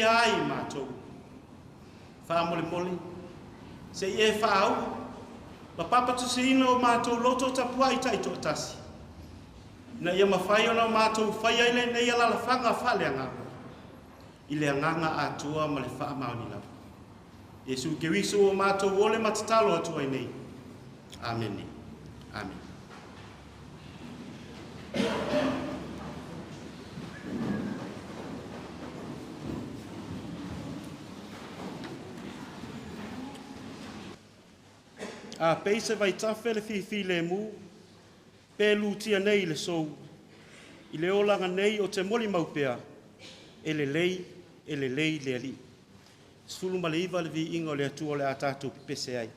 Ai matou. Faamolemole, se i e faauu ma papatuseina o matou loto tapuai taitoatasi, ina ia mafai ona matou faia i lenei alalafaga faaleagaga, i le agaga atoa ma le faamaoni lava. Iesu Keriso ua matou ole ma tatalo atu ai nei. Amene. Amene. A pei se vaitafe le fifilemu, pe lutia nei i le sou, i le olaga nei o te molimau pea, e lelei, e lelei le Alii. 19 le viiga o le Atua o le a tatou pepese ai.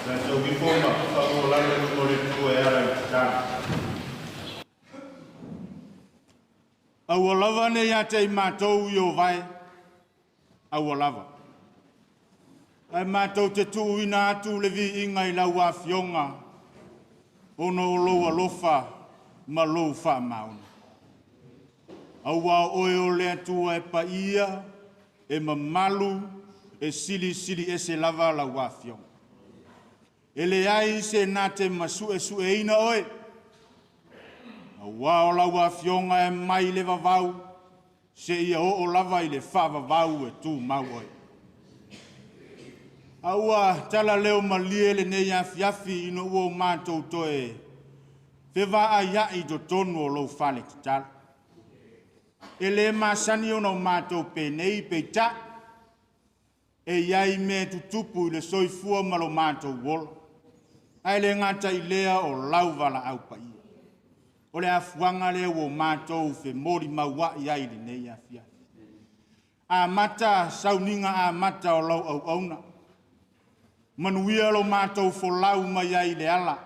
Tatou ifo ma faalualalo i luma o le Atua e ala i tatalo. Aua lava ne i ia te i matou i o vae, aua lava. Ae matou te tuuina atu le viiga i lau afioga, ona o lou alofa ma lou faamaoni. Aua o oe o le Atua e paia, e mamalu, e silisili ese lava lau afioga. E leai se na te masuesueina oe, aua o lau afioga e mai le vavau, seia oo lava i le faavavau e tumau oe. A ua tala leo malie lenei afiafi ina ua o matou toe fevaaiai i totonu o lou fale tatalo. E le masani ona o matou penei peitai, e i ai mea tutupu i le soifua ma lo matou ola. Ae le gata i lea o lau valaau paia. O le afuaga lea ua matou femolimauai ai i lenei afiafi. Amata sauniga amata o lau auauna. Manuia lo matou folau mai ai i le ala.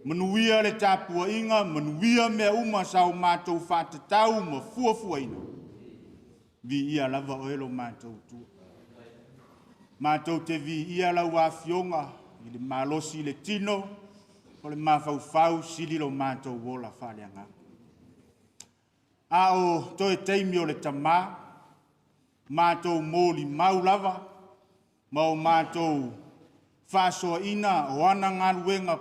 Manuia le tapuaiga, manuia mea uma sa o matou faatatau ma fuafuaina. Viia lava oe lo matou Atua. Matou te viia lau afioga i le malosi i le tino, o le mafaufau sili lo matou ola faaleagaga. A o toe taimi o le tamā, matou molimau lava, ma o matou faasoaina o ana galuega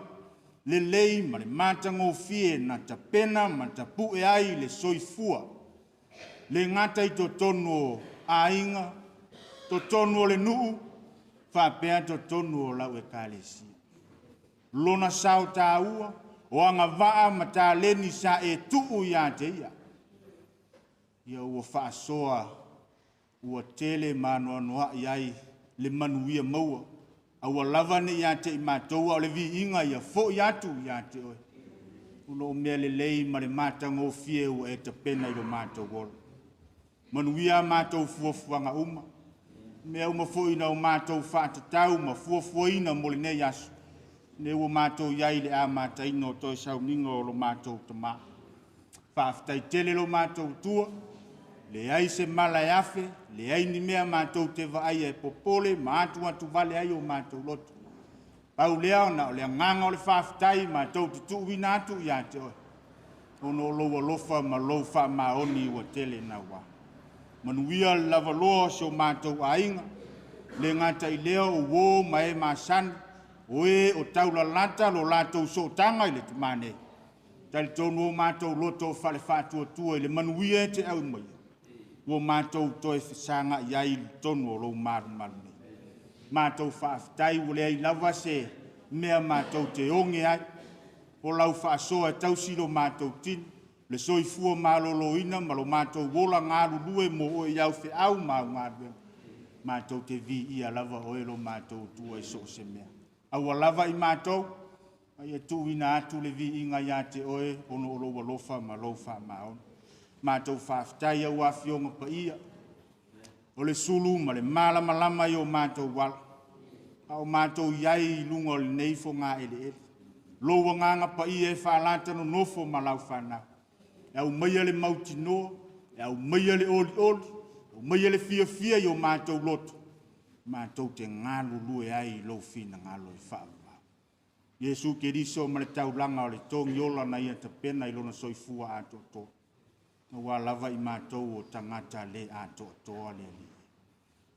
lelei ma le matagofie na tapena ma tapue ai le soifua, le gata i totonu o aiga, totonu o le nuu, faapea totonu o lau ekalesia. Lona sao tāua, o agavaa ma taleni sa e tuu ia te ia, ia ua faasoa ua tele ma anoanoai ai le manuia maua. Aua lava ne i ia te i matou, a o le viiga ia foi atu ia te oe. O lo o mea lelei ma le matagofie ua e tapena i lo matou ola. Manuia a matou fuafuaga uma, mea uma foi na o matou faatatau ma fuafuaina mo lenei aso, ne ua matou iai i le amataina o toe sauniga o lo matou tamā. Faafetai tele lo matou tua, leai se mala e afe, leai ni mea matou te vaaia e popole ma atu atu vale ai o matou loto. Pau lea ona o le agaga o le faafetai matou te tuuina atu ia te oe, ona o lou alofa ma lou faamaoni ua tele naua. Manuia le lavaloa o si o matou aiga, le gata i lea o uo ma e masani, o e o taulalata lo latou sootaga i le tamā nei. Talitonu o matou loto o fale faatuatua i le manuia e te au mai, ua matou toe fesagai ai i totonu o lou malumalu nei. Matou faafetai ua leai lava se mea matou te oge ai, o lau faasoa e tausi lo matou tino, le soifua maloloina ma lo matou ola galulue mo oe i au feau ma au galuega. Matou te viia lava oe lo matou Atua i so o se mea. Aua lava i matou, a ia tuuina atu le viiga ia te oe, ona o lou alofa ma lou faamaoni. Matou faafetai au afioga paia, o le sulu ma le malamalama i o matou ala, a o matou iai i luga o lenei fogaeleele. Lou agaga paia e faalata nonofo ma lau fanau. E aumaia le mautinoa, e aumaia le olioli, e aumaia le fiafia i o matou loto, matou te galulue ai i lou finagalo e faavavau. Iesu Keriso ma le taulaga o le togiola na ia tapena i lona soifua atoatoa. Aua lava i matou o tagata le atoatoa le Alii.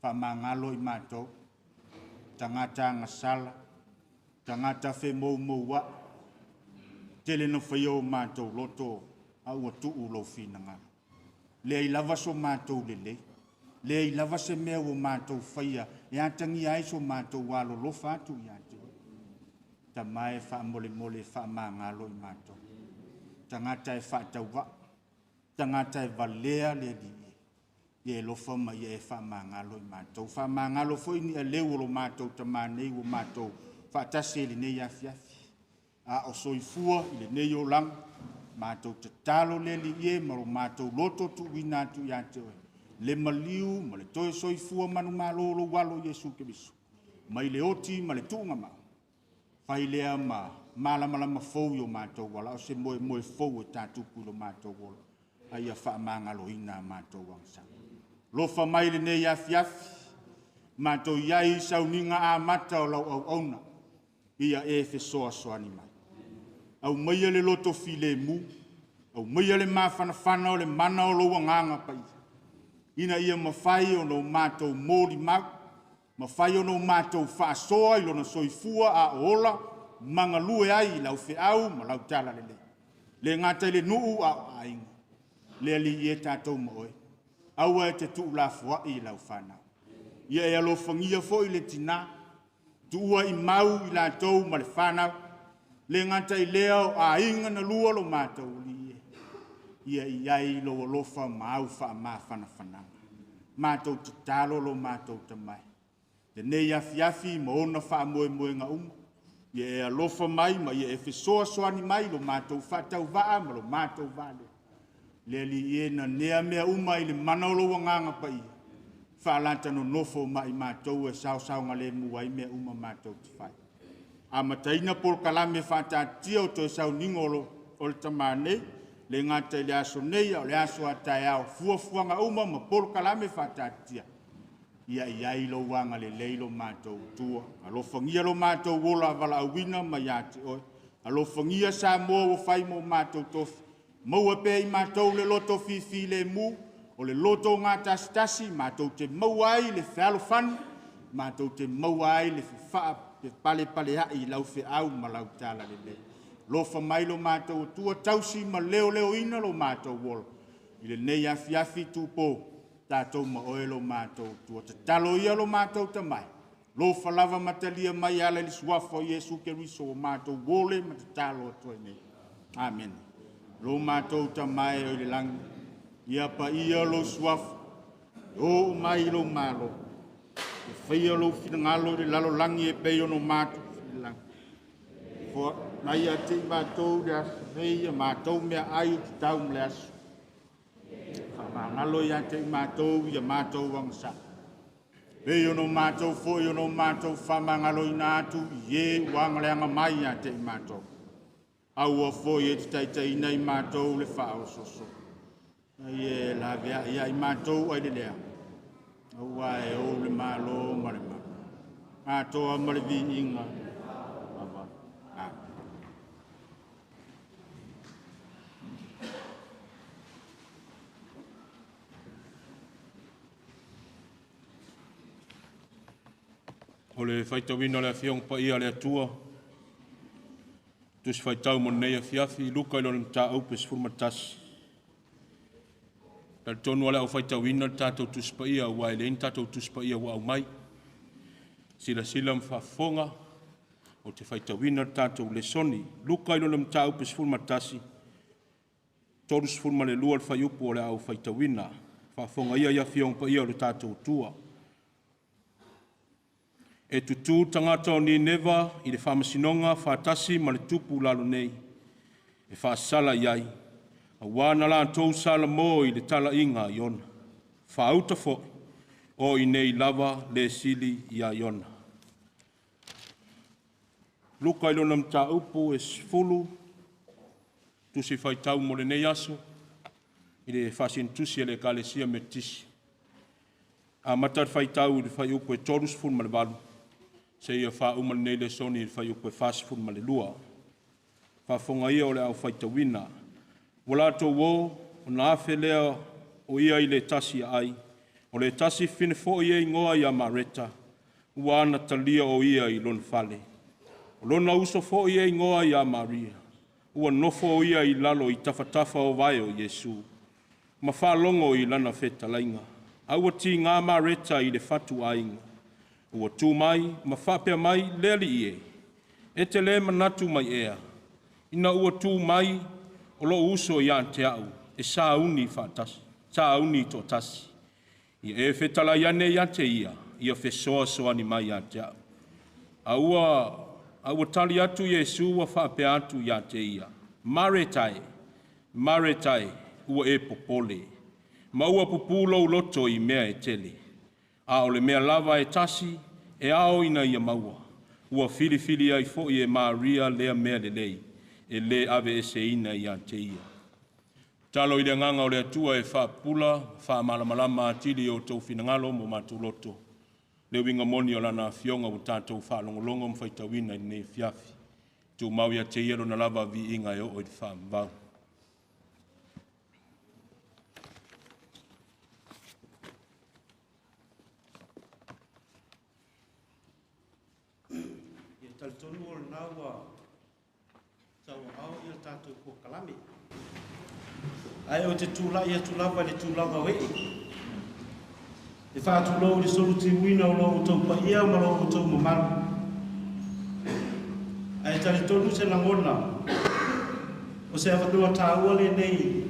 Faamagalo i matou, tagata agasala, tagata femoumouai, tele na faia o matou loto, a ua tuu lou finagalo. Leai lava so matou lelei, leai lava se mea ua matou faia e atagia ai so matou alolofa atu ia te oe. Tama e faamolemole faamagalo i matou. Tagata e faatauvaa, tagata e valea le Alii, ia e alofa ma ia e faamagalo i matou. Faamagalo foi ni aleu o lo matou tamā nei ua matou faatasi i lenei afiafi. A o soifua i lenei olaga, matou tatalo le Alii e ma lo matou loto tuuina atu ia te oe, le maliu ma le toe soifua manumalo o lou alo Iesu Keriso, mai le oti ma le tuugamau, Fai lea ma malamalama fou i o matou ala, o se moemoe fou e tatupu i lo matou ola, a ia faamagaloina a matou agasala. Lofa mai lenei afiafi, matou i ai i sauniga amata o lau auauna, ia e fesoasoani mai. Aumaia le loto filemu, aumaia le mafanafana o le mana o lou agaga paia, ina ia mafai ona o matou molimau, mafai ona o matou faasoa i lona soifua a o ola, ma galue ai i lau feau ma lau talalelei. Le gata i le nuu a o aiga, le Alii e tatou ma oe, aua e te tuulafoai i lau fanau. Ia e alofagia foi le tina, tuua i mau i latou ma le fanau, le gata i lea o aiga na lua lo matou alii e, ia i ai lou alofa ma au faamafanafanaga. Matou tatalo lo matou tamai, lenei afiafi ma ona faamoemoega uma, ia e alofa mai ma ia e fesoasoani mai lo matou faatauvaa ma lo matou vale. Le Alii e nanea mea uma i le mana o lou agaga paia, faalata nonofo ma i matou e saosaogalemu ai mea uma matou te fai. Amataina polokalame faataatitia o toe sauniga o le tama nei, le gata i le aso nei, a o le aso a taeao, fuafuaga uma ma polokalame faataatitia, ia i ai lou agalelei lo matou Atua. Alofagia lo matou ola valaauina mai ia te oe. Alofagia Samoa ua fai mo matou tofi. Maua pea i matou le loto fifilemu, o le loto gatasitasi, matou te maua ai le fealofani, matou te maua ai le fefaalepalepaleai i lau feau ma lau talalelei. Alofa mai lo matou Atua, tausi ma leoleoina lo matou ola. I lenei afiafi tupo, tatou ma oe lo matou Atua. Tatalo ia lo matou tamai, alofa lava ma talia mai e ala i le suafa o Iesu Keriso ua matou ole ma tatalo atu ai nei. Amene. Lo matou tamae oi le lagi, ia paia lou suafa, oo mai lou malo, ia faia lou finagalo i le lalolagi e pei ona matou i le lagi. Foai mai ia te i matou le aso nei a matou meaai e tatau ma le aso. Faamagalo ia te i matou ia matou agasala, pei ona matou foi ona matou faamagaloina atu i e ua agaleaga mai ia te i matou. Aua foi e te taitaiina i matou le faaososo, ai e laveai ia i matou ai le lea, aua e ou le malo ma le mana, atoa ma le viiga. Amen. O le faitauina o le Afioga Paia a le Atua, Tusi Faitau mo lenei afiafi, Luka i lona mataupu e 11. Talitonu o le au faitauina le tatou Tusi Paia, ua e leai ni tatou Tusi Paia ua aumai. Silasila ma faafofoga, ou te faitauina le tatou lesoni. Luka i lona mataupu e 11, 32 le fuaiupu o le au faitauina. Faafofoga ia i Afioga Paia o le tatou Atua. E tutū tagata o Nineva i le faamasinoga faatasi ma le tupu lalo nei, e faasala i ai, auā na latou salamo i le talaiga a Iona. Faauta foi, o i nei lava le sili ia Iona. Luka i lona mataupu e 10, tusi faitau mo lenei aso, i le faasinitusi a le Ekalesia Metotisi. Amata le faitau i le fuaiupu e 38, seia faauma lenei lesoni i le fuaiupu e 42. Faafofoga ia o le au faitauina. Ua latou o, ona afe lea o ia i le tasi aai, o le tasi fafine foi e igoa ia Mareta, ua anatalia o ia i lona fale. O lona uso foi e igoa ia Maria, ua nofo o ia i lalo i tafatafa o vae o Iesu, ma faalogo i lana fetalaiga. A ua tiga Mareta i le fatuaiga, ua tu mai ma faapea mai, le Alii e, e te le manatu mai ea, ina ua tu mai o lou uso ia te au, e sauni faatasi, sauni toatasi. Ia e fetalai ane ia te ia, ia fesoasoani mai ia te au. A ua tali atu Iesu ua faapea atu ia te ia, Mareta e, Mareta e, ua e popole, ma ua pupū lou loto i mea e tele. A o le mea lava e tasi, e ao ina ia maua. Ua filifili ai foi e Maria lea mea lelei, e lē aveeseina ia te ia. Talo i le agaga o le Atua e faapupula, faamalamalama atili o outou finagalo ma o matou loto, le uiga moni o Lana Afioga ua tatou faalogologo ma faitauina i lenei afiafi. Tumau ia te Ia Lona lava viiga e oo i le faavavau. Ia talitonu o lena ua tauaao ia le tatou polokalame. Ae ou te tulai atu lava i le tulaga o ee, e faatulou i le solutiuina o lo outou paia ma lo outou mamalu. Ae talitonu se lagona, o se avanoa taua lenei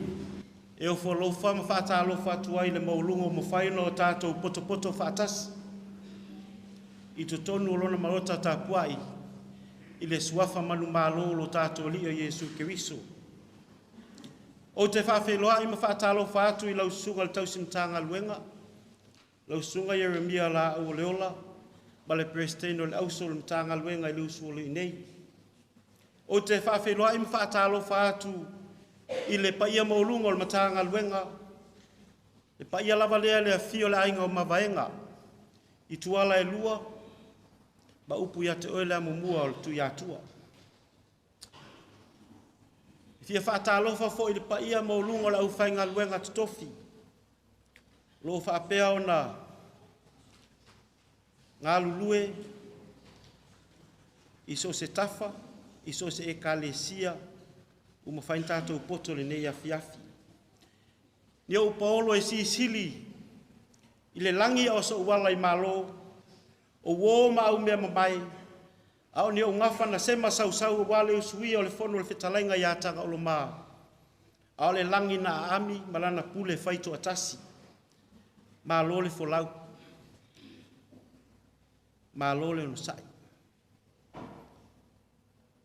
e ofo alofa ma faatalofa atu ai i le maualuga ua mafai ona o tatou potopoto faatasi i totonu o lona maota tapuai i le suafa manumalo o lo tatou Alii o Iesu Keriso. Ou te faafeiloai ma faatalofa atu i lau Susuga i le Tausi Matagaluega, lau Susuga Ieremia Laau o Leola, ma le Peresetene o le Auso o le Matagaluega i le usu o lo o i nei. Ou te faafeiloai ma faatalofa atu i le paia maualuga o le Matagaluega, le paia lava lea le afio o le Aiga o Mavaega, i Tuala e lua, ma upu ia te oe le amomua o le Tuiatua. E fia faatalofa foi i le paia maualuga o le aufaigaluega totofi, o lo o faapea ona galulue i so o se tafa, i so o se ekalesia ua mafai ona tatou poto i lenei afiafi. Ni ou paolo e silisili i le lagi a o sou ala i malo, o uo ma au mea mamae, a o ni ou gafa na sema sausau aua le usuia o le fono a le fetalaiga ia Tagaoloma, a o le lagi na aami ma lana pule faitoatasi. Malo le folau, malo le onosai,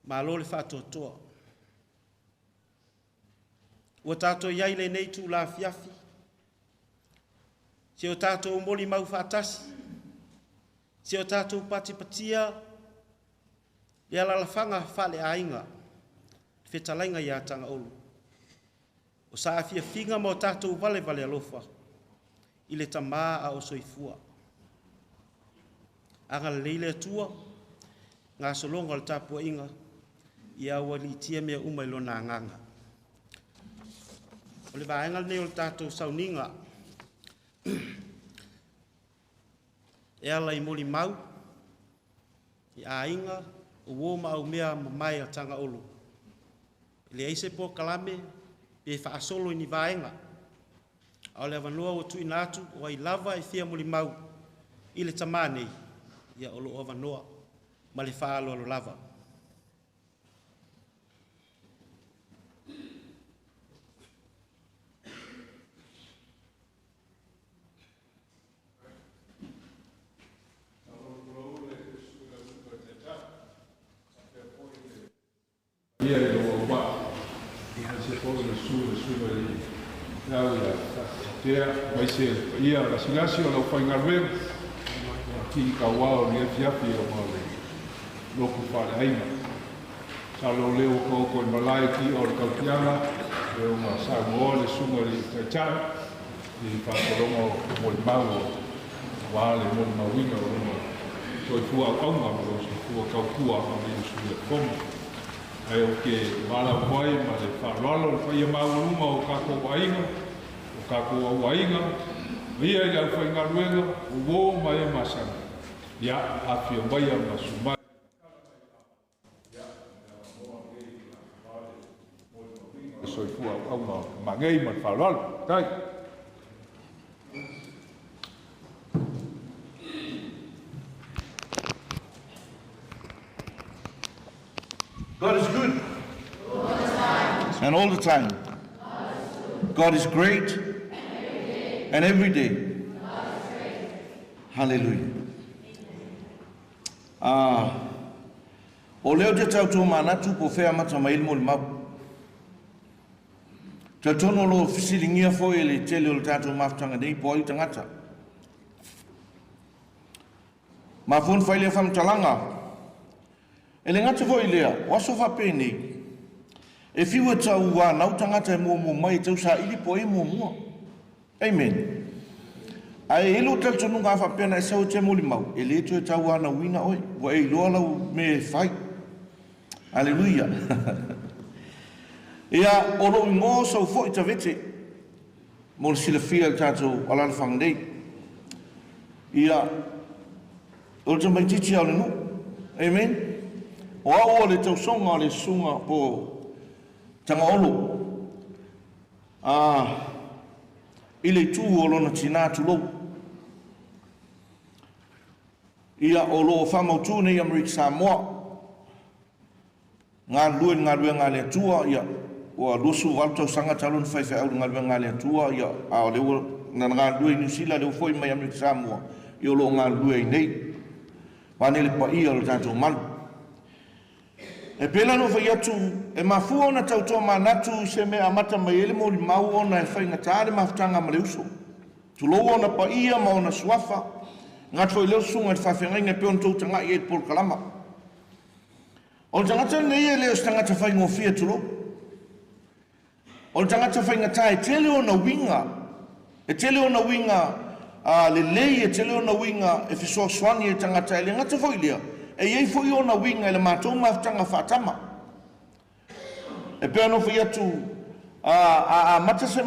malo le faatoatoa. Ua tatou i ai i lenei itula afiafi, se o tatou molimau faatasi, se o tatou patipatia le alalafaga faaleaiga, le fetalaiga ia Tagaolo, o saafiafiga ma o tatou valevale alofa i le Tama a o soifua. Agalelei le Atua, gasologa o le tapuaiga, ia aualiitia mea uma i lona agaga. O le vaega lenei o le tatou sauniga e ala i molimau, i aiga, o uo ma aumea mamae a Tagaolo. E leai se polokalame pe faasolo i ni vaega, a o le avanoa ua tuuina atu o ai lava e fia molimau i le tamā nei, ia o lo o avanoa ma le faaaloalo lava. Ia i lou auvaa, aemaise foi o le susu i le Susuga i le Au ia Tea, aemaise le paia lasilasi o le aufaigaluega, ki kauā o lenei afiafi ona o le lotu faaleaiga. Masalo o lea ua taoto i malae ki o le tautiaga e ona saunoa le Susuga i le Taitai i faasologa o molimau aua le molimauina o lona soifua auauna ma lona soifua tautua ma le usugafono. Ae ou te valaau ai ma le faaaloalo le paia maualuga o tatou aiga, o tatou auaiga, paia i le aufaigaluega, o uo ma e masani, ia afifio maia ma susu mai. Le soifua auauna magei ma le faaaloalo. Tai. God is good. And all the time. God is great. And every day. Hallelujah. Ah, o lea ou te tau manatu po fea amata mai le molimau. Talitonu o lo o fesiligia foi e le tele o le tatou mafutaga nei po o ai tagata. Mafua ona fai lea faamatalaga. E le gata foi i lea, o aso faapenei, e fiu e tauanau tagata e muamua mai e tausaili po o ai e muamua. Amen. Ae i ai lou talitonuga a faapea na e sau e te molimau, e le toe tauanauina oe, ua e iloa lau mea e fai. Aleluia. Ia, o lou igoa o Saufoi Tavete, mo le silafia i le tatou alalafaga nei. Ia, o le tamaitiiti lava o le nuu. Amen. O au o le tausoga o le susuga po o Tagaolo a i le itu o lona tinā tulou. Ia, o lo o faamautu nei Amerika Samoa. Galulue i le galuega a le Atua, ia, ua 28 tausaga talu ona faifeau i le galuega a le Atua, ia, a o lea ua na galulue i Niu Sila, lea ua foi mai Amerika Samoa, ia, o lo o galulue ai nei. Vaeane le paia o le tatou malu. E pei la ona ou fai atu, e mafua ona tau toamanatu i se mea e amata mai ai le molimau ona e faigata le mafutaga ma le uso. Tulou ona paia ma ona suafa, gata foi lea o susuga i le faafeagaiga e pei ona tou tagai ai i le polokalama. O le tagata lenei e le o se tagata faigofie tulou. O le tagata faigata e tele ona uiga, e tele ona uiga lelei, e tele ona uiga e fesoasoani i le tagata, e le gata foi i lea, e i ai foi ona uiga i le matou mafutaga faatama. E pei ona ou fai atu, a amata se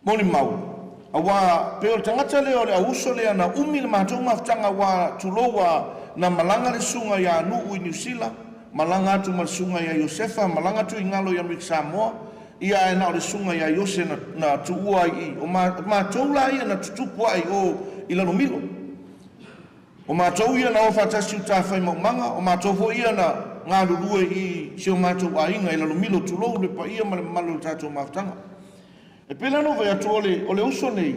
molimau, aua pei o le tagata lea o le auuso lea na umi le matou mafutaga aua tulou a na malaga le susuga ia Nuu i Niu Sila, malaga atu ma le susuga ia Iosefa, malaga atu i Galo i Amerika Samoa, ia ae na o le susuga ia Iose na, na tuua ai i. O matou la ia na tutupu ae i o i Lalomilo. O matou ia na o faatasi i uta fai maumaga, o matou foi ia na galulue i si o matou aiga i Lalomilo, tulou le paia ma le mamalu o le tatou mafutaga. E pei la ona ou fai atu, o le, o le uso nei,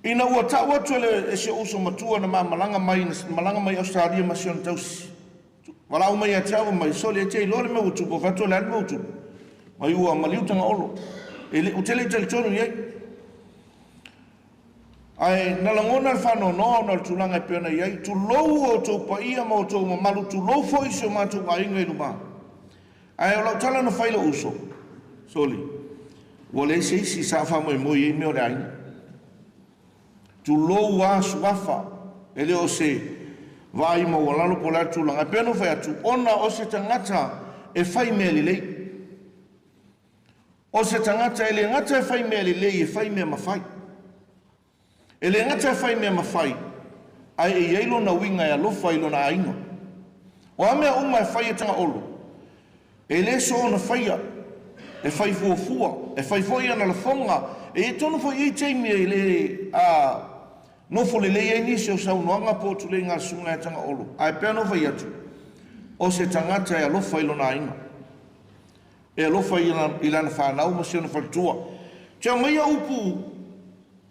ina ua tau atu e, le, e si ou uso matua na ma malaga mai, na malaga mai Ausetalia ma si ona tausi, valaau mai ia te au, mai, sole, e te iloa le mea ua tupu, fai atu, o le a le mea ua tupu? Mai ua maliu Tagaolo. E le, ou te le i talitonu i ai. Ae na lagona le faanoanoa ona o le tulaga e pei ona i ai, tulou outou paia ma outou mamalu, tulou foi si o matou aiga i luma. Ae o lau tala na fai i lou uso, Soli, ua leai se isi sa faamoemoe i ai mea o le aiga. Tulou a suafa, e le o se vaai maualalo po o le a le tulaga. E pei ona ou fai atu, ona o se tagata e fai mea lelei. O se tagata e le gata e fai mea lelei, e fai mea mafai. E le gata e fai mea mafai, ae e i ai lona uiga e alofa i lona aiga. O a mea uma e fai e Tagaolo, e le soona faia, e fai fuafua, e fai foi ana lafoga, e i ai tonu foi i taimi e le a nofo lelei ai nisi o saunoaga po o tuleiga a le susuga ia Tagaolo, ae pei ona ou fai atu, o se tagata e alofa i lona aiga. E alofa i lana fanau ma si ona faletua. Te aumaia upu,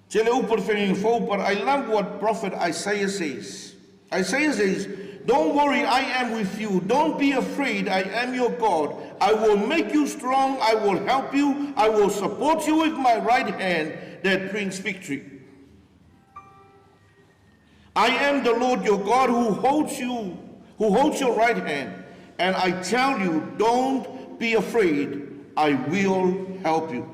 tele upu o le Fegaiga Fou, but I love what prophet Isaiah says. Isaiah says, Don't worry, I am with you. Don't be afraid, I am your God. I will make you strong, I will help you, I will support you with my right hand that brings victory. I am the Lord your God who holds you, who holds your right hand, and I tell you, don't be afraid, I will help you.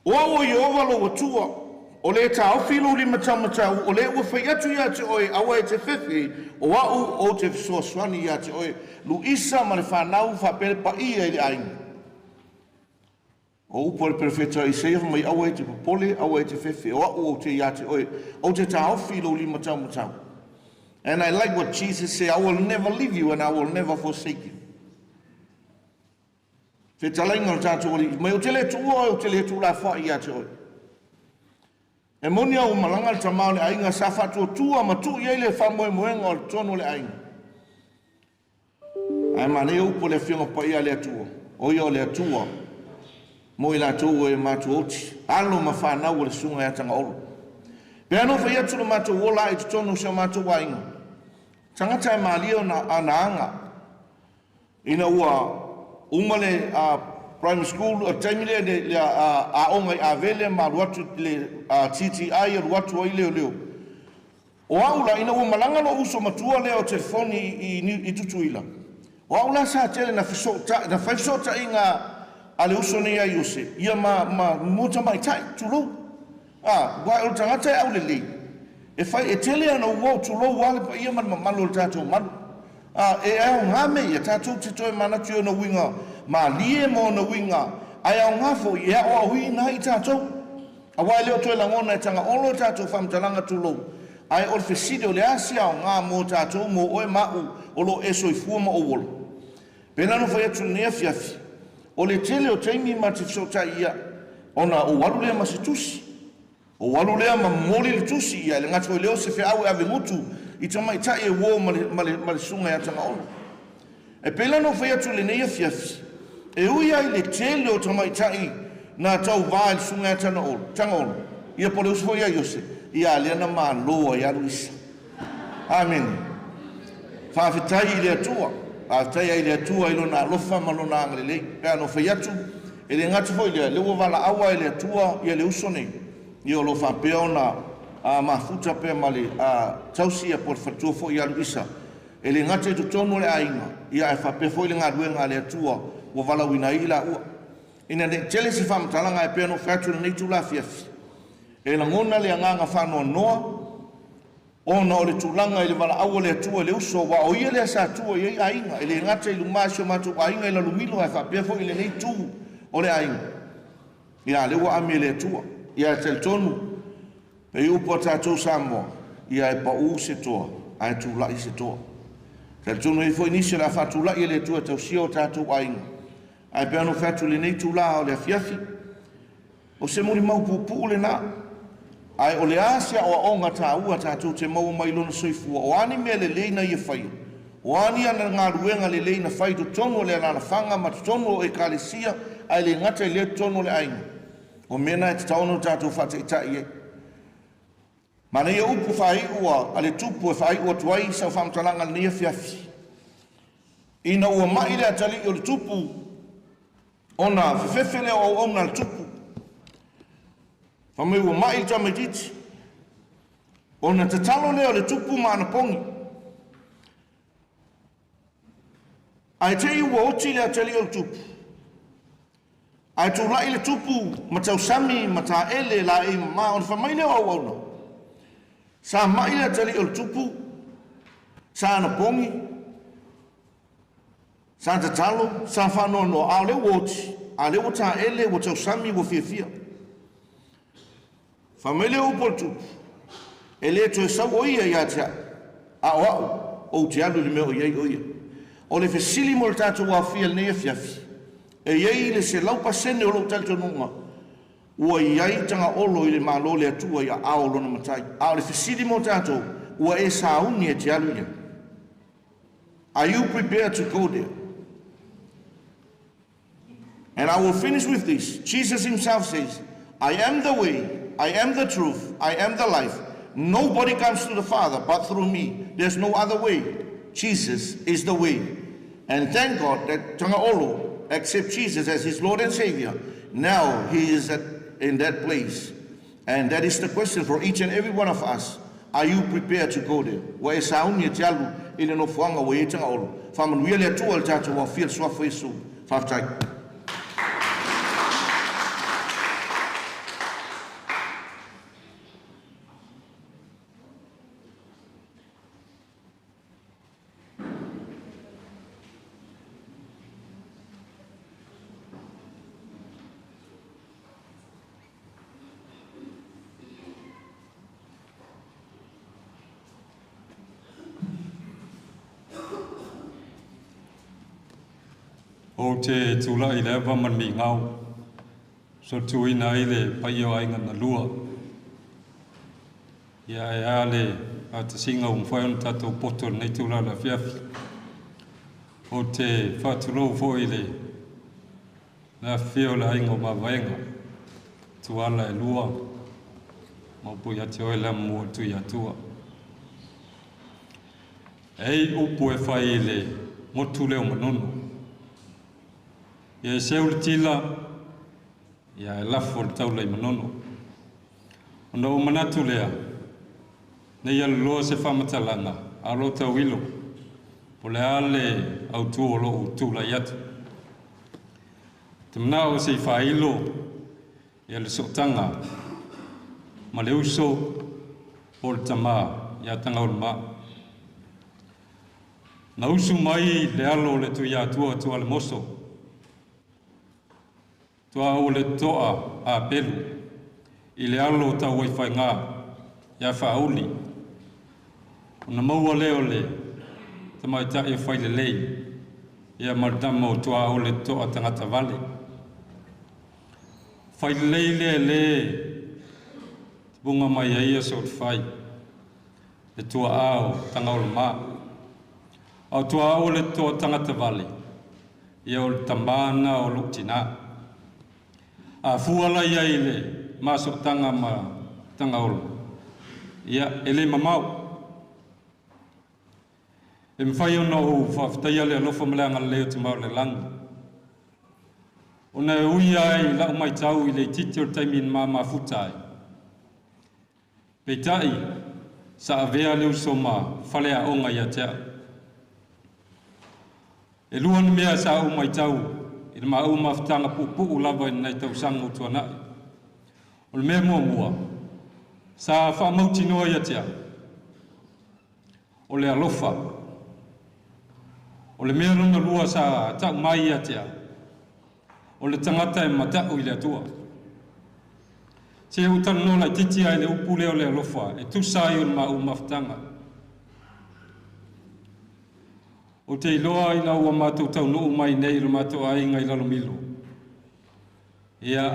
O au o Ieova lou Atua, o le e taofi i lou lima taumatau, o le ua fai atu iā te oe, aua e te fefe, o a'u ou te fesoasoani iā te oe. Luisa ma le fanau faapea le paia i le aiga. O upu a le Perofeta Isaia fai mai, Aua e te popole, aua e te fefe, o a'u ou te iā te oe, ou te taofi i lou lima taumatau. And I like what Jesus said, I will never leave you and I will never forsake you. Fetalaiga o le tatou Alii, mai ou te le tuua oe, ou te le tuulafoai ia te oe. E moni a ua malaga le tama o le aiga sa faatuatua ma tuu i ai le faamoemoega o le totonu o le aiga. Ae manaia upu a le Afioga Paia a le Atua, o ia o le Atua mo i latou e matuaoti, alo ma fanau o le Susuga ia Tagaolo. Pe a na fai atu le matou ola i totonu o si o matou aiga, tagata e malie ona ana aga, ina ua uma le primary school, o le taimi lea le aoga i Avele ma alu atu le TTI alu atu ai leoleo. O au la ina ua malaga lo'u uso matua lea o telefoni i Tutuila, o au la sa tele na fesoota'i na fai fesootaiga a le uso nei ia Iose ia ma ma mo tamaitai, tulou. A, aua o le tagata e aulelei, e fai e tele ana uo, tulou lava le paia ma le mamalu o le tatou malu. A, e aoga mea ia, tatou te toe manatu i ona uiga malie ma ona uiga, ae aoga foi e aoaoina ai i tatou. Aua e le o toe lagona e Tagaolo a tatou faamatalaga tulou, ae o le fesili o le a se aoga mo tatou, mo oe ma a'u o lo o e soifua ma ou ola? Pei la ona fai atu i lenei afiafi, o le tele o taimi ma te fesootai ia ona ou alu lea ma se tusi, ou alu lea ma momoli le tusi ia, e le gata foi i lea o se feau e ave gutu i tamaitai e uo ma le, ma le, ma le susuga ia Tagaolo. E pei la ona ou fai atu i lenei afiafi, e ui lava i le tele o tamaitai na tauvā i le susuga ia Tagaolo, ia po o le uso foi ia Iose, ia a lea na malo ai lava Luisa. Amene. Faafetai i le Atua. Faafetai ai i le Atua i Lona alofa ma Lona agalelei. Pe a na ou fai atu, e le gata foi i lea, lea ua valaau lava e le Atua ia le uso nei, ia o lo o faapea ona mafuta pea ma le tausi ia po o le faletua foi ia Luisa. E le gata i totonu o le aiga, ia ae faapea foi le galuega a le Atua ua valaauina ai i laua. Ina ne i tele se faamatalaga ae pei ona ou fai atu i lenei itula afiafi, e lagona le agaga faanoanoa ona o le tulaga i le valaau a le Atua i le uso, aua o ia lea sa tua i ai aiga, e le gata i luma i si o matou aiga i Lalomilo ae faapea foi i lenei itu o le aiga. Ia, a lea ua ame e le Atua. Ia, e talitonu, pei upu a tatou Samoa, ia e pau se toa, ae tulai se toa. Talitonu ai foi nisi o le a faatulai e le Atua e tausia o tatou aiga. Ae pei ona ou fai atu i lenei itula o le afiafi, o se molimau puupuu lena. Ae o le a se aoaoga taua tatou te maua mai lona soifua, o a ni mea lelei na ia faia, o a ni ana galuega lelei na fai i totonu o le alaalafaga ma totonu o Ekalesia, ae le gata i lea totonu o le aiga, o mea na e tatau ona tatou faataitai ai. Manaia upu faaiu a le Tupu e faaiu atu ai sau faamatalaga i lenei afiafi. Ina ua mai le atalii o le Tupu, ona fefefe lea o auauna a le Tupu. Fai mai ua mai le tamaitiiti, ona tatalo lea o le Tupu ma ana pogi. Ae te i ua oti le atalii o le Tupu, ae tulai le Tupu ma tausami ma taele laei mama, ona fai mai lea o auauna, sa mai le atalii o le Tupu, sa ana pogi, sa tatalo, sa faanoanoa, a o lea ua oti, a o lea ua taele, ua tausami, ua fiafia. Fai mai le upu a le Tupu, e le toe sau o ia ia te au, a o au, ou te alu i le mea o i ai o ia. O le fesili mo le tatou aofia i lenei afiafi, e i ai le 100% o lou talitonuga ua i ai Tagaolo i le Malo o le Atua i aao o lona Matai. A o le fesili mo tatou, ua e sauni e te alu i ai? Are you prepared to go there? And I will finish with this. Jesus himself says, I am the way, I am the truth, I am the life. Nobody comes to the Father but through me. There's no other way. Jesus is the way. And thank God that Tagaolo accepts Jesus as his Lord and Savior. Now he is in that place. And that is the question for each and every one of us. Are you prepared to go there? Ua e sauni e te alu i le nofoaga ua i ai Tagaolo. Faamanuia le Atua i le tatou aofia i le suafa o Iesu. Faafetai. Ou te tulai i le ava ma le migao, sotuina ai le paia o aiga na lua. Ia e a le atasiga ua mafai ona tatou poto i lenei itula o le afiafi. Ou te faatulou foi i le afifio o le aiga o Mavaega, Tuala e lua, ma upu ia te oe le amomua o le Tuiatua. E i upu e fai i le motu lea o Manono. Ia e seu le tila, ia e lafo le taula i Manono. Ona ou manatu lea, Nei aluloa se faamatalaga, a o loo tauilo, po o le a le autū o lou tulai atu. Te manao se i faailo ia le sootaga ma le uso po o le tamā ia Tagaulimā. Na usu mai le alo o le Tuiatua Tualemoso, Tuauletoa a Pelu, i le alo o Tauaifaiga ia Faauli, ona maua lea o le tamaitai o Failelei, ia ma le tama o Tuauletoa tagata vale. Failelei lea le tupuga mai ai ia Soulufai, le tuaa o Tagaulimā. A o Tuauletoa tagata vale, ia o le tamā na o lou tinā. A fua la ia i le masotaga ma Tagaolo, ia e le mamao. E mafai ona ou faafetaia le alofa ma le agalelei o Tumao le lagi. Ona e ui ai lau maitau i le itiiti o le taimi na ma mafuta ai. Peitai, sa avea le uso ma faleaoga ia te au. E lua ni mea sa ou maitau i le maua mafutaga puupuu lava i lenei tausaga ua tuanai. O le mea muamua, sa faamautinoa ia te au, o le alofa. O le mea lona lua sa tau mai ia te au, o le tagata e matau i le Atua. Se ou talanoa laitiiti ai le upu lea o le alofa e tusa ai o le maua mafutaga. Ou te iloa ina ua matou taunuu mai nei i le matou aiga i Lalomilo. Ia,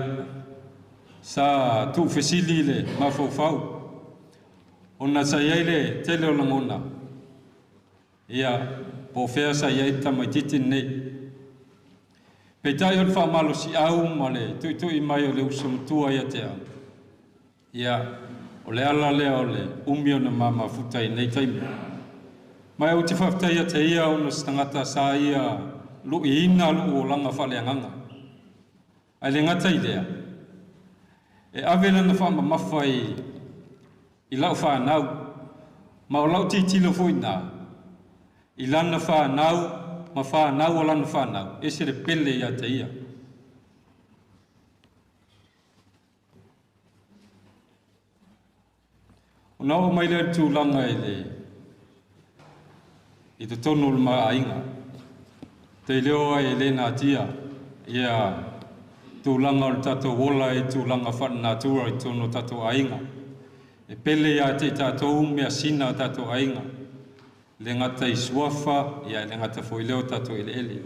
sa tuufesili le mafaufau, ona sa i ai le tele o lagona. Ia, po o fea sa i ai le tamaitiiti lenei. Peitai o le faamalosiau ma le tuitui mai o le uso matua ia te au. Ia, o le ala lea o le umi o na mamafuta i nei taimi. Ma ou te faafetai ia te ia ona se tagata sa ia luiina lou olaga faaleagaga. Ae le gata i lea, e ave lana faamamafa i lau fanau, ma o lau tilotilo foi na, i lana fanau ma fanau o lana fanau, ese le pele ia te ia. Ona oo mai lea i le tulaga i le i totonu o le maaiga. Te leo ai e le natia ia tulaga o le tatou ola i tulaga faalenatura i totonu o tatou aiga. E pele ia te i tatou measina o tatou aiga. Le gata i suafa, ia e le gata foi lea o tatou eleele.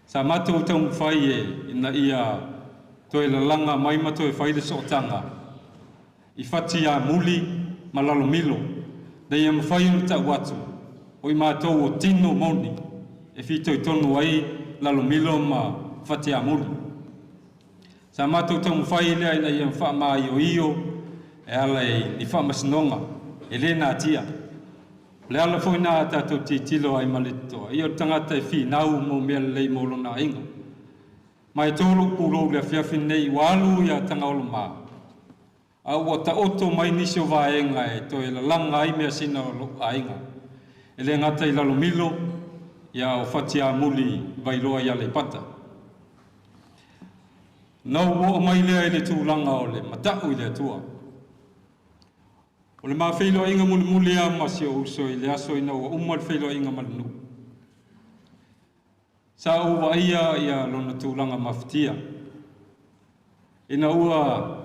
Sa matou taumafai e ina ia toe lalaga mai ma toe fai le sootaga i Fatiamuli ma Lalomilo, na ia mafai ona tau atu o i matou o tino moni e fitoitonu ai Lalomilo ma Fatiamuli. Sa matou taumafai lea ina ia faamaioio e ala i ni faamasinoga e le natia. O le ala foi na tatou tilotilo ai ma le totoa, ia o le tagata e finau mo mea lelei mo lona aiga. Ma e tolu pulou le afiafi nei ua alu ia Tagaulimā, a ua taoto mai nisi o vaega e toe lalaga ai measina o lou aiga. E le gata i Lalomilo, ia o Fatiamuli Vailoa i Aleipata. Na ou oo mai lea i le tulaga o le matau i le Atua. O le mafeiloaiga mulimuli lava ma si ou uso i le aso ina ua uma le feiloaiga ma le nuu. Sa ou vaaia ia lona tulaga mafatia. Ina ua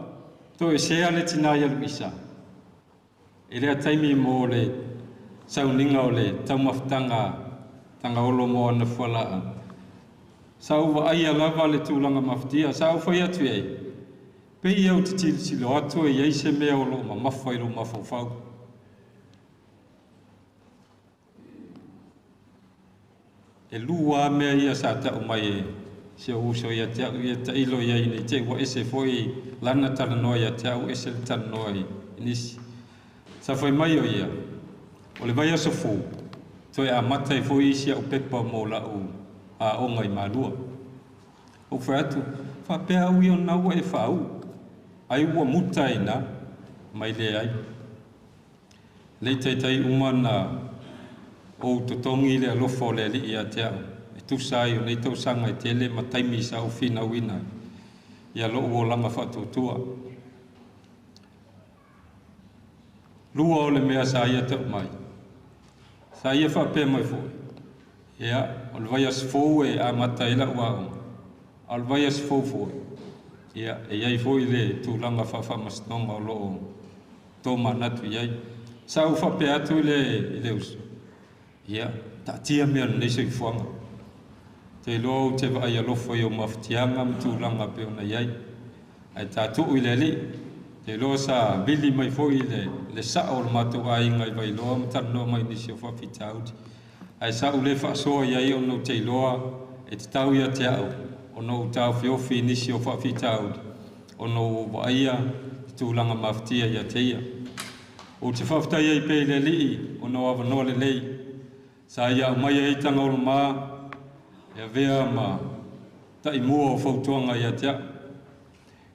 toesea le tinā ia Luisa, i lea taimi mo le sauniga o le taumafataga Tagaolo mo ana fualaau. Sa ou vaaia lava le tulaga mafatia. Sa ou fai atu i ai, pei ou te tilotilo atu e i ai se mea o loo mamafa i lou mafaufau. E lua lava mea ia sa tau mai e si ou uso ia te au, ia tailo i ai nei te i ua ese foi lana talanoa ia te au, ese le talanoa i nisi. Sa fai mai o ia, o le vaiaso fou, toe amata ai foi isi au pepa mo lau aoga i Malua. Ou fai atu, faapea au ia na ua e faauu, ai ua muta ai na, mai leai. Le taitai uma na ou totogi le alofa o le Alii ia te a'u e tusa ai o nei tausaga e tele ma taimi sa ou finauina ai ia lo'u olaga fa'atuatua. Lua o le mea sa ia ta'u mai, sa ia fa'apea mai fo'i, ia o le vaiaso fou e amata ai la'u a'oga, a o le vaiaso fou fo'i, ia e iai fo'i le tulaga fa'afaamasinoga o lo'o tomanatu i ai. Sa ou fa'apea atu i le i le uso, ia ta'atia mea o lenei soifuaga, te iloa ou te vaai alofa i ou mafatiaga ma tulaga pei ona i ai, ae tatu'u i le Alii. Te iloa sa vili mai fo'i le sa'o o le matou aiga i Vailoa ma talanoa mai nisi o fa'afitauli, ae sa ou lē fa'asoa i ai ona ou te iloa e tatau ia te a'u ona ou taofiofi i nisi o fa'afitauli ona ua ou va'aia le tulaga mafatia ia te ia. Ou te fa'afetai ai pea i le Alii ona o avanoa lelei sa ia aumaia ai Tagaolomā e avea ma ta'imua o fautuaga ia te a'u.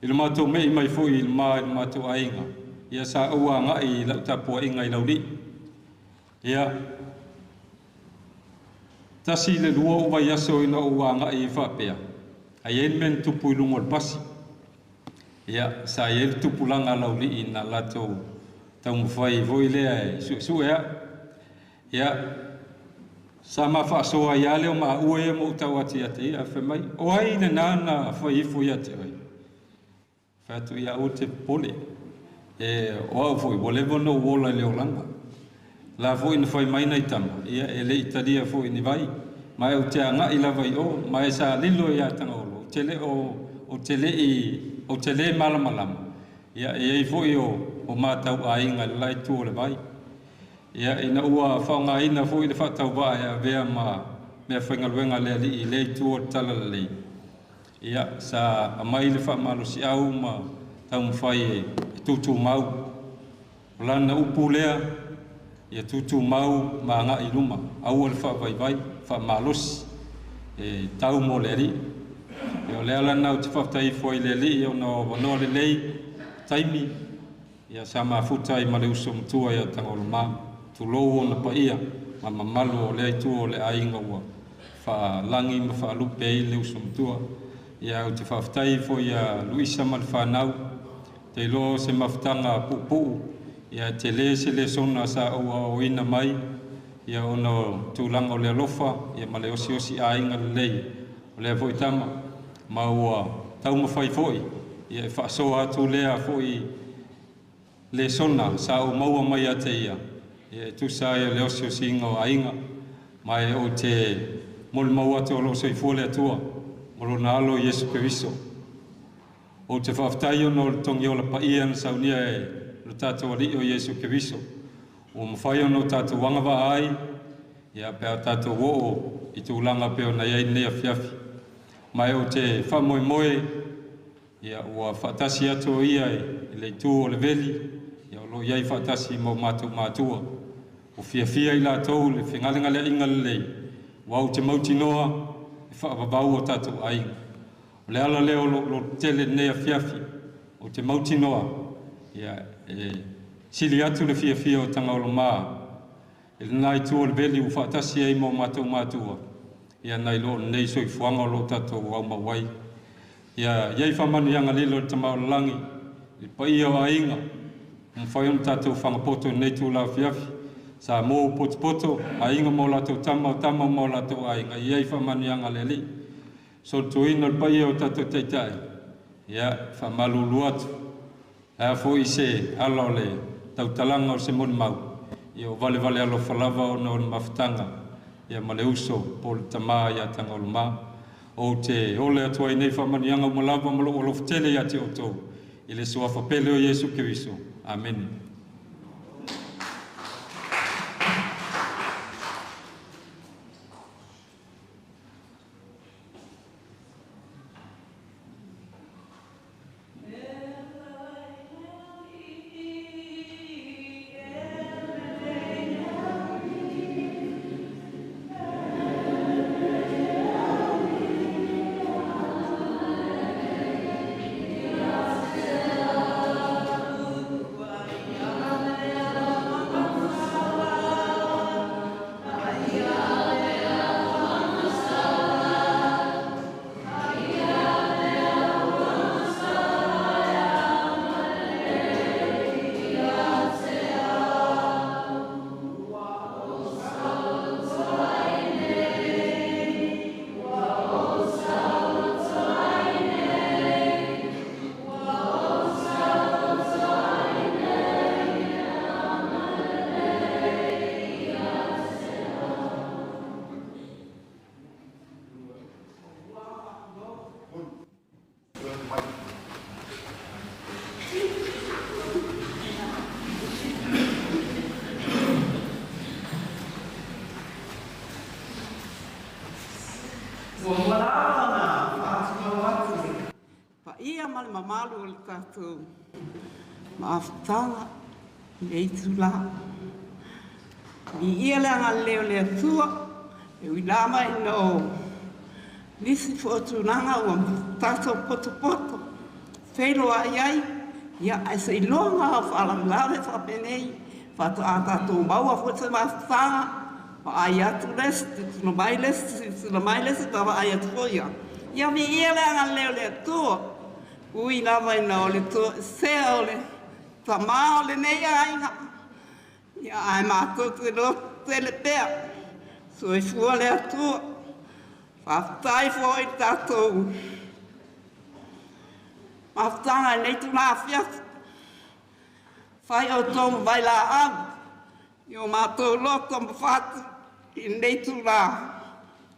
I le matou me'i mai fo'i i le ma i le matou aiga, ia sa ou aga'i i la'u tapua'iga i Laulii. Ia, tasi le lua ou vaiaso ina ou aga'i ai fa'apea, ai ai le mea na tupu i luga o le pasi. Ia, sa i ai le tupulaga a Laulii na latou taumafai foi lea e su'esu'e a'u. Ia, sa ma fa'asoa ai lea o maua ia ma ou tau atu ia te ia, fai mai, o ai lenā na fai ifo ia te oe? Fai atu ia aua te popole. E o au foi, ua leva ona ou ola i le olaga. La foi na fai mai nai tama, ia e le'i talia fo'i ni vai. Ma e ou te aga'i lava i o, ma e sa lilo iā Tagaolo, ou te le o, ou te le'i, ou te lē malamalama, ia e i ai foi o, o matau aiga i le la itu o le vai. Ia ina ua fa'aaogāina foi le fa'atauvaa e avea ma mea faigaluega a le Alii i lea itu o le talalelei, ia sa aumai le fa'amalosi'au ma taumafai e tūtūmau. O lana upu lea, ia tūtūmau ma aga'i i luma, aua le fa'avaivai, fa'amalosi e tau mo le Alii. Ia o le ala lena ou te fa'afetai ifo ai i le Alii ona o avanoa lelei, taimi, ia sa mafuta ai ma le uso matua ia Tagaolomā, tulou ona paia ma mamalu o lea itu o le aiga ua fa'alagi ma fa'alupe ai le uso matua. Ia ou te fa'afetai ifo iā Luisa ma le fanau, te iloa o se mafutaga pu'upu'u, ia e telē se lesona sa ou aoaoina mai, ia ona o tulaga o le alofa, ia ma le osiosi aiga lelei o lea foi tama, ma ua taumafai foi, ia e fa'asoa atu lea foi lesona sa ou maua mai ia te ia, ia e tusa ai o le osiosiga o aiga, ma e ou te molimau atu o lo'o soifua le Atua ma lona Alo Iesu Keriso. Ou te fa'afetai ona o le togiola paia na saunia e lo tatou Alii o Iesu Keriso, ua mafai ona o tatou agava'a ai, ia pe a tatou o'o i tulaga pei ona i ai lenei afiafi. Ma e ou te fa'amoemoe, ia ua fa'atasi atu o ia i le itu o le veli, ia o lo'o i ai fa'atasi ma o matou matua. Ua fiafia i latou i le fegalegalea'iga lelei, ua ou te mautinoa e fa'avavau o tatou aiga. O le ala lea o lo'u lototele i lenei afiafi, ou te mautinoa, ia e sili atu le fiafia o Tagaolomā i lenā itu o le veli ua fa'atasi ai ma o matou matua, ia nai lo o lenei soifuaga o lo'o tatou aumau ai. Ia i ai faamanuiaga lilo i le Tama o le lagi, i le paia o aiga, ua mafai ona tatou fagapoto i lenei itulā afiafi, Samoa ua potopoto, aiga ma o latou tama, o tama ma o latou aiga, ia i ai faamanuiaga a le Alii. Solituina o le paia o tatou taitai, ia, e faamalulu atu, le a foi se ala o le tautalaga o se molimau, ia o valevale alofa lava ona o le mafutaga, ia ma le uso po o le tamā ia Tagaolomā. Ou te ole atu ai nei faamanuiaga uma lava ma lou alofa tele ia te outou, i le Suafa pele o Iesu Keriso. Amene. Muamua lava ona faatulou atu i le paia ma le mamalu o le tatou mafutaga i lenei itula. Viia le agalelei o le Atua, e ui lava ina o nisi foi o tulaga ua tatou potopoto feiloai ai, ia ae seiloga lava o faalavelave faapenei faatoa tatou maua foi se mafutaga, vaai atu le isi tilotilo mai le isi, tilotilo mai le isi, vaavaai atu foi au. Ia viia le agalelei o le Atua. Ui lava ina o le toesea o le tama o lenei aiga, ia ae matou te loto tele pea. Soifua le Atua. Faafetai foi i le tatou mafutaga i lenei itula afiafi. Fai outou ma vailaau i o matou loto ma fatu i lenei itula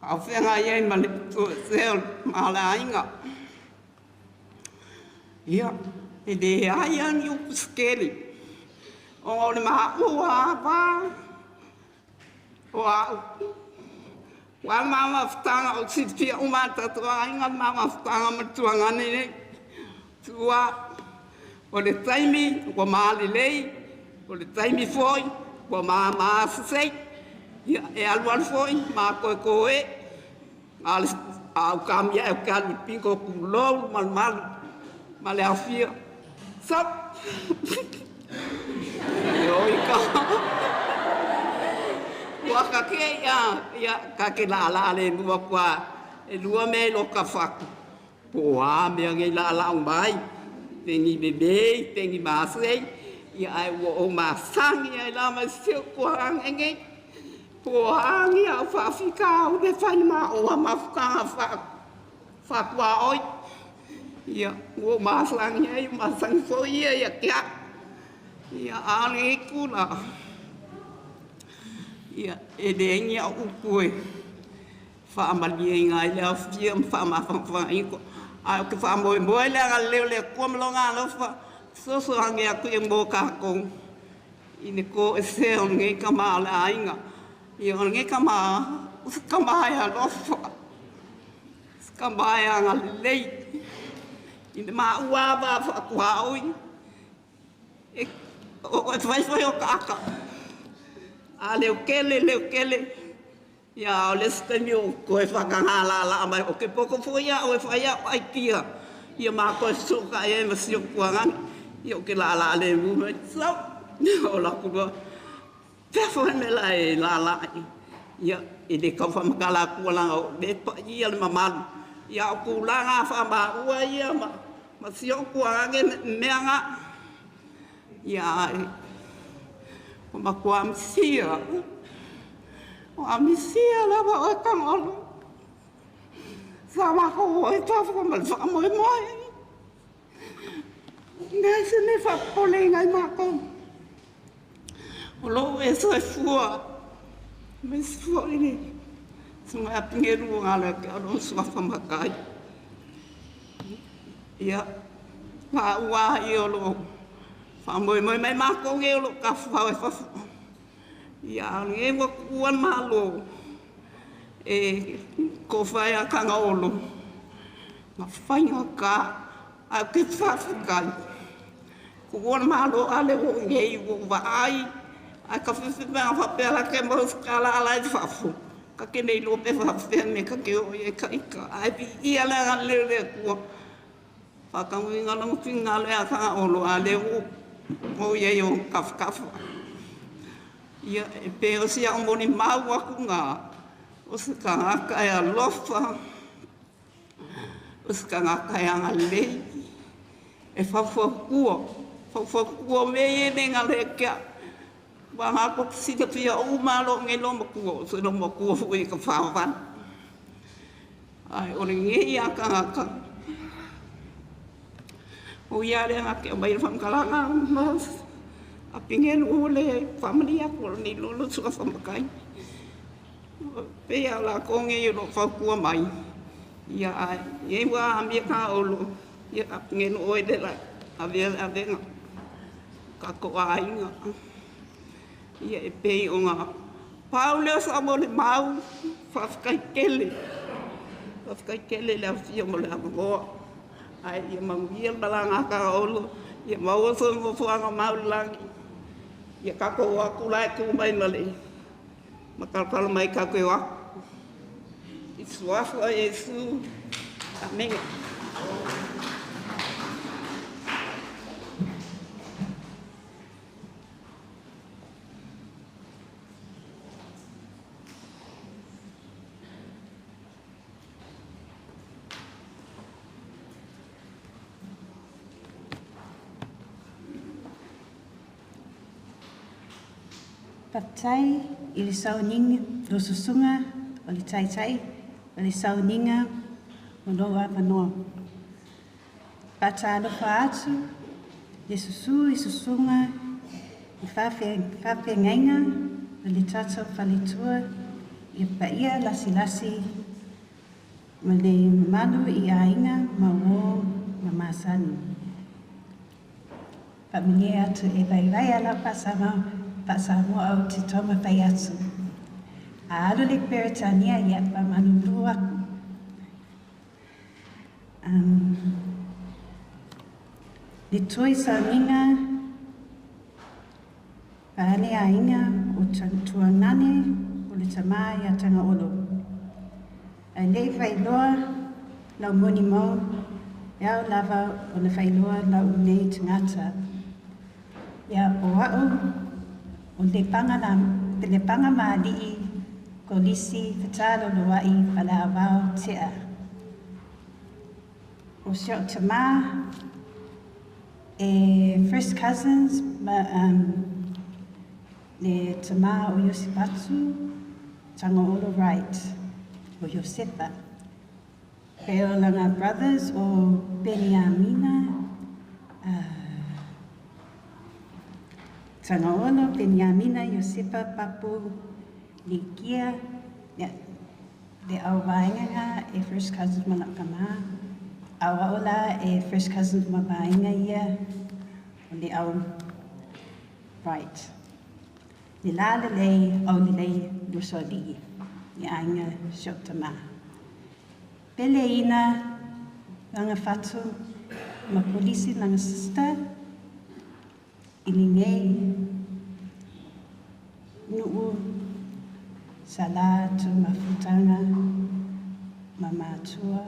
a o feagai ai ma le toesea o le tama o le aiga. Ia, e leai lava ni upu se tele ona o le maua lava o au ua a le ma mafutaga ou te silafia uma lava e le tatou aiga le ma mafutaga ma le tuagane nei. Tuua, o le taimi ua ma lelei, o le taimi foi ua ma masesei, ia e alu alu foi ma toetoe. A ou tami ae ou te alu i le pito, tulou le malumalu ma le aofia. Sau! Oi ka ua ta te i a, ia ta te laalaa le lua atu a, e lua mea i lo ta fatu, po o a mea nei laalaa uma ai, pe ni lelei pe ni masei, ia ae ua ou masani ai lava i si ou tuaage nei. Po o a ni au faafitauli e fai ma o mafutaga faatuaoi, ia ua ou masani ai, ua masani foi ia ia te au. Ia a o lenei tula, ia e leai ni au upu e faamalieina ai le aofia ma faamafanafanaina, ae ou te faamoemoe i le agalelei o le Atua ma Lona alofa e fesoasoani atu ia mo tatou i le toesea o lenei tama o le aiga. Ia o lenei tama, o se tama e alofa, o se tama e agalelei. I le maua lava faatuaoi, e fai foi o ta ata, a leotele, leotele, ia a o le isi taimi o toe faataga laalaa mai, ou te poto foi au e fai au aikia, ia ma toe fesootai ai ma si ou tuagane, ia ou te laalaa lemu mai, sau, o lau loa, fea foi le mea la e laalaa ai. Ia, e le tau faamatala atua leaga o lea e paia le mamalu, ia a o tulaga faamaua ia ma si ou tuagane mea na, ia ae ua matua misia, ua misia lava oe Tagolo. Sa matou o ai fafo ma le faamoemoe. Leai se mea e faapopoleina ai matou. O lou e soifua, aemaise foi le susuga ia Pigelu o Alaatea o lona suafa Matai. Ia, maua lava ia o lo o faamoemoe mai matou nei o lo o tafafao ai fafo. Ia, a o lenei ua tuua le Malo, e tofa ai ia Tagaolo, na faigata, ae ou te faafetai, tuua le Malo, a lea ua ou i inei ua ou vaai, ae ta fefe pe ana faapea la te maua se tala a o la e i fafo, ta te le iloa pe faapefea le mea ta te oo i ai ita. Ae viia le agalelei o le Atua, faataunuuina lona finagalo ia Tagaolo, a o lea ua ou i ai i ona tafatafa. Ia, e pei o si au molimau atu lena, o se tagata e alofa, o se tagata e agalelei, e faufautua, faufautua mea ia e le galo ia te au. Aua matou te silafia uma lava lou nei loomatua, o se loomatua foi e tafāvale. Ae o lenei lava tagata, o ia lea na te aumaia le faamatalaga, Apinelu ua le faamalie atu o lenei loa lou suafa matai. Pei lava o latou nei o lo o fautua mai, ia ae i ua amia Tagaolo, ia Apinelu oe lea o le a avea le avega tatou aiga. Ia e pei ona pau lea o sau molimau, faafetai tele. Faafetai tele i le afifio ma le avanoa. Ae ia manuia le malaga a Tagaolo, ia maua sona nofoaga mau i le lagi. Ia tatou o atu la e tu mai ma le ma talotalo mai tatou te o atu. I le Suafa o Iesu. Amene. Faafetai i le sauniga lau susuga o le Taitai o le sauniga o lou avanoa. Faatalofa atu le susu i susuga i faafeagaiga ma le tatou faletua i paia lasilasi ma le mamalu i aiga ma uō ma masani. Faamanuia atu e vaivai a lau faasamoa au te taumafai atu. A alu le Peretania ia faamalulu aku. Le toi sauniga vaeane aiga o Tuaunane o le tama ia Tagaolo. Ae le i faailoa lau molimau e ao lava ona faailoa lau nei tagata. Ia o au o Lepaga la Lepaga ma alii Kolisi Fetaloloa'i Faleavao Tea. O si o'u tamā e first cousins ma le tamā o Iosefatu Tagaolo Wright o Iosefa. Pe o lana brothers o Peniamina Tagaolo, Peniamina, Iosefa, Papu, Likia, ia, le au vaega na e first cousins ma la'u tamā. A o a'u la e first cousins ma vaega ia o le au Wright. Le la lelei, au lelei, Usoalii, i aiga si o'u tamā. Peleina lana fatu ma Kolisi lana sister i lenei nuu sa latou mafutaga ma matua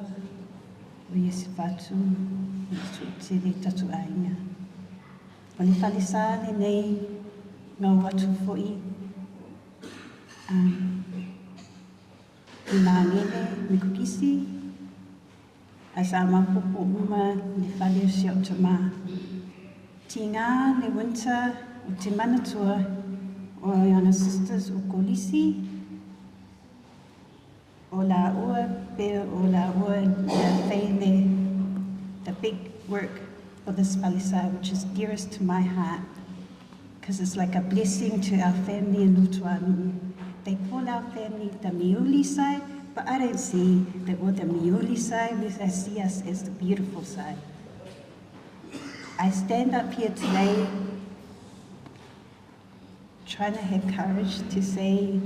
o Iesifatu ma le Tuutele i tatou aiga. O le falesa lenei gau atu foi i Magele me Kukisi, ae sa maopoopo uma le fale o si o'u tamā. Tigā le winter o te manatua o ana sisters o Kolisi, o lāua pe o lāua mea fai le the big work for this falesa which is dearest to my heart because it's like a blessing to our family in Lutuanuu. They call our family the Miuli side, but I don't see that we're the Miuli side, I see us as the beautiful side. I stand up here today trying to have courage to say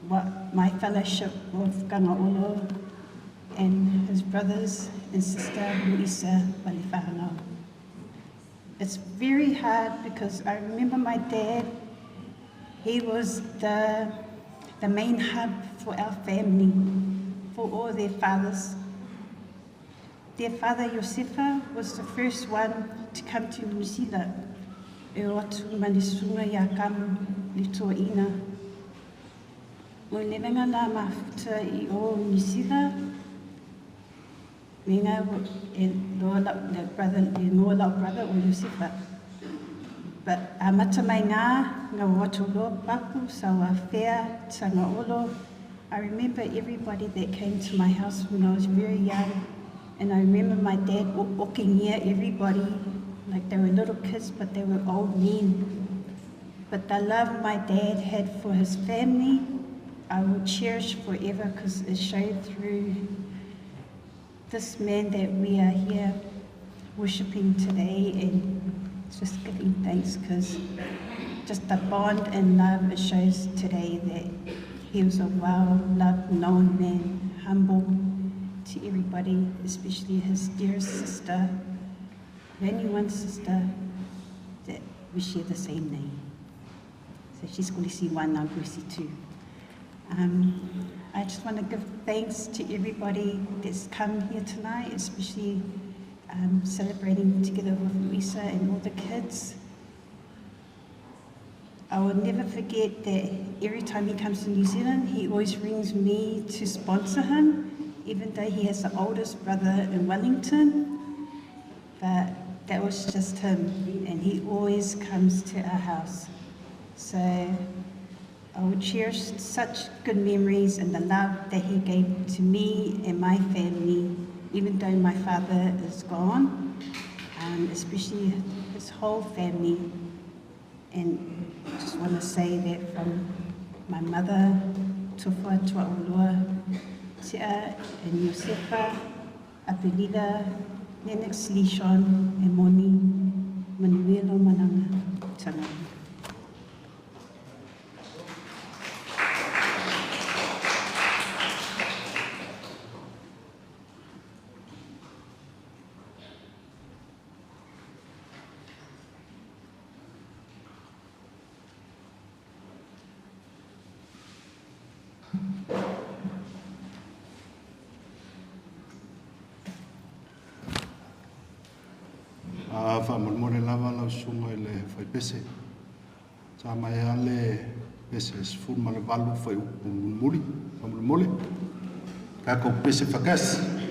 what my fellowship with Tagaolo and his brothers and sister Luisa Malefahanau. It's very hard because I remember my dad, he was the main hub for our family, for all their fathers. Their father, Iosefa, was the first one to come to New Zealand. E o atu ma le susuga ia Kamu le toeaina. O le lenga la mafuta i o New Zealand, me nga e loa lau le brother, e ngoa lau brother o Iosefa. But amata mai ngā, ngā o atu loa papu, Sauafea, Tagaolo. I remember everybody that came to my house when I was very young. And I remember my dad okingia everybody, like they were little kids, but they were old men. But the love my dad had for his family, I will cherish forever because it showed through this man that we are here worshipping today and just giving thanks because just the bond and love it shows today that he was a well-loved, known man, humble. to everybody, especially his dearest sister, the only one sister that we share the same name. So she's Kolisi 1, I'm Kolisi 2. I just want to give thanks to everybody that's come here tonight, especially celebrating together with Luisa and all the kids. I will never forget that every time he comes to New Zealand, he always rings me to sponsor him, even though he has the oldest brother in Wellington. But that was just him, and he always comes to our house. So I will cherish such good memories and the love that he gave to me and my family, even though my father is gone, especially his whole family. And I just want to say that from my mother, Tufua Tua'ulua, Tia and Yosefa, Apelida, Lennox Lishon, and Moni, Manuelo Mananga, Tanga. Faamolemole lava lau susuga i le faipese. Sa mai lava le pese 18 fuaiupu mulimuli. Faamolemole. Tatou pese faatasi.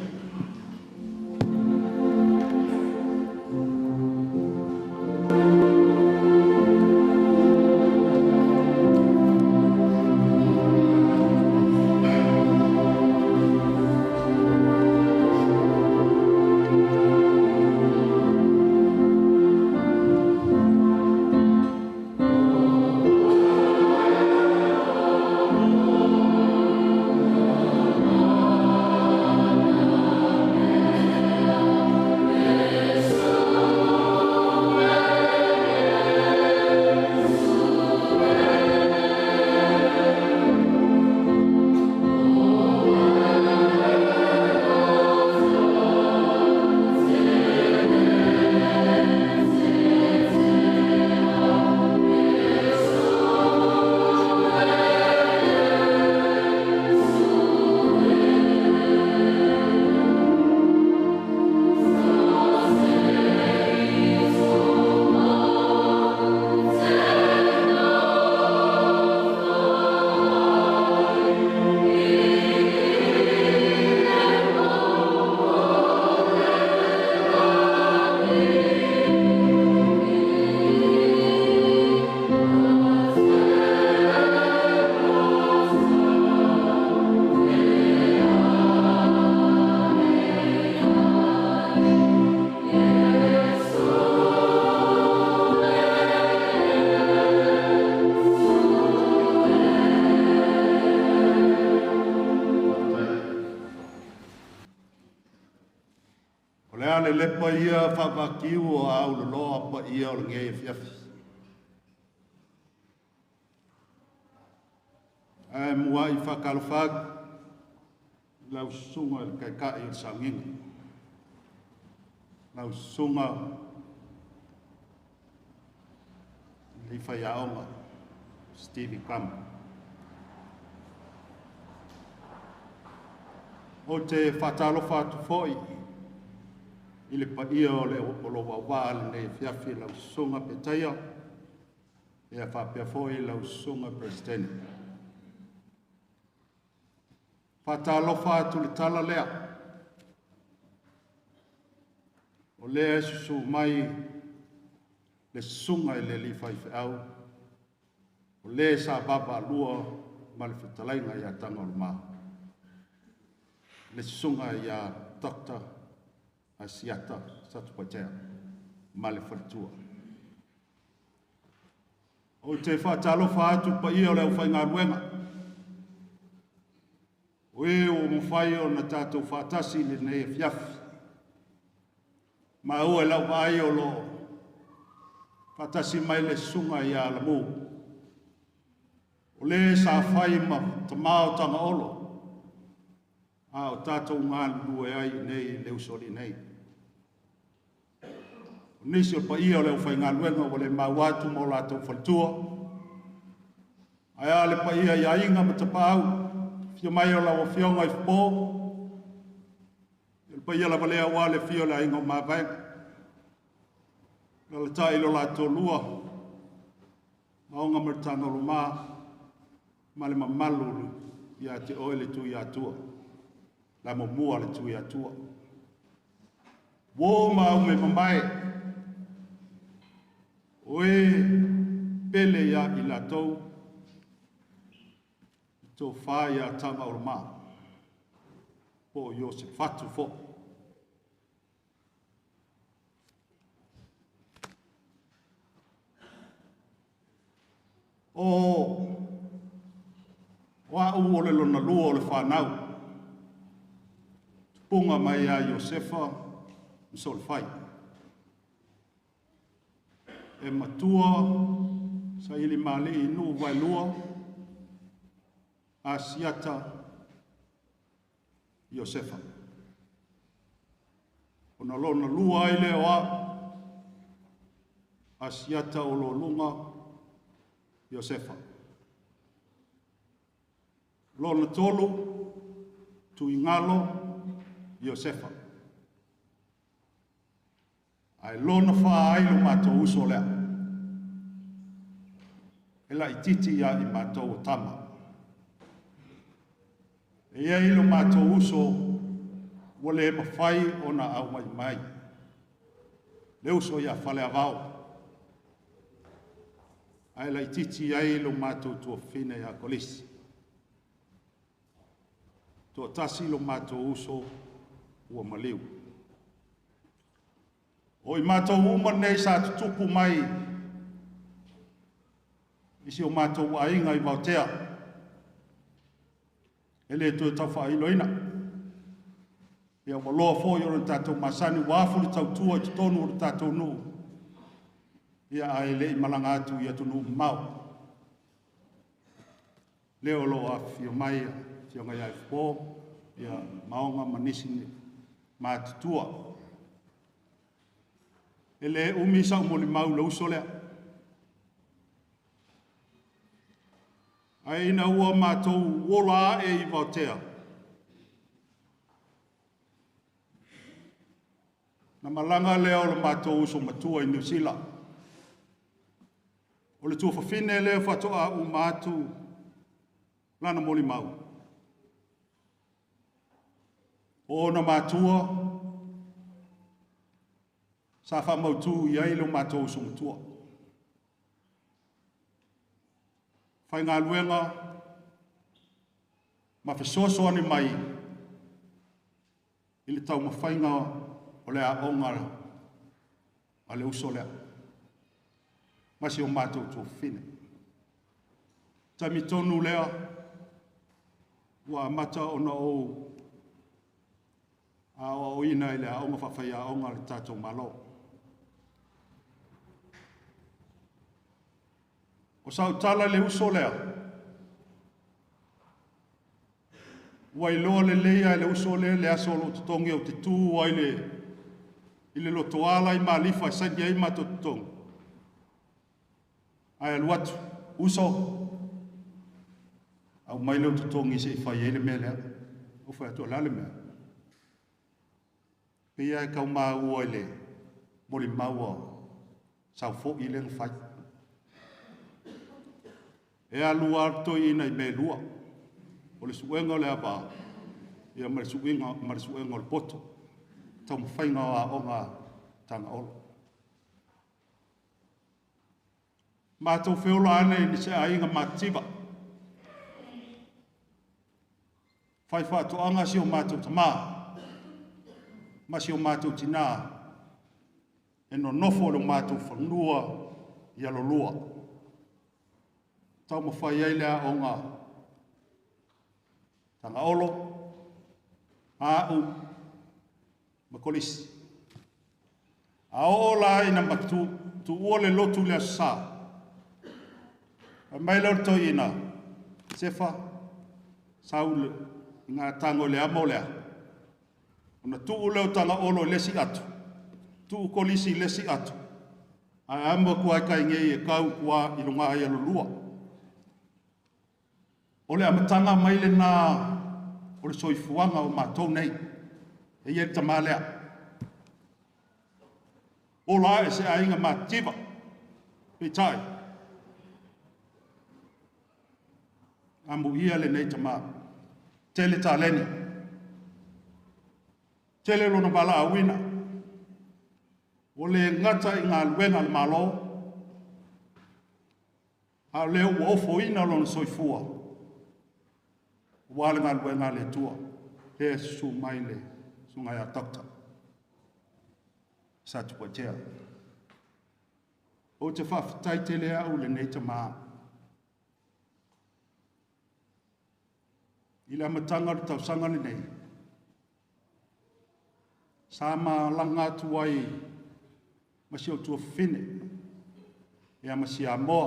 O le a le lepa ia faavakiu o auloloa paia o lenei afiafi. Ae mua'i faatalofa atu i lau susuga i le Taitai o le Sauniga, lau susuga i le Faiaoga Stevie Plummer. O te faatalofa atu foi i le paia o le o lou auvaa lenei afiafi lau susuga Petaia, ia faapea foi lau susuga Peresetene. Faatalofa atu le tala lea, o lea e susu mai le susuga i le alii faifeau, o lea sa vaavaalua ma le fetalaiga ia Tagaloa, le susuga ia Dr. Asiata Satupaitea ma le faletua. O te faatalofa atu paia o le aufaigaluega, o e ua mafai ona tatou faatasi i lenei afiafi. Maua e lau vaai o loo faatasi mai le susuga ia Alamu, o le sa fai ma tamā o Tagaolo, A o tatou galulue ai i nei le usoalii nei. O nisi o paia o le aufaigaluega ua le maua atu ma o latou faletua, ae a le paia i aiga ma tapaau, afio mai o lau Afioga i Fofo, le paia lava lea aua le afio o le aiga o Mavaega, alaalatai lo la toalua, Maoga ma le Tagaoloma, ma le mamalu ia te oe le Tuiatua, la muamua le Tuiatua. Uo ma aume mamae, o e pele ia i latou, i tofa ia Tagaoloma, po o Iosefatu foi. O au o le lona lua o le fanau, tupuga mai ia Iosefa ma Soolefai. E matua saili mali'i i nuu vaelua, Asiata Iosefa. Ona lona lua ai lea o au, Asiata o Loluga Iosefa. Lona tolu, Tuigalo Iosefa. Ae lona fā ai lo matou uso lea. E laitiiti ia i matou o tama. E i ai lo matou uso ua le mafai ona auai mai. Le uso ia Faleavao. Ae laitiiti ai lo matou tuafafine ia Kolisi. Toatasi lo matou uso ua maliu. O i matou uma nei sa tutupu mai i si o matou aiga i Vaotea. E le toe taufaailoina. Ia ua loa foi o le tatou masani ua afu le tautua i totonu o le tatou nuu. Ia ae le i malaga atu i atunuu mamao. Lea o lo o afifio mai Afioga ia Ifo, ia Maoga ma nisi matutua. E le umi sau molimau le uso lea. Ae ina ua matou ola ae i Vaotea, na malaga lea o le matou uso matua i Niu Sila. O le tuafafine lea faatoa uma atu lana molimau. O ona matua sa faamautu i ai lo matou uso matua. Faigaluega ma fesoasoani mai i le taumafaiga o le aoga a le uso lea. Ma si o matou tuafafine. Taimi tonu lea ua amata ona ou aoaoina i le aoga faafaiaoga a le tatou Malo. O sautala i le uso lea, ua iloa lelei lava e le uso lea le aso o lou totogi ou te tu ai i le lotoa i Malifa e saini ai matou totogi. Ae alu atu, uso, au mai leu totogi se i fai ai le mea lea. Ou fai atu, o le a le mea? Pei e tau maua i le molimau a saofoi lea na fai. E alu lava toeaina i mea e lua. O le suega o le ava, ia ma le suega o le poto. Taumafaiga o aoga Tagaolo. Matou feola ane i se aiga matitiva. Fai faatoaga si o matou tamā, ma si o matou tinā, e nonofo i lo matou fanua i Alolua. Taumafai ai le aoga Tagaolo, A'u ma Kolisi. A oo la ina tuua le lotu i le aso Sa, fai mai lea o le toeaina, Sefa, sau I ngā tago i le amo lea. Ona tuu lea o Tagaolo i le isi ato, tuu Kolisi i le isi ato, ae amo atu ai kai nei e kau i tua i luga ai alulua. O le amataga mai lena o le soifuaga o matou nei. E ia le tamā lea. Ola ae se aiga matitiva. Peitai, amuia lenei tamā. Tele taleni, tele lona valaauina, ua le gata i galuega a le Malo, a o lea ua ofoina lona soifua aua le galuega a le Atua. Lea e susu mai le susuga ia Dr. Satupaitea. Ou te faafetai tele au i lenei tamā. I le amataga o le tausaga lenei, sa malaga atu ai ma si ou tuafafine, ia ma Siamoa,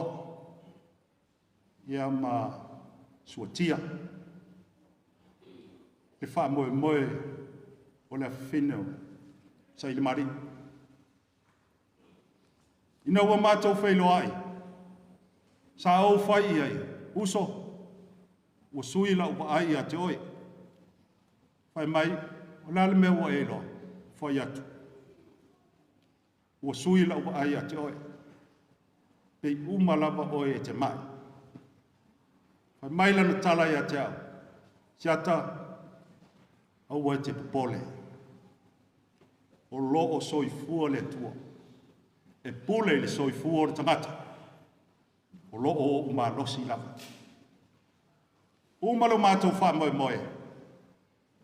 ia ma Suatia, le faamoemoe o le afafine o Sailimalii. Ina ua matou feiloai, sa ou fai i ai, uso, ua sui lau vaai ia te oe. Fai mai, o le a le mea ua e iloa? Fai atu, ua sui lau vaai ia te oe. Pei uma lava oe e te mai. Fai mai lana tala ia te au, Siata, aua e te popole. O lo o soifua le Atua. E pule i le soifua o le tagata. O lo o ou malosi lava. Uma lo matou faamoemoe,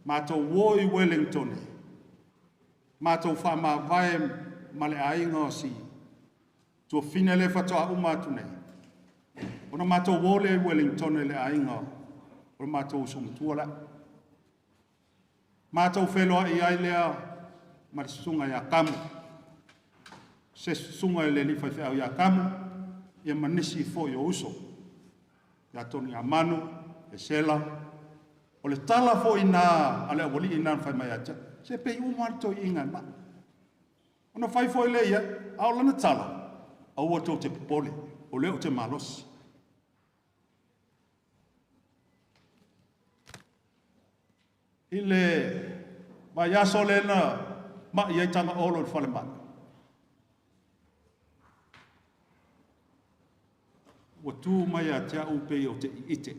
matou o i Wellington, matou faamavae ma le aiga o si tuafafine lea faatoa uma atu nei. Ona matou o lea i Wellington i le aiga o le matou uso matua la. Matou feiloai ai lea ma le susuga ia Kamu, se susuga i le alii faifeau ia Kamu, ia ma nisi foi o uso, ia Toni Amanu, Esela. O le tala foi na a le aualii na fai mai ia te au, se pei uma lava le toeaina e mai. Ona fai foi lea ia, a o lana tala, aua tou te popole, o lea ou te malosi. I le vaiaso lea na mai ai Tagaolo i le falemai, ua tu mai ia te au pei ou te iite.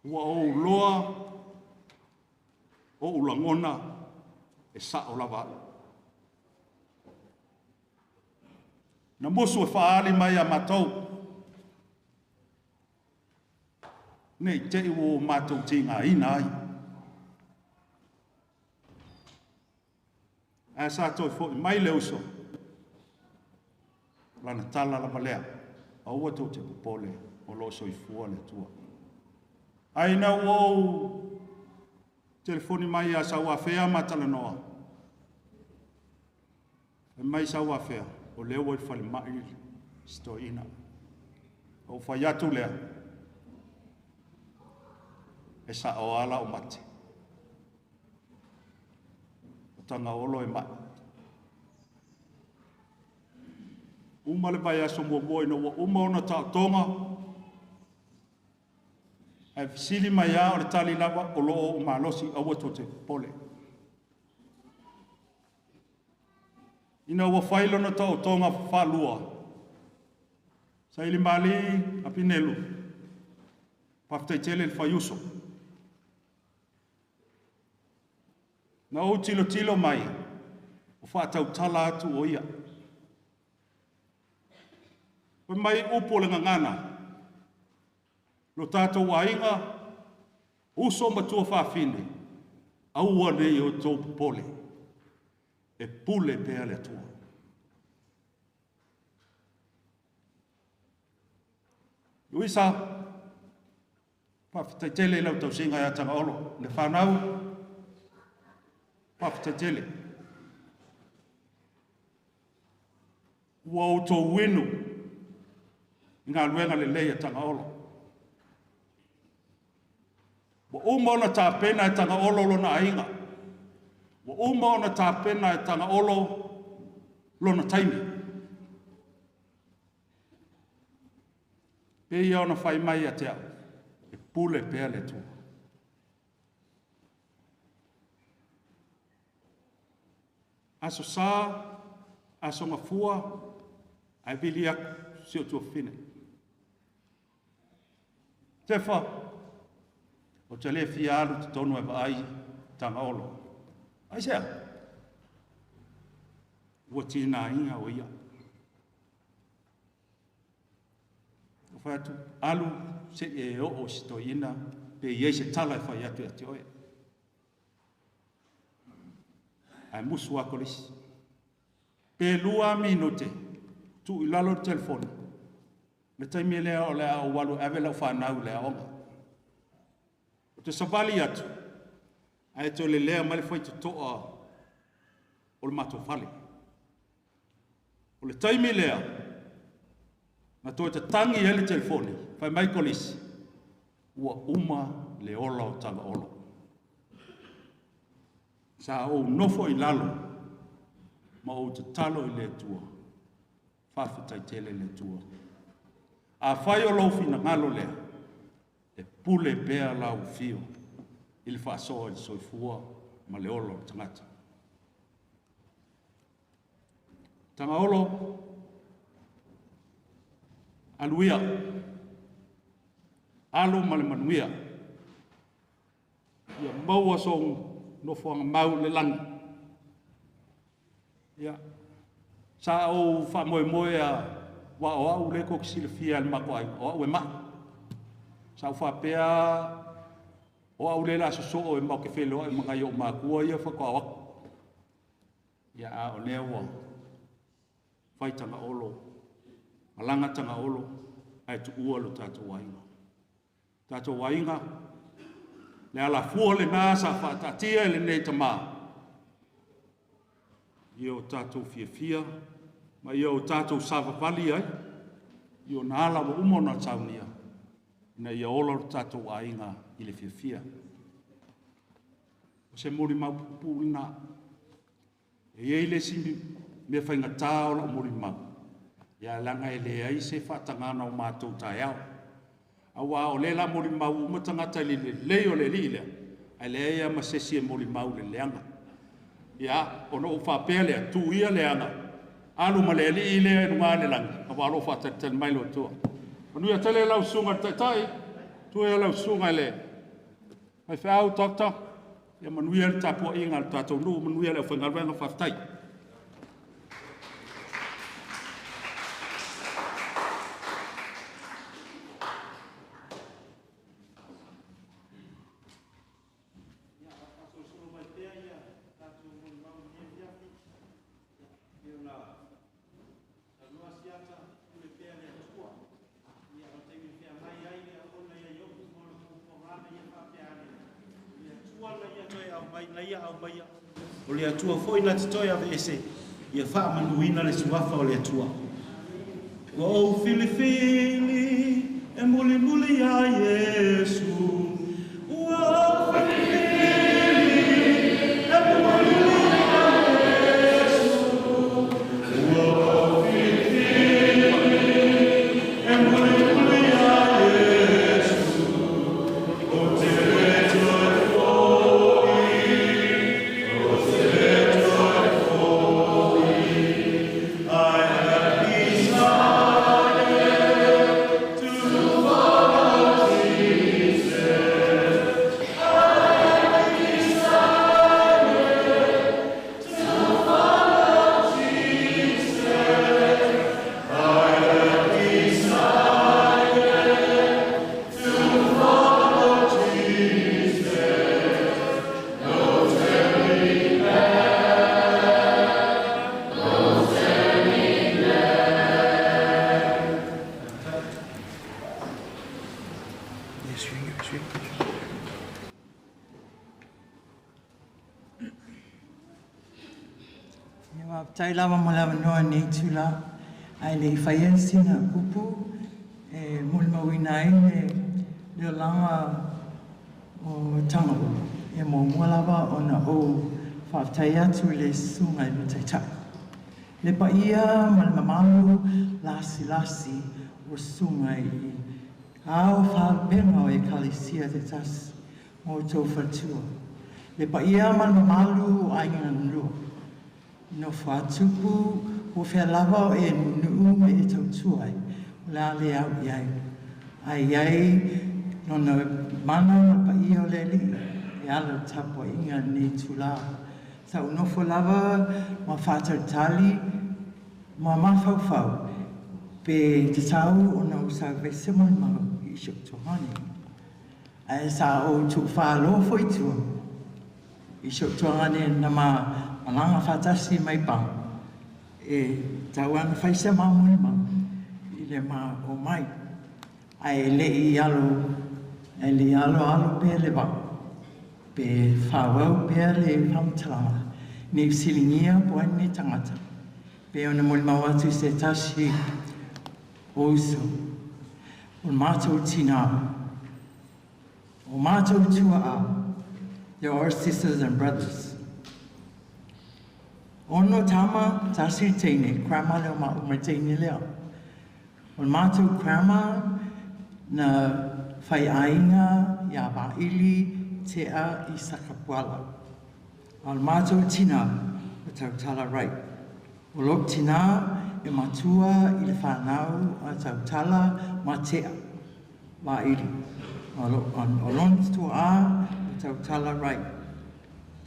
Ua ou loa o ou lagona e sao lava au. Na musu e faaali mai ia matou, nei te i ua matou tigaina ai. Ae sa toe foi mai le uso, lana tala lava lea, aua tou te popole, o lo o soifua le Atua. Ae ina ua ou telefoni mai ia Sauafea ma talanoa, fai mai Sauafea, o lea ua i le falemai si toeaina. Ou fai atu lea, e sao lava lau mate. O Tagaolo e mai. Uma le vaiaso muamua ina ua uma ona taotoga, ae fesili mai lava o le tali lava o lo o ou malosi, aua tou te popole. Ina ua fai lona taotoga faalua, Sailimali Apinelu, faafetai tele le faiuso. Na ou tilotilo mai, o faatautala atu o ia. Fai mai upu o le gagana, lo tatou aiga, uso ma tuafafine, aua ne i outou popole, e pule pea le Atua. Luisa, faafetai tele i lau tausiga ia Tagaolo, le fanau, faafetai tele. Ua outou inu i galuega lelei a Tagaolo. Ua uma ona tapena e Tagaolo lona aiga. Ua uma ona tapena e Tagaolo lona taimi. Pe ia ona fai mai ia te au, e pule pea le Atua. Aso Sa, Aso Gafua, ae vili atu si o tuafafine. Tefa, o te le fia alu totonu e vaai Tagaolo. Aisea? Ua tinaina o ia. O fai atu, alu se i e oo i se toeaina pe i ai se tala e fai atu ia te oe. Ae musu lava kolisi. Pe 2 minute, tuu i lalo le telefoni, le taimi lea o le a ou alu e ave lau fanau i le aoga. Ou te savali atu, ae toe lelea mai le faitotoa o le matou fale. O le taimi lea, na toe tatagi ai le telefoni, fai mai kolisi, ua uma le ola o Tagaolo. Sa ou nofo i lalo ma ou tatalo i le Atua, faafetai tele le Atua. Afai o lou finagalo lea, e pule pea lau afio i le faasoa i le soifua ma le ola o le tagata. Tagaolo, alu ia, alu ma le manuia, ia maua sou nofoaga mau i le lagi. Ia, sa ou faamoemoe lava, aua o au lea tou te silafia e le matou aiga, o au e mai. Sa ou faapea o au lea o le a sosoo matou te feiloai ma nai ou matua ia faatoa o atu. Ia, a o lea ua fai Tagaolo, malaga Tagaolo, ae tuua lo tatou aiga. Tatou aiga, le alafua lena sa faataatia e lenei tamā, ia o tatou fiafia ma ia o tatou savavali ai, i ona ala ua uma ona saunia, ina ia ola lo tatou aiga i le fiafia. O se molimau puupuu lena. E i ai le isi mea faigata o lau molimau, ia leaga e leai se faatagaga o matou taeao. Aua o lea la molimau uma tagata i le lelei o le alii lea, ae leai lava ma se isi e molimau i le leaga. Ia, ona ou faapea lea, tuu ia leaga, alu ma le alii lea i luga le lagi, aua o lo o faatalitali mai le Atua. Manuia tele lau susuga i le Taitai, tua ia lau susuga i le faifeau, doctor, ia manuia le tapuaiga a le tatou nuu, manuia le aufaigaluega, faafetai. Ia, a o faasolosolo mai pea tatou molimau i lenei afiafi, ia, pei ona saunoa Asiata, pule pea le Atua. Ia, o le taimi e feagai ai le auauna ia Iopu ma ona puapuaga, na ia faapea ane, o le Atua na ia toe aumai, na ia aumaia, o le Atua foi na te toe aveese, ia faamanuina le suafa o le Atua. Ua ou filifili e mulimuli ia Iesu. Ua ou filifili e mulimuli ia Iesu. Ua ou filifili e mulimuli ia Iesu. Ou te le toe foi, ou te le toe foi. I have decided to follow Jesus. I have decided to follow Jesus. I have decided to follow Jesus. No turning back, no turning back. Ia faafetai lava mo le avanoa i lenei itula, ae le i faia sina upu e molimauina ai le olaga o Tagaolo, e muamua lava ona ou faafetai atu i le susuga i le Taitai. Le paia ma le mamalu lasilasi o susuga i ao faalupega o Ekalesia taitasi ma outou faletua. Le paia ma le mamalu o aiga galulue, nofo a tupu ua fea lava o e nuunuu ma e tautua ai, o le a le au i ai. Ae i ai lona mana ma le paia o le Alii e ala i le tapuaiga i lenei itula. Sa ou nofo lava ma faatalitali ma mafaufau pe tatau ona ou sau e fai se molimau i si ou tuagane. Ae sa ou tuufālō foi i tua i si ou tuagane na ma malaga faatasi mai Pago e tatau lava ona fai se ma molimau i le ma omai. Ae le i alo, ae le i aloalo pea le vaa, pe faaauau pea le faamatalaga, ne i fesiligia po o ai lenei tagata, pe ona molimau atu i se tasi o uso, o le matou tinā, o matou tuaa, they are our sisters and brothers. 6 tama, 1 le teine, grandma lea o maua ma le teine lea. O le matou grandma na faiaiga ia Vaili Tea i Sakapuala. A o le matou tinā, o Tautala Wright. O lou tinā e matua i le whanau a Tautala ma Tea Vaili. O lona tuaa o Tautala Wright.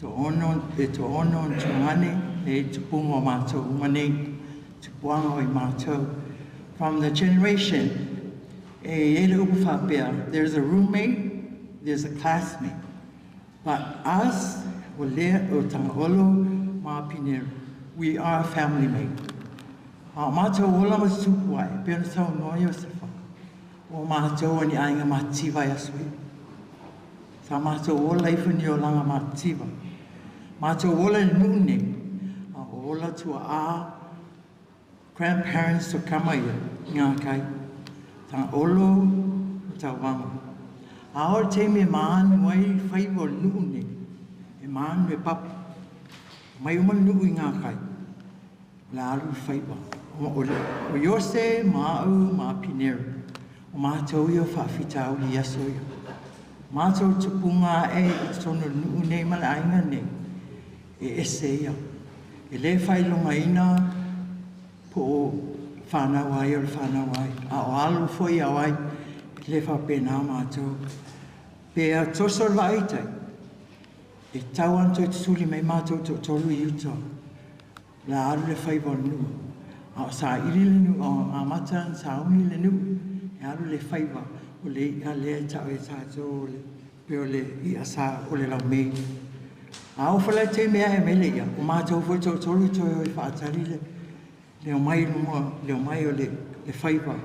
To ono, e to ono na tungane e tupunga o mātou uma nei, tupuanga o i mātou. From the generation, e i ai le upu faapea, there's a roommate, there's a classmate. But us, o lea o Tagaolo ma Pineru, we are a family mate. A o mātou ola ma te tupu ai, pe ona saunoa Iosefa, o mātou o ni aiga matitiva i aso ia. Sa mātou ola ifo ni olaga matitiva. Mātou ola i le nuu nei, a o ola tuaa grandparents o kama ia, ngā kai. Tagaolo o Tauaga. A o le taimi e maanu ai faiva o le nuu nei, e maanu e papa. Mai uma le nuu i ngā kai. O le alu i faiva. O Iose, ma au, ma Pineru. O mātou ia o faafitauli i aso ia. Mātou tupunga e i totonu o le nuu nei ma le aiga nei. E ese ia. E le faailogaina po o whanau ai o le whanau ai. A o alu foi au ai, e le faapena mātou. Pe a toso le vaaitai, e tau ana toe tutuli mai mātou toatolu i uta. La alu le faiva o le nuu. A o saili le nuu, o amata na sauni le nuu, e alu le faiva o le i'a lea e tau e tātou o le, pe o le i'a sa o le laumei. A ofa le te mea e mele ia, o mātou foi toatolu i toe o i whaatari le, le o mai lunga, le o mai o le, le faiva.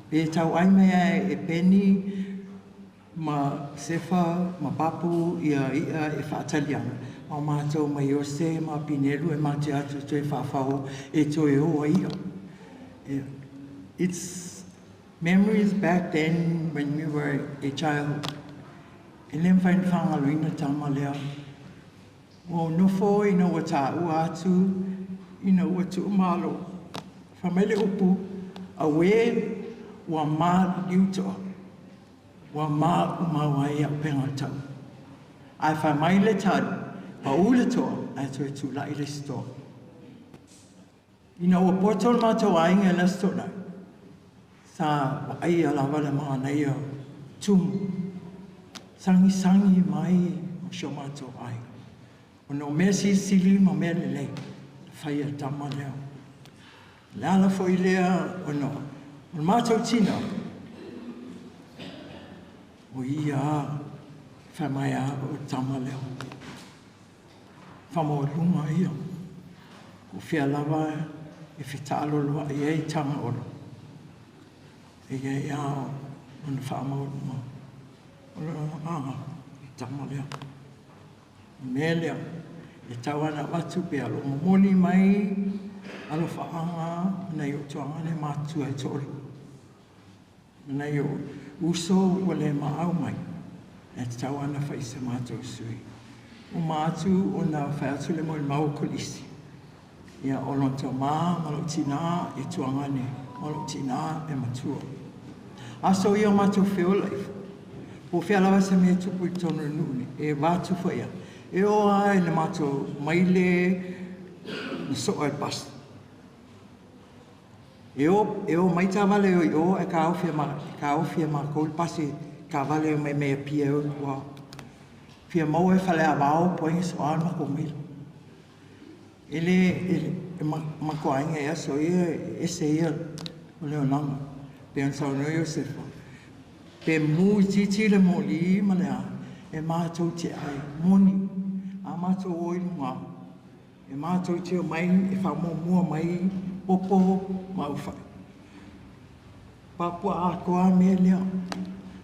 Pe tau ai mea e peni ma Sefa ma Papu ia ia e whaatali ana. O mātou mai Iose ma Pineru e mātou atu toe whaafao e toe oa ia. It's memories back then when we were a child. E le mawhai na whangaloina tama lea. O nofo ina ua tāua atu, ina ua tuumalo. Whamai le upu, a we ua mā liutoa. Ua mā umau ai au penga tau. Ai whamai le tari, pa u le toa, ai toe tūlai le sitoa. Ina ua poto le mātou aiga i le aso toonai, sa vaai a lava le manaia tumu. Sangisangi mai ma si o mātou aiga. Ona o mea silisili ma mea lelei, whai a tama lea. Le ala foi lea ona o le mātou tina, o ia a, whai mai a o tama lea. Whamaualunga ia. O whia lava e whitaaloloa i ei Tagaolo. E ia e ao ona whaamaualunga. O le anga i tama lea. Mea lea, e tau ana atu pe alo momoli mai alo whaanga na i o tuanga le mātua e to'olu. Na i o uso ua le maau mai. E tatau ana fai se matou sui. Uma atu ona fai atu le molimau o Kolisi. Ia, o lona tama ma lou tinā e tuagane, ma lou tinā e matua. Aso ia o matou feola ifo. Po o fea lava se mea e tupu i totonu o le nuu nei, e vatu foi lava. E oo lava i le matou maile na soa e le pasi. E o, e o mai taavale e o i o ae taofi e, taofi e matou le pasi taavale e omai mai Apia e o i tua. Fia maua e Faleavao po o ai na soa le matou maila. E le, e, e matou aiga i aso ia, e ese ia o le olaga. Pei ona saunoa Iosefa, pe mu itiiti le moli ma le a, e matou te ai, moni, a matou o i luga, E matou te omai e faamuamua mai popo ma aufai. Papua atoa mea lea.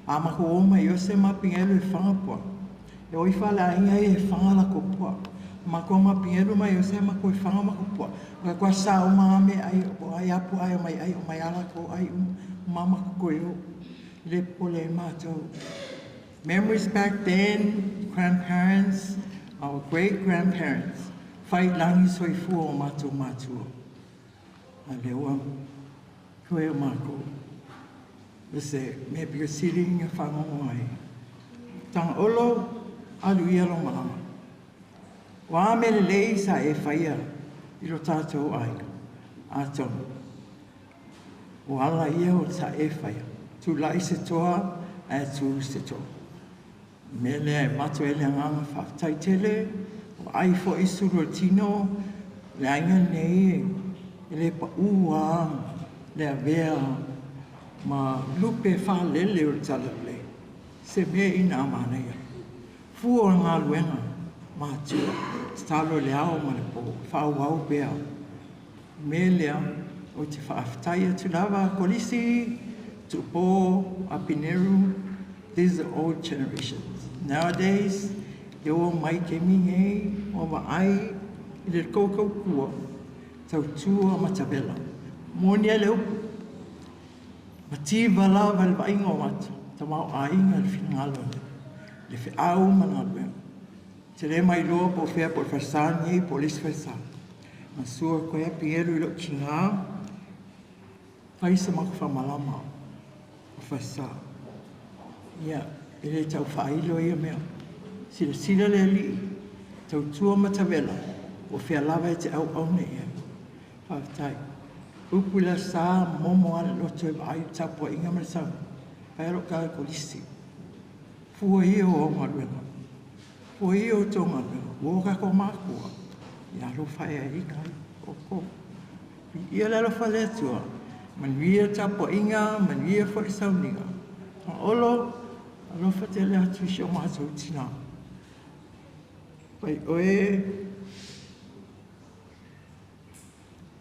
A matou o mai o se mapigelu e faga pua. E o ifo a le aiga ia e faga latou pua. Matou mapigelu mai o se matou e faga matou pua. O le sa uma a meaai o ai a pua e omai ai, omai a latou ai uma. Ma matou toe o. Le popole ai matou. Memories back then, grandparents, our great grandparents, fai i lagi soifua o matou matua. A lea ua toe o matou. O se mea pito sili na fagogo ai. Tagaolo, alu ia lou malaga. O a mea lelei sa e faia i lo tatou aiga? Atonu, o ala ia o sa e faia, tulai se toa ae tu se toa. O le mea lea e avatu ai le agaga faafetai tele, ua ai foi sulu o le tino, le aiga lenei e le pau lava le avea ma lupe faalele o le talalelei, se mea ina a manaia. Fua o le galuega matua, tatalo i le ao ma le po, faaauau pea. O le mea lea, ou te faafetai atu lava, Kolisi, Tuupo, Apineru, these are old generations. Nowadays, ia ua omai taimi nei, ua vaai i le tou tautua, tautua matavela. Moni ai le upu, mativa lava i le vaaiga o ata, tamaoaiga i le finagalo o le feau ma le galuega. Ou te le mailoa po o fea po o le falesa lenei po o le isi falesa. Na sua koe a Pigelu i lou tiga, fai se matou faamalama o falesa. Ia, e le tau faailo ia mea. Silasila le Alii, tautua matavela, po o fea lava e te auauna i ai. Faafetai. Upu i le Aso Sa, momo lava le loto e vaai i le tapuaiga ma le saunoaga. Fai lava lou tala i Kolisi. Fua ia o au galuega. Fua ia o tou galuega. Ua o tatou matua, ia alofa e aiga ai outou. Viia le alofa o le Atua. Manuia le tapuaiga, manuia foi le sauniga. Olo, alofa tele atu i si o matou tina. Pai oe,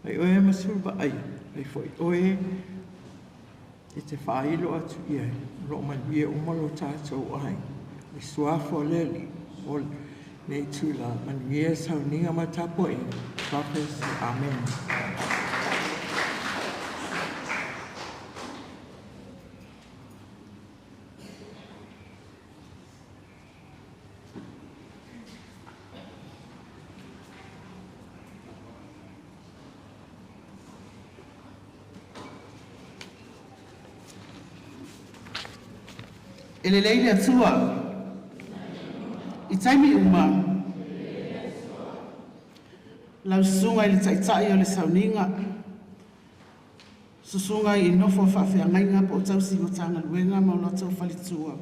pai oe ma sulu vaaia, pai foi oe e te faailo atu i ai, o lo o manuia uma lo tatou aiga. Le suafa o le Alii, o lenei itula, manuia le sauniga ma le tapuaiga. God bless you. Amen. E lelei le Atua i taimi uma. Lau susuga i le Taitai o le Sauniga, susuga i nofo a faafeagaiga po o tausi Matagaluega ma o latou faletua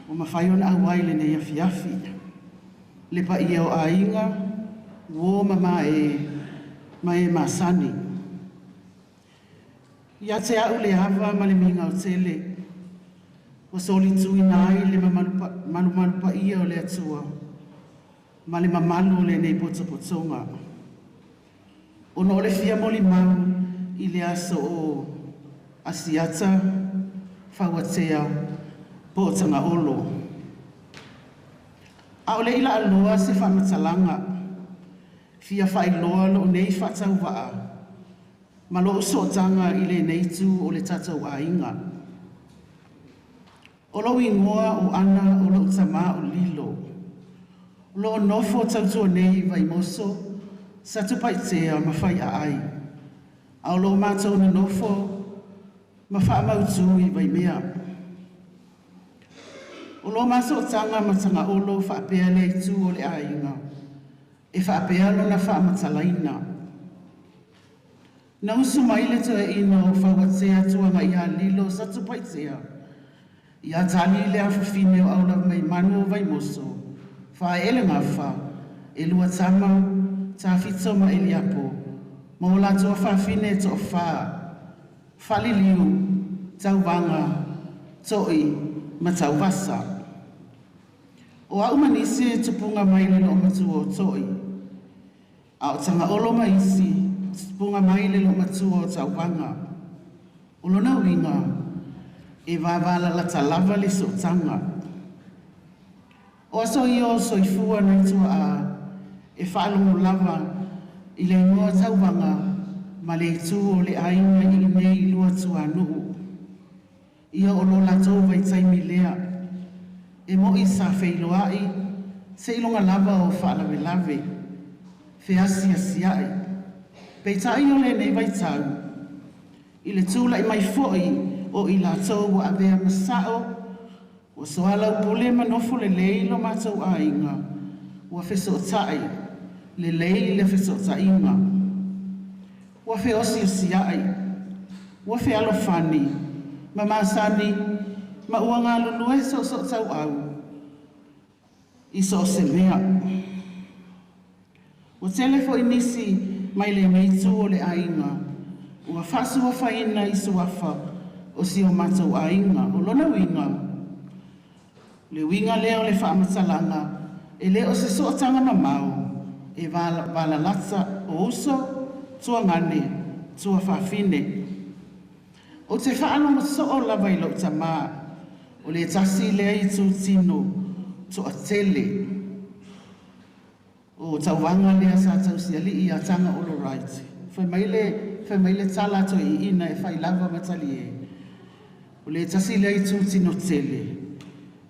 ua mafai ona auai i lenei afiafi. Le paia o aiga, uo ma mae ma e masani. Ia te a'u le ava ma le migao tele ua solituina ai le malumalu paia o le Atua ma le mamalu o lenei potopotoga. Ona o le fia molimau i le aso o Asiata, Fauatea po o Tagaolo. A o le i laaloa se faamatalaga, fia faailoa lou nei faatauvaa ma lou sootaga i lenei itu o le tatou aiga. O lou igoa o Ana o lou tamā o Lilo. O loo nofo tautua nei i Vaimoso, Satupaitea ma Faiaai. A o loo matou nonofo ma faamautū i Vaimea. O lo masootaga ma Tagaolo faapea le itu o le aiga, e faapea lona faamatalaina. Na usu mai le toeaina o Fauatea Tuaga ia Lilo Satupaitea, ia tali le afafine o Aulamaimanu o Vaimoso, Faaelegafa, e lua tama, Tafito ma Eliapo, ma o latou afafine e toafā, Faliliu, Tauvaga, To'i ma Tauvasa. O au ma nisi e tupuga mai le loomatua o To'i, a o Tagaolo ma isi, tupuga mai le loomatua o Tauvaga. O lona uiga, e vavalalata lava le sootaga. O aso ia o soifua nai tuaa, e faalogo lava i le igoa Tauvaga ma le itu o le aiga i inei i Luatuanuu. Ia o lo latou vaitaimi lea, e mo'i sa feiloai, seiloga lava o faalavelave, feasiasia'i. Peitai o lenei vaitau, i le tula'i mai fo'i o i latou ua avea ma sa'o, ua soalaupule ma nofo lelei lo matou aiga, ua fesoota'i, lelei le fesoota'iga. Ua feosiosia'i, ua fealofani, ma masani, ma ua galulue soosootauau i so o se mea. Ua tele foi nisi mai lenei itu o le aiga, ua faasuafaina i suafa o si o matou aiga. O lona uiga, le uiga lea o le faamatalaga, e le o se sootaga mamao, e valalata o uso, tuagane, tuafafine. Ou te faalogo soo lava i lou tamā, o le tasi lea itutino toatele o Tauvaga lea sa tausialii ia Tagaolo Wright. Fai mai le tala a toeaiina e fai lava ma talie, o le tasi lea itutino tele,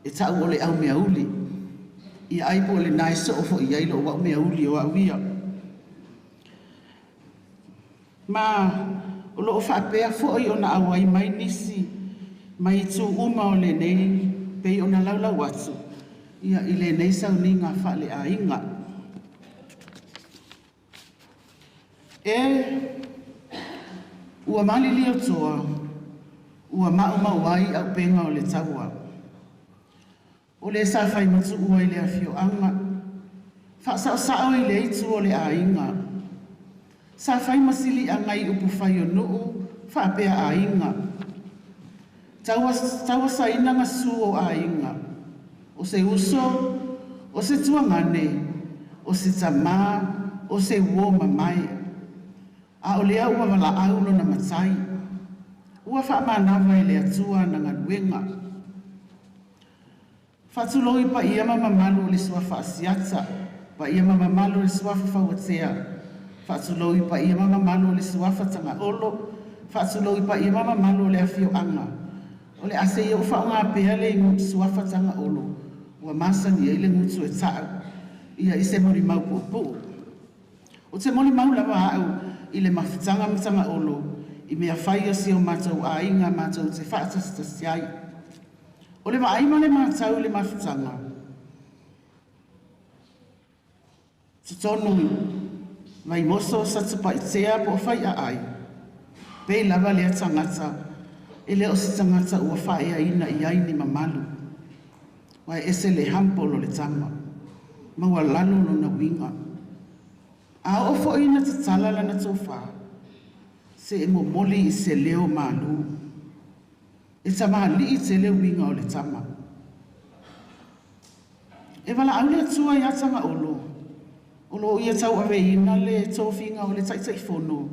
e ta'u o le aumeauli. Ia ai po o lena e soo foi i ai lou aumeauli o au ia. Ma o loo faapea foi ona auai mai nisi mai itu uma o lenei pei ona laulau atu ia i lenei sauniga faaleaiga. E ua maliliu toa, ua maumau ai auupega o le taua. O le sa fai matuua i le afioaga, faasaosao i le itu o le aiga. Sa fai masiliaga i upufai o nuu faapea aiga. Tauasaina gasu o aiga, o se uso, o se tuagane, o se tamā, o se uo mamae. A o lea ua valaau lona matai, ua faamanava e le Atua na galuega. Faatulou i paia ma mamalu o le Suafa Asiata, paia ma mamalu o le Suafa Fauatea, faatulou i paia ma mamalu o le Suafa Tagaolo, faatulou i paia ma mamalu o le afioaga. O le ase ia o faaaoga pea le Suafa Tagaolo, ua masani ai le gutu e ta'u, ia i se molimau puupuu. O te molimau lava au i le mafutaga ma Tagaolo, i mea fai o si o matou aiga matou te faatasitasi ai. O le vaai ma le matau i le mafutaga, totonu Vaimoso Satupaitea po o Faiaai, pei lava lea tagata, e le o se tagata ua faaeaina i ai ni mamalu. Ua e ese le humble o le tama, ma ua lalo lona uiga. A oo foi ina tatala lana tofā, se e momoli i se leo malū. E tamalii tele uiga o le tama. E valaau le Atua ia Tagaolo, o loo ia tauaveina le tofiga o le Taitaifono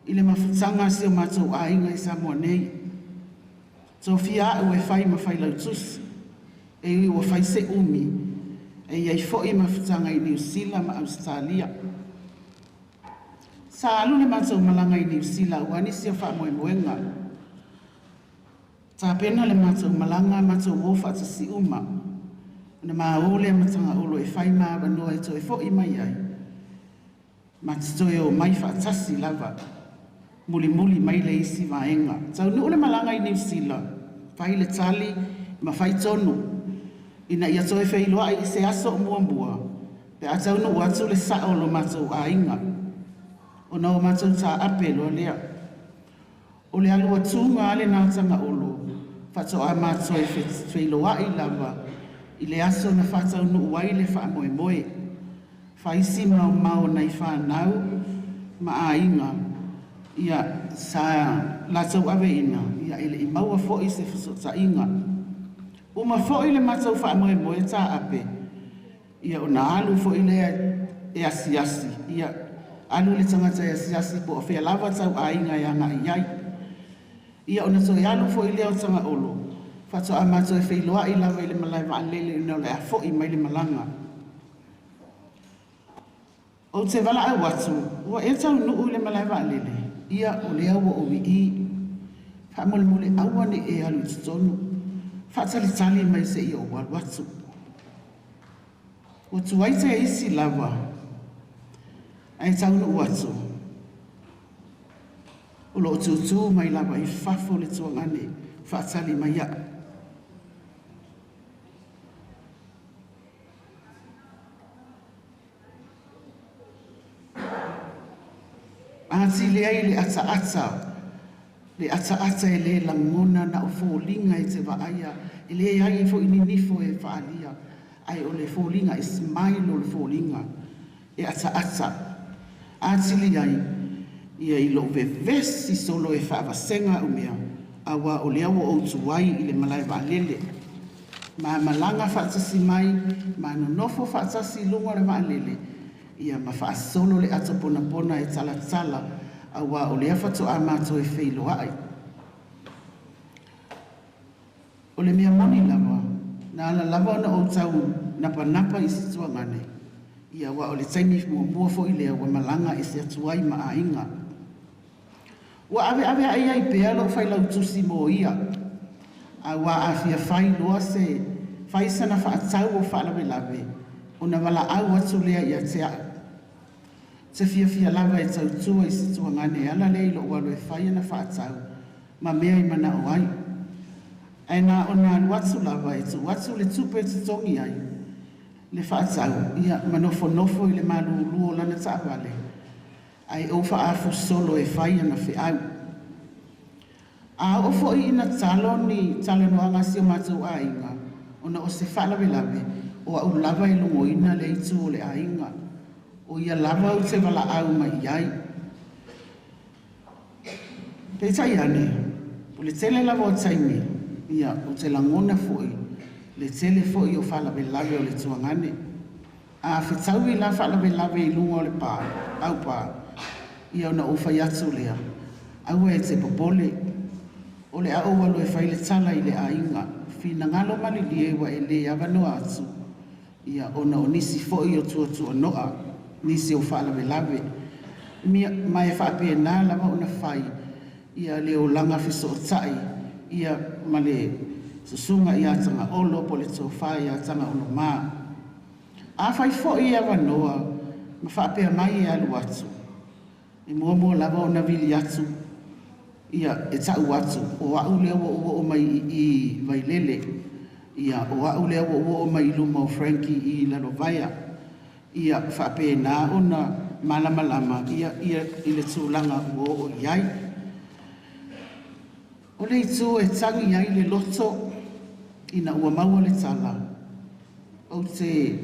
i le mafutaga a si o matou aiga i Samoa nei. Tofia au e fai ma failautusi, e ui ua fai se umi, e iai foi mafutaga i Niu Sila ma Ausetalia. Sa alu le matou malaga i Niu Sila aua nisi o faamoemoega. Tapena le matou malaga matou o faatasi uma. Ona ma o lea matagaolo e fai ma avanoa e toe fo'i mai ai. Ma te toe o mai faatasi lava. Mulimuli mai le isi vaega. Taunuu le malaga i Niu Sila, fai le tali ma fai tonu. Ina ia toe feiloai i se aso o muamua, pe a taunuu atu le sa'o o lo matou aiga. Ona o matou taape loa lea. O le alu atuga a lena Tagaolo, faatoa matoe feiloai lava i le aso na faataunuu ai le faamoemoe. Faisi maomao nai fanau ma aiga, ia sa latou aveina, ia e le'i maua fo'i se fesootaiga. Uma fo'i le matou faamoemoe taape, ia ona alu fo'i lea e asiasi, ia alu le tagata e asiasi po o fea lava tau aiga e aga'i ai. Ia ona toe alu fo'i lea o Tagaolo, faatoa matoe feiloai lava i le malae vaalele ina o le a fo'i mai le malaga. Ou te valaau atu, ua e taunuu i le malae vaalele, ia o lea ua ou i. Faamolemole aua ne i e alu i totonu. Faatalitali mai seia ou alu atu. Ua tuai te isi lava, ae taunuu atu. O loo tutū mai lava i fafo le tuagane faatali mai a'u. Atili ai le ataata, le ataata e lē lagona na o foliga e te vaaia, e leai foi ninifo e faalia, ae o le foliga e smile o le foliga e ataata. Atili ai ia i lou vevesi solo e faavasega au mea, auā o lea ua ou tuai i le malae vaalele. Ma malaga faatasi mai ma nonofo faatasi i luga o le vaalele, ia ma faasolo le ato ponapona e talatala, auā o lea faatoa matoe feiloai. O le mea moni lava, na ala lava ona ou tau napanapa i se tuagane, ia ua o le taimi muamua fo'i lea ua malaga ese atu ai ma aiga. Ua aveaveai ai pea lou failautusi mo ia, auā a fia fai loa se fai sana faatau o faalavelave, ona valaau atu lea ia te a'u. Te fiafia lava e tautua i se tuagane e ala lea i lou alu e fai ana faatau ma mea e manao ai. Ae na ona alu atu lava e tuu atu le tupe e totogi ai le faatau, ia ma nofonofo i le malūlū o lana taavale, ae ou faafusolo e fai ana feau. A oo fo'i ina talo ni talanoaga a si o matou aiga, ona o se faalavelave, o a'u lava e logoina le itu o le aiga. O ia lava ou te valaau mai i ai. Peitai ane, o le tele lava o taimi, ia ou te lagona fo'i le tele fo'i o faalavelave o le tuagane. A fetaui la faalavelave i luga o le pā, aupā, ia ona ou fai atu lea, aua e te popole, o le a ou alu e fai le tala i le aiga, finagalo malilie ua e lē avanoa atu, ia ona o nisi fo'i o tuatuano'a, nisi o faalavelave. Ma e faapena lava ona fai, ia le olaga fesootai, ia ma le susuga ia Tagaolo po o le tofa ia Tagaolo ma. Afai foi e avanoa ma faapea mai e alu atu, e muamua lava ona vili atu, ia e ta'u atu, o a'u lea ua ou oo mai i Vailele, ia o a'u lea ua ou oo mai i luma o Frankie i Lalovaea, ia faapena ona malamalama ia, ia i le tulaga ua oo i ai. O le itu e tagi ai le loto ina ua maua le tala, ou te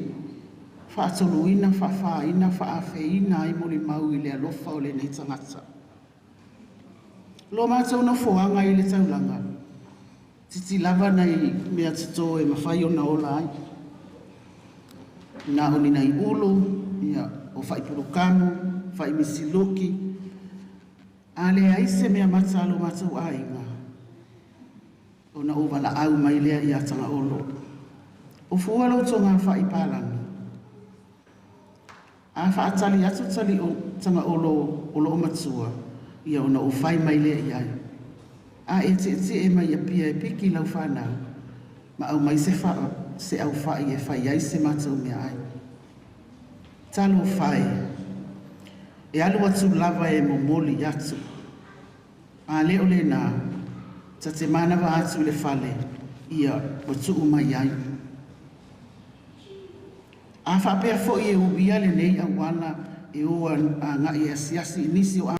faatoluina, faafāina, faafeina ai molimau i le alofa o lenei tagata. Lo matou nofoaga i le taulaga, titi lava nai mea totō e mafai ona ola ai. Na o ni nai ulu, ia, o faipulukamu, faimisiluki, a leai se mea mata a lo matou aiga, ona ou valaau mai lea ia Tagaolo. O fua lou togafai palagi. A faatali atu tali o Tagaolo o loo matua, ia ona ou fai mai lea i ai. A e tietie mai Apia e piki lau whanau, ma au mai se, fa, se au whai e whai ai se matou mea ai. Talo whai, e alu atu lava e momoli atu. A le o le nā, ta te manawa atu le fale, ia o tuu mai ai. A whaapea foi e uia le nei auala e o a ngai e asiasi i nisi o a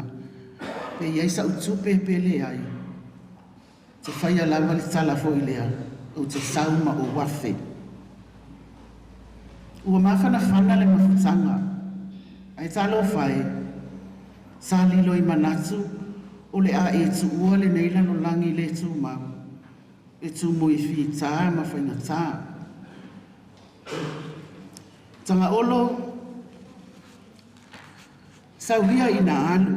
pe iai sa utupe pe le ai. Te whaia lava le tala foi lea, o te sauma o wafe. Ua mawhana whana le mafutanga, ai talo whai, sa lilo i manatu, o le a e tuua le nei lalo langi le tūmau, e tū i whita ma whainga. Tanga olo, sauhia ina alu.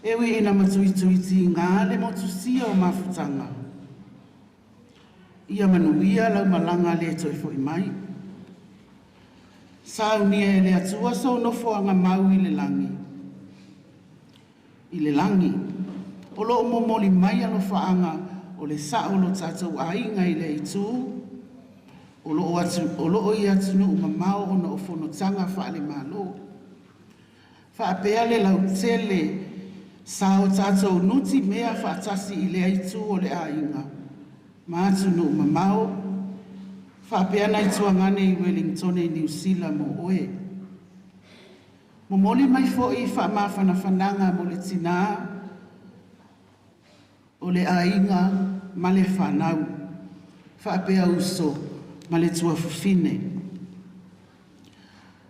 Ewi ina matuituiti ngā le motusia o mafutanga. Ia manuia lau malanga le toi foi mai. Saunia e le atua so nofo anga mau i le langi. I le langi. O lo o momoli mai alofaanga o le sao lo tatou aiga i le itu. O lo o atu, o lo o i atunuu mamao ona o fonotaga faale-Malo. Faapea le lautele sa o tatou nuti mea faatasi i le aitu o le aiga. Ma atunuu mamao. Faapea nai tuagane i Wellington i Niu Sila mo oe. Momoli mai foi faamafanafanaga mo le tinā o le aiga ma le fanau. Faapea uso ma le tuafafine.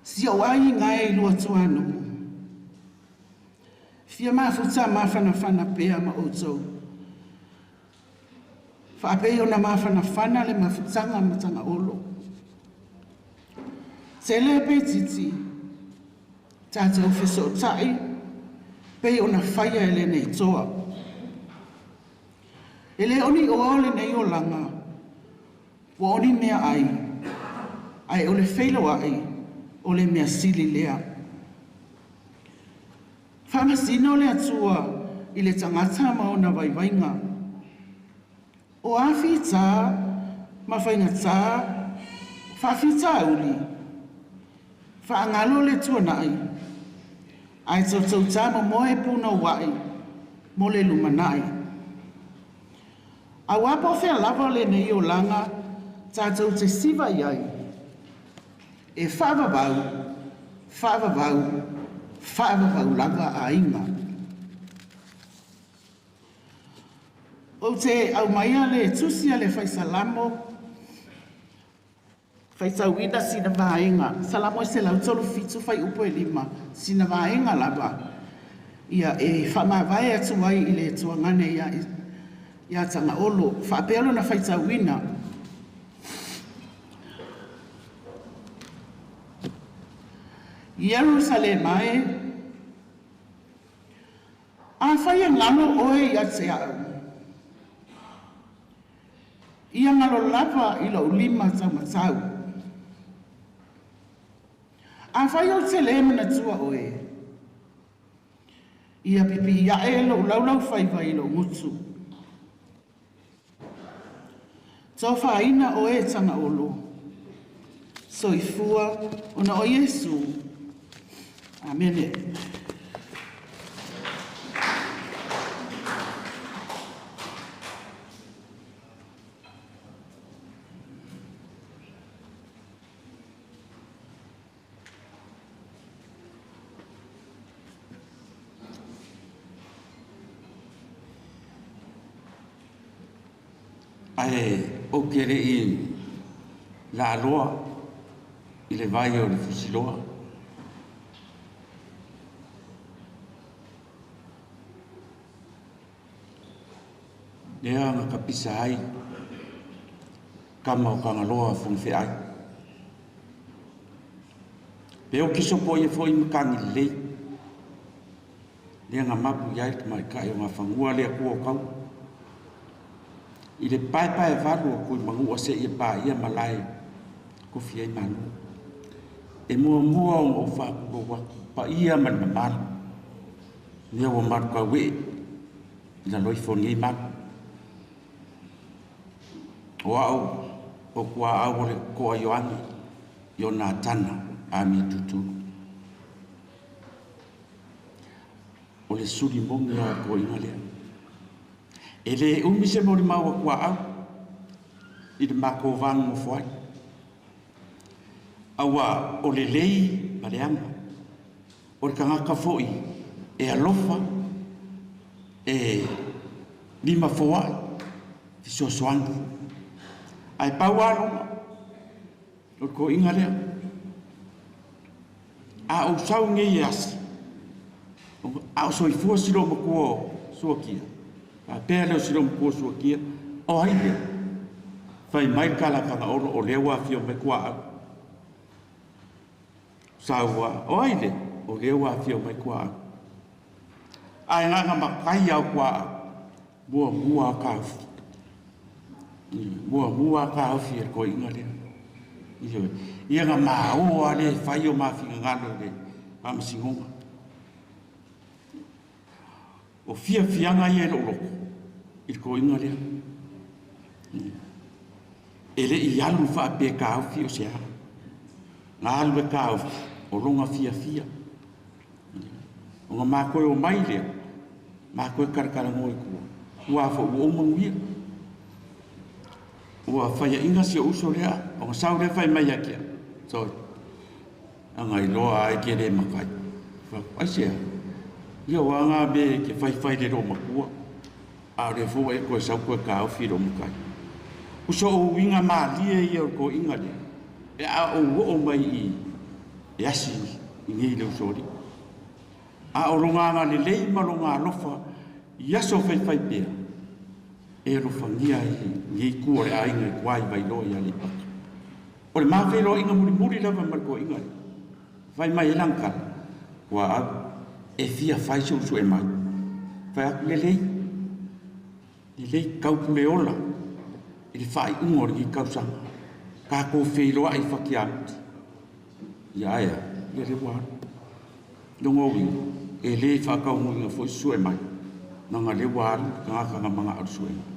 Si o aiga e i lua tuanuu. Fia mafuta mafanafana pea ma outou. Faapei ona mafanafana le mafutaga ma tagaolo. Tele pe titi, tatou fesootai, pei ona faia e lenei toa. E le oni oa o lenei olaga, ua oni mea ai, ae o le feiloai o le mea sili lea. Faamasino le Atua i le tagata ma ona vaivaiga. O a fitā ma faigatā, faafitauli, faagalo le tuanai, ae toutoutā momoe punouai mo le lumanai. Auā po o fea lava lenei olaga tatou te siva i ai. E faavavau, faavavau, faavavau lava aiga. Ou te aumaia le tusi a le faisalamo, faitauina sina vaega, Salamo e 137 fuaiupu e 5, sina vaega lava. Ia e faamavae atu ai i le tuagane ia, ia Tagaolo, faapea lona faitauina. Ierusalema e, afai e galo oe ia te au, ia galo lava i lou lima taumatau. Afai ou te lē manatua oe, ia pipiiaʻe lou laulau faiva i lou gutu. Tofaina oe Tagaolo, soifua ona o Iesu. Amene. Ae ou te le i laloa i le vai o le fusiloa. Lea na kapisa ai kama o kangaloa fongawheai. Pe o kiso po ia foi makangi lelei. Lea nga mapu iai te maikai o ngā whangua lea kua o kau. I le pae pae valu o kui mangua se ia pā ia malae kofi ai manu. E mua mua o ngau whakuro waku pa ia ma le mamalu. Nea ua maru ka we. I lalo ifo o lenei malu. O a'u o kuaau o le ko'a Ioane Ionatana amia tutulu. O le suli mogi a toaiga lea. E lē umi se molimau a kuaau i le matou vanonofo ai. Auā o lelei ma le aga. O le tagata fo'i e alofa e lima foa'i fesoasoani. Ae pau aloga o le toaiga lea. A ou sau nei e asi, a o soifua si lou matua o Suakia, faapea lea o si lou matua o Suakia, o ai lea? Fai mai le kalakala olo o lea ua afio mai kuaau. Saua, o ai lea? O lea ua afio mai kuaau. Ae gaga makai au kuaau, muamua a kaufi. Muamua a kaufi e le toaiga lea. Ioe. Ia na maoa le fai o mafingagalo i le faamasinoga. O fiafiaga ia i lou loto i le toaiga lea. E le i alu faapea taofi o se a. Na alu e taofi o lona fiafia. Ona matou omai lea, matou e talatalanoa i tua. Ua foi ua ou manuia. Ua faiaina si ou uso lea, ona sau lea fai mai ia te au. Sorry. Aga iloa ai ke le makai. Ai sea. Ia o anga me ke faifai le lou matua. A o le fua e koe sau koe taofi i lou makai. Uso o uiga malie ia o le toaiga lea. E a ou oo mai i e asi i nei le uso alii. A o loga agalelei ma loga alofa i aso faifai pea, e alofagia ai lenei itu o le aiga i tua i Vailoa i Aleipata. O le ma feiloaiga mulimuli lava ma le toaiga lea. Fai mai ai lana tala, ua au, e fia fai se uso e mai. Fai atu lelei, lelei taupule ola i le faaiuga o lenei tausaga. Tatou feiloai i Fatiamuti. Ia ae a, ia le ua alu. Lona uiga, e lē faataunuuina foi se sue mai, leaga lea ua alu le tagata na mana'o i le sue mai.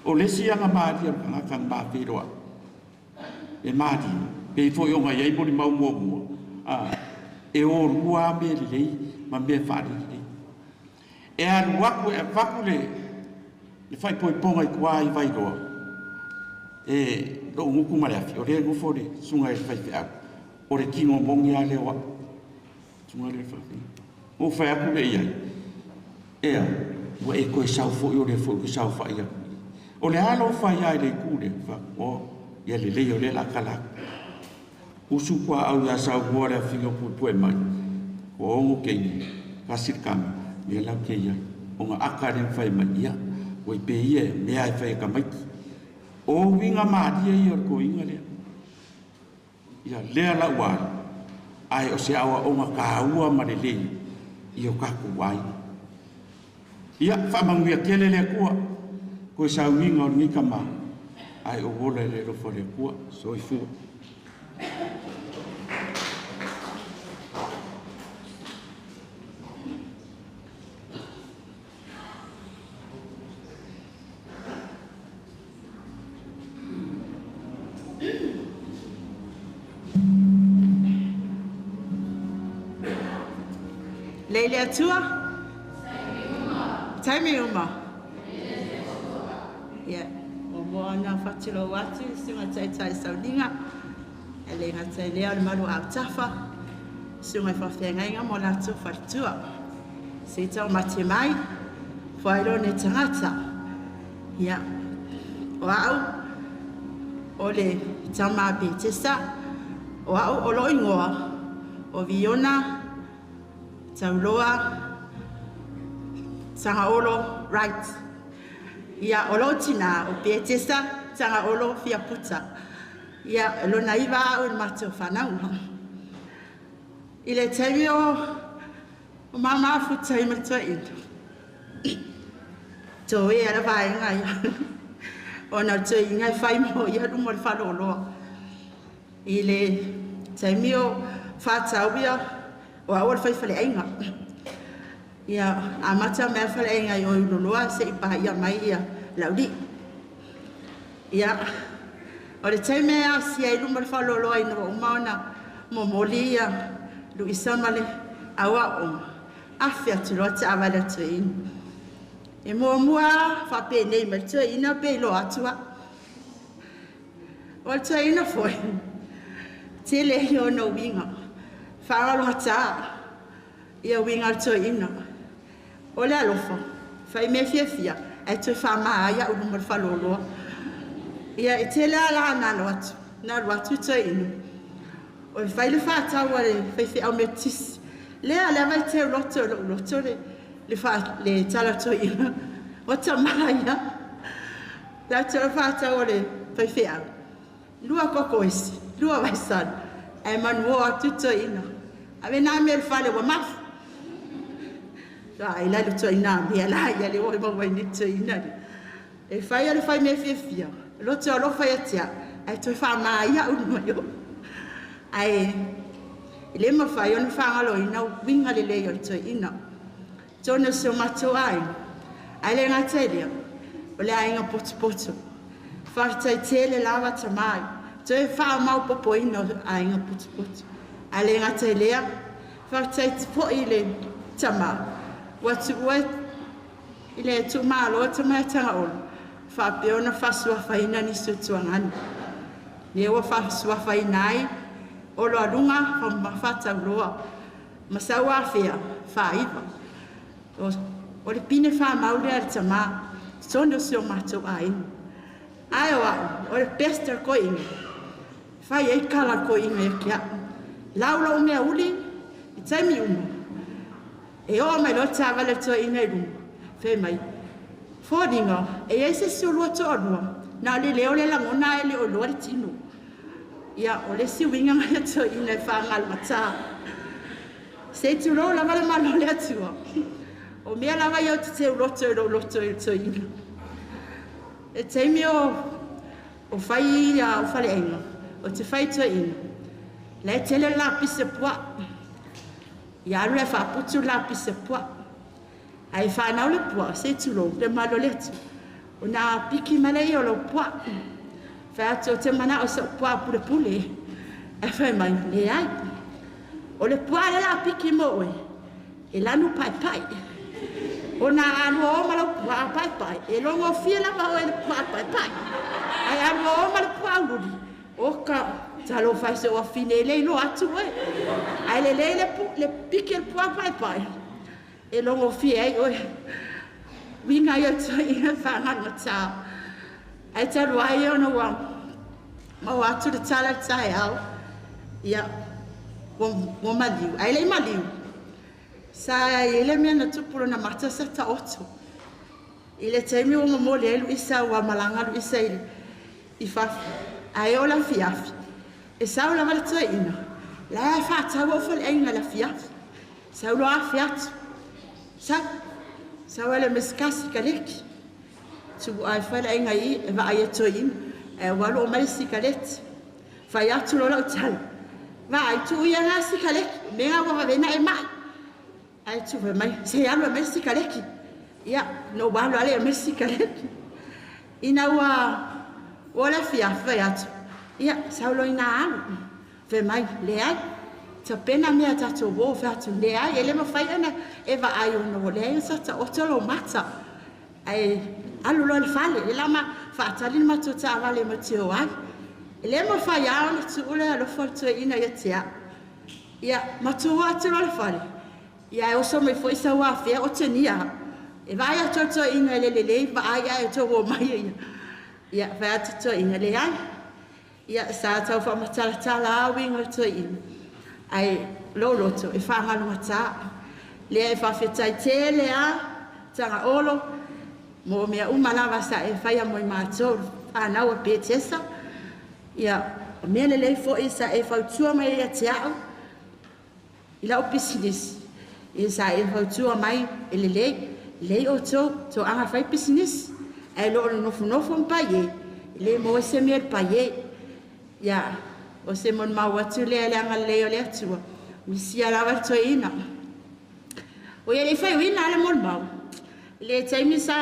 O le isi aga malie o le tagata na mafeiloai, e malie, pei foi ona i ai molimau muamua, a, e o lua lava mea lelei ma mea faalelelei. E alu atu e avatu le faaipoipoga i tua i Vailoa, e lou gutu ma le afi, o lea e nofo le susuga i le faifeau, o le tino moni lava lea o au. Susuga lea i le faafeagaiga. Ou fai atu lea i ai, ea, ua e toe sau foi o lea foi ou te saofai atu i i. O le a lou fai lava i le itu lea? Fai atu, o, ia lelei o lea o le a tala atu. Usu tuaau ia saunoa le afioga puepue mai, ua 6 teine, tasi le tama, lea la ou te i ai. Ona aka lea na fai mai, ia, ua i pe ia e mea e fai e tamaiti. O uiga malie ia o le toeiga lea. Ia lea la ua alu, ae o se aoaoga taua ma lelei i o tatou aiga. Ia, faamanuia tele le Atua, toe sauniga o lenei tama, ae ou ola i le alofa o le Atua. Soifua. Lei le Atua? Taimi uma. Ia, muamua ona faatulou atu i le Susuga Taitai Sauniga, e le gata i lea o le malu autafa, Susuga i faafeagaiga ma o latou faletua. Se i taumate mai, fuailo ne tagata. Ia, o au, o le tama a Petesa, o au o lou igoa, o Viona Tauloa Tagaolo Wright. Ia, o lou tinā, o Petesa Tagaolo Fiaputa. Ia, e lona iva au i le matou whanau. I le taimi o mama afuta i ma le toeaina, toe ala vaega ia. Ona o le toeaina e fai mo ia luma o le faleoloa. I le taimi o whātau ia, o au o le faifaleaiga. Ia amata mai faleaiga i o i Ululoloa se'i paia mai ia Laulii. Ia, o le taimi e asia i luma o le faaloaloa ina ua uma ona momoli ia Luisa ma le auaoga, afe atu loa taavale a le toeaina. E muamua faapenei mai le toeaina pe iloa atu au. O le toeaina foi, tele ia ona uiga, faagalogata ia uiga o le toeaina. O le alofa, fai mea fiafia, ae toe faama ai au i luma o le faaloaloa. Ia, e tele lava la na alu atu, na alu atu toeaina. O fai le faatau a le faifeau Metotisi. Lea lava e teuloto i lou loto le tala toeaina. O tama ia. Le atu le faatau a le faifeau. 2 koko esi, 2 vaisala, ae manuo atu toeaina. Ave na mea i le fale ua mafu. Ai la le toeaina mea la ia le ua maua ai nei toeaina. E fai ale fai mea fiafia, loto alofa ia tia, ae toe faama ia au mai o. Ae le mawhai ona whangalo ina winga le lei o le toeaina. Tonu se o matou aiga, ae le gata i lea, o le aiga potopoto. Faafetai tele lava tamai, toe faamaopopoina o aiga potopoto. Ae le gata i lea, faafetai foi i le tamā, ua tuua i le tuumalo tamai Tagaolo, faapea ona faasuafaina nisi o tuagani. Lea ua faasuafaina ai, o loa lunga whafatauloa, ma sau afea, whaiva. O le pine whamau lea le tamā, tonu se o mātou aiga. Ai o au, o le best ko inga. Whai ei kala ko inga e kia. Lau lau mea uli, i taimi uma. E oa mai loa tāwale toa inga i runga. Whai mai, fōringa, e ei se sulua toa rua. Nā le leo le langona e le o loa le tino. Ia, o le si winga ngai toa inga e whangal mata. Se tūrou lava le malo le atua. O mea lava iau te teu loto e lo loto e toa inga. E teimi o whai ia o whale enga, o te whai toa inga. Le tele la pise pua. Ia alu le whaputu la pise pua. Ai whanau le pua, se tūrou, le malo le atu. O nā piki male i o lau pua. Whai atu o te mana o sa pua pule pule. E whai mai, le ai. O le pua le la piki mo oe. E lanu pai pai. O nā alua o malau pua pai pai. E longo fia lava o e le pua pai pai. Ai alua o malau pua ululi. O ka talo whai se o whine le ilo atu oe. Ai le le le piki le pua pai pai. E longo fia ai oe. Winga ia toi ina whangan matau. Ai talu ai ona ua mau atu le tala le tae au. Ia, ua maliu. Ai le maliu. Sa i le mea na tupu na mata sa ta oto. I le taimi ua mamoli ai Luisa ua malanga Luisa i fafu. Ai o la fiafi. E sau lava le toeaina. La e whātau o whale ainga la fiafi. Sau loa afi atu. Sau. Sau ele miskasi ka leki. Tu ai whale ainga i e waa ia toeaina. E walu o mai sikaleti. Whai atu lo lau tala. Waa i tu ia ngā sikaleki. Me ngā wawa vena e mai. Ai tu whai mai. Se alu e mai sikaleki. Ia, no walu ale e mai sikaleki. Ina ua ua la fiafi whai atu. Ia, sau lo ina alu. Whai mai, le ai. Ta pena mea tātou wō whai atu le ai. E le mawhai ana e wa ai ono o le ai sa ta oto lo mata. Ai alu lo le fale. E lama whaatali mato ta awale ma te o ai. E le mawhai a ona tu ule alofa le toe ina ia te a. Ia, matua atu lo le fale. Ia, e oso mai fo isa wā whia o te nia. E vai atu toe ina e le lelei, vai ai o tō wō mai ia. Ia, whai atu toe ina le ai. Ia, sa tau whamatalatala a winga toe ina. Ai, lo loto, e whangalunga tā. Lea e whawhetai tele a, tanga olo, mō mea umalawa sa e whaia moi mātou, whanau a pētesa. Ia, o mea lelei fo i sa e whautua mai ia te au, i lau business. Ia sa e whautua mai e lelei, lei o tō, tō anga whai business. Ai lo o nofu nofu mpai e, le mō se mea pai e. Ia, o se mon mau atu lea le anga lei o le atua. Misia lawa le toeina. O ia le faiuina ale molimau. Le taimi sa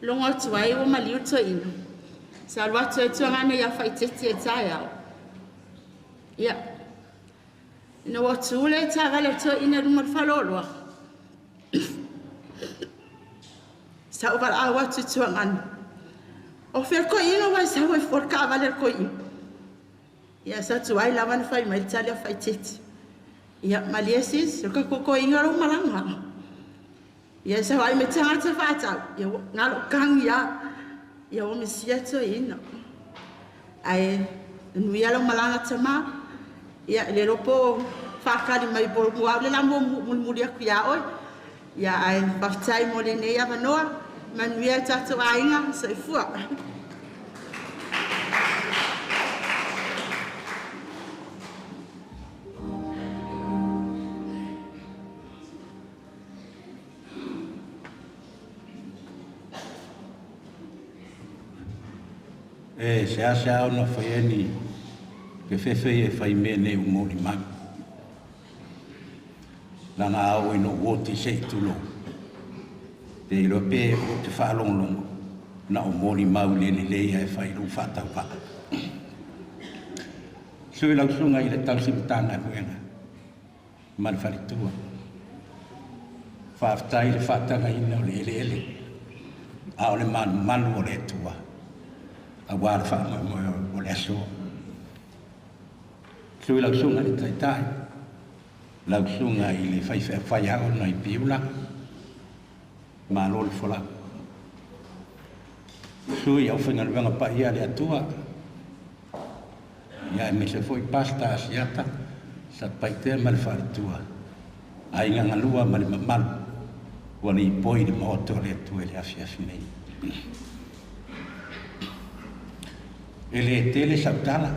logo atu ai ua maliu le toeaina. Sa alu atu ai tuagana ia faitete e taeao. Ia, ina ua tu le taavale a le toeaina i luma o le faleoloa, sa ou valaau atu i tuagana. O fea le toeaina ua e sau ai fua le taavale a le toeaina. Ia sa tuai lava na fai mai le tali a faitete. Ia malie sis, o le tatou toeaina lou malaga. Ia sa vaai mai tagata faatau, ia na lou tagi lava. Ia ua misia toeaina. Ae manuia lau malaga tama. Ia le iloa po o faatali mai po o au le la mulimuli atu ia oe. Ia ae faafetai mo lenei avanoa. Manuia le tatou aiga. Soifua. E seasea ona faia ni fefefe e fai mea nei ua molimau. Lana a oo ina ou oti se i tulou. Te iloa pe ou te faalogologo na o molimau i le lelei ae fai lou faatauvaa. Sui lau susuga i le tausi Matagaluega ma le faletua. Faafetai i le faatagaina o le eleele a o le malumalu o le Atua aua le faamoemoe o le aso. Sui lau susuga i le Taitai, lau susuga i le faifeau i Piula, malo le folau. Sui au faigaluega paia le Atua, ia aemaise foi Pasta Asiata, Satupaitea ma le faletua, aiga galua ma le mamalu, ua lipoi le maoto o le Atua i le afiafi nei. E le tele sau tala,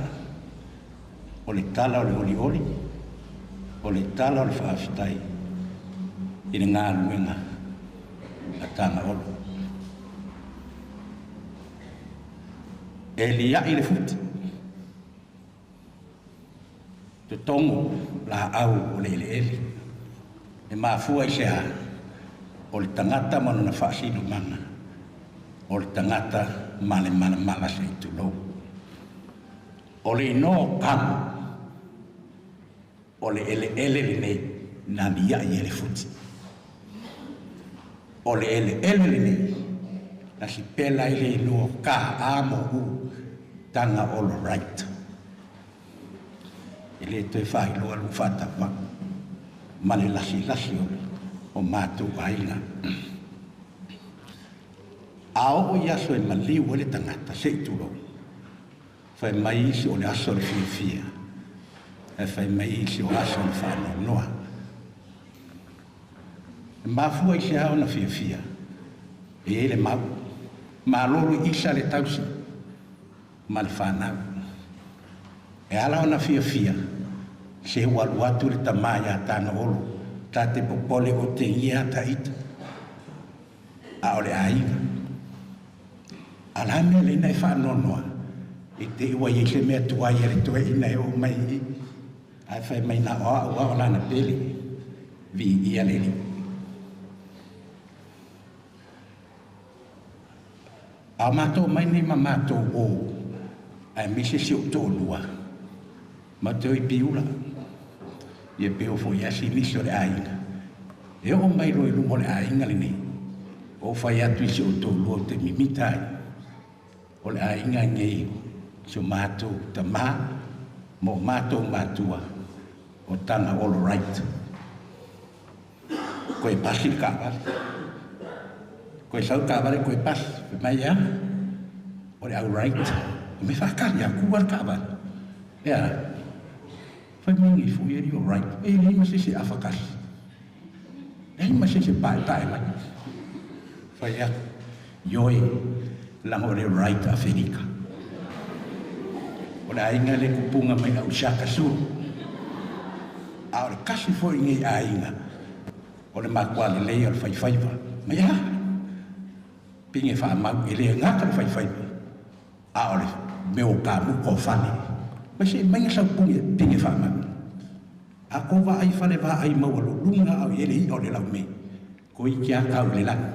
o le tala o le olioli, o le tala o le faafetai i le galuega a Tagaolo. E liai le futi, totogo laau o le eleele, e mafua i se a, o le tagata ma lona faasilomaga, o le tagata ma le malamala se i tulou. O le inoa o Kamo, o le eleele lenei na liai e le futi. O le eleele lenei, na sipela i le inoa ka a mo u, Tagaolo Right. E le toe faailoa lou faatauvaga ma le lasilasi o matou aiga. A oo i aso e maliu ai le tagata se i tulou, fai mai isi o le aso o le fiafia, ae fai mai isi o aso o le faanoanoa. E mafua i se a ona fiafia, e i ai le mau. Malolo isa le tausi ma le fanau. E ala ona fiafia, se ua alu atu le tama ia Tagaolo, ta te popole o te ia ta ita. A o le aiga. A la mea lena e faanoanoa, i te i ua i ai se mea tuai a le toeaina e oo mai i i, ae fai mai na o au lava o lana pele, viia le Alii. A o matou mai nei ma matou o, aemaise si ou toalua, matou te o i Piula, ia pe oo foi i asi nisi o le aiga. E oo mai loa i luma o le aiga lenei, ou fai atu i si ou toalua ou te mimita ai, o le aiga nei si o matou tama ma o matou matua o Tagaolo Right. Koe pasi le taavale. Koe sau le taavale koe pasi. Fai mai e a? O le au right. O me whaakari a kua le taavale. E a? Fai mai nei foi e rio right. E leai ma se isi e afakasi. Leai ma se isi e paepae mai. Fai atu. Ioe, leaga o le right Aferika. O le aiga le kupunga mai au Shaka Zulu. A o le kasi foi lenei aiga o le matua lelei o le faifaiva. Mai a? Pine faamau e le gata le faifaiva, a o le mea o kamuka o fale. Mai se mai sau pine faamau. A ko vaai fale vaai maualuluga a o i ai le i'a o le laumei, toeiti lava tau i le lagi.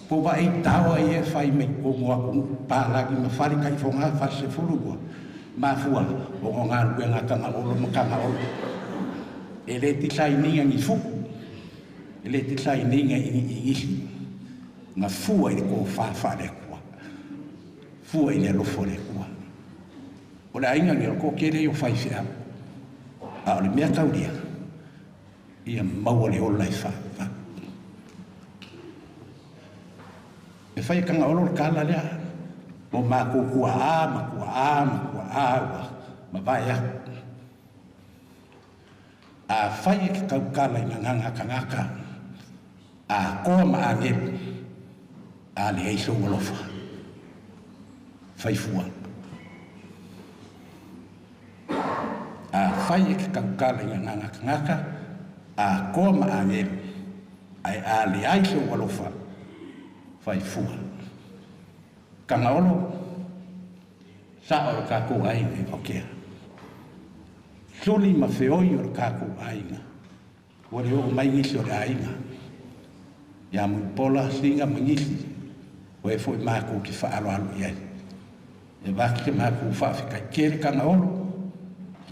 Po vaai taoa ia e fai mai totonu o atunuu papalagi ma fale taifoga fale 12, mafua ona o galuega a Tagaolo ma Tagaolo. E le tisainiga ni fu'u, e le tisainiga i ni igisi, na fua i le tofa faale-Atua, fua i le alofa o le Atua. O le aiga lenei o le toatele ia o faifeau, a o le mea taulia, ia maua le ola e faavavau. E fai e Tagaolo le tala lea, mo matou tua'a ma tua'a ma tua'a ua mavae atu. Afai e te tautala i gagana tagata, atoa ma agelu, a leai sou alofa, faifua. Afai e te tautala i gagana tagata, atoa ma agelu, ae a leai sou alofa, faifua. Tagaolo, sa'o le tatou aiga i Vaokea. Suli ma feoi o le tatou aiga, ua le oo mai nisi o le aiga. Ia Mulipola, Siga ma nisi, o e foi matou te faaaloalo i ai. E avatu se matou faafetai tele Tagaolo,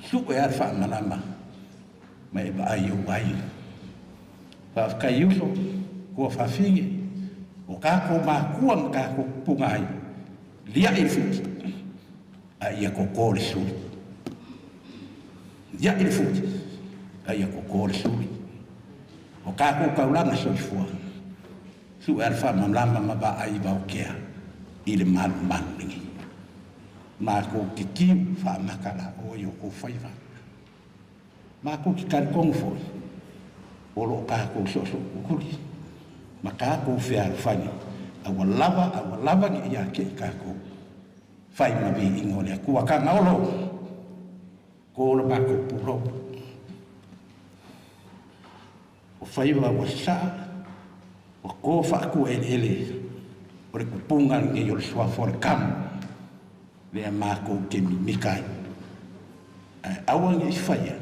su'e lava le faamalama ma e vaai i ou aiga. Faafetai uso, tua fafine, o tatou matua ma tatou tupuga ai, lia'i le futi, a ia totō le suli. Lia'i le futi, a ia totō le suli. O tatou taulaga soifua, su'e lava le faamalama ma vaai i Vaokea i le malumalu lenei. Matou te tiu faamata la oe i o tou faiva. Matou te talitonu foi, o lo o tatou soosooukuli ma tatou fealofani, aua lava, aua lava ne i ia te i tatou fai ma viiga o le Atua. Tagaolo, to le matou pulou. O faiva ua sasaa, ua to faatuaeleele o le tupuga lenei o le suafa o le kamu, lea matou te mimika ai. Ae aua ne i faia,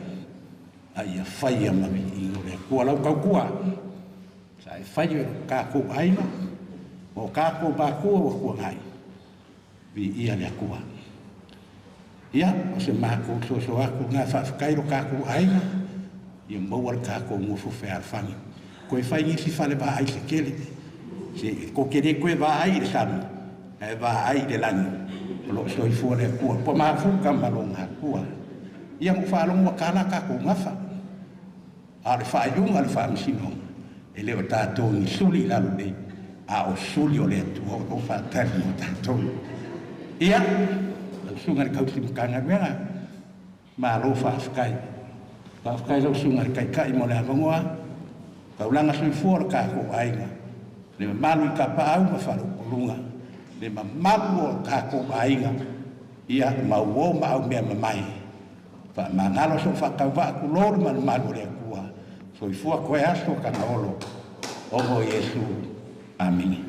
a ia faia ma viiga o le Atua. Lau tautua, sa e fai e lo tatou aiga, ma o tatou matua ua tuanai, viia le Atua. Ia, o se matou soso atu lena, faafetai lo tatou aiga, ia maua le tatou nofo fealofani. Toe fai nisi fale vaai se tele, se tou te le toe vaai i le sami, ae vaai i le lagi, o lo o soifua le Atua. Ua mafuta ma lona Atua. Ia na ou faalogo ua tala tatou gafa, a o le faaiuga a le Faamasinoga, e le o tatou ni suli i lalo nei, a o suli o le Atua o lo o faatali mo tatou. Ia, lau Susuga i le Tausi Matagaluega, malo faafetai. Faafetai lau Susuga i le Taitai mo le avanoa, taulaga soifua o le tatou aiga, le mamalu i Tapaau ma Faleupoluga, le mamalu o le tatou aiga, ia mauō ma aumeamamae, faamagalo sou faatauvaa, tulou le malumalu o le Atua. Soifua toe aso Tagaolo, ogo Iesu. Amene.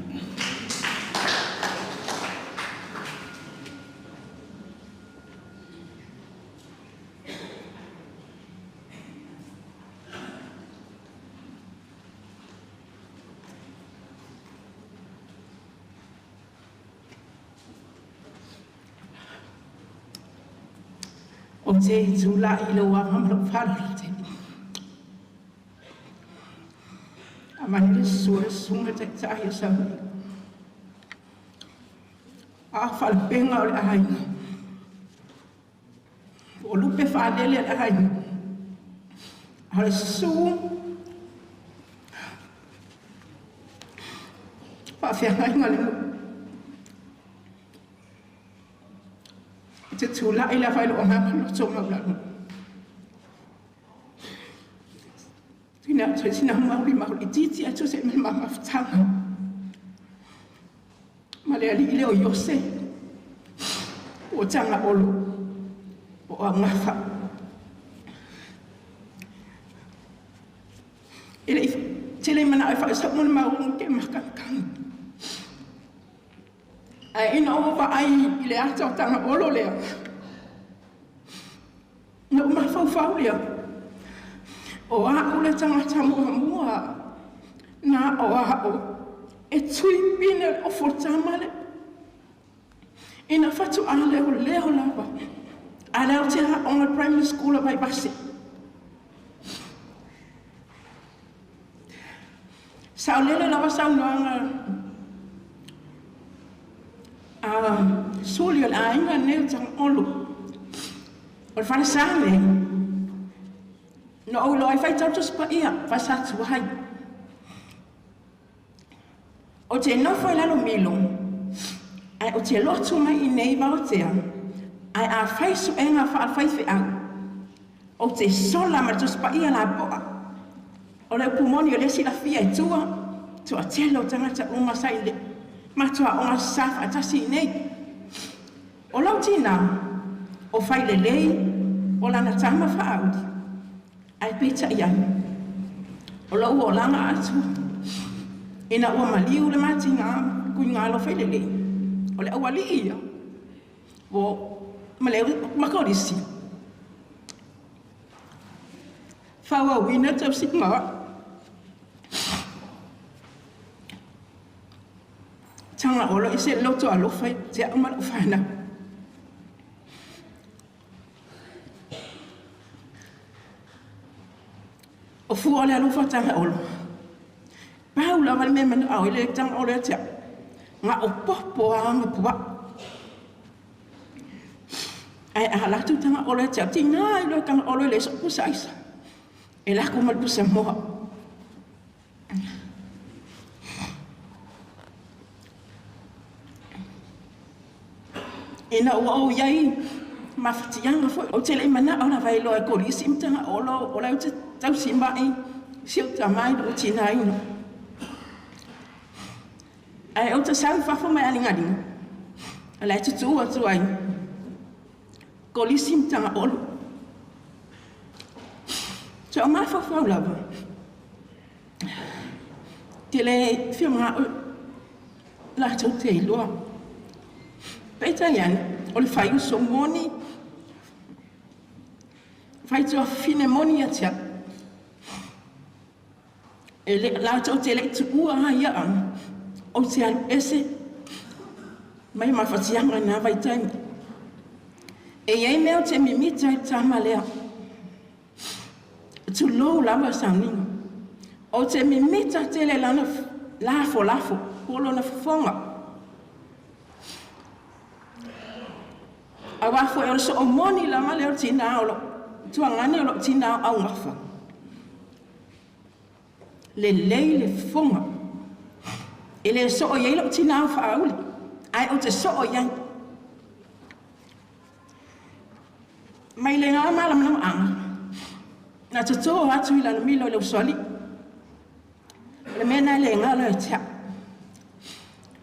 Ou te tulai i lou ava ma lou faaaloalo tele. Avane le susu o le susuga taitai o Samoa. A o faalupega o le aiga, po o lupe faalele a le aiga, a o le susu faafeagaiga le nuu. Ou te tulai lava i lou agaga loto maualalo. Tuuina atu ai sina mauli itiiti e tusa ai ma le ma mafutaga ma le alii lea o Iose, po o Tagaolo, po o Augafa. E le i tele manao e faaiso'u ma le maualuga ke makamakaga. Ae ina ua vaai i le ata o Tagaolo lea, na ou mafaufau mafaufau lea, o a'u le tagata muamua na o a'u e tui pine le ofo tama le. Ina fatu a leo leo lava. A leo te a'oga primary school a Vaivase. Saolele lava saunoaga a suli o le aiga nei o Tagaolo. O le falesa nei, na ou iloa ai faitau Tusi Paia, faasatuai. O te nofo i lalo milo, ae o te lotu mai i nei vaotea, ae a fai suega faafaifeau, o te sola ma le Tusi Paia lapoa. O le upu moni o le silafia e tua, toatele o tagata uma sa i le matuaoga sa faatasi i nei. O lau tinā, o failelei, o lana tama faauli, ae peitai ane. O lou olaga atu, ina ua maliu le matiga kuigalo failelei, o le aualii ia, ua ma le makolisi. Faaauauina tausiga Taga olo i se loto alofa i te au ma lau fanau. O fua o le alofa taga olo. Pau lava le mea manu au i le taga olo ia te au. Nga o popo a nga pua. Ai a latu taga olo ia te au. Tina i lo taga olo i le so pusa aisa. E lako ma le pusa moa. Ina ua ou iai mafatiaga foi ou te le'i mana'o lava e iloa e kolisi ma taga olo o lae ou te tausima'i si ou tamā i lo'u tināina. Ae ou te sau i fafo mai aligaliga, o lae tutū atu ai kolisi ma taga olo. Sa ou mafaufau lava, te lē fia maga'o latou te iloa. Peitai ane, o le faiuso moni, faituafafine moni ia te au. E le, latou te le'i tu'ua ai a'a, ou te alu ese, mai mafatiaga na vaitaimi. E iai mea o te mimita i le tama lea. Tulou lava sauniga. Ou te mimita tele lana lafolafo, po o lona fofoga. Auā foi o le so'omoni lava lea o le tinā o lo'u tuagane o lo'u tinā o augafa. Lelei le fofoga. E lē so'o i ai lo'u tinā o faauli, ae ou te so'o i ai. Mai le gā malamalamaʻaga, na totō atu i lalomilo i le usoali'i. O le mea na e lē galo ia te a'u.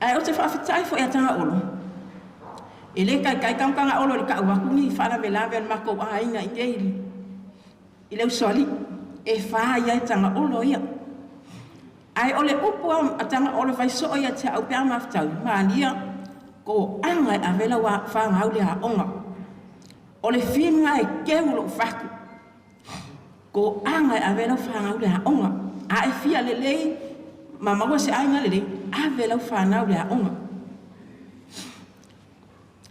Ae ou te faafeta'i fo'i ia Tagaolo. E lē kaikai Tagaolo i le ka'u aku ni faalavelave a le makou aiga i nei i le usoali'i. E fā ia e Tagaolo ia. Ae o le upu a Tagaolo faiso'o ia te a'u pe a mafutaui, malia ko'aga e ave lau fagau le a'oga. O le figa e keu lo'u faku. Ko'aga e ave lau fagau le a'oga. A e fia lelei ma maua se aiga lelei, ave lau fanau le a'oga.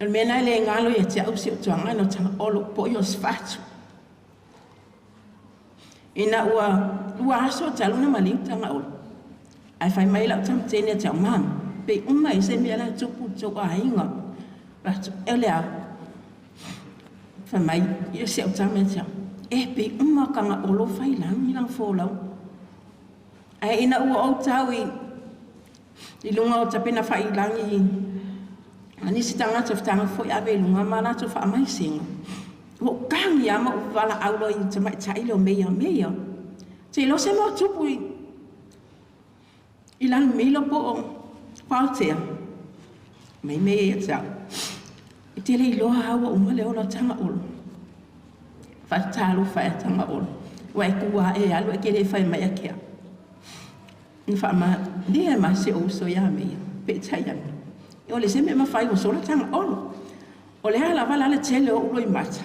O le mea na e lē galo ia te a'u si ou tuagana o Tagaolo po o Iosefatu. Ina ua lua aso talu ona maliu Tagaolo, ae fai mai la'u tamatene ia te a'u, mama, pe uma i se mea la tupu i tou aiga. Fai e le a. Fai mai ia si au tama ia te a'u, e pe uma Tagaolo fai lagi lana folau. Ae ina ua ou tau i luga o tapena fa'ilagi a nisi tagata fetaga fo'i ave i luga ma latou fa'amaisega. Ua ou kagi a ma ou valaau loa i tamaita'i lea o Meia. Meia, te iloa se mea o tupu i Lalomilo po o Paotea. Mai Meia ia te a'u. E te le iloa a ua uma le ola o Tagaolo. Fa'atalofa e a Tagaolo. Ua e kū a'e e alu e ke lē fai mai a ke a'u. Na fa'amalie ma si ou uso iā Meia. Peitai ane. O le se mea mafai ua sola Tagaolo. O le a lava la le tele o ou loimata.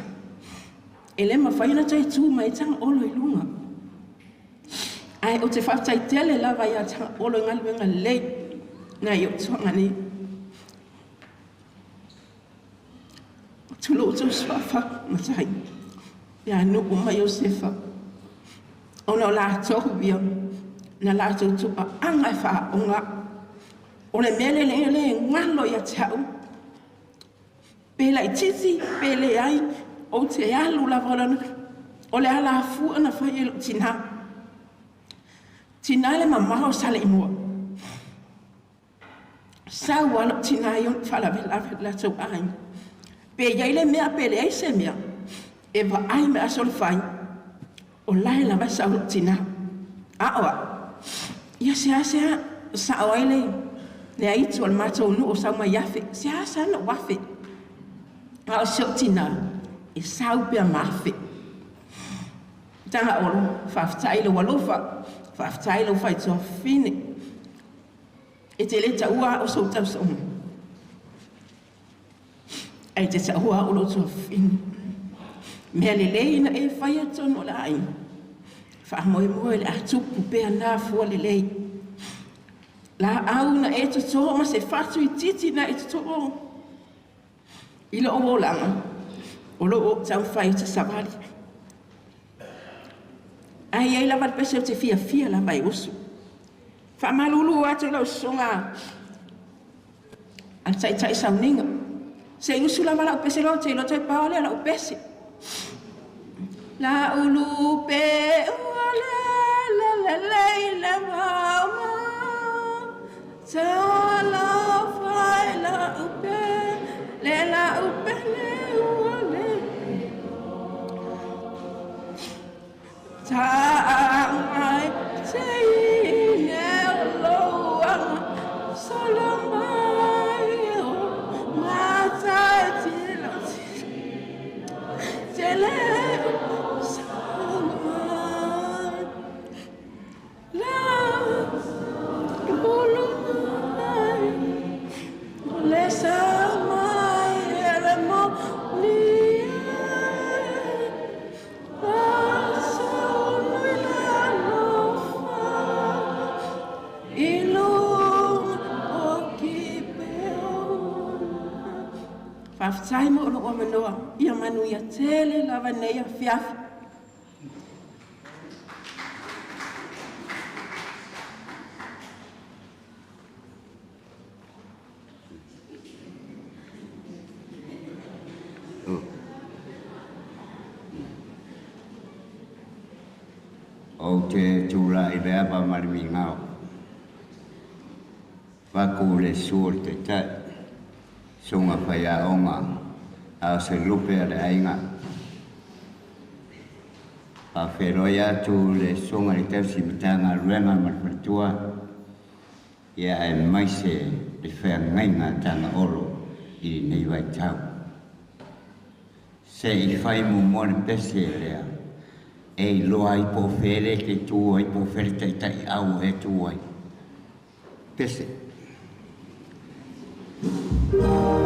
E le mafai ona toe tu mai Tagaolo i luga. Ae ou te faafetai tele lava ia Tagaolo i galuega lelei na i ou tuaga nei. Tulou outou suafa matai ia Nuu ma Iosefa, ona o latou ia na latou tuaaga e faaoga. O le mea lelei le galo ia te au, pe laititi pe leai, ou te alu lava o le alafua na fai e lou tinā. Tinā le mamao Saleimoa. Sau a lou tinā i ona faalavelave le latou aiga. Pe iai le mea pe leai se mea, e vaai me aso le fai, o lae lava sau lou tinā. A o au, ia sea sao ai le aitu o le matou nuu o sau mai afe, sea sea na afe. A o si ou tinā, e sau pea ma afe. Tagaolo, faafetai lou alofa, faafetai lou faituafafine. E te le taua au sou tausoga. Ai te taua au lou tuafafine. Mea lelei na e fai tonu o le aiga. Faamoemoe le atupu pea nā fua lelei. La au na e totō ma se fatu i titi na e totō. I loo olaga, o loo ou taumafai te savali. Ai ai lava le pese o te fiafia lava e usu. Faamalulu atu lau susuga a le taitai sauniga. Se i usu lava lau pese loa te iloa toe pao lea lau pese. La ulu pe ua le le le le i le mauma. Ta la fai la upe le la upe le ua le. Ta ai te ine o loanga solo mai o mata te lo te le mai la ulu mai o le sa mai e le mo ni Faafetai mo lou avanoa, ia manuia tele lava nei afiafi. Ou te tūla i le ava ma le mingao. Faku le suo le taitai. Sunga whaiaonga a o se lupe a le aiga. Whawheroi atu le sunga le tausi matanga ruenga ma le whatua. Ia e maise le wheangainga tanga oro i nei vai tau. Se i whai mu mo le pese lea. E i loa i po where ke tū ai po where taitai au e tū ai. Pese. Yes.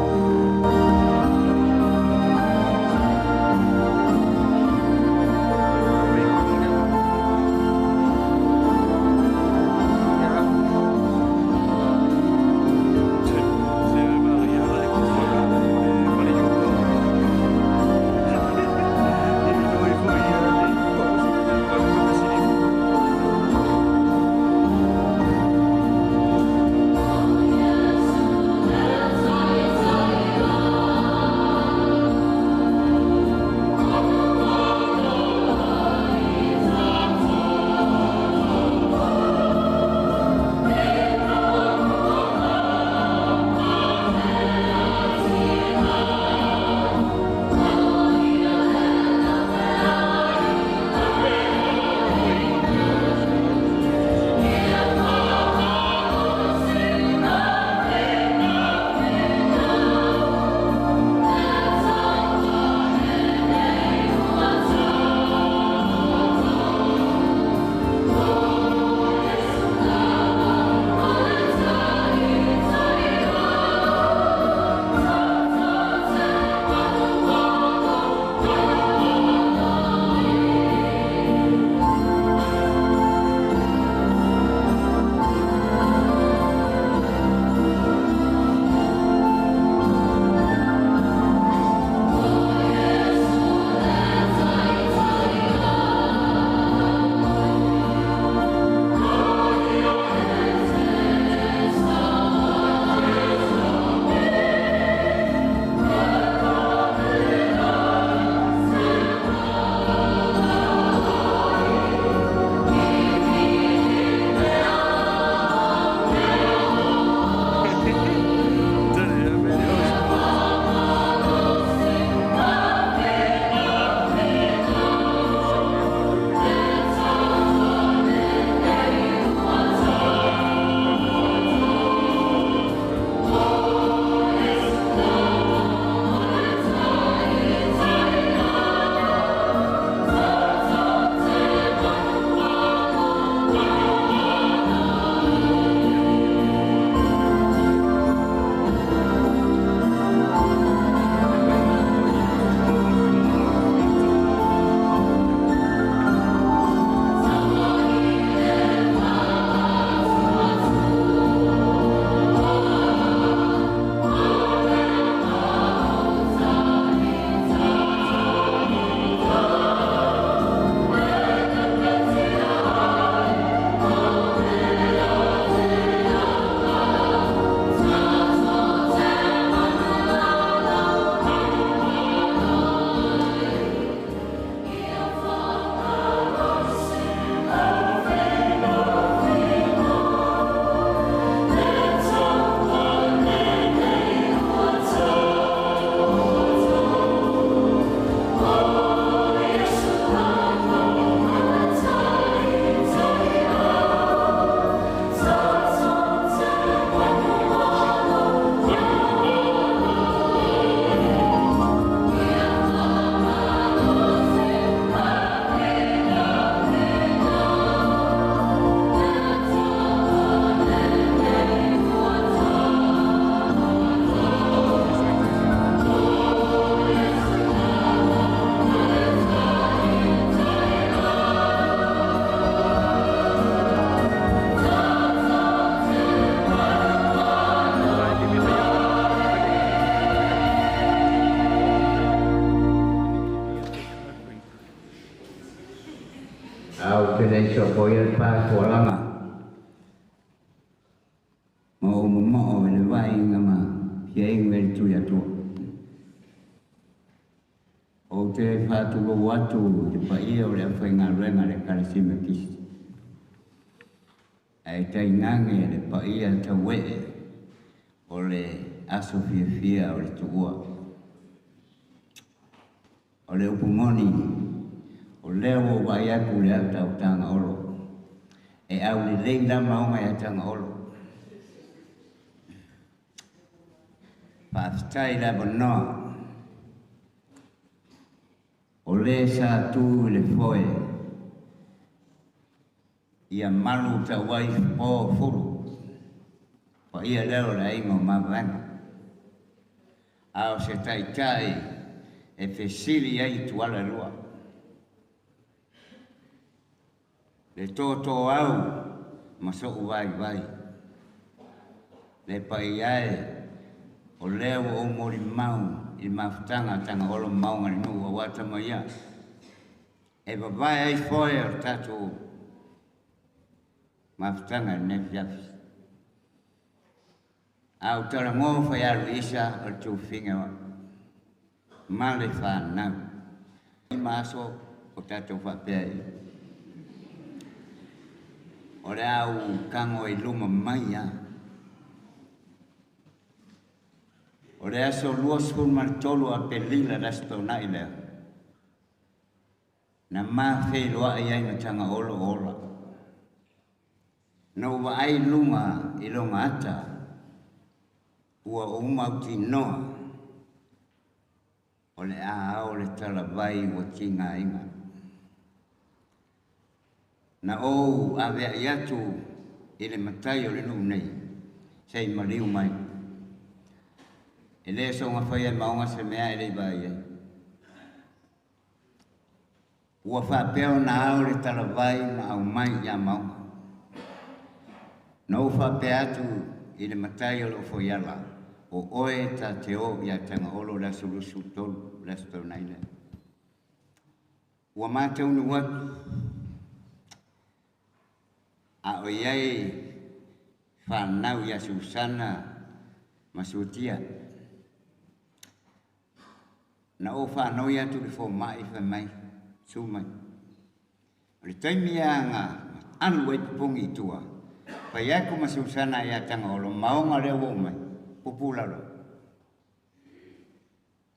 le sopoia le patualaga ma ou momo'o i le vaaiga ma fiaiga i le Tuiatua. Ou te faatulou atu i le paia o le aufaigaluega a le Ekalesia Metotisi, ae tainane le paia taue'e o le aso fiafia o le tuua. O le upu moni, o lea ua ou vaai atu i le ata o Tagaolo, e aulelei la maoga ia Tagaolo. Faafetai i le avanoa o lē sa tu i le foe ia malu tauai po fulu paia lea o le aiga o Mavaega, a o se taitai e fesili ai i tuala e lua. Le tōtō au ma so'u vaivai, le paia e o lea ua ou molimau i le mafutaga a Tagaolo ma Maoga i le nuu auā tama ia e vavae ai foe o le tatou mafutaga i lenei afiafi. A ou talanoa faialu isa o le tufiga o ma le fanau 5 aso o tatou faapea ai o le au kago i luma mai a. O le aso 23 Apelila le Aso Toonai lea, na mafeiloai ai ma Tagaolo o ola. Na ou vaai i luga i lona ata ua ou mautinoa o le a ao le talavai ua tigaina. Na ou avea'i atu i le matai o le nuu nei, se i maliu mai. E lē soga faia e Maoga se mea e le'i vaai ai. Ua faapea ona ao le talavai ma aumai iā Maoga. Na ou faapea atu i le matai o lo'u foiala, o oe ta te o iā Tagaolo le aso 23 le Aso Toonai lea. Ua mataunuu atu a o i ai fanau iā Susana ma Suatia. Na ou faanoi atu i le foma'i fai mai, susu mai. O le taimi lava na alu ai popogi i tua, fai atu ma Susana iā Tagaolo, Maoga lea ua oo mai, pupu lalo.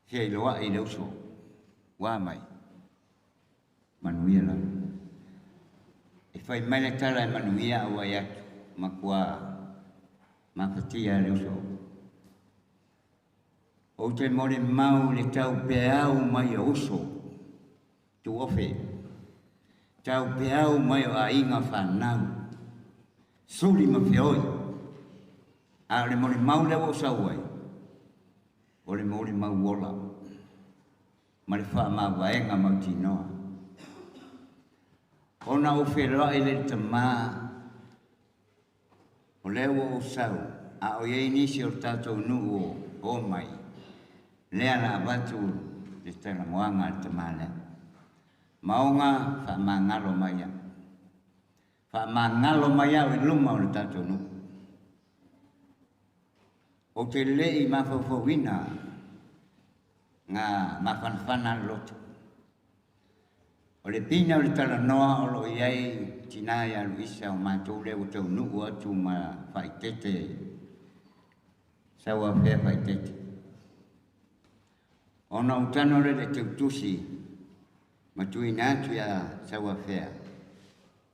Feiloa'i i le uso, ua mai, manuia lava. E fai mai le tala e manuia ae ua i atu, matua mafatia le uso. Ou te molimau i le taupeau mai o uso, tuofe, taupeau mai o aiga fanau, suli ma feoi, a o le molimau lea ua ou sau ai, o le molimau ola ma le faamavaega mautinoa. Ona ou feiloai lea i le tamā, o lea ua ou sau, a o i ai nisi o le tatou nuu o o mai, lea la avatu le talanoaga a le tamā lea. Maoga faamagalo mai au. Faamagalo mai au i luma o le tatou nuu. Ou te le'i mafaufauina nga mafanafana le loto. O le pina o le talanoa o lo'o i ai tinā iā Luisa o matou lea ua taunu'u atu ma faaitete sauafea faaitete. Ona ou tago lea i le teutusi ma tuuina atu iā Sauafea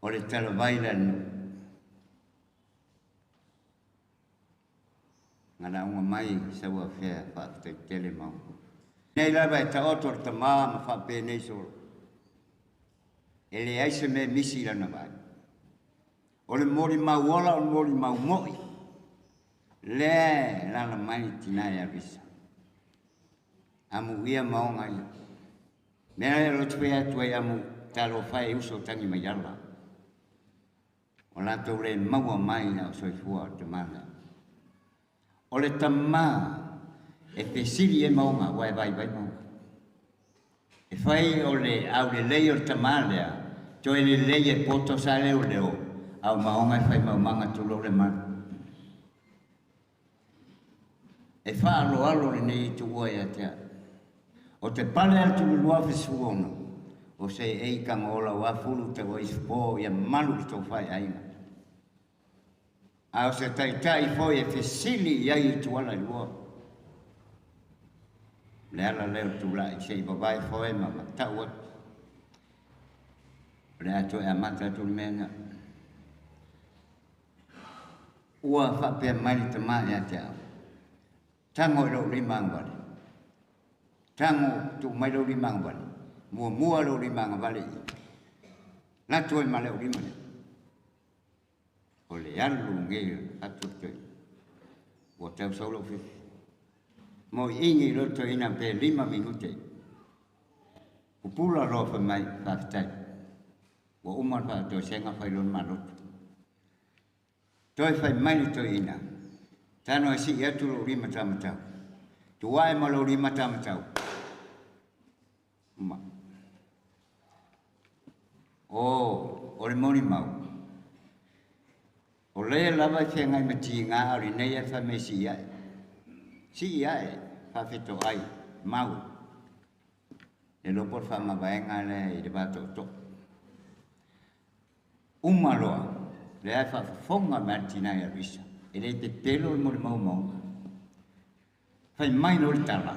o le talavai lea a le nuu. Na lauga mai Sauafea faafetai tele Maoga. Nei lava e taoto le tamā ma faapenei solo. E leai se mea e misi i lana vaai. O le molimau ola o le molimau mo'i lea e alaala mai le tinā ia Luisa. Amuia Maoga ia. Mea lea e loto fai atu ai amu talofa e uso tagi mai ala. O latou le maua mai a o soifua o le tamā lea. O le tamā e fesili ai Maoga aua e vaivai Maoga. E fai o le aulelei o le tamā lea Toe lelei e poto sa leoleo, a o maoga e faimaumaga tulou le malu. E faaaloalo lenei itu ia te au. O te pale atu i le 2016, o se ei taga ola ua fulu te ua isipo ia malu le tou faiaiga. A o se taitai foi e fesili i ai i tuala i lua. Le ala lea o tulai se i vavae foe ma matau atu. O le a toe amata atu le mea na. Ua faapea mai le tamā ia te au. Tago i lou lima agavale. Tago tuu mai lou lima agavale. Muamua lou lima agavale i. Latu ai ma lou lima lea. O le alu nei atu te. Ua tau sau lou fifi. Mo ingi loto ina pe 5 minute. Pupula loa fai mai faafetai. Ua uma le faatoesega fai lona maloto. Toe fai mai le toeaina. Tano e sii atu lou lima tamatau. Tuae ma lou lima tamatau. Ma. O le molimau. O lea lava e feagai ma tiga o lenei e fai mai sii ae. Sii ae, faafetoai, mau. Le lopo le faamavaega lea i le vatootoo. Uma loa, lea e faafofoga mai le tina ia Luisa. E le pepelo le molimau maoga. Fai mai loa le tala,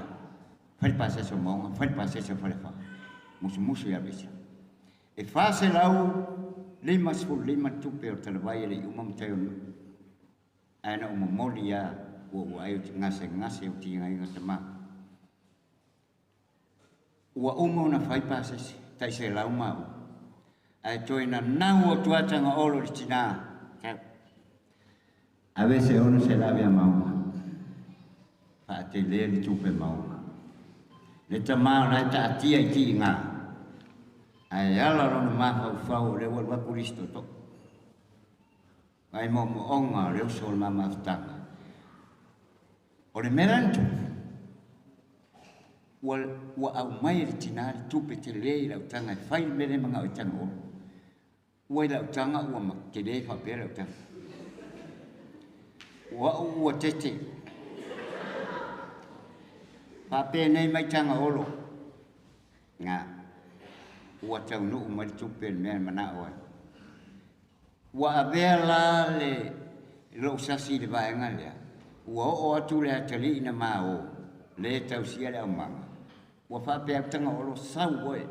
fai le pasese o maoga, fai le pasese o Falefa. Musumusu ia Luisa. E 455 tupe o talavai e le i uma ma tai o nuu. Ae na ou momoli ia ua ua ai o te gasegase o tigaiga tamā. Ua uma ona fai pasese, tai 100 ma ua. Ae toe nanau atu ataga olo le tinā. Tau. Ave se ono se lawe a maoga. Faatelea le tupe maoga. Le tamā o lae taatia i tiiga. Ae ala lona mafaufau o le ua alu atu le isi tootoo. Ai moomooga o le uso o le mamafutaga. O le mea la na tupu, ua aumai e le tinā le tupe telē i lau taga e fai le mea lea e manao i taga olo. Ua i lau taga ua telē faapea lau taga. Ua au ua tete. Faapenei mai taga olo. Nga. Ua taunuu mai le tupe le mea e manao ai. Ua avea la le lou sasi i le vaega lea. Ua oo atu le atalii na mao, le tausia le aumaga. Ua faapea atu taga olo sau oe.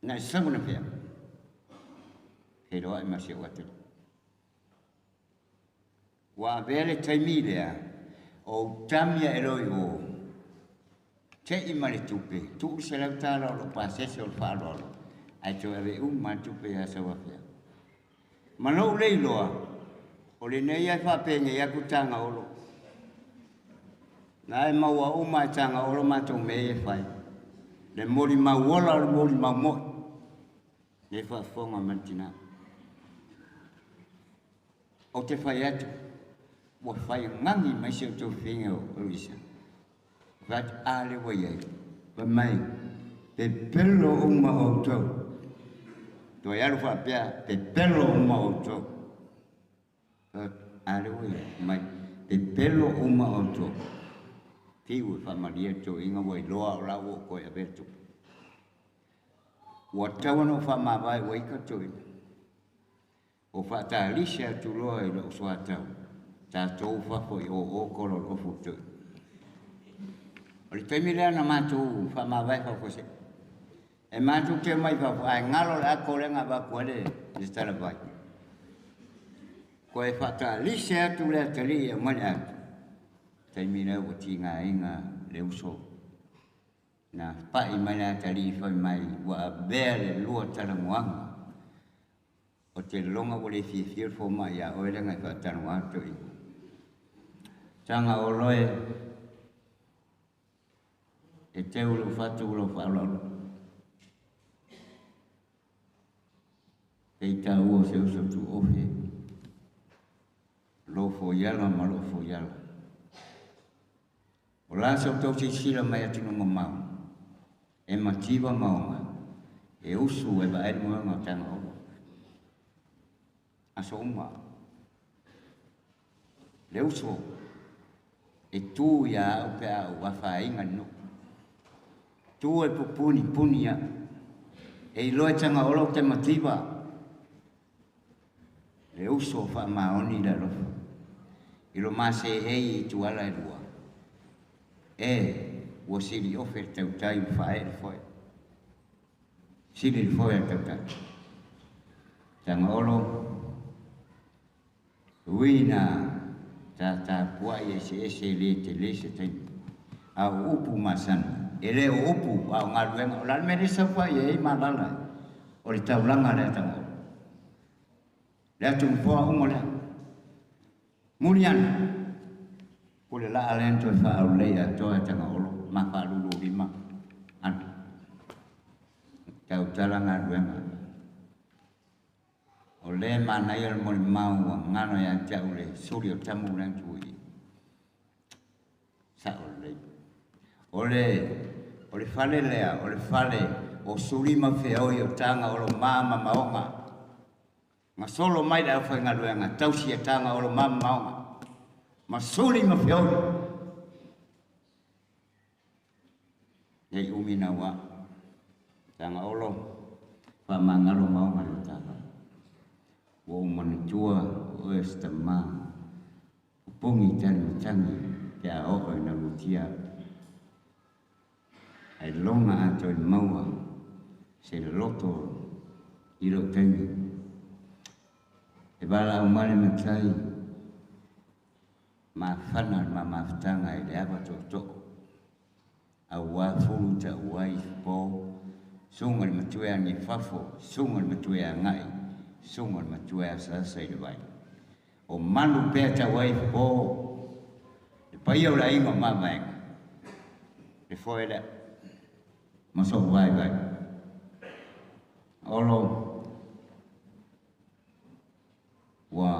Na e sau na pea. Feiloai ma si ou atalii. Ua avea le taimi lea, o utamia e loi o. Te i ma le tupe, tuu le $100 o lou pasese o le faaaloalo, ae toe ave uma le tupe ia sau afea. Ma lou le iloa, o lenei ai faapenei atu taga olo. Na e maua uma e taga olo matou mea e fai. Le molimau ola o le molimau moi. Le faafofoga ma le tinā. O te fai atu, ua fai gagi mai si ou tofiga o Luisa. Fai atu, a le ua i ai. Fai mai, pepelo uma outou. Toe alu faapea, pepelo uma outou. A le ua i ai. Mai, pepelo uma outou. Fiu e faamalie le toeaina ua iloa o la ua ou toe avea le tupe. Ua tatau ona ou faamavae ua ita toeaina. O faatalisi atu loa i lou soatau, tatou fafo i o kolo o ofu toeaina. O le taimi lea na matou faamavae faafuasei. E matou te mai fafo, ae galo le ako lea na avatu ai le talavai. Koe faatalisi atu le atalii e aumai le atu. Taimi lea ua tigaina le uso. Na pai mai le atalii fai mai ua avea le lua talanuaga. O te loga ua le fiafia le fomai ia oe leaga e faatalanoa atu toeaina. Taga oloe e teu lou fatu lou faaaloalo. Pei taua o se uso tuuofe. Lou foiala ma lou foiala. O la sa outou silasila mai atunuu mamao, e mativa maoga, E usu e vaai le moega o Tagaolo. Aso uma. Le uso e tu ia au pe au afaaiga le nuu. Tu e pupuni puni ia. E iloa e Tagaolo ou te mativa. Le uso faamaoni le alofa. I lo masēei i tuala e lua. E ua sili ofe le tautai ma faaee le foe. Sili le foe a le tautai. Tagaolo, ui na tatapua'i eseese e lē telē se taimi. A o upu masani, e lē o upu a o galuega. O le a le mea lea e saofai ai malala o le taulaga lea Tagaolo. Le atugafoa uma lea. Muli ane, pule laa lea na toe faaulelei atoa e Tagaolo ma faalululima ane. Tautala galuega. O lea manaia le molimau ua galo ia te au le suli o tamu lea na tuu i i. Sa'o lelei. O le, o le fale lea, o le fale o suli ma feoi o Tagaolo ma ma maoga. Gasolo mai le aufaigaluega tausi e Tagaolo ma ma maoga. Ma suli ma feoi. Nei umi naua. Tagaolo, faamagalo maoga le matala. Ua ou manatua o oe o se tama. Pupugi tali matagi pe a oo ina lutia au. Ae loga atoa i maua se loto i lou taimi. E valaau mai le matai mafana le ma mafutaga i le ava tootoo auā fulu taʻu ai i fofo, susuga i le matua e agifafo, susuga i le matua e agaʻi, susuga i le matua e asaasa i le vai. O malu pea tau ai i fofo le paia o le aiga o Mavaega, le foe lea ma soʻu vaivai. Olo ua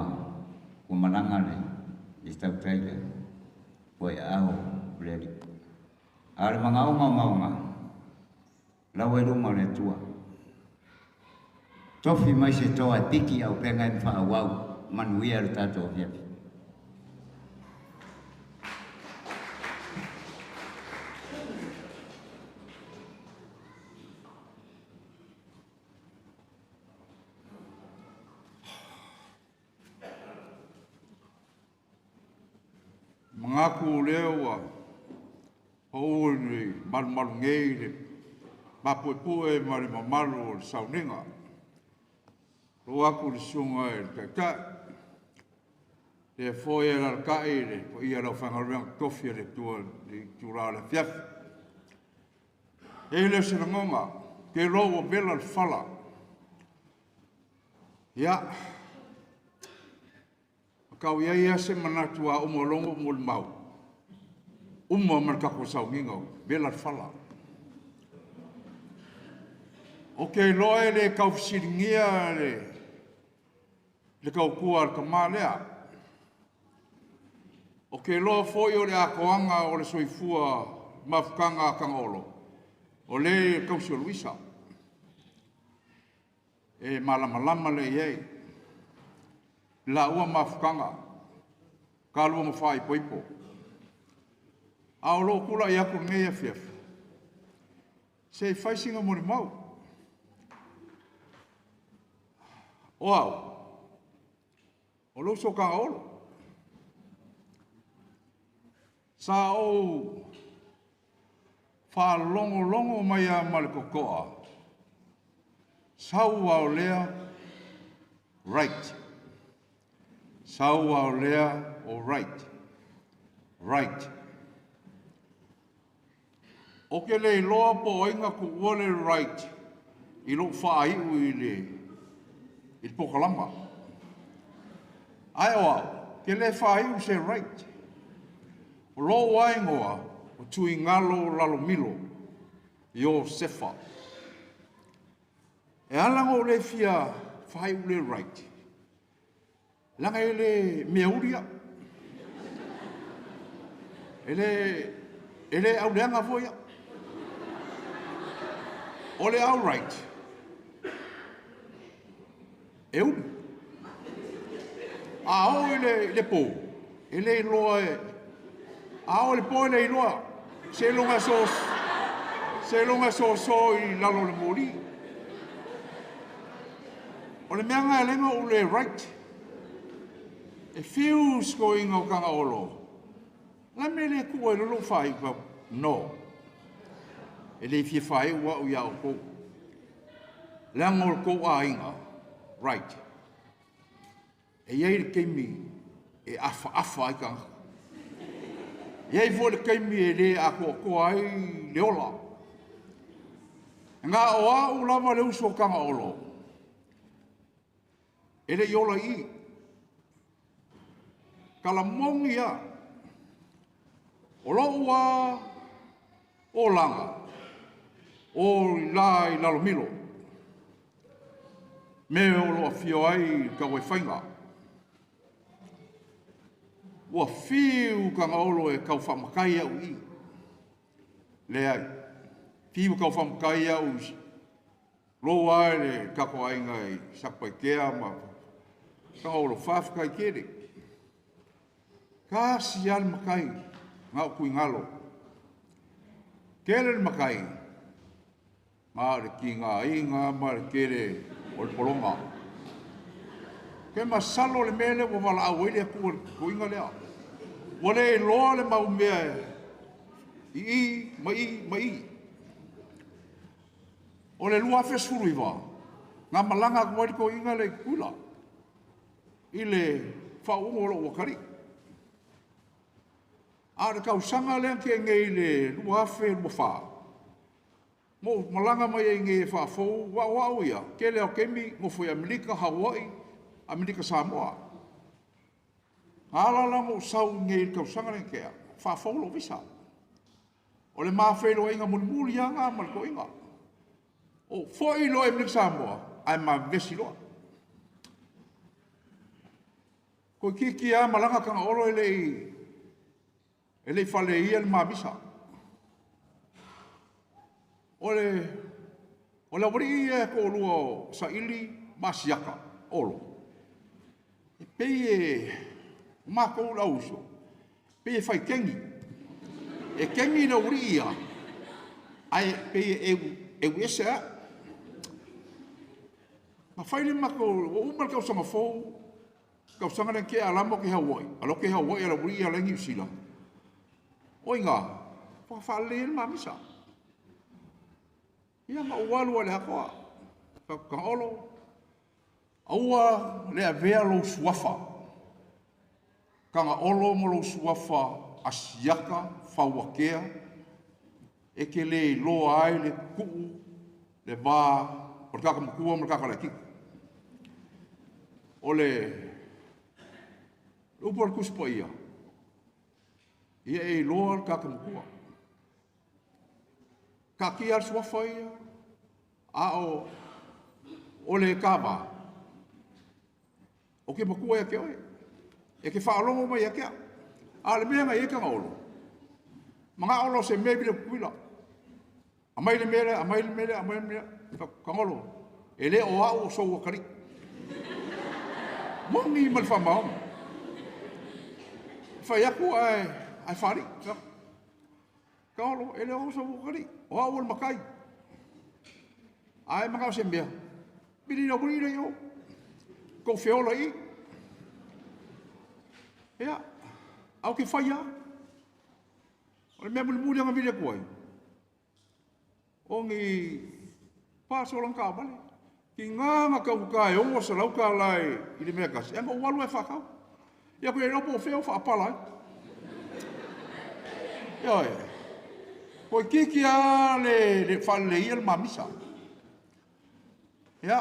ua malaga le le tautai lea ua i aao o le Alii. A o le magaoga o maoga laua i luma o le Atua. Tofi mai se toa e piki auupega e ma faaauau manuia le tatou afiafi. Manatu lea ua pau i malumalu nei le mapuepue ma le mamalu o le sauniga. Lou atu le susuga i le Taitai, lea foi e alalatai le paia o le aufaigaluega totofi a le Atua i le itula o le afiafi. E i ai lea o se lagona, ou te iloa ua vela le fala. Ia, tau i ai lava se manatu a uma loa ona ou molimau, uma ma le tatou sauniga, vela le fala. Ou te iloa e le tau fesiligia le tautua a le tama lea. Ou te iloa foi o le atoaga o le soifua mafutaga a Tagaolo, o le tausi o Luisa. E malamalama lea i ai. Laua mafutaga, kalua ma faaipoipo. A o lou tulai atu i lenei afiafi, se i fai sina molimau. O au, o le uso a Tagaolo. Sa ou faalogologo mai lava ma le totoa, sau lava o lea right, sau lava o lea o right, right. Ou te le iloa po o ai na tuua le right i lou faaiu i le i le polokalama. Ae o au, te le faaiu se right. O lou lava igoa o Tuigalo Lalomilo Iosefa. E ala ona ou le fia faaiu le right, leaga e le meauli au. E le auleaga foi au. O le au right, E ulu. A oo i le po, e le iloa e... A oo i le po e le iloa. Seiloga e soso i lalo o le moli. O le mea lena e ala ai ona ou le right. E fiu si toeaina o Tagaolo, o le a le mea e le tuu ai loa lou faaiu? Ou fai atu, no, e le fia faaiu au ia outou. Leaga o le tou aiga, right. E i ai le taimi e afaafa ai tagata. E i ai foi le taimi e le atoatoa ai le ola. Na o au lava le uso a Tagaolo, e le i ola i i. Talamoni lava. O lou lava olaga, o i la i Lalomilo, me o lo o afio ai Tauaefaiga. Ua fiu Tagaolo e tau faamatai au i i. Leai, fiu tau faamatai au i lou lava le tatou aiga i Satupaitea ma Tagaolo, faafetai tele. Tasi lava le matai na o Tuigalo. Tele le matai, na o le tigaina ma le tele o le pologa. Ke masalo le mea lea ua valaau ai le Atua i le toeaina lea. Ua le iloa le mau mea i i, ma i, ma i. O le 2019, na malaga atu ai le toeaina lea i Tutuila, i le faauuga o lou atalii. A o le tausaga lea na tea nei i le 2024, na ou malaga mai ai nei e faafou, aua o au ia, tele lava o taimi, nofo i Amerika, Hawaii, Amerika Samoa. Na ala la ona ou sau i inei i le tausaga lea na tea, faafou lou visa. O le ma feiloaiga mulimuli lava lena ma le toeaina. Ou foi loa i Amerika Samoa, ae ma vevesi loa. Toeitiiti lava malaga Tagaolo e le i faaleia le ma visa. O le aualii ia e toalua o Saili ma Asiata, Olo, e pei e matou le auuso, e pei e fai kegi. E kegi le aualii ia, ae pei e euese au. Na fai le matou, ua uma le tausaga fou, tausaga lea na tea alama o ke Hawaii, alo ke Hawaii ala uli ia lengi usila. Oinga, whaalelei ai le mamisa. Ia ma ualu ale atoa. Tagaolo, aua le avea lou suafa. Tagaolo ma lou suafa Asiata, Fauatea, e te le iloa ai le tuu, le va, o le kaka matua ma le kaka laititi. O le upu a le Tusi Paia, ia e iloa le kaka matua. Taatia le suafa ia, a o le kava, o ke matua ia te oe, e ke whaalogo mai ia te au. A le mea ngai e Tagaolo, manga olo se mea vile kuila. Amai le mea lea, amai le mea lea, amai le mea lea. Tagaolo, e le o au o sou akali. Moni ma le whamao. Whai aku ai whari. Tagaolo, e le o sou akali. O au o le makai. Ai manga o se mea. Pili na wuri le yo. Ko whiola i. Ia, au ke whai a. O le mea mulimuli anga vile kuai. O ngi pāsolang ka wale. Ki ngā kauka e ongo sa lauka lai i le mea kasi. Anga ualu e whakau. Ia koe ropo o wheo whaapala ai. Ia oe. Koe kiki a le whalele ia le mamisa. Ia,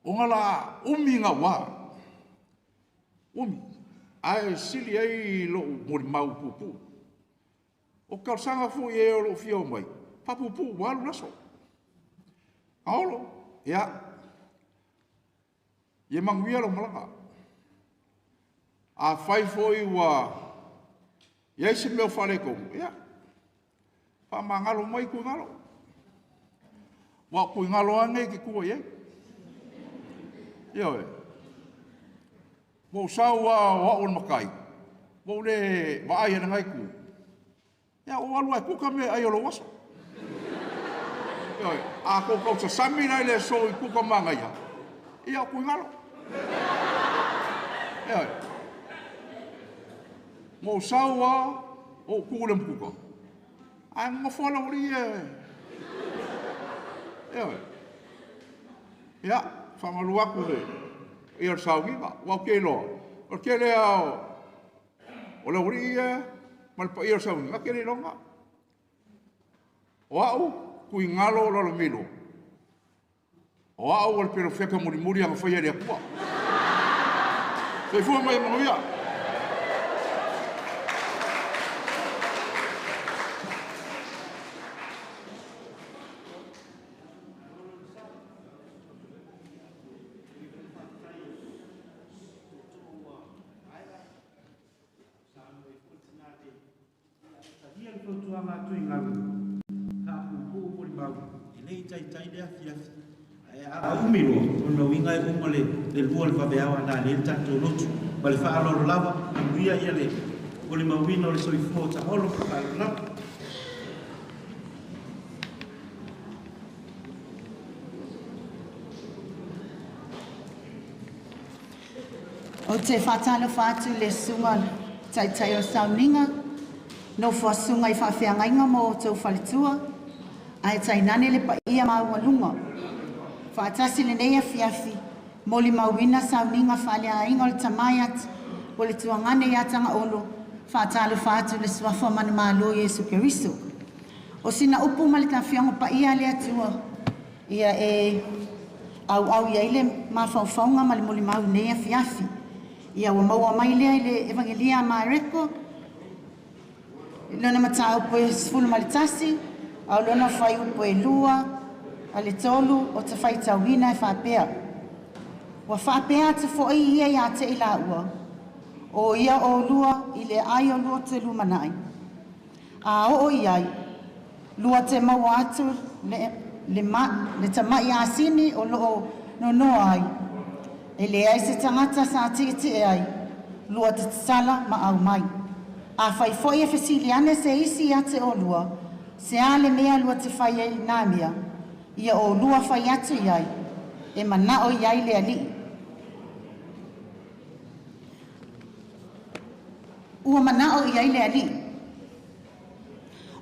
o ngā la umi ngā wā. Umi. Ae sili ai lou mori mau pupu. O kalsanga fu e o lou fia o mai. Papupu, walu laso. Aolo, ia. Ia manguia lo malaga. A whai foi ua ia isi mea whare komu. Ia. Wha mangalo mai kui ngalo. Wa kui ngalo ange ki kua ia. Ioe. Ua ou sau lava o au o le matai, ua ou le vaai i lena itu. Ia ou alu lava e kuka mea e ai o lou aso. Ioe, a tou tausasami la i le aso i kuka manaia, ia o tuigalo. Ioe. Ua ou sau lava, ou tu i le umukuka, ae nonofo lava le aualii ia. Ioe. Ia, faamalu atu i le paia o le sauniga, aua ou te iloa, o le tele lava o le aualii ia ma le paia o le sauniga, na te le iloa lena. O au, Tuigalo Lalomilo, o au o le perofeta mulimuli na faia e le Atua. Soifua ma ia manuia. Talia le fautuaga a Tuigalo, faapuupuu molimau, e le i taitai le afiafi. Ae a umi loa, o lona uiga e uma le 2 o le vaveao a nanei le tatou lotu. Ma le faaaloalo lava, manuia ia le molimauina o le soifua o Tagaolo ma le faaaloalo lava. Ou te faatalofa atu i le susuga taitai o le sauniga, nofo a susuga i faafeagaiga ma outou faletua, ae tainane le paia maualuga. Faatasi lenei afiafi, molimauina sauniga faaleaiga o le tama ia o le tuagane ia Tagaolo, faatalofa atu i le suafa manumalo Iesu Keriso. O sina upu ma le Afioga Paia a le Atua, ia e auau i ai le mafaufauga ma le molimau i lenei afiafi. Ia ua maua mai lea i le Evangelia a Mareko, i lona mataupu e 11, a o lona fuaiupu e 2, a le 3 o te faitauina e faapea. Ua faapea atu foi ia ia te i laua, o ia o lua i le ai o lua te lumanai. A oo i ai, lua te maua atu le tamai asini o loo nonoa ai. E leai se tagata sa ti'iti'e ai, lua te tatala ma aumai. A fai foi e fesili ane se isi ia te olua, se a le mea lua te fai ai nā mea, ia o lua fai atu i ai, e manao i ai le alii. Ua manao i ai le alii.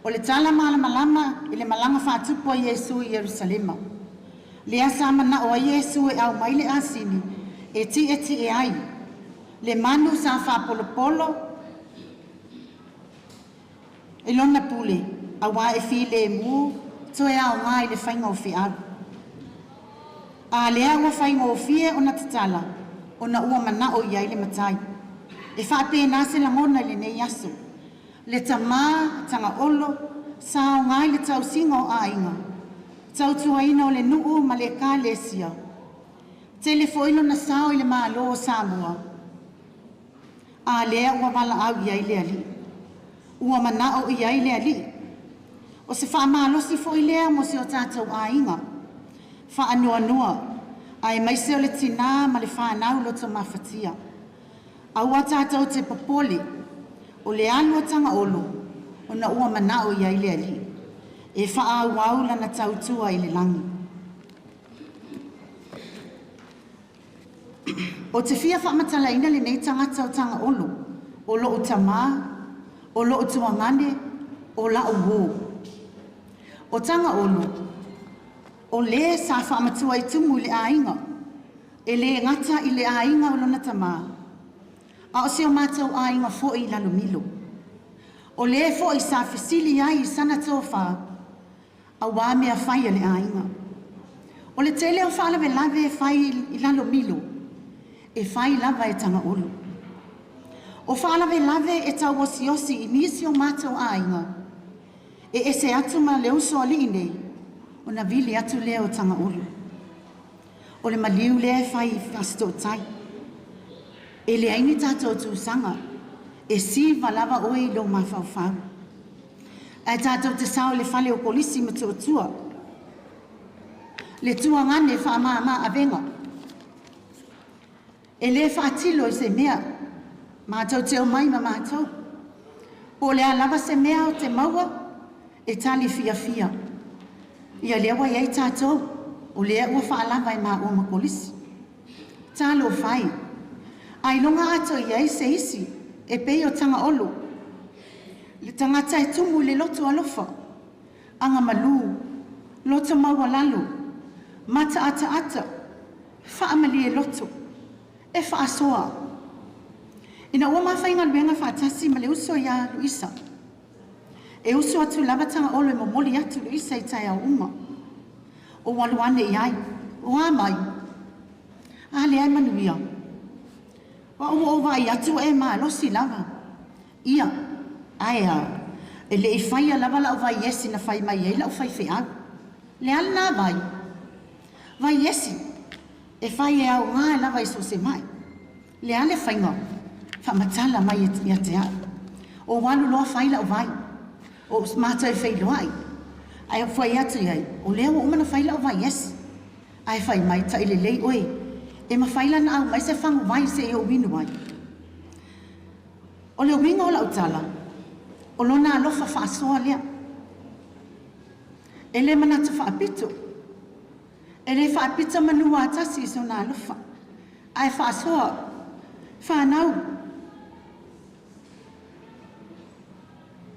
O le tala malamalama i le malaga faatupu a Iesu i Ierusalema. Lea sa manao ai Iesu e au mai le asini, e ti'eti'e ai. Le manu sa faapolopolo i lona pule, auā e filemu, toe aogā i le faiga o feau. A lea ua faigofie ona tatala, ona ua manao i ai le matai. E faapena se lagona i lenei aso. Le tamā Tagaolo sa aoga i le tausiga o aiga, tautuaina o le nuu ma le ekalesia. Tele foi lona sao i le Malo o Samoa. A lea ua valaau i ai le alii. Ua manao i ai le alii. O se faamalosi foi lea mo si o tatou aiga. Faanoanoa, ae maise o le tinā ma le fanau loto mafatia. Aua tatou te popole, o le alu a Tagaolo, ona ua manao i ai le alii. E faaauau lana tautua i le lagi. O te fia faamatalaina lenei tagata o Tagaolo, o lou tamā, o lou tuagane, o la'u uō. O Tagaolo, o lē sa faamatua i tumu i le aiga, e lē gata i le aiga o lona tamā, a o si o matou aiga foi i Lalomilo. O lē foi sa fesili ai i sana tofā, auā mea fai a le aiga. O le tele o faalavelave e fai i Lalomilo, e fai lava e Tagaolo. O faalavelave e tauosiosi i nisi o matou aiga, e ese atu ma le uso alii nei, ona vili atu lea o Tagaolo. O le maliu lea e fai i Fasitootai. E leai ni tatou tusaga, e siva lava oe i lou mafaufau. Ae tatou te sao i le fale o Kolisi ma Motootua. Le tuagane faamama avega. E lē faatilo i se mea matou te omai ma matou. Po o le a lava se mea o te maua e tali fiafia. Ia lea ua iai tatou, o lea ua faalava e maua ma Kolisi. Talofa e, ailoga a toe i ai se isi e pei o Tagaolo, le tagata e tumu i le loto alofa, agamalu, loto maualalo, mataataata, faamalie loto, e faasoa. Ina ua mafaigaluega faatasi ma le uso ia Luisa, e usu atu lava Tagaolo e momoli atu Luisa i taeao uma. Ou alu ane i ai, o a mai? A lea e manuia. O au ua ou vaai atu ua e malosi lava. Ia, ae a, e le i faia lava lau vaiesi na fai mai ai lau faifeau. Le a lena vai? Vaiesi, e fai e aoga lava i so o se mai. Le a le faiga? Faamatala mai ia te au. Ou alu loa fai lau vai. O matou e feiloai. Ae ou fai atu i ai, o lea ua uma ona fai lau vaiesi. Ae fai mai, tailelei oe, e mafai la ona aumai se faguvai se i ou inu ai. O le uiga o lau tala, o lona alofa faasoa lea. E le manatu faapito. E le faapito manu atasi i sona alofa. Ae faasoa, fanau,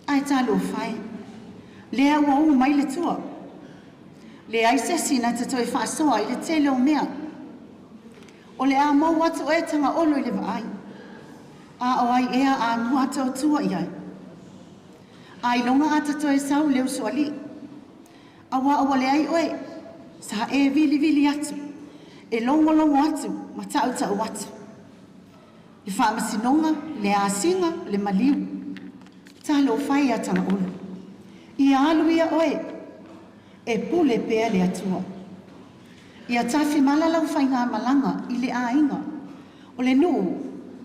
ae talofa e. Lea ua u mai le tua. Leai se isi na te toe faasoa i le tele o mea. O le a mou atu oe Tagaolo i le vaai. A o ai ea a mua atu o tua i ai. Ailoga a ta toe sau le usoalii. Auā ua leai oe, sa e vilivili atu, e logologo atu ma tautau atu. Le faamasinoga, le asiga, le maliu. Talofa e ia Tagaolo. Ia alu ia oe, e pule pea le Atua. Ia tafimala lau faigamalaga i le aiga, o le nuu,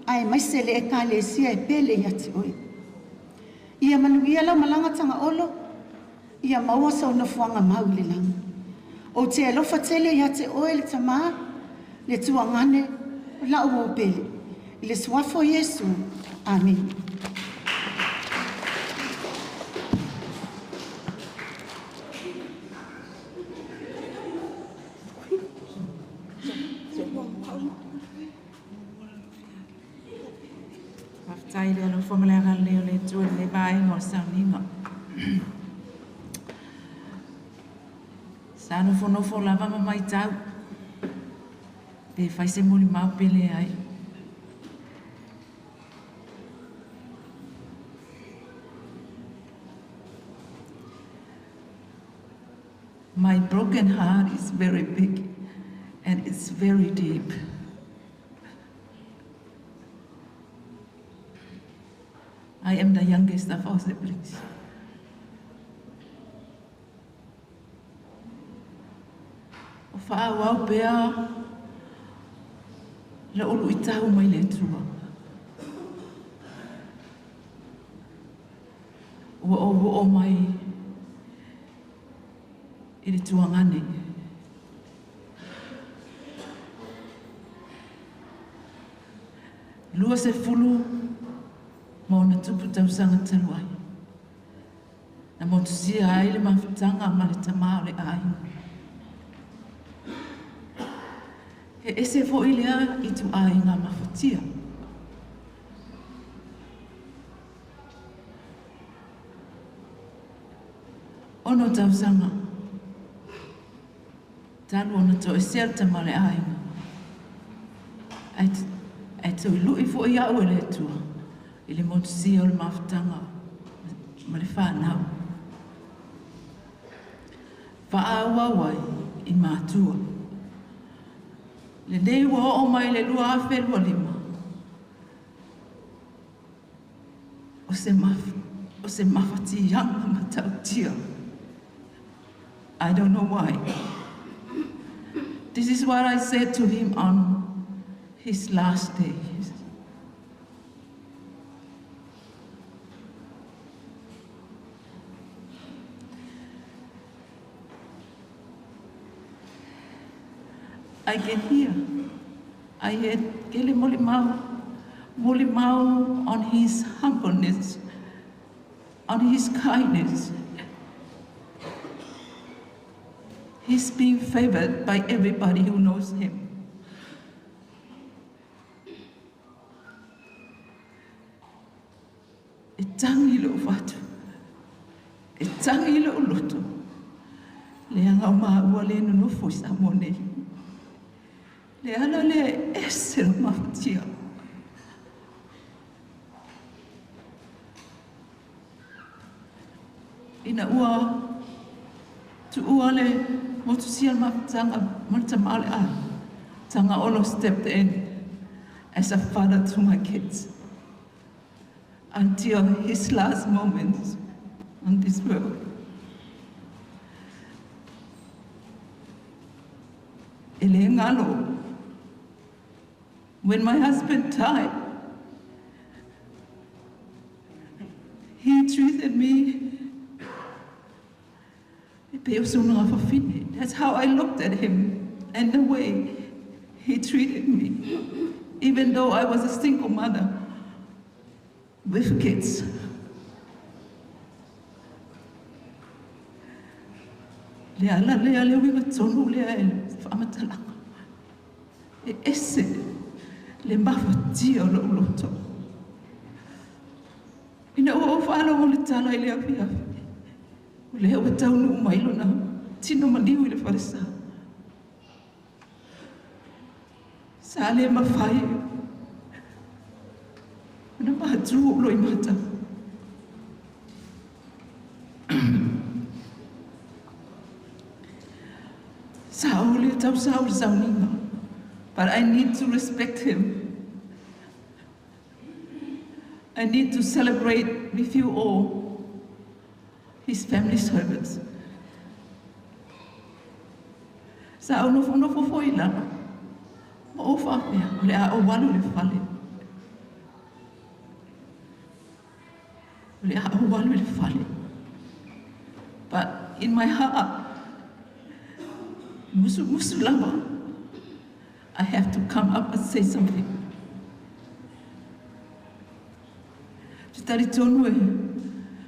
aemaise le Ekalesia e pele ia te oe. Ia manuia lau malaga Tagaolo, ia maua sou nofoaga mau i le lagi. Ou te alofa tele ia te oe le tamā, le tuagane, o lau uo pele. I le suafa o Iesu. Amene. Faafetai i le alofa ma le agalelei o le Atua i lenei vaega o le sauniga. Sa nofonofo lava ma matau pe fai se molimau pe leai. My broken heart is very big and it's very deep. I am the youngest of our siblings. O faaauau pea lou luitau mai le Atua. Ua ou oo mai i le tuagane. 20 ma ona tupu tausaga talu ai. Na motusia ai le mafutaga ma le tamā o le aiga. He ese foʻi lea ituaiga mafatia. 6 tausaga talu ona toesea le tama o le aiga. Ae toe lui foʻi au e le Atua i le motusia o le mafutaga ma le fanau. Faaauau ai i matua. Lenei ua oo mai le 2025. O se o se mafatiaga matautia. I don't know why. This is what I said to him on his last day. I can hear. I had Tele molimau, molimau on his humbleness, on his kindness. He's being favored by everybody who knows him. E tangi lou fatu, e tangi lou loto, le anga o maua le nonofo i Samoa nei. Le ala lea e ese le mafatia. Ina ua tuua le motusia le mafutaga ma le tamā o le aiga, Tagaolo stepped in as a father to my kids until his last moments on this world. E le galo, when my husband died, he treated me e pei o se unagafafine. That's how I looked at him and the way he treated me, even though I was a single mother with kids. Le ala lea le uiga tonu lea e faamatalaga. E ese le mafatia o lou loto. Ina ua ou faalogo i le tala i le afiafi, o lea ua taunuu mai lona tino maliu i le falesa. Sa le mafai ona matu ou loimata. Sa o le tausau le sauniga, but I need to respect him. I need to celebrate with you all his family service. Sa ou nofonofo foi i lalo, ma ou faapea, o le a ou alu i le fale. O le a ou alu i le fale. But in my heart, musumusu lava, I have to come up and say something. Ou te talitonu e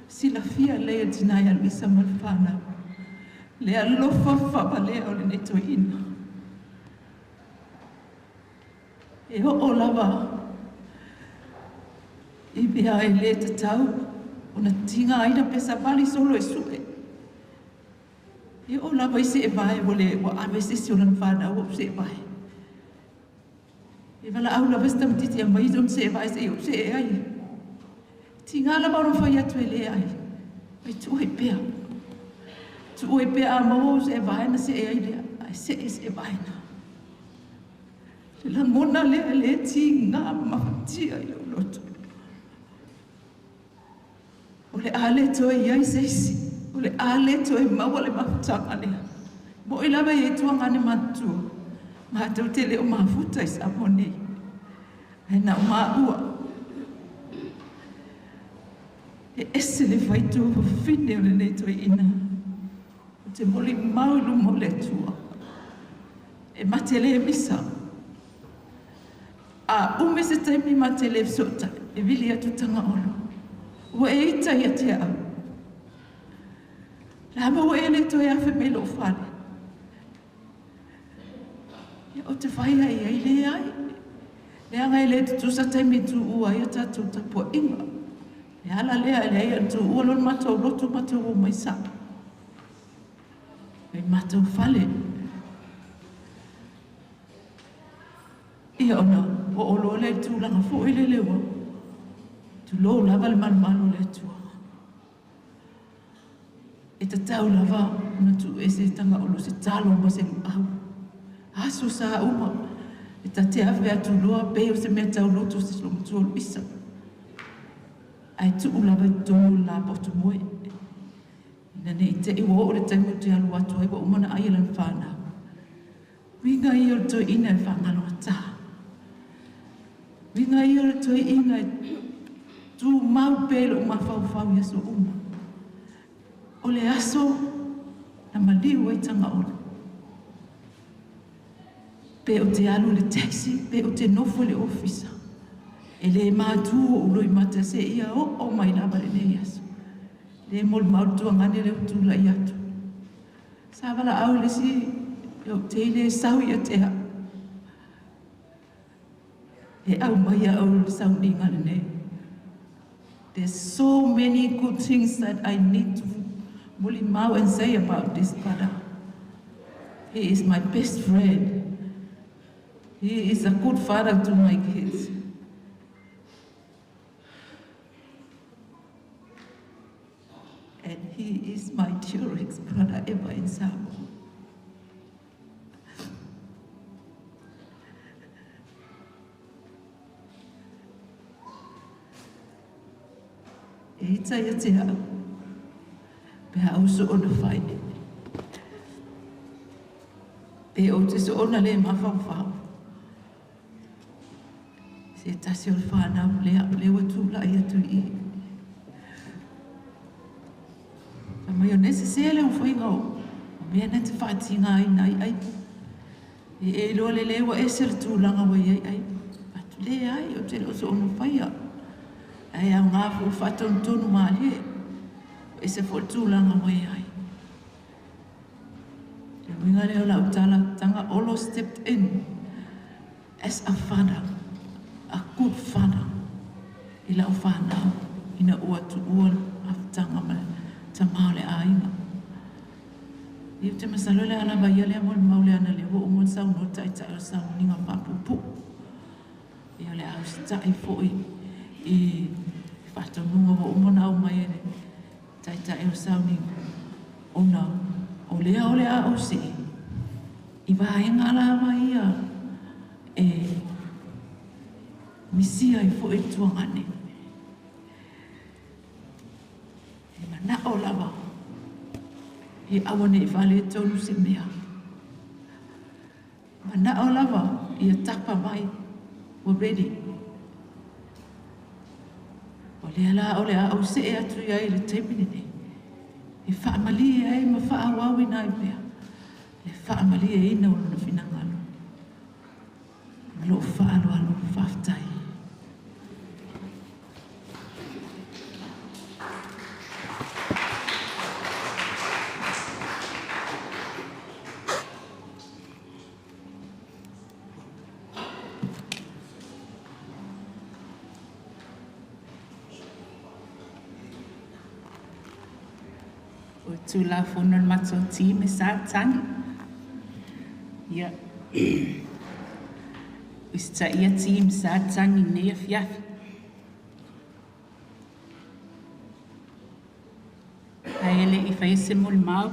silafia lelei e le tina ia Luisa ma le fanau le alofa faavalea o lenei toeaina. E oo lava i mea e le tatau ona tigaina pe savali solo e sue. E oo lava i seevae ua le ua ave se isi o lana fanau ou seevae. E valaau lava si tamaitiiti e aumai lona seevae seia ou see ai. Tiga lava ona fai atu e leai. Ai tuu ai pea. Tuu ai pea a maua ou seevae ona see ai lea. Ae see seevae na. Le lagona lea e le tiga ma mafatia i lou loto. O le a le toe i ai se isi. O le a le toe maua le mafutaga lea. Mo'i lava e i ai tuagane matutua. Matou te le o mafuta i Samoa nei. Ae na o maua. E ese le faitau fafine o lenei toeaina. Ou te molimau i luma o le Atua. E ma te le misa. A umi se taimi ma te le fesootai, e vili atu Tagaolo. Ua e ita ia te au. Le a ma ua e le toe afe mai i lou fale? Ia, ou te fai ai i ai, leai. Leaga e le tutusa taimi e tuua ai a tatou tapuaiga. Le ala lea e leai ona tuua loa le matou lotu matou omai sao i matou fale. Ia ona oo loa lea i le tulaga foi lele ua tulou lava le malumalu o le Atua. E tatau lava ona tuuese e Tagaolo se talo ma se luau. Aso sa uma e ta te afe atu loa pei o se mea tauloto se matua o Luisa. Ae tuu lava i totonu o le lapoto moe. Ina ne i te i ua oo le taimi ou te alu atu ai ua uma ona ai e lana fanau. Uiga ia o le toeaina e faagalogata. Uiga ia o le toeaina e tumau pea i lou mafaufau i aso uma. O le aso na maliu ai Tagaolo. Pe o te alu le taxi, pe o te nofo le ofisa. E le mātū o uloi mata se ia o o mai lava le nei aso. Le mol mautua ngane le utula i atu. Sa wala au le si o te le sau i atea. E au mai au le sauninga le nei. There's so many good things that I need to muli mau and say about this brother. He is my best friend. He is a good father to my kids. And he is my dearest brother ever in Samoa. E hita ia te au. Pe hau so ona whai. Pe o te so ona le mawhawhau. Se tasi o le whanau le au le watu la ia tu i. Fa mai o nese se le uwhainga o. O mea na te whaatinga ai nai ai. E e loa le lewa e se le tūlanga wai ai ai. Atu le ai o te leo so ono whaia. Ai au ngā fo whatonu tonu malie. E se fo tūlanga wai ai. Le winga leo la utala tanga Olo stepped in as a father. A good father. I lau whanau, ina ua tu ua aftanga ma tamā le āinga. I te masalo le ala vai le mo mau le ana le wo mo sau no tai tai o sau ninga papupu. I o le au stai foi i whatonunga wo o mona au mai ele tai tai o sau ninga. Ona o lea o le a o se i vaenga la mai ia e misia i fo e tuangane. E mana o lava. E awane i wale tonu se mea. Mana o lava i a tapa mai. We're ready. O lea la o le a au se e atu ia i le taimini nei. E whaamalie ai ma whaawau nai mea. E whaamalie ina o lona whinangalo. Ma loo whaalo alo whaftai. O tū la whono mato ti me sa tangi. Ia. Usta ia ti me sa tangi nei a fiafi. Aele i whaese mul mau.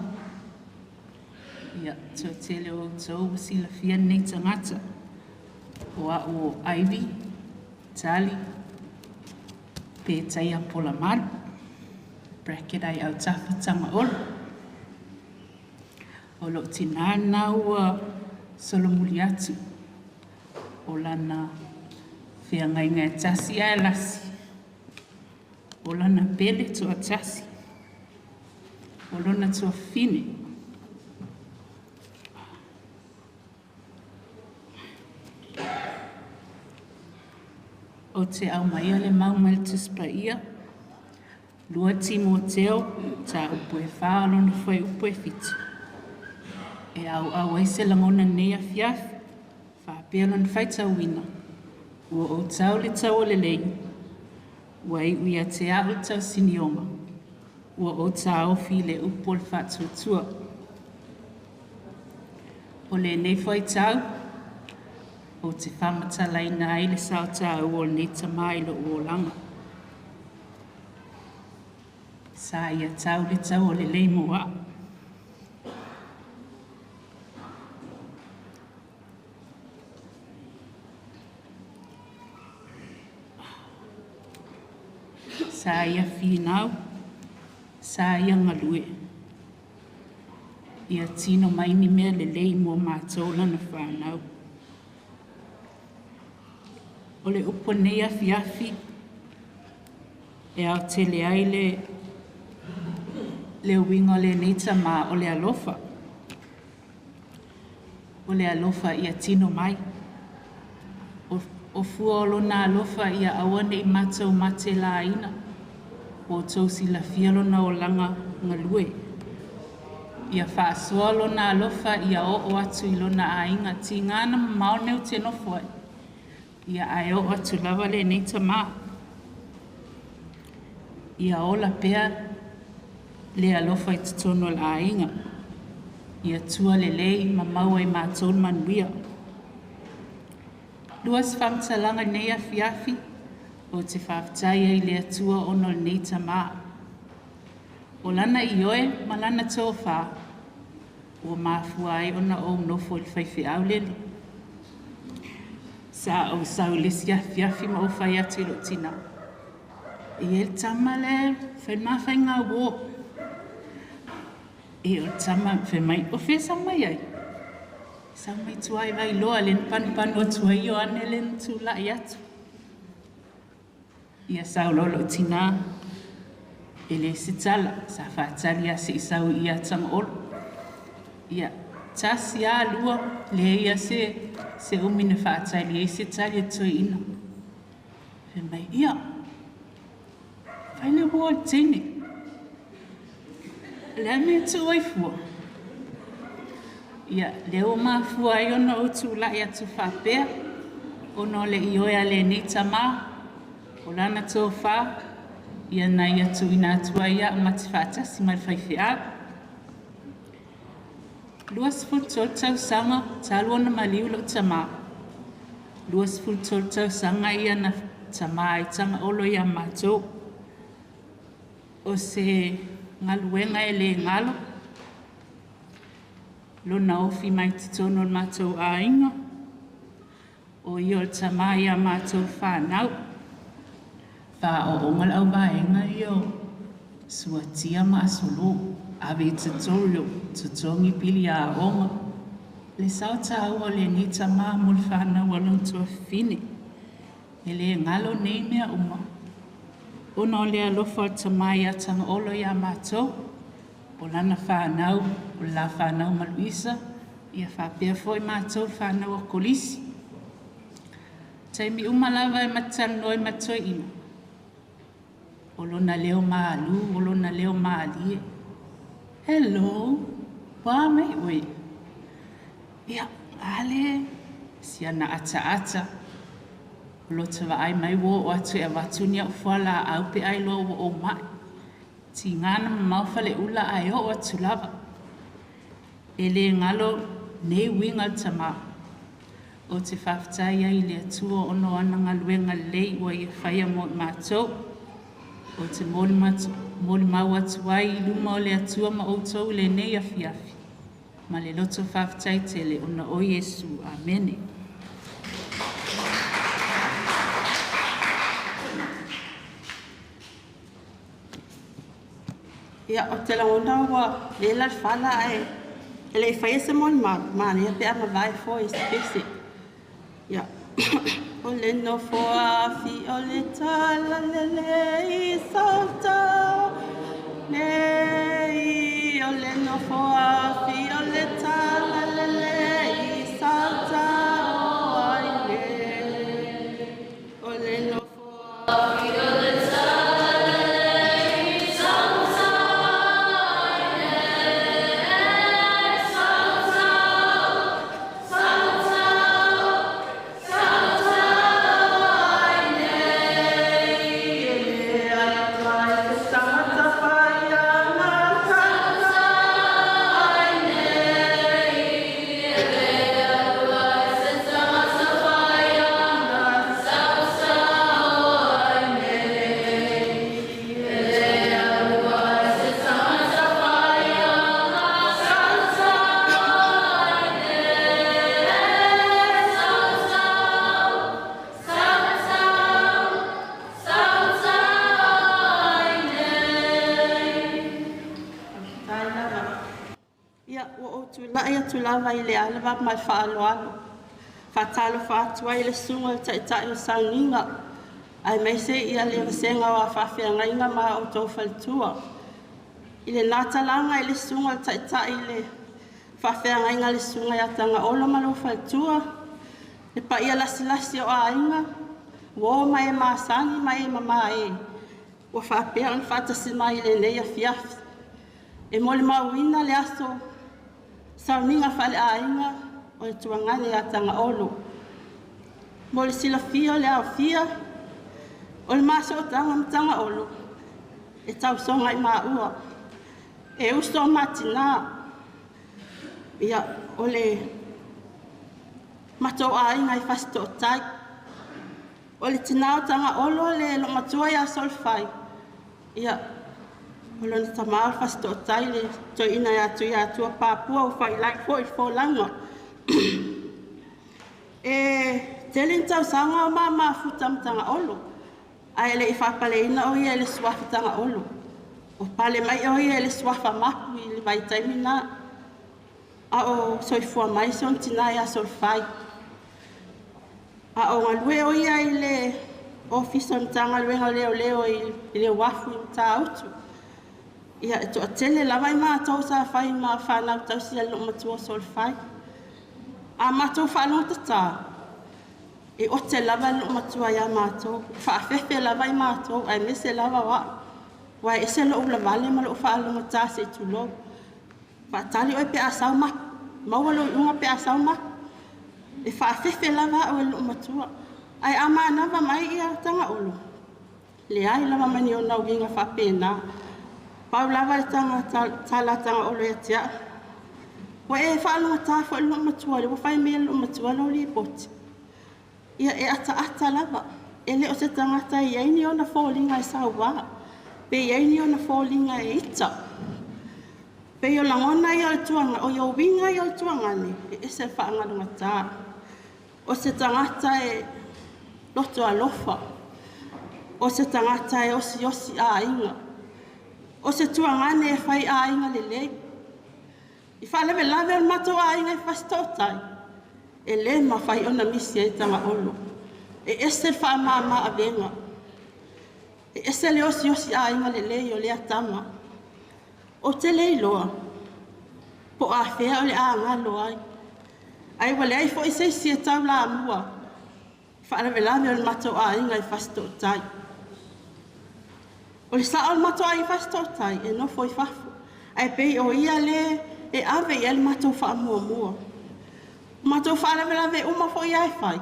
Ia, tō tele o tō wasila fia nei tangata. O a o Ivy, Tali, pe taia pola maru. Bracket ai au tafa tanga olo. O lo tinana ua solomuli atu. O lana whia ngai ngai tasi ai lasi. O lana pele tua tasi. O lona tua fine. O te au mai ale mau mai tuspa ia. Lua Timoteo, tā upu e wha alona whai upu e whitu. E au au ai se langona nei a fiafi, wha pea lona whai tauina. Ua o tau le tau o le lei, ua i ui a te au tau sinionga. Ua o tā ofi le upu o le whatuatua. O le nei whai tau, o te whamatalaina ai le sao tā o nei tamai lo o langa. Sa ia tau le tau o le lei moa. Sa ia whinau, sa ia ngalue. Ia tino mai ni mea le lei mua mātou lana whanau. O le upo nei afi afi, e au tele ai le uinga le nei tamā o le alofa. O le alofa ia tino mai. O fua o lona alofa ia aua nei matou mate laina. Ua outou silafia lona olaga galue. Ia faasoa lona alofa ia oo atu i lona aiga. Tiga na mamao nei ou te nofo ai. Ia ae oo atu lava lenei tamā. Ia ola pea le alofa i totonu o le aiga. Ia tua lelei ma maua i matou le manuia. Lua se faamatalaga i lenei afiafi, ou te faafetai ai i le Atua ona o lenei tamā. O lana ioe ma lana tofā, ua mafua ai ona ou nofo i le faifeau lele. Sa ou sau i le isi afiafi ma ou fai atu i lou tinā, e i ai le tama lea e fai le ma faiga uō. E o le tama fai mai, o fea e sau mai ai? Sau mai tua i Vailoa, lea na panupanu atu ai Ioane lea na tulai atu. Ia sau loa lou tinā, e leai se tala, sa faatali lava se i sau i ia Tagaolo. Ia, tasi lava lua, leai lava se, se umi na faatali ai se tali a toeaina. Fai mai, ia, fai le uo a le teine. O le a le mea e tuu ai fua? Ia, lea ua mafua ai ona ou tulai atu faapea, ona o le ioe a lenei tamā, o lana tofā, ia na ia tuuina atu ai au ma te faatasi ma le faifeau. 23 tausaga talu ona maliu lou tamā. 23 tausaga ia na tamā ai Tagaolo ia matou. O se galuega e le galo, lona ofi mai totonu o le matou aiga, o ia o le tamā ia matou fanau. Faaooga le auvaega ia o Suatia ma Asolū, ave i tutorial, totogi pili aoga. Le sao taua o lenei tamā mo le fanau a lona tuafafine. E le galo nei mea uma, ona o le alofa o le tamā ia Tagaolo ia matou, o lana fanau, o le la fanau ma Luisa, ia faapea foi matou le fanau a Kolisi. Taimi uma lava e matalanoa ai ma toeaina, o lona leo malu, o lona leo malie. Hello, ua a mai oe? Ia, a le siana ataata. O lota vaai mai ua oo atu e avatu ni au fualaau pe a iloa ua ou mai. Tiga na mamao faleula ae oo atu lava. E le galo nei uiga o le tamā. Ou te faafetai ai i le Atua ona o ana galuega lelei ua ia faia mo i matou. Ou te molimau atu ai i luma o le Atua ma outou i lenei afiafi, ma le loto faafetai tele ona o Iesu. Amene. Ia, ou te lagona ua lela le fala ae e le i faia se molimau, manaia pe a mavae foi se pese. Ia. O le nofo afi o le talalelei sauta nei, o le nofo afi o le talalelei sauta o ai nei, o le nofo afi o le talalelei sauta ai nei, sauta, sauta, sauta ai nei, e le alu ai se tagata faiaga sauta ai nei, e le alu ai se tagata faiaga sauta ai nei, e le alu ai se tagata faiaga sauta ai nei, sauta, sauta, sauta ai nei. Faafetai lava. Ia, ua ou tulai atu lava i le alava ma le faaaloalo. Faatalofa atu ai i le susuga i le Taitai o Sauniga, aemaise ia le vasega o a faafeagaiga ma a outou faletua. I lena talaga i le susuga i le Taitai i le Faafeagaiga a le Susuga ia Tagaolo ma lou faletua, le paia lasilasi o aiga, uo ma e masani ma e mamā e, ua faapea ona faatasi mai i lenei afiafi. E molimauina le aso sauniga faaleaiga o le tuagane ia Tagaolo. Mo le silafia o le aofia o le masootaga ma Tagaolo, e tausoga i maua, e uso ma tinā. Ia, o le matou aiga i Fasitootai. O le tinā o Tagaolo le loomatua ia Solefai, ia, o lona tamā o le Fasitootai le toeaina ia Tuiatua Papua ua failagi foi i le folauga. E tele ni tausaga o ma mafuta ma Tagaolo, ae le i faapaleina o ia i le suafa Tagaolo. O pale mai o ia i le suafa Mapu i le vaitaimi na, a o soifua mai si ona tinā ia Solefai. A o galue o ia i le ofisa o le Matagaluega o Leoleo i le uafu i Matautu. Ia, e toatele lava i matou sa fai ma fanau tausi a le loomatua o Solefai. A matou faalogotatā, e ote lava le loomatua ia matou, faafefe lava i matou, aemaise lava o au. Ua e ese lou ulavale ma lou faalogotā se i tulou. Faatali oe pe a sau mapu, maua lou iuga pe a sau mapu. E faafefe lava au e le loomatua. Ae a manava mai ia Tagaolo, leai lava ma ni ona uiga faapena. Pau lava le tala a Tagaolo ia te au. Ua e faalogotā foi i le loomatua lea ua fai mai e le loomatua lau lipoti. Ia e ataata lava. E le o se tagata e i ai ni ona foliga e sauā, pe i ai ni ona foliga e ita. Pei o lagona ia o le tuaga, o ia uiga ia o le tuagane, e ese le faagalogatā. O se tagata e loto alofa, o se tagata e osiosi aiga, o se tuagane e fai aiga lelei. I faalavelave o le matou aiga i Fasitootai, e lē mafai ona misi ai Tagaolo. E ese le faamama avega, e ese le osiosi aiga lelei o lea tama. Ou te le iloa po o afea o le a galo ai, ai ua leai foi se isi e taulamua faalavelave o le matou aiga i Fasitootai. O le sao o le matou aiga i Fasitootai e nofo i fafo, ae pei o ia lea e ave i ai le matou faamuamua. O matou faalavelave uma foi lava e fai,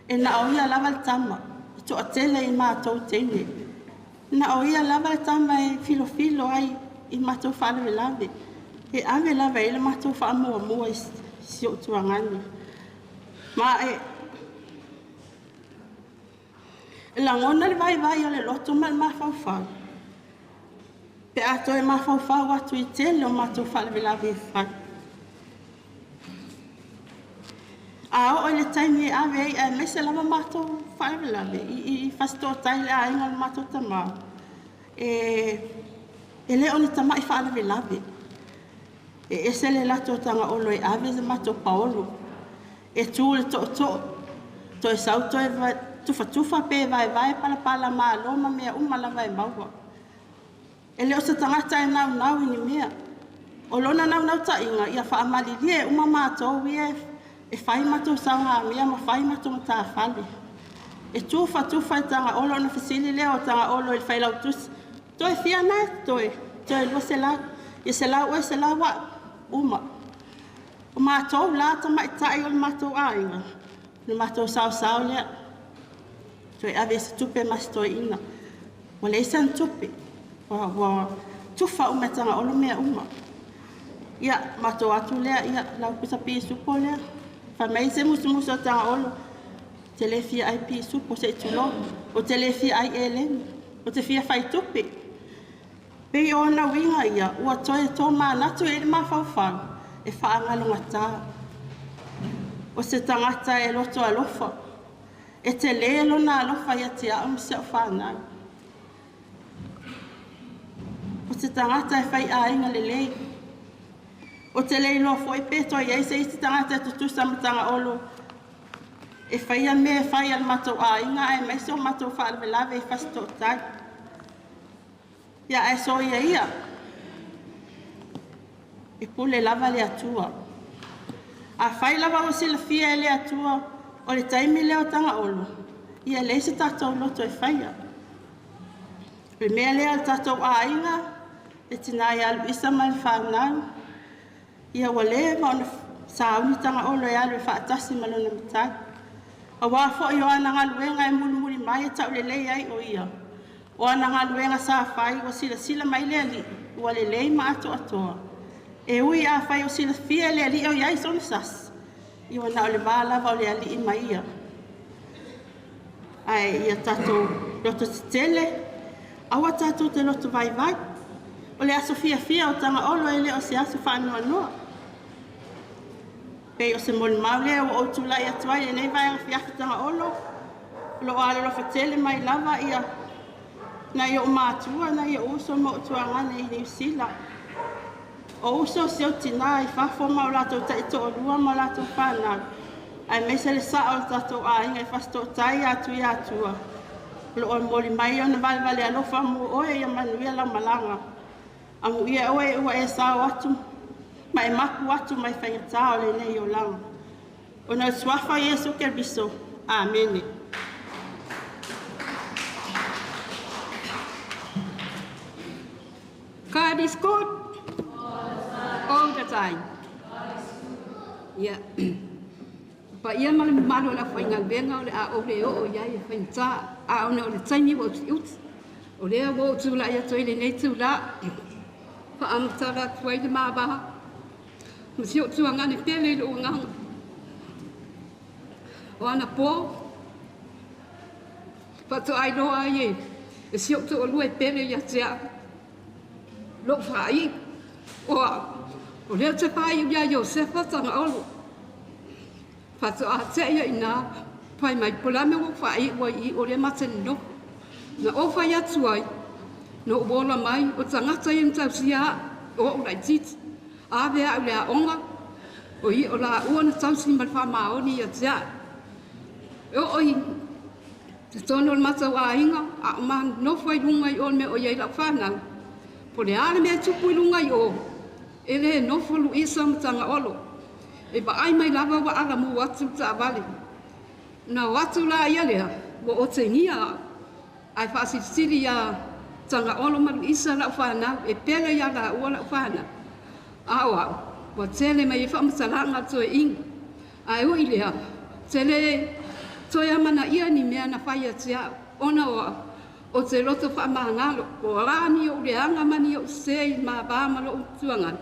e na o ia lava le tama, e toatele i matou teine. Na o ia lava le tama e filofilo ai i matou faalavelave, e ave lava i ai le matou faamuamua i si ou tuagane. Ma e lagona le vaivai o le loto ma le mafaufau, pe a toe mafaufau atu i tele o matou faalavelave e fai. A oo i le taimi e ave ai, aemaise lava matou faalavelave i Fasitootai i le aiga o le matou tamā, e le o ni tamai faalavelave. E ese le latou Tagaolo e ave le matou paolo, e tu le tootoo, toe sau toe tufatufa pe vaevae palapala malo ma mea uma lava e maua. E le o se tagata e naunau i ni mea. O lona naunautaiga ia faamalilie uma matou ia e fai matou saogamea ma fai matou matafale. E tufatufa e Tagaolo ona fesili lea o Tagaolo i le failautusi, toe fia na e toe, toe 200, ia 100 oe 100 au, uma. O matou la tamaitai o le matou aiga, le matou saosao lea, toe ave se tupe ma se toeaina. Ua leai sana tupe, ua tufa uma e Tagaolo mea uma. Ia, matou atu lea, ia, lau pusa pisupo lea. Fai mai se musumusu o Tagaolo, te le fia ai pisupo se i tulou, o te le fia ai eleni, o te fia fai tupe. Pei o ona uiga ia, ua toe tōmanatu i le mafaufau, e faagalogatā. O se tagata e loto alofa, e te lē lona alofa ia te au ma si au whānau. O se tagata e fai aiga lelei. O te le iloa foi pe toe i ai se isi tagata e tutusa ma Tagaolo e faia mea e fai a le matou aiga aemaise o matou faalavelave i Fasitootai. Ia ae soia ia. E pule lava le Atua. Afai lava ua silafia e le Atua o le taimi lea o Tagaolo, ia leai se tatou loto e faia. O le mea lea o le tatou aiga, le tina ia Luisa ma le fanau, ia ua leva ona sauni Tagaolo e alu e faatasi ma lona matai. Auā foi o ana galuega e mulimuli mai e taulelei ai o ia. O ana galuega sa fai ua silasila mai le Alii ua lelei ma atoatoa. E ui afai o silafia e le Alii o i ai sona sasi, ia ua na o le va lava o le Alii ma ia. Ae ia tatou loto tetele, aua tatou te loto vaivai. O le aso fiafia o Tagaolo e le o se aso faanoanoa. Pei o se molimau lea ua ou tulai atu ai i lenei vaega fiafi Tagaolo, o lo o alolofa tele mai lava ia nai ou matua, nai ou uso ma ou tuagane i Niu Sila. O uso si ou tina i fafo ma o latou taitoalua ma o latou fanau, aemaise le sao o le tatou aiga i Fasitootai ia Tuiatua. O lo o momoli mai ona valevale alofa mo oe ia manuia lau malaga. Amuia oe ua e sao atu ma e mapu atu mai faigata o lenei olaga. Ona o le suafa o Iesu Keriso. Amene. God is good all the time. Ia. Paia ma le mamalu o le aufaigaluega o le a ou le oo i ai e faigata, a ona o le taimi ua utiuti. O lea ua ou tulai atu ai i lenei itulā, faamatala atu ai le mava ma si ou tuagane pele i lou agaga. O ana pō, faatoa iloa ai e si ou toalua e pele ia te au. Lou faaiu, o au, o lea ou te faaiu ia Iosefa Tagaolo. Faatoa tea ia i ina, fai mai, po o le a le mea ua ou faaiu ai i i, o lea ma te nonofo. Na ou fai atu ai, na ou ola mai, o tagata ia na tausia au, o ou laitiiti. Ave au i le aoga, o ia o laua na tausi ma le faamaoni ia te au. E oo i totonu o le matou aiga, a o ma nofo ai luga i o i le mea o i ai lau fanau, po o le a le mea e tupu i luga i o, e le nofo Luisa ma Tagaolo. E vaai mai lava ua alamu atu le taavale. Na o atu la ia lea, ua otegia au, ae faasilisili iā Tagaolo ma Luisa lau fanau, e pele iā laua lau fanau. A o au, ua tele mai ai faamatalaga a le toeaina. Ae ui i lea, te le toe amanaia ni mea na fai ia te au, ona o au, o te loto faamagalo, o a ni ou leaga ma ni ou sese i mava ma lou tuagane,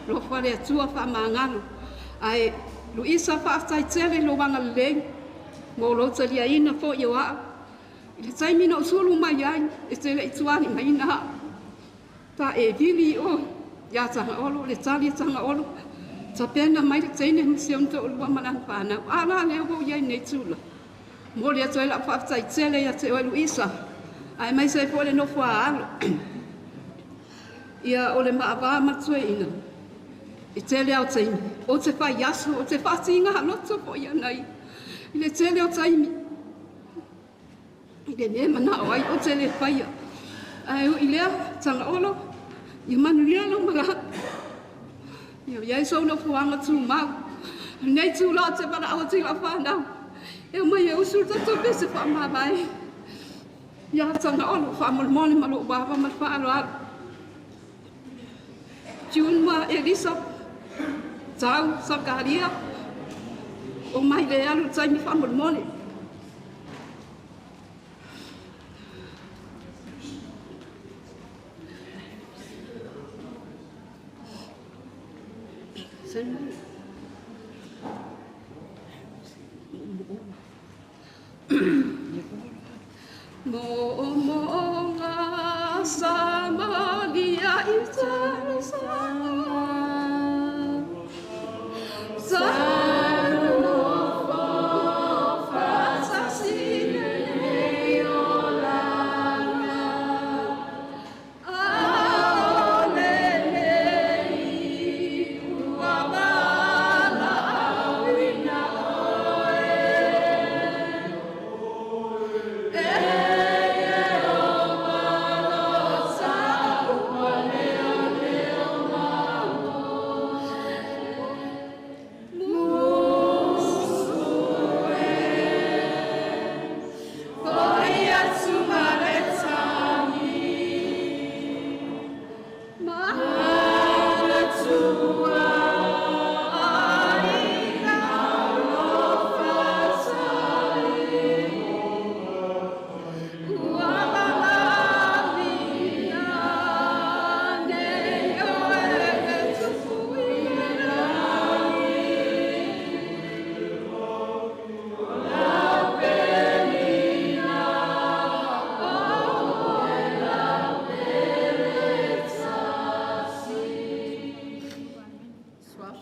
alofa le Atua faamagalo. Ae Luisa, faafetai tele i lou agalelei mo lou taliaina foi o au. I le taimi na ou sulu mai ai, e te le i tualimaina au. Ta e vili i oe iā Tagaolo, le tali a Tagaolo, tapena mai le teine ma si ona toalua ma lana fanau. A la lea ua ou i ai nei tula. Momoli atu ai lau faafetai tele ia te oe Luisa, aemaise ai foi le nofo a alo. Ia o le maavā ma le toeaina, i tele lava o taimi, ou te fai aso, ou te faatiga loto foi ana ia i le tele o taimi. I le mea e manao ai, ou te le faia. Ae ui i lea, Tagaolo, ia manuia lou malaga. Ia i ai sou nofoaga tumau. O lenei itula ou te valaau atu i lau fanau, e omai e usu le tatou pese faamavae ia Tagaolo, faamolemole ma lou ava ma le faaaloalo. June ma Elisa, Tau, Sakaria, omai le alu i le taimi faamolemole. Moomooga Samaria i talosaga. Sa nonofo faatasi lenei olaga. Aole nei ua valaauina oe. E Ieova lo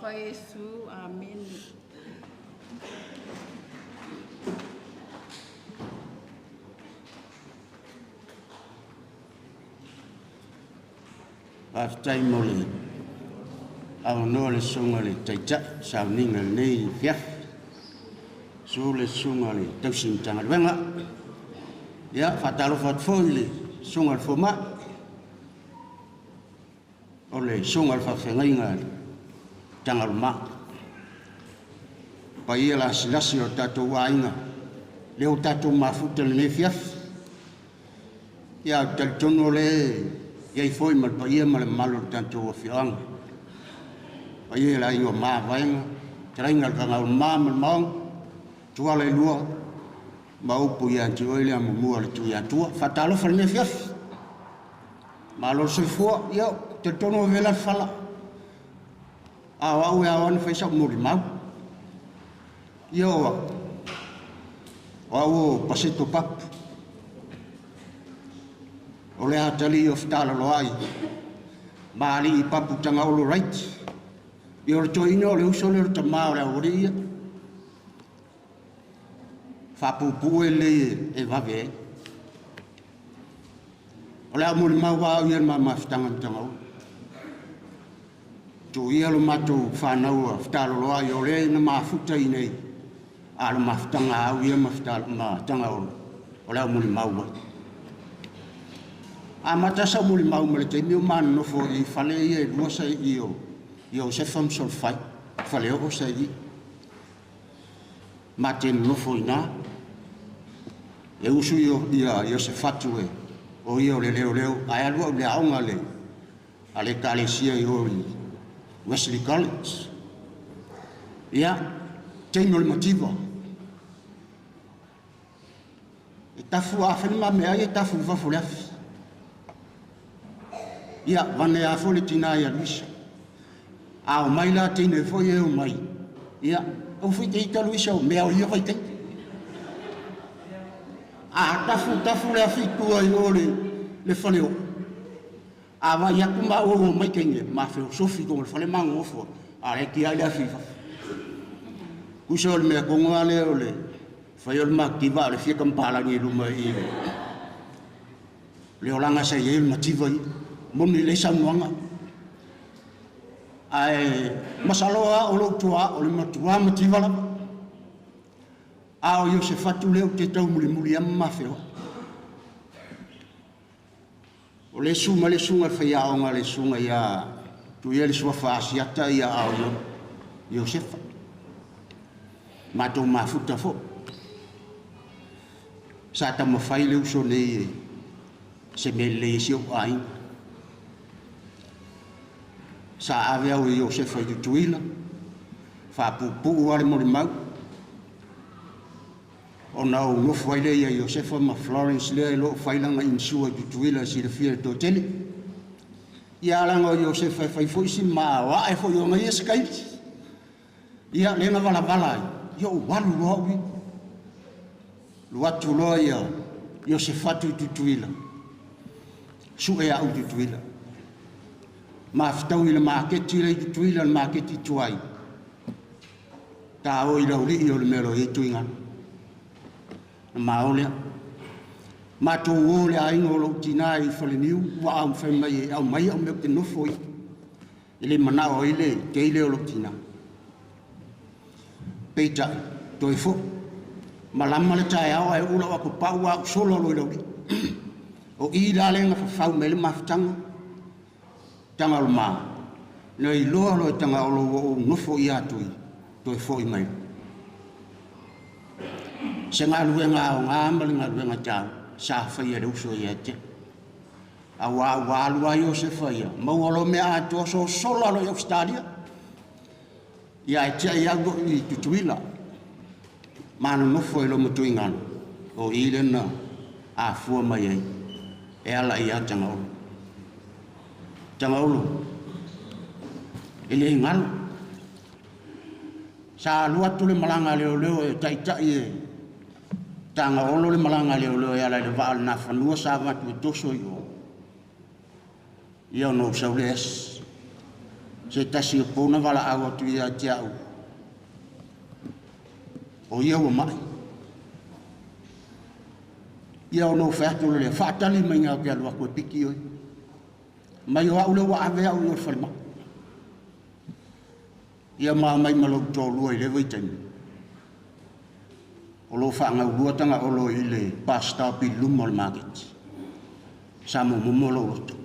Alofa Iesu. Amene. Faafetai mo le avanoa le susuga i le Taitai sauniga i lenei afiafi. Susu le susuga i le tausi Matagaluega. Ia, faatalofa atu foi i le susuga i le Fomai, o le susuga i le faafeagaiga i le Tagaloma. Paia lasilasi o le tatou aiga, lea ua tatou mafuta i lenei afiafi. Ia, ou te talitonu o lea e i ai foi ma le paia ma le mamalu o le tatou afioaga. Paia i le aiga o Mavaega, fetalaiga i le Kagaulema ma le Maoga, Tuala e lua, ma upu ia te oe le amomua a le Tuiatua. Faatalofa i lenei afiafi. Malo le soifua. Ia, ou te talitonu ua vela le fala. A o au e ao lava ona fai sau molimau. Ia, o au o Paseto Papu. O le atalii o fetalaloai ma alii Papu Tagaolo Wright. Ia, o le toeaina o le uso lea o le tama o le aualii ia. Faapuupuu e lelei e vave ai. O le a molimau lava au ia i le ma mafutaga ma Tagaolo. Tuia lo matou fanau a fetalaloai o lea na mafuta i nei, a o le mafutaga a au ia ma Tagaolo, o le au molimau ai. Amata sau molimau ma le taimi o ma nonofo i fale ia e lua sa i o Iosefa ma Solofai, faleoo sa i. Ma te nonofo i ina. E usu ia Iosefatu e o ia o le leoleo, ae alu au i le aoga a le Ekalesia i o i Wesley College. Ia, taimi o le mativa. E tafu a fai le mamea ai e tafu i fafo o le afi. Ia, vane a foi le tina ia Luisa. A o mai la teine foi e o mai. Ia, au foi te ita Luisa o mea o ia vai te. A tafu tafu le afi tua i o le fale o. A vai atu ma o mai teine, ma feo sofi ko le fale mango ofo. A le kia le afi fafo. Kusa o le mea kongo ale o le fai o le mativa o le fia kampalagi i luma i le olaga sa i ai le mativa ia. Moni le saunoaga. Ae masalo lava o lou tuaa o le matua mativa lava. A o Iosefatu lea ou te taumulimuli lava ma mafeoai. O le susu mai le susuga i le faiaoga le susuga ia Tuia le suafa Asiata ia a o Iosefa. Matou mafuta foi. Sa taumafai le uso nei e se mea lelei e si ou aiga. Sa ave au e Iosefa i Tutuila, faapuupuu lava le molimau, ona ou nofo ai lea ia Iosefa ma Florence lea e lo o fai lana insure i Tutuila e silafia e le toatele. Ia alaga o Iosefa e fai foi si maoae foi ona ia se kaili. Ia lea na valavala ai, ia ou alu loa au ia. Alu atu loa ia Iosefatu i Tutuila, sue au i Tutuila. Mafetau i le maketi lea i Tutuila, le maketi tuai, ta o i laulii o le mea o lo o i ai Tuigano. Na ma o lea. Matou o le aiga o lou tina i Faleniu, ua au fai mai e aumai au mea ou te nofo i. E le manao ai le teile o lou tina. Peitai, toe foi. Malama le taeao ae ula o apapau a au solo loa i laulii. O i la lea na fafau mai le mafutaga. Tagaoloma, na iloa loa e Tagaolo ua ou nofo ia atu i toe foi mai. Se galuega aoga ma le galuega taua sa faia e le uso ia te. Auā ua alu lava Iosefa ia, maua loa mea atoa sosola loa i Ausetalia. Ia ae tiai au lou i Tutuila. Ma nonofo i lo matuigano, o i lea na afua mai ai, e ala ia Tagaolo. Tagaolo, e le galo. Sa alu atu le malaga leoleo e taitai e Tagaolo le malaga leoleo e ala i le vaa o le Nafanua sa avatu e toso i o. Ia ona ou sau lea Se tasi o pona wala au atu ia te au. O ia ua mai. Ia ono whaatu le whaatali mai ngā ke alu aku e piki oi. Mai o au le ua ave au i o whalema. Ia maa mai malau tōlua i lewa i taimi. O lo whaangau luatanga o lo i le pasta pi luma o le market. Sa mo momo lo loto.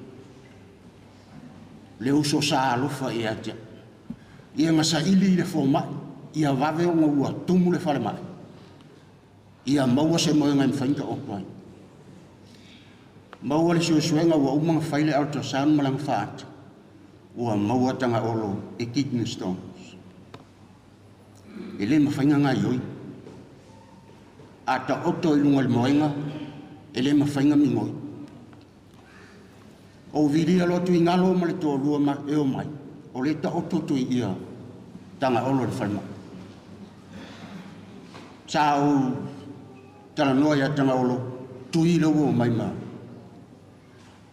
Le uso sa alofa i atia. Ia ngasa ili i le fōmai. Ia wawe o ngā ua tumu le whalemai. Ia maua se moe ngai mwhainga o kuai. Maua le suesuenga ua umanga whaile ultrasound malanga whaata. Ua maua tanga olo e kidney stones. E le mawhainga ngā ioi. A ta oto i lunga le moenga, e le mawhainga mingoi. O viria lotu i ngalo ma le tōlua ma e o mai. O le ta oto tui ia tanga olo le whalema. Sa o talanoa ia tanga olo, tui le ua mai ma.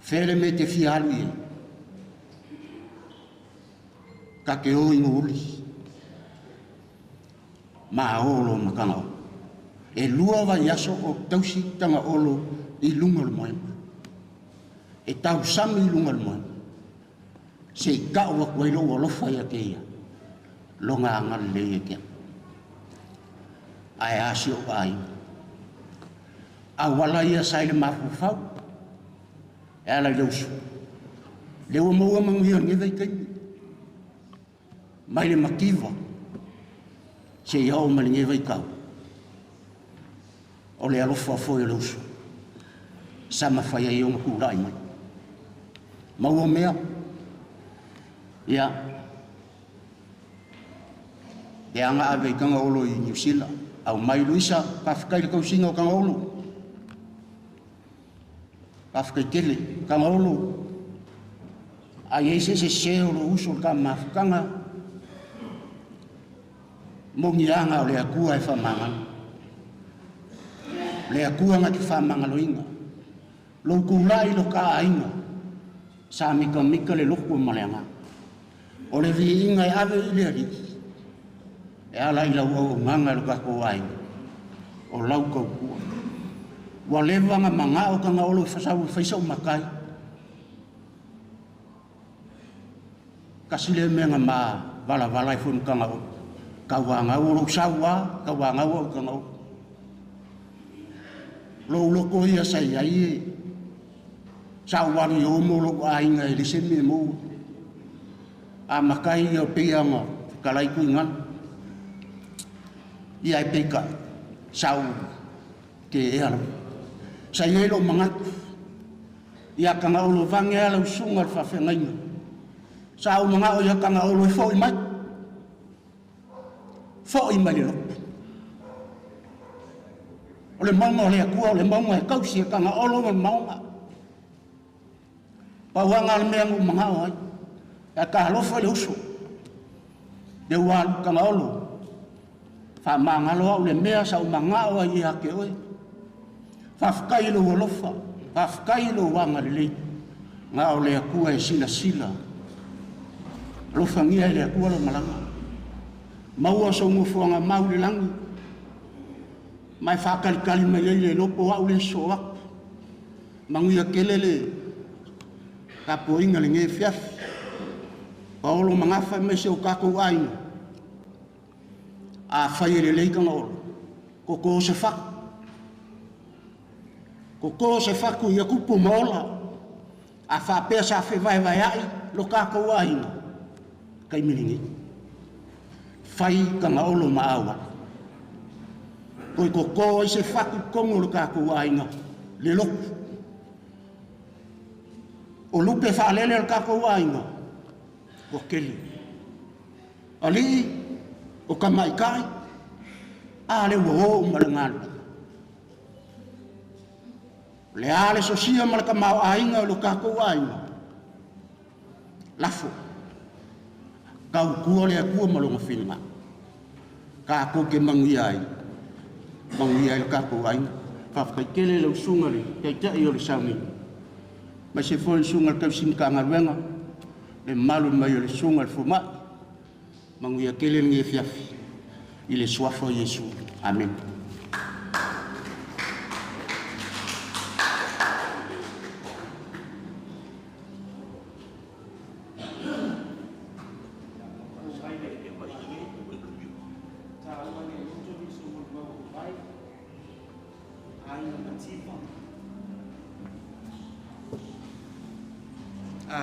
Whele me te fia alu ia. Ka ke o ingo uli. Ma olo makanga o. E lua vai aso o tausi tanga olo i lunga le moema. E tau sami i lunga le moema. Se i kau aku ai lo alofa ia te ia. Longa angal le ia kia. Ae asi o ai. A wala ia sa ile mafufau. E ala i le usu. Le ua maua manguia ngewa i kaimi. Mai le makiwa. Se i ao ma le ngewa i kau. O le alofa foi o le usu. Sa mawhai ai o ngā kūrai mai. Maua mea. Ia. E anga ave i kanga olo i New Zealand. Au mai Luisa, pawhikai le kausinga o kanga olo. Pawhikai tele, kanga olo. Ai ei se se se o lo uso ka mafukanga. Mongi anga o le akua e whamangalo. Le akua nga ki whamangalo inga. Lo kūlai lo ka ainga. Sa mika mika le loku maleanga. O le vi inga e ave i le aliki. E ala i lau au nganga lo kako ainga. O lau kau kua. Wa lewa nga manga o kanga olo fasau faisa o makai. Kasi le mea nga ma wala wala i funu kanga o. Ka wanga o lo sawa, ka wanga o kanga o. Lo loko ia sai ai e. Sa wari o mo lo ainga e le semi mo. A makai ia pea nga kalai kui ngan. Ia e peka sau ke e ala. Sa ia lo mangat. Ia kanga olo vange ala usunga le whawhengainga. Sa au manga o ia kanga olo e fo i mai. Fo i mai le lopu. O le maunga o le akua, o le maunga e kausi e kanga olo o le maunga. Pauanga le mea ngu manga o ai. E ka alofa le uso. Le ua kanga olo. Wha mangalo au le mea sa u manga o ai e ake oe. Whawhakai lo alofa. Whawhakai lo wanga le lei. Ngā o le akua e sila sila. Alofa ngia e le akua lo malanga. Maua so ngufuanga mau le langi. Mai whakalikali mai ai le lopo au le so aku. Manguia kele le kapoinga le nge fiafi. Paolo mangafa mai se o kako ainga. A whai e le leikanga olo. Koko o se whaku. Koko o se whaku i akupu maola. A whapea sa whe vai vai ai lo kako ainga. Kai miringi. Whai kanga olo maawa. Koi koko i se whaku kongo lo kako ainga. Le loku. O lupe whaalele lo kako ainga. O kele. Ali, o ka maikai, a le ua o umalangalo. Le ale sosia ma le ka mau ainga o lo kako ainga. Lafo. Kau kua le akua malonga whina. Ka ako ke manguia ai. Manguia ai lo kako ainga. Whawhakai kele le usunga le taitai o le sauni. Mai se fo le usunga le kausin ka ngaruenga. Le malu mai o le suga le fomaʻi manuia tele lenei afiafi i le suafa o Iesu. Amene.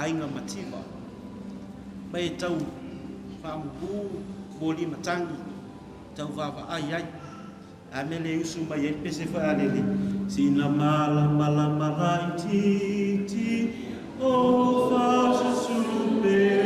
Aiga mativa mai e tau faamumū moli matagi tau vaavaai ai a mea le usu mai ai pese faalele sina malamalama laititi o fasusupea.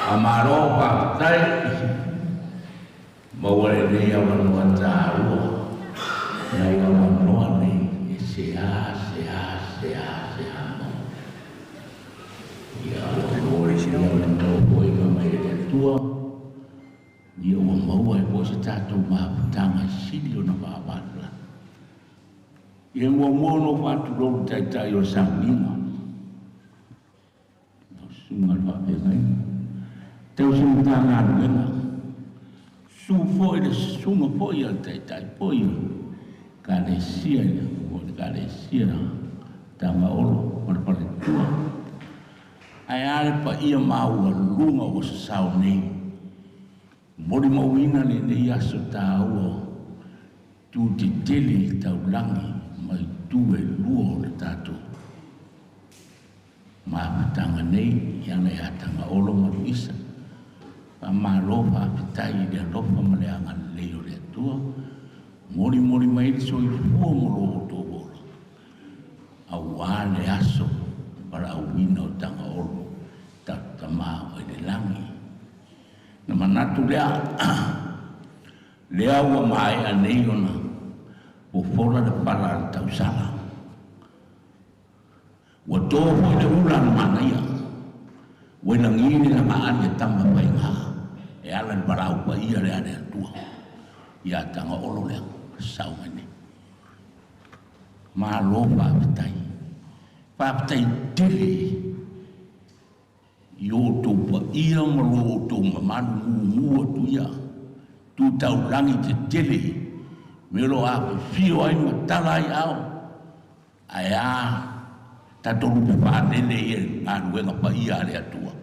Amaro faafetai maua lenei avanoa tāua nai avanoa nei e seā seā seā seā mau ia ua maua lenei avanoa foʻiga mai e le Atua ia ua maua ai foʻi se tatou mafutaga sili ona faavalalava ia muamua ona ou faatulou le taitai o le sauniga lau susuga le faafeagaiga tausi matagaluega su foʻi le susuga foʻi a le taitai foʻi o ekalesia o le ekalesia Tagaolo ma le faletua ae a le paia maualuga ua sasao nei molimauina lenei aso tāua tu tetele i taulagi mai tu e lua o le tatou mafutaga nei i ana iā Tagaolo ma Luisa. Faamalo faafetai i le alofa ma le agalelei o le Atua molimoli mai le soifua ma lo outou ola auā le aso valaauina o Tagaolo tatou Tamā o i le lagi. Na manatu lea lea ua maea nei ona fofola le pala a le tausala ua tō foʻi le ula a le manaia ua i lagi le lagaali a tama faigā e ala i le valaau paia lea a le Atua iā Tagaolo lea sau mai nei. Malo faafetai, faafetai tele i o outou paia ma lo outou mamalu mumu atu ia tu taulagi tetele me o lo afifio ai ma tala ai ao ae a tatou lupe faalele ia i galuega paia a le Atua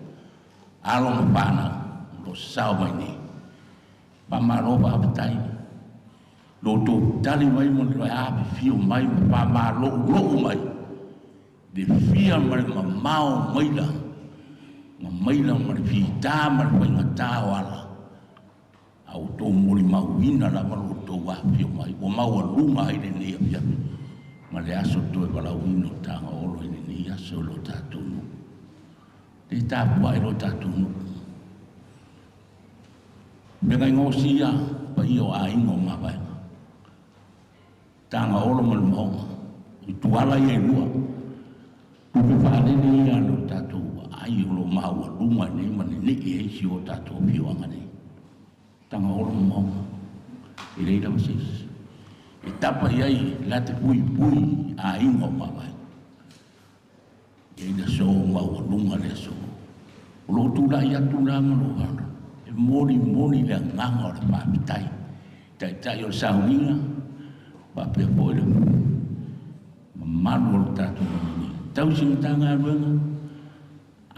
alo ma fanau o lo sao mai nei. Faamalo faafetai lo outou tali mai ma le afifio mai ma faamaloulou mai le fia ma le mamao maila ma maila ma le fitā ma le faigatā o ala a outou molimauina lava lo outou afifio mai ua maualuga ai lenei afiafi ma le aso toe valaauina o Tagaolo i lenei aso i lo tatou nuu. Le tapuai lo tatou nuu. Feagaigaosia paia o aiga o mavaega. Tagaolo ma le maoga. I tuala ia e lua. Tupe faalele ia lo tatou ai o lo maualuga nei ma nenei ai si o tatou afioaga nei. Tagaolo ma maoga. E leai lava se isi. E tapa i ai la te puipui aiga o mavaega. E i le aso maualuga le aso. O loo tulai atu la ma lou ala. E molimoli le agaga o le faafetai. Taitai o le sauniga, faapea foʻi le mamalu o le tatou atunuu. Tausi matagaluega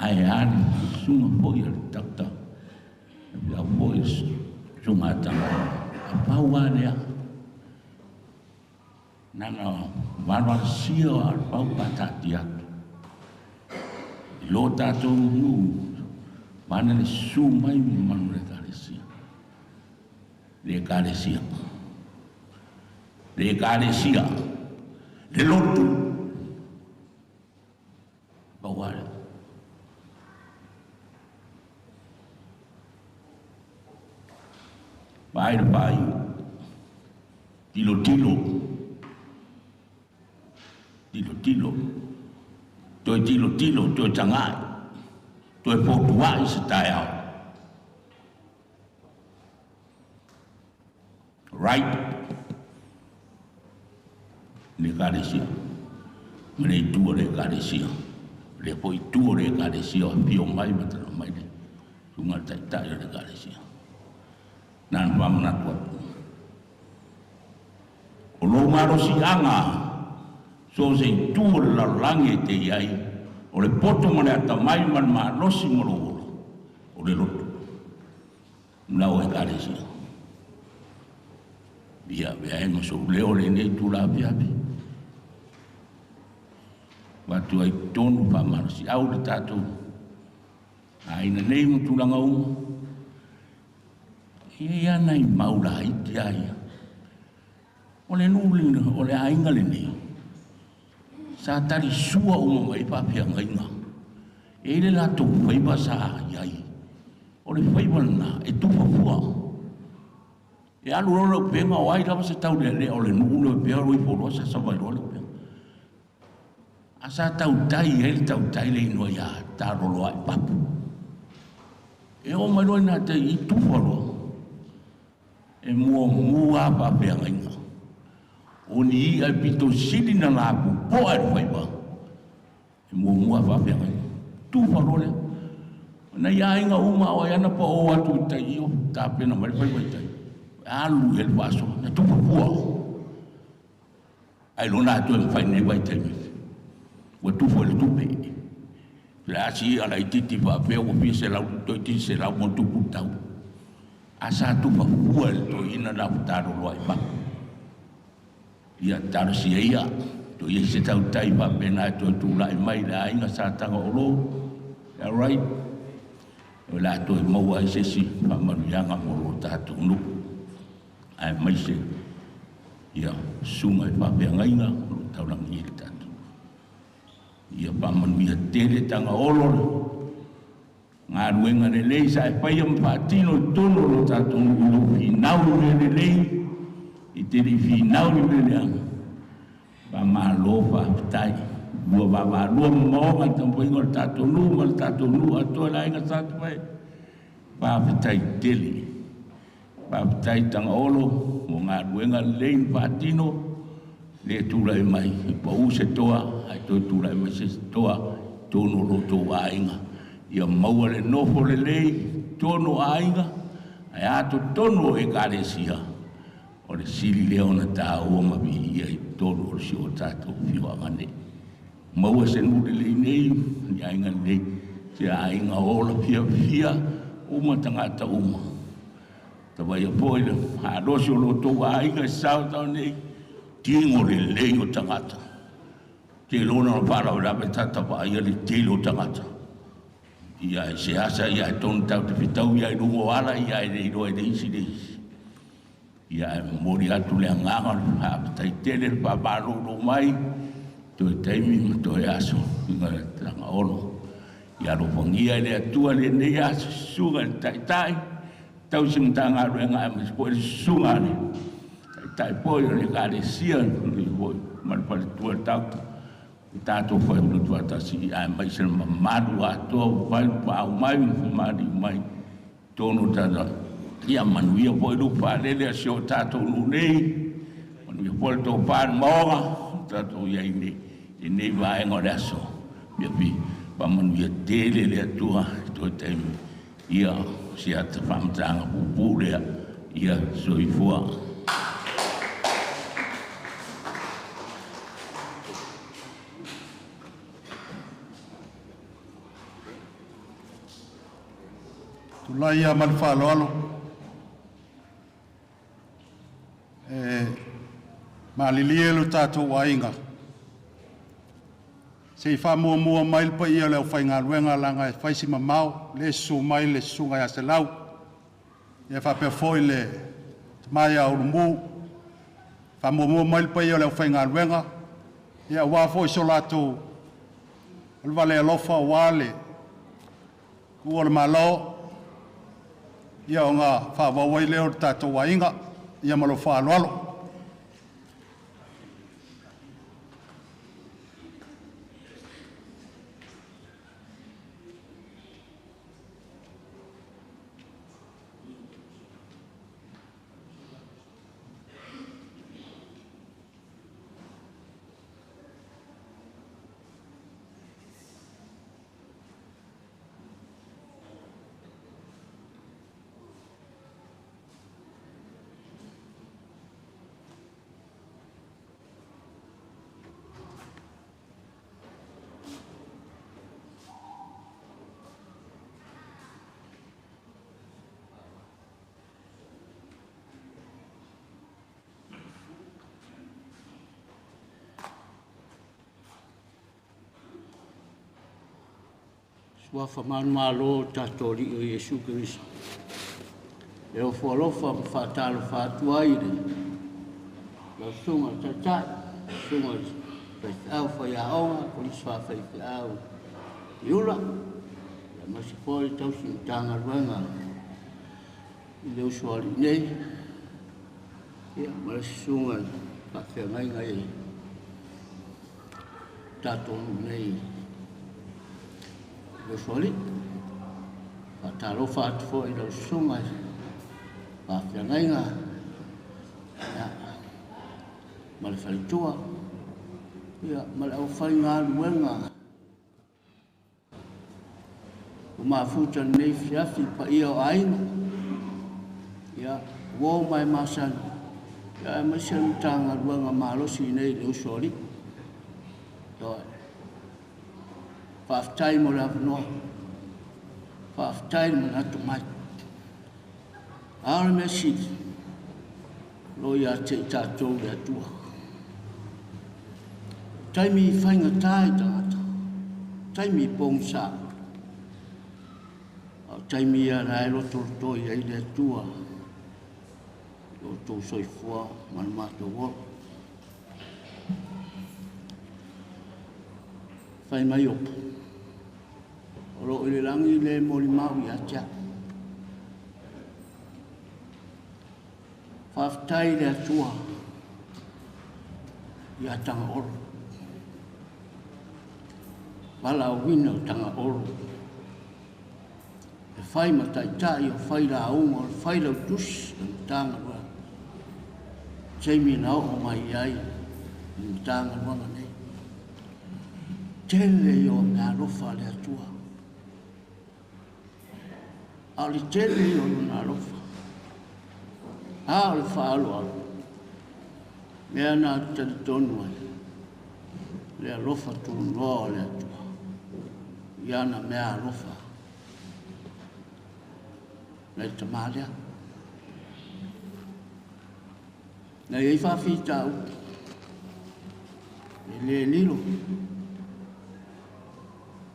ae a le susuga foʻi a le Dr. le foʻi susuga a Tagaolo. E pau lava lea. Nana valualusia o le pau faataatia atu. I lo tatou nuu, mana le susu mai ma manu le ekalesia. Le ekalesia. Le ekalesia. Le lotu. Pau lava lea. Vaai le paaiu. Tilotilo. Tilotilo. Toe tilotilo, toe taga'i. Toe fotua'i se taeao. Right. Le Ekalesia. Ma le itu o le Ekalesia. Lea foi itu o le Ekalesia o afio mai ma tala mai le susuga i le Taitai o le Ekalesia. Na ona faamanatu atu. O lou malosiaga so o se itu o le lalolagi e te i ai, o le poto ma le atamai ma le malosi ma lou ola, o le lotu. Lau Ekalesia. Ia avea ai ma sou leo lenei itula afiafi. Avatu ai totonu faamalosiau le tatou aiga nei ma tulaga uma. E i ai lava nai mau laiti lava ia. O le nuu lenei, o le aiga lenei, sa talisua uma mai ai faafeagaiga. E i ai le latou faiva sa i ai. O le faiva lena e tufa fua. E alu loa le upega, o ai lava se taulealea o le nuu lea pea o ifo loa sasa mai loa le upega. A sa tautai ai le tautai le inoa ia Taloloa'i Papu. E oo mai loa ina tai i tufa loa. E muamua lava faafeagaiga. O ni i'a e pito sili na lapopoa i le faiva. E muamua lava faafeagaiga. Tufa loa lea. O nai aiga uma o ai ana pao atu i tai i o tapena mai le faiva i tai. E alu i ai le faasoa. Na tufa fua. Ai lona atu e mafai nei vaitaimi. Ua tufa i le tupe. Le a si i'a laitiiti faapea ua fia selau toeitiiti selau ma tupu tau. A sa tufa fua e le toeaina la ua taloloa i fafo. Ia talosia ia, toe i ai se tautai faapena e toe tulai mai i le aiga sa Tagaolo. Alright. O le a toe maua ai se isi faamanuiaga mo lo tatou nuu. Aemaise ia susuga i faafeagaiga o lo o taulagi i le tatou. Ia faamanuia tele Tagaolo le galuega lelei sa e faia ma faatino i totonu o lo tatou nuu i lou finau i mea lelei, i te le i finau i mea leaga. Faamalo faafetai. Lua vaavaalua mamaoga i le taumafaiga o le tatou nuu ma le tatou nuu atoa i le aiga Satuvae. Faafetai tele. Faafetai Tagaolo mo galuega lelei na faatino, le tulai mai e pau se toa, ae toe tulai mai se isi toa i totonu o lo outou aiga. Ia maua le nofo lelei i totonu o aiga, ae a totonu o Ekalesia, o le sili lea ona taua ma viia i totonu o si o tatou afioaga nei. Maua se nuu lelei nei, ni aiga lelei, se aiga ola fiafia uma tagata uma. Tavaia foi le malosi o lo outou aiga i Saotau nei, tigo lelei o tagata. Te iloa na faalavelave tata vaaia le tele o tagata. Ia e se asa ia e tonu tau te fetau ia i luga o ala ia e le iloa e le isi le isi. Ia e momoli atu le agaga o le faafetai tele le faamalolo mai toe taimi ma toe aso i Tagaolo. Ia alofagia e le Atua lenei aso susuga i le Taitai tausi Matagaluega aemaise foi le susuga a le Taitai foi o le Ekalesia foi ma le faletua le tatou o tatou fai ulu faatasi aemaise le mamalu atoa ua fai paau mai ma maliu mai totonu o tatou. Ia manuia foi lupe faalele a si o tatou nuu nei, manuia foi le tofa i le maoga tatou i ai nei i lenei vaega o le aso. Ia faamanuia tele le Atua i toe taimi ia si ata faamatalaga puupuu lea. Ia soifua. Tulai ia ma le faaaloalo e malilie lo tatou aiga se i faamuamua mai le paia o le aufaigaluega laga e fai si mamao le susu mai le susuga ia Selau ia faapea foi le tama ia Ulumu. Faamuamua mai le paia o le aufaigaluega Ia aua foi so latou o le vale alofa aua le tuua o le Malo, ia ona faaauau ai lea o le tatou aiga. Ia ma lou faaaloalo. Suafa manumalo o tatou Alii o Iesu Keriso. E ofo alofa ma faatalofa atu ai i le lau susuga i le Taitai, susuga i le faifeau faiaoga, kolisi faafaifeau i Ula, aemaise foi le tausi Matagaluega i le usoalii nei, ia ma le susuga i le faafeagaiga i tatou nuu nei i le usoalii. Faatalofa atu foi i lau susuga i le faafeagaiga, ia, ma le faletua, ia, ma le aufaigaluega ua mafuta lenei fiafi paia o aiga, ia, uo ma e masani, ia, aemaise le Matagaluega malosi nei i le usoalii. Ioe. Faafetai mo le avanoa. Faafetai le manatu mai. A o le mea sili, o lo o ia te i tatou le Atua. Taimi i faigata i tagata, taimi i pogisa, a o taimi ia la e lotoloto i ai le Atua i lo outou soifua ma le matou ola. Fai mai Iopo, o lo o i le lagi le molimau ia te au. Faafetai i le Atua ia Tagaolo. Valaauina o Tagaolo. E fai ma taitai o fai lauga o le fai lautusi o le Matagaluega. Taimi na oo mai ai i le Matagaluega nei. Tele i o mea alofa a le Atua. A o le tele i o lona alofa. A o le faaaloalo. Mea na talitonu ai. Le alofa tunoa o le Atua. Ia na mea alofa. Nai tamā lea. Na iai faafitau. E le lilo.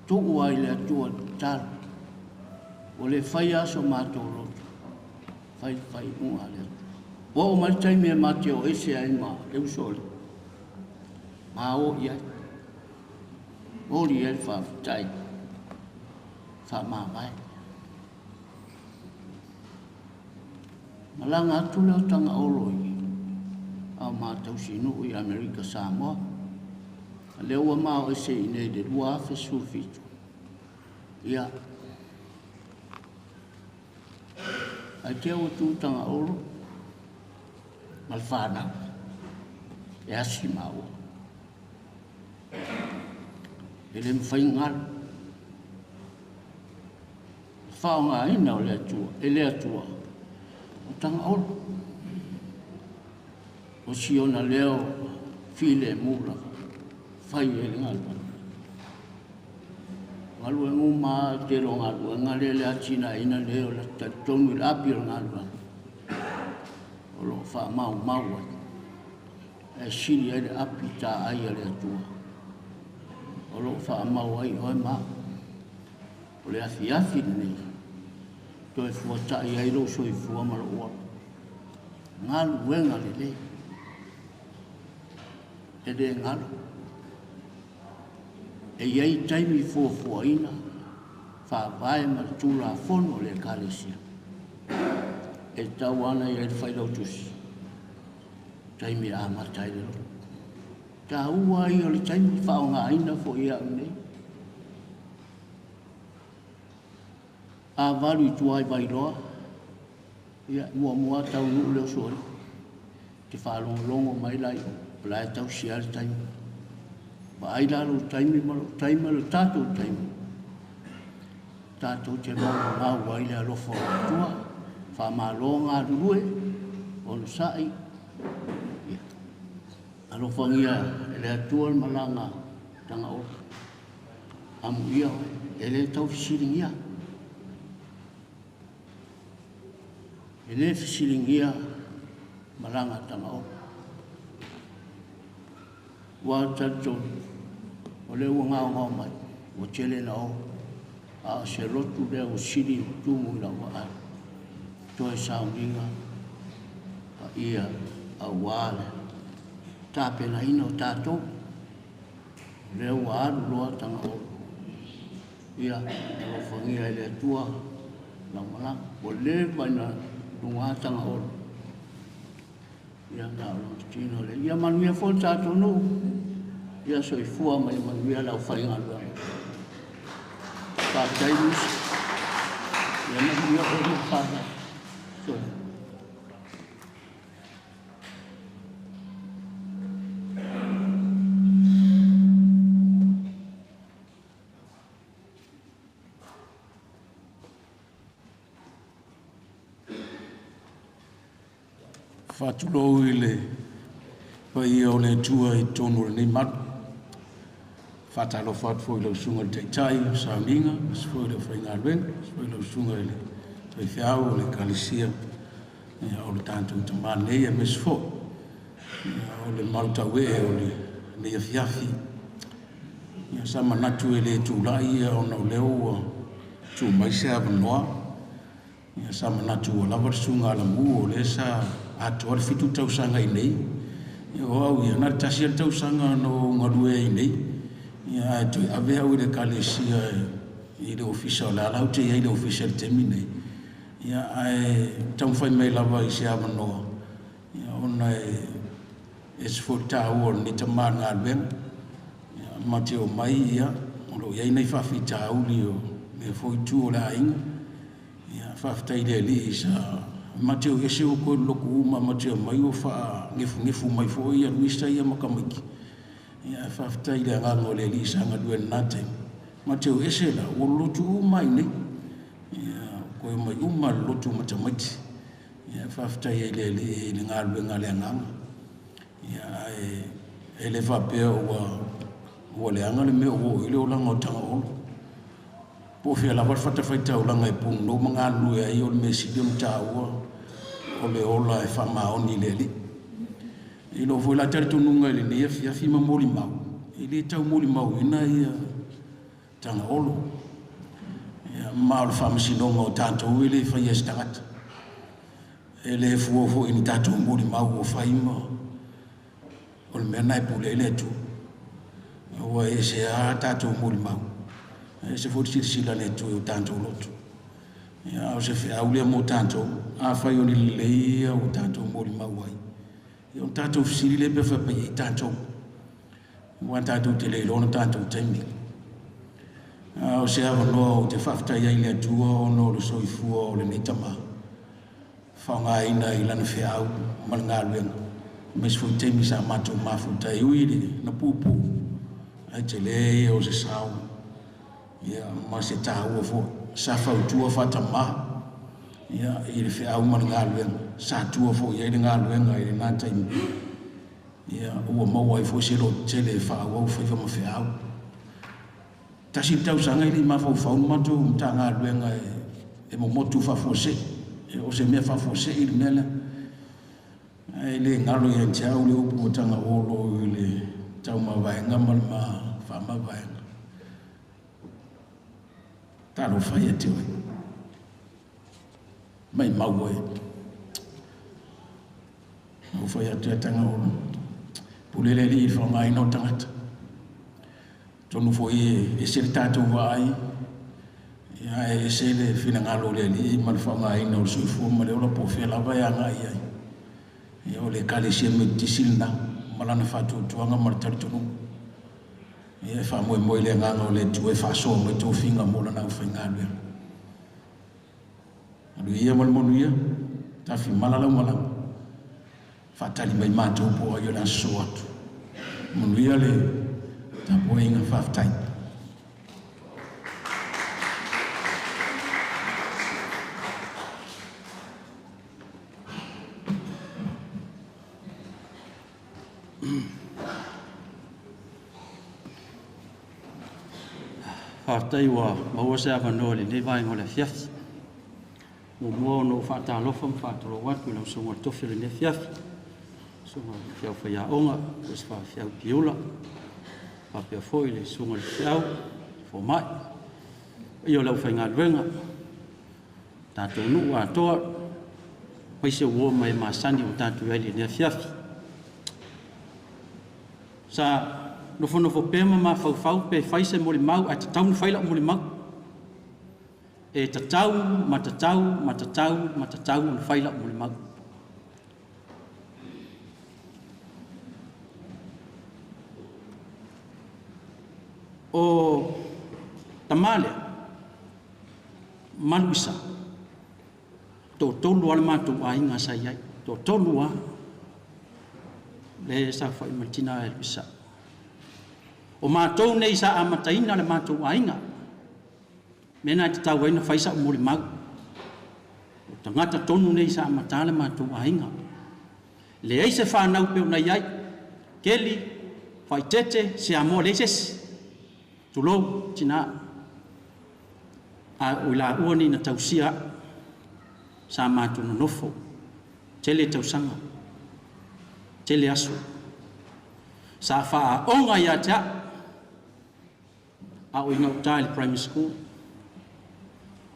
Tuu ai le Atua le tatalo. Ua le faia so matou loto. Fai le faaiuga a le Atua. Ua oo mai le taimi e ma te o ese ai ma le uso le. Ma o i ai. Oli ai le faafetai. Faamavae. Malaga atu lea o Tagaolo i au matausi nuu i Amerika Samoa. A lea ua mao ese i nei le 2017. Ia. Ai te ua tu Tagaolo ma le whanau. E asi maua. E le mwhai ngalo. Whaonga o le Atua, e le Atua. O Tagaolo. O siona leo file mula. Whai e le ngalua. Ngalua nguma te ro ngalua. Ngale le atina ina leo le talitonu i le api o le ngalua. O lo wha mau mau ai. E sili ai le api tā ai a le Atua. O lo wha mau ai oe ma. O le afi afi nei. Toe fuatai ai lo soifua ma lo oa. Ngaluega lelei. E le ngalo. E iai taimi fuafuaina faavae ma le Tulafono a le Ekalesia e tatau lava ona i ai le failautusi taimi e amata ai le lotu. Taua ia o le taimi faaaogaina foi e au nei. A valu i tua i Vailoa, ia, muamua taunuu le oso ai. Te faalogologo mai la i o, o la e tausi lava le taimi. Vaai la lou taimi ma lou taimi ma le tatou taimi. Tatou te maumau ai le alofa o le Atua. Faamalo galulue, onosai, ia. Alofagia e le Atua le malaga tagaolo. Amuia oe, e le tau fesiligia. E le fesiligia malaga tagaolo. Ua talitonu, o lea ua gaogao mai, ua tele na o, a o se lotu lea ua sili ona tumu i lau vaai. Toe sauniga paia aua le tapenaina o tatou, o lea ua alu loa tagaolo. Ia, alofagia e le Atua lau malaga. Ua leva ina luga tagaolo. Ia, na o lona tino lea. Ia manuia foi le tatou nuu. Ia soifua ma ia manuia le aufaigaluega. Faafetai Luisi. Ia manuia oe ma fanau. Soifua. Faatulou i le paia o le Atua i totonu o lenei malu. Faatalofa atu foi i lau susuga i le Taitai o Sauniga, aemaise foi le aufaigaluega, aemaise foi lau susuga i le Faifeau o le Ekalesia o le tatou Tama nei, aemaise foi o le malutauee o lenei afiafi. Ia, sa manatu e le tulai ia ona o lea ua tuu mai se avanoa. Ia, sa manatu ua lava le susuga Alamu o lea sa atoa le 7 tausaga i nei. Ia, o au ia, na o le tasi lava le tausaga na ou galue ai nei. Ia, ae toe ave au i le Ekalesia i le ofisa o le ala ou te i ai i le ofisa i le taimi nei. Ia, ae taumafai mai lava i se avanoa, ia, ona e ese foi le taua o lenei tama i le galuega. Ia, ma te omai, ia, o lo o i ai nai faafitauli o lea foi itu o le aiga. Ia, faafetai i le Alii sa ma te o ese ua koe lotu uma ma te omai ua faanefunefu mai foi ia Luisa ia ma tamaiti. Ia, faafetai i le agaga o le Alii sa galue i lena taimi. Ma te o ese la, ua lotu uma ai nei. Ia, koe mai uma le lotu ma tamaiti. Ia, faafetai ai le Alii i le galuega a le agaga. Ia, ae e le faapea ua leaga le mea ua oo i le olaga o tagaolo. Po o fea lava le fatafaitaulaga e punonou ma galulue ai, o le mea sili ona taua o le ola e faamaoni i le Alii. I lou foi la talitonuga i lenei afiafi ma molimau, e le tau molimauina ia tagaolo. Ia, ma o le faamasinoga o tatou e le faia e se tagata. E le fua foi i ni tatou molimau ua fai ma o le mea na e pule ai le Atua. Ua ese lava tatou molimau, e ese foi le silasila a le Atua i o tatou loto. Ia, a o se feau lea mo tatou, afai o ni lelei ia ua tatou molimau ai, ia ona tatou fesili lea pe faapea i ai tatou, aua tatou te le iloa ona tatou taimi. A o se avanoa ou te faafetai ai i le Atua ona o le soifua o lenei tama, faaaogaina i lana feau ma le galuega, aemaise foi taimi sa matou mafuta ai ui i le na puupuu, ae tele ia o se sao, ia, ma se taua foi. Sa fautua faatamā, ia, i le feau ma le galuega, sa tua foi i ai le galuega i lena taimi. Ia, ua maua ai foi se loto tele e faaauau faiva ma feau. Tasi le tausaga e le i mafaufau le matou Matagaluega e momotu faafuasei, o se mea faafuasei le mea lea. Ae le galo ia te au le upu o tagaolo i le taumavaega ma le faamavaega. Talofa ia te oe. Mai mau oe. Na ou fai atu ia tagaolo. Pule le Alii i le faaaogaina o tagata. Tonu foi e ese le tatou vaai, ia, e ese le finagalo o le Alii ma le faaaogaina o le soifua ma le ola po o fea lava e agai i ai. Ia, o le Ekalesia Metotisi lena ma lana faatuatuaga ma le talitonuga. Ia, e faamoemoe i le Agaga o le Atua e faasoa mai tofiga mo lana aufaigaluega. Alu ia ma le manuia, tafimala lau malaga, faatali mai matou po o ai o le a sosoo atu. Manuia le tapuaiga, faafetai. Faafetai ua maua se avanoa i lenei vaega o le afiafi. Muamua ona ou faatalofa ma faatulou atu i lau susuga i le tofi o lenei afiafi, susuga i le Feau Faiaoga, Josefa Feau Piula, faapea foi le susuga i le Feau Fomai, paia o le aufaigaluega, tatou nuu atoa, aemaise uo ma e masani ua tatou i ai i lenei afiafi. Sa nofonofo pea ma mafaufau pe fai se molimau ae tatau ona fai lau molimau. E tatau ma tatau ma tatau ma tatau ona fai lau molimau. O tama lea, Maluisa, toatolu lava le matou aiga sa i ai, toatolu lava lea e saofai ma le tina e Luisa. O matou nei sa amataina le matou aiga, mea na e tatau ai ona fai sau molimau. O tagata tonu nei sa amata le matou aiga. Leai se fanau pei ona i ai, Keli, Faitete, Siamoa, leai se isi. Tulou, tina. A o i laua nei na tausia au, sa matou nonofo, tele tausaga, tele aso. Sa faaaoga ia te au, a o i gauta i le primary school.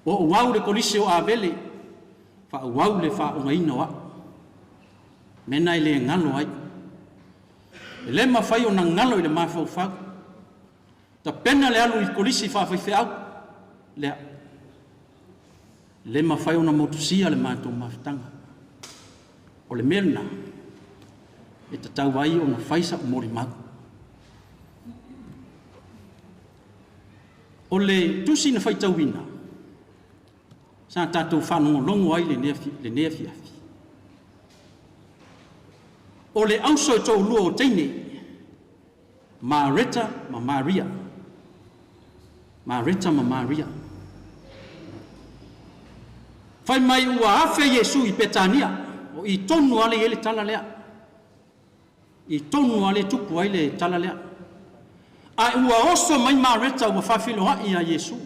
O ou au i le kolisi o Avele, faaauau le faaaogaina o au. Mea na e le galo ai. E le mafai ona galo i le mafaufau. Tapena le alu i kolisi faafaifeau. Lea. Le mafai ona motusia le matou mafutaga. O le mea lena e tatau ai ona fai sa'u molimau. O le tusi na faitauina, sa tatou faalogologo ai lenei afiafi. O le auso e toalua o teine, Mareta ma Maria. Mareta ma Maria. Fai mai ua afe Iesu i Petania, o i tonu lava lea e i ai le tala lea. I tonu lava lea e tupu ai le tala lea. Ae ua oso mai Mareta ua faafeiloai ia Iesu.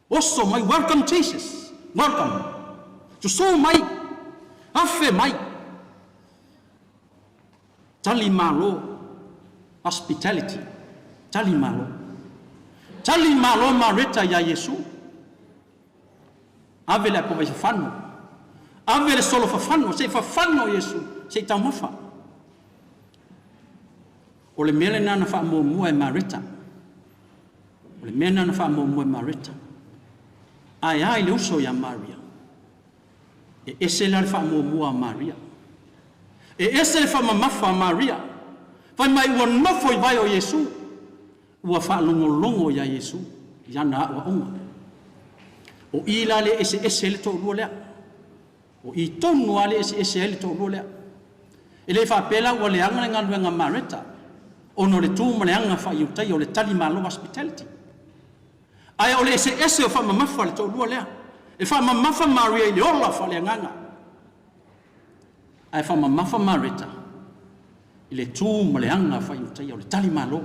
Oso mai, welcome Jesus, welcome. Susu mai, afe mai. Tali malo, hospitality, tali malo. Tali malo Mareta iā Iesu. Ave le apovai fafano, ave le solo fafano, se i fafano Iesu, se i taumafa. O le mea lena na faamuamua e Mareta. O le mea lena na faamuamua e Mareta. Ae a i le uso ia Maria? E ese la le faamuamua a Maria. E ese le faamamafa a Maria. Fai mai ua nofo i vae o Iesu, ua faalogologo iā Iesu i ana aoaoga. O i la lea e eseese ai le toalua lea. O i tonu lava lea e eseese ai le toalua lea. E le faapea la ua leaga le galuega a Mareta ona o le tu ma le aga faa-Iutaia o le tali malo hospitality. Ae o le eseese o faamamafa le toalua lea. E faamamafa Maria i le ola faaleagaga, ae faamamafa Mareta i le tu ma le aga faa-Iutaia o le tali malo.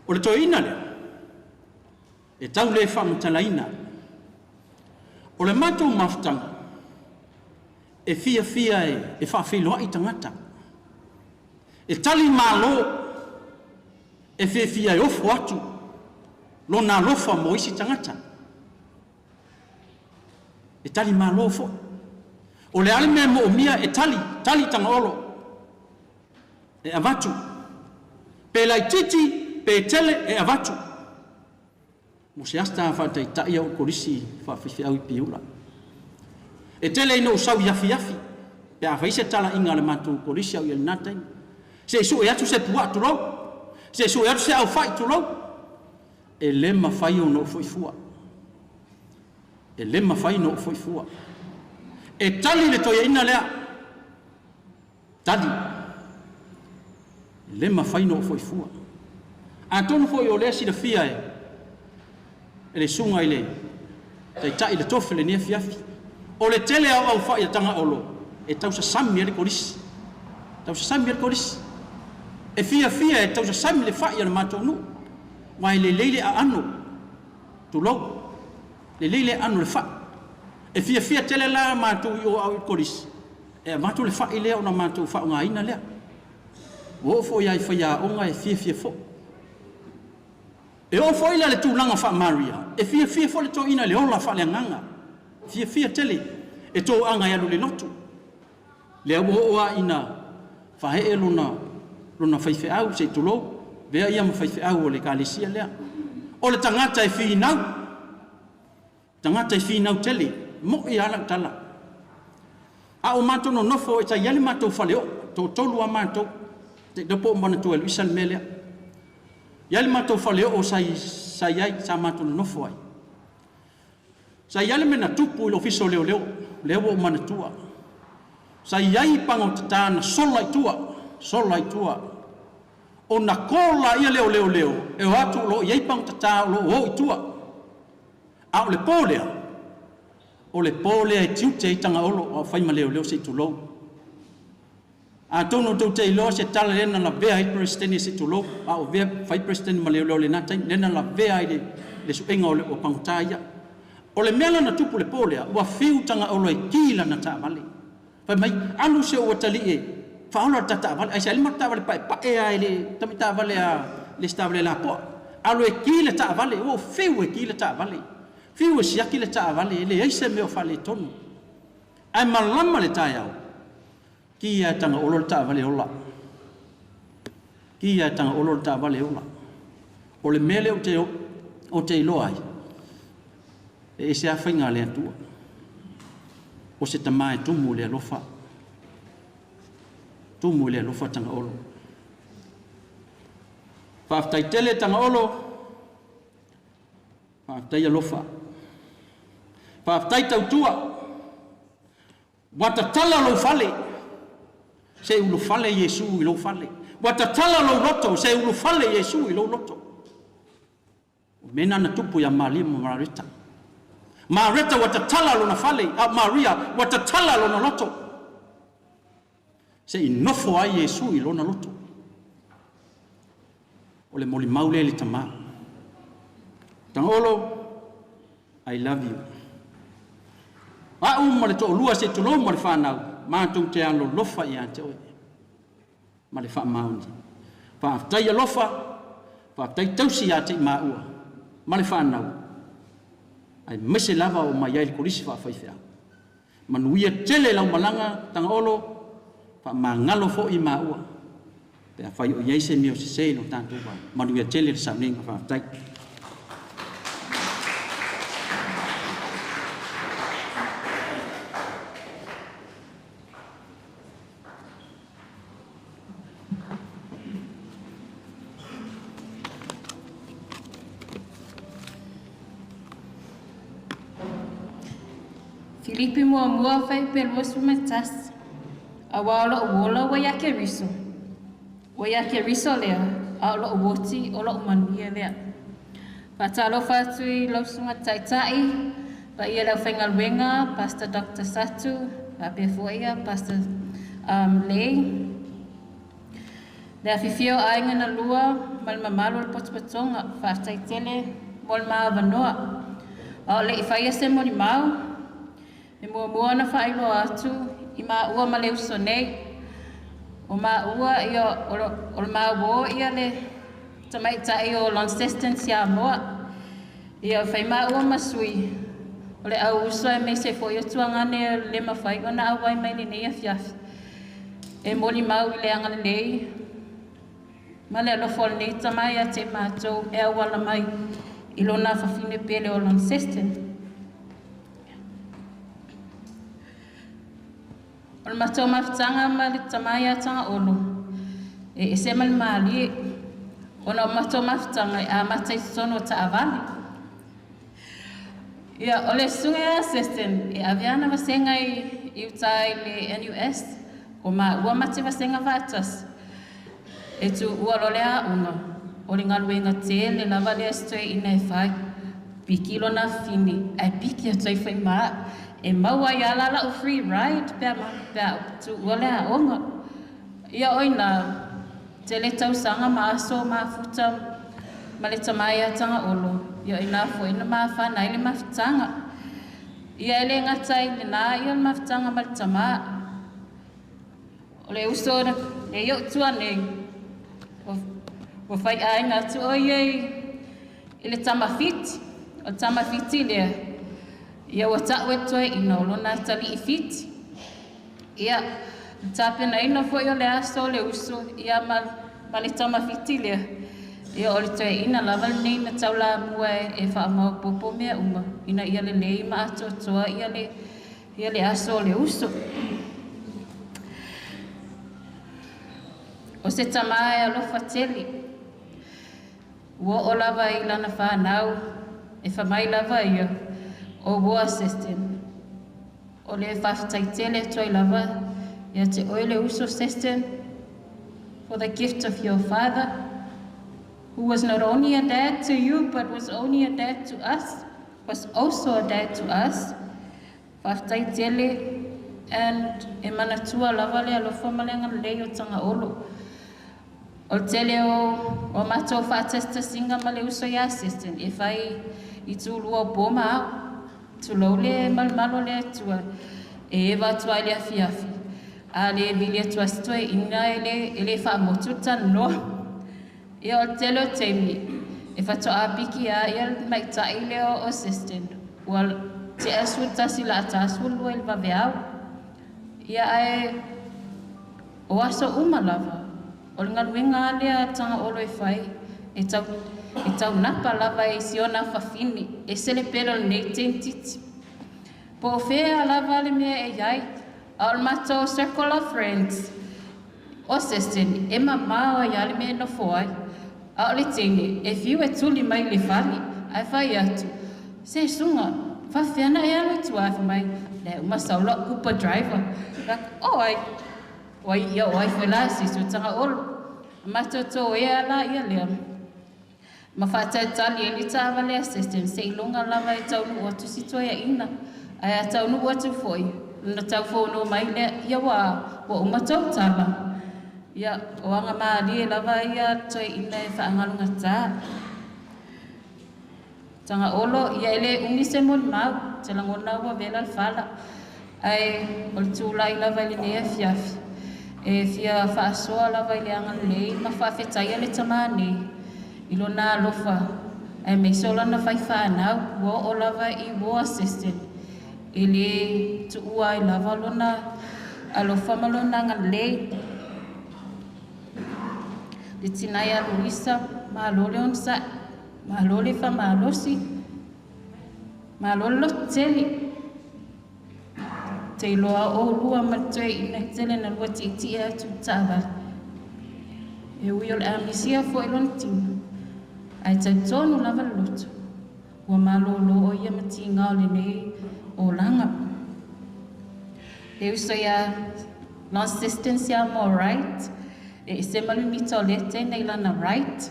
O le toeaina lea, e tau le faamatalaina. O le matou mafutaga, e fiafia e faafeiloai tagata, e tali malo. E fiafia e ofo atu lona alofa mo isi tagata. E tali malo foi. O le a le mea e moomia e tali, tali Tagaolo. E avatu. Pe laitiiti, pe tele e avatu. Mo se asta faataitai au kolisi faafeifeau i Piula. E tele ina ou sau i afiafi, pe a fai se talaiga a le matou kolisi au i lena taimi. Se i sue atu se puaa tulou, se i sue atu se aufai tulou, e le mafai ona ou foi fua. E le mafai ona ou foi fua. E tali le toeaina lea, tali. E le mafai ona ou foi fua. Atonu foi o lea silafia e le susuga i le taitai le tofi lenei afiafi. O le tele au au fai a Tagaolo e tausasami ai le kolisi. Tausasami ai le kolisi. E fiafia e tausasami le fai a le matou nuu. Aua e lelei le aano. Tulou. Lelei le aano le fai. E fiafia tele la matou i o au i le kolisi. E avatu le fai lea ona matou faaaogaina lea. Ua oo foi lava i faiaoga e fiafia foi. E oo foi la le tulaga faa-Maria, e fiafia foi le toeaina i le ola faaleagaga. Fiafia tele e toaga e alu i le lotu. Lea ua oo lava ina faaee lona faifeau, se i tulou, avea ia ma faifeau o le ekalesia lea. O le tagata e finau, tagata e finau tele, mo'i lava lau tala. A o matou nonofo, sa i ai le matou faleoo, toatolu lava matou, te iloa po o manatua e Luisa le mea lea. I ai le matou faleoo sa i ai, sa matou nonofo ai. Sa i ai le mea na tupu i le ofisa o leoleo, lea ua ou manatua. Sa i ai pagotata na sola i tua, sola i tua. Ona call lea o leoleo, e o atu o lo o i ai pagotata o lo o o i tua. A o le po lea, o le po lea e tiute ai Tagaolo, o fai ma leoleo se i tulou. Atonu tou te iloa se tala lea na lavea ai le Peresetene se i tulou, a o vea fai Peresetene ma leoleo i lena taimi, lea na lavea ai le suega o le pagota ia. O le mea la na tupu le po lea, ua fiu Tagaolo e ki lana taavale. Fai mai, alu se ua tali e faaola le ta taavale, ai se alima taavale paepae a le tami taavale a le taavale lapoa. Alu e ki le taavale, ua fiu e ki le taavale. Fiu e siaki le taavale, e leai se mea o faaletonu. Ae malama le taeao, ki ia Tagaolo le taavale ola. Ki ia Tagaolo le taavale ola. O le mea lea o te iloa ai, e ese a faiga le Atua. O se tama e tumu le alofa. Tumu le alofa Tagaolo. Faafetai tele Tagaolo, faafetai alofa. Faafetai tautua. Ua tatala lou fale, se ulufale Iesu i lou fale. Ua tatala lou loto, se ulufale Iesu i lou loto. O mea na tupu ia Maria ma Mareta. Mareta ua tatala lona fale, a Maria ua tatala lona loto. Se i nofo ai Iesu i lona loto. O le molimau lea i le tamā. Tagaolo, I love you. A'u ma le toalua se tulou ma le whanau, mātou te alolofa ia te oe. Ma le faamaoni. Faafetai alofa, faafetai tausi ia te i maua, ma le whanau. Aemaise lava o mai ai le kolisi faafaifeau. Manuia tele lau malaga, Tagaolo, faamagalo foi maua. Pe afai o i ai se mea o sese i lo tatou va. Manuia tele le sauniga, faafetai. Filipi 1 fuaiupu 21. Auā o loʻu ola ua iā Keriso. Ua iā Keriso lea, a o loʻu oti o loʻu manuia lea. Faatalofa atu i lau susuga taitai, paia le aufaigaluega, Pastor Dr. Satu, faapea foi ia Pastor Lei. Le afifio o aiga na lua ma le mamalu o le potopotoga, faafetai tele mo le maavanoa. A o leʻi faia se molimau, e muamua ona faailoa atu i maua ma le uso nei. O maua ia o le mauō ia le tamaitai o Launceston Samoa. Ia fai maua ma sui o le au uso aemaise foi o tuagane le mafai ona auai mai lenei afiafi. E molimau i le agalelei Ma le alofa o lenei Tama ia te matou e auala mai i lona fafine pele o Launceston. O le matou mafutaga ma le Tama ia Tagaolo, e ese ma le malie, ona o matou mafutaga e amata i totonu o taavale. Ia, o le susuga ia Seston, e ave ana vasega i uta i le NUS, o maua ma te vasega faatasi. E tuua loa le aoga, o le galuega tele lava lea se toeaina e fai. Piki lona fafine, ae piki atu ai foi ma au. E maua ai lava la lau free ride pe a tuua le aoga. Ia o ina, tele tausaga ma aso mafuta ma le tama ia Tagaolo, ia o ina foi na mafana ai le mafutaga. Ia e le gata i lena ia le mafutaga ma le tama. O le uso le i ou tua nei, ua faiaina atu o ia i le tamafiti. O le tamafiti lea, ia ua tau e toeaina o lona atalii fiti. Ia, le tapenaina foi o le aso o le uso, ia ma le tamafiti lea, ia o le toeaina lava lenei na taulamua e faamaopoopo mea uma, ina ia lelei ma atoatoa ia le aso o le uso. O se tama e alofa tele, ua oo lava i lana fanau, e fai mai lava ia, o ua Seston. O le faafetai tele atu ai lava ia te oe le uso Seston, for the gift of your father, who was not only a dad to you, but was only a dad to us, was also a dad to us. Faafetai tele, and e manatua lava le alofa ma le agalelei o Tagaolo. O le tele o matou faatasitasiga ma le uso ia Seston, e fai i tulua o po ma ao. Tulou le malumalu o le Atua, e eva atu ai le afiafi. A le vili atu ai se toeaina e le faamotu le talanoa. Ia o le tele o taimi, e faatoa piki lava ia le maita'i lea o Seston. Ua tea 11 la ta 12 i le vaveao. Ia ae o aso uma lava, o le galuega lea a Tagaolo e fai, e taunapa lava i si ona fafine, e se le pele o lenei teinititi. Po o fea lava le mea e i ai, a o le matou circle of friends, o Seston, e mamao ai lava le mea e nofo ai. A o le teine, e fiu e tuli mai i le fale, ae fai atu, se suga, faafefea e alu i tua e fai mai, le uma sau lau Uber driver. O ai, o ai ia o ai foi la se si o Tagaolo. Matou toea la ia lea. Ma faatalitali ai le taavale a Seston seiloga lava e taunuu atu si toeaina. Ae a taunuu atu foi, ona taufono mai lea, ia ua uma tou tala. Ia, o aga malie lava ia toeaina e faagalugatā. Tagaolo, ia e le umi se molimau, te lagona ua vela le fala. Ae o le tulai lava i lenei afiafi. E fia faasoa lava i le agalelei ma faafetaia le tamā nei i lona alofa. Ae maise o lana faifanau, ua oo lava i ua Seston. E le tuua ai lava lona alofa ma lona agalelei. Le tina ia Luisa, malo le onosai, malo le faamalosi, malo le lototele. Te iloa o lua ma le toeaina e tele na lua tietie atu i le taavale. E ui o le amisia foi lona tino, ae talitonu lava le loto, ua malōlō o ia ma tiga o lenei olaga. Le uso ia Launceston Siamoa Wright, e ese ma le mita o lea teine i lana Wright,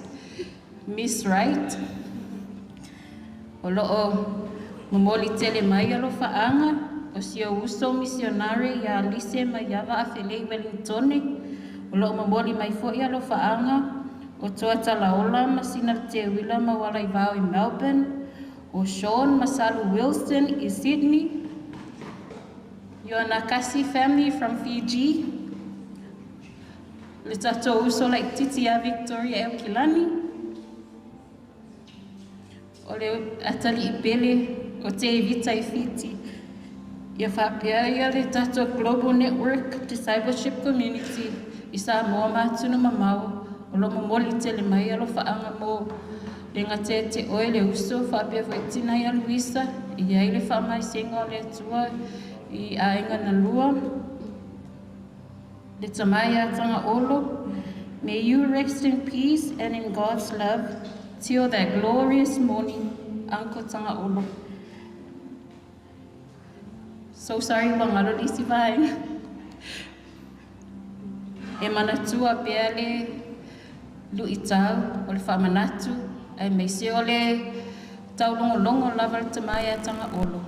Miss Wright. O loo momoli tele mai alofaaga o si ou uso misionare ia Lise ma ia Vaafelei Wellingtone. O loo momoli mai foi alofaaga o Toa Talaola ma Sina Teuila ma Walaivao i Melbourne, o Sean Masalu Wilson i Sydney, Ioana Kasi family from Fiji, le tatou uso laititi ia Victoria Eukilani, o le atalii pele o te Vita i Fiti. Ia faapea ia le tatou Global Network Discipleship Community i Samoa ma atunuu mamao. O loo momoli tele mai alofaaga mo le gateate oe le uso faapea foʻi tina ia Luisa e iai le faamaisega o le Atua i aiga na lua. Le tamai iā Tagaolo, may you rest in peace and in God's love till that glorious morning, Uncle Tagaolo. So sorry ua galo le isi vaega. E manatua pea le luʻitau o le faamanatu aemaise o le taulogologo lava le tamai iā Tagaolo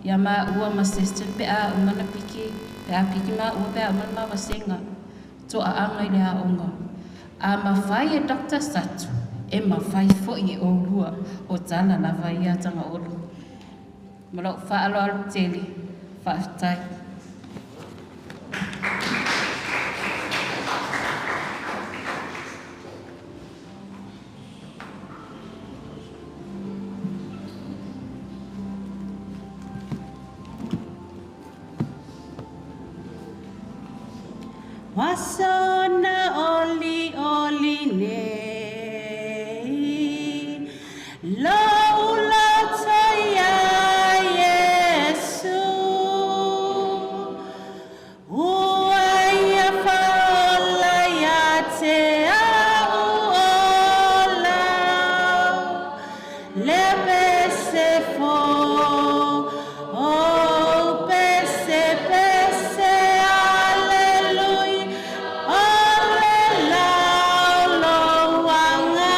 ia maua ma sister pe a uma na piki pe a piki maua pe a uma le mavasega toaaga i le aoga. A mafai e Dr Satu e mafai foʻi e oulua o tala lava ia Tagaolo. Ma lou faaaloalo tele, faafetai. Wasona oli oli nei Lou loto iā Iesu Ua ia faaola ia te a'u ola Le pese fou O pese pese Aleluia O le lau lou agaga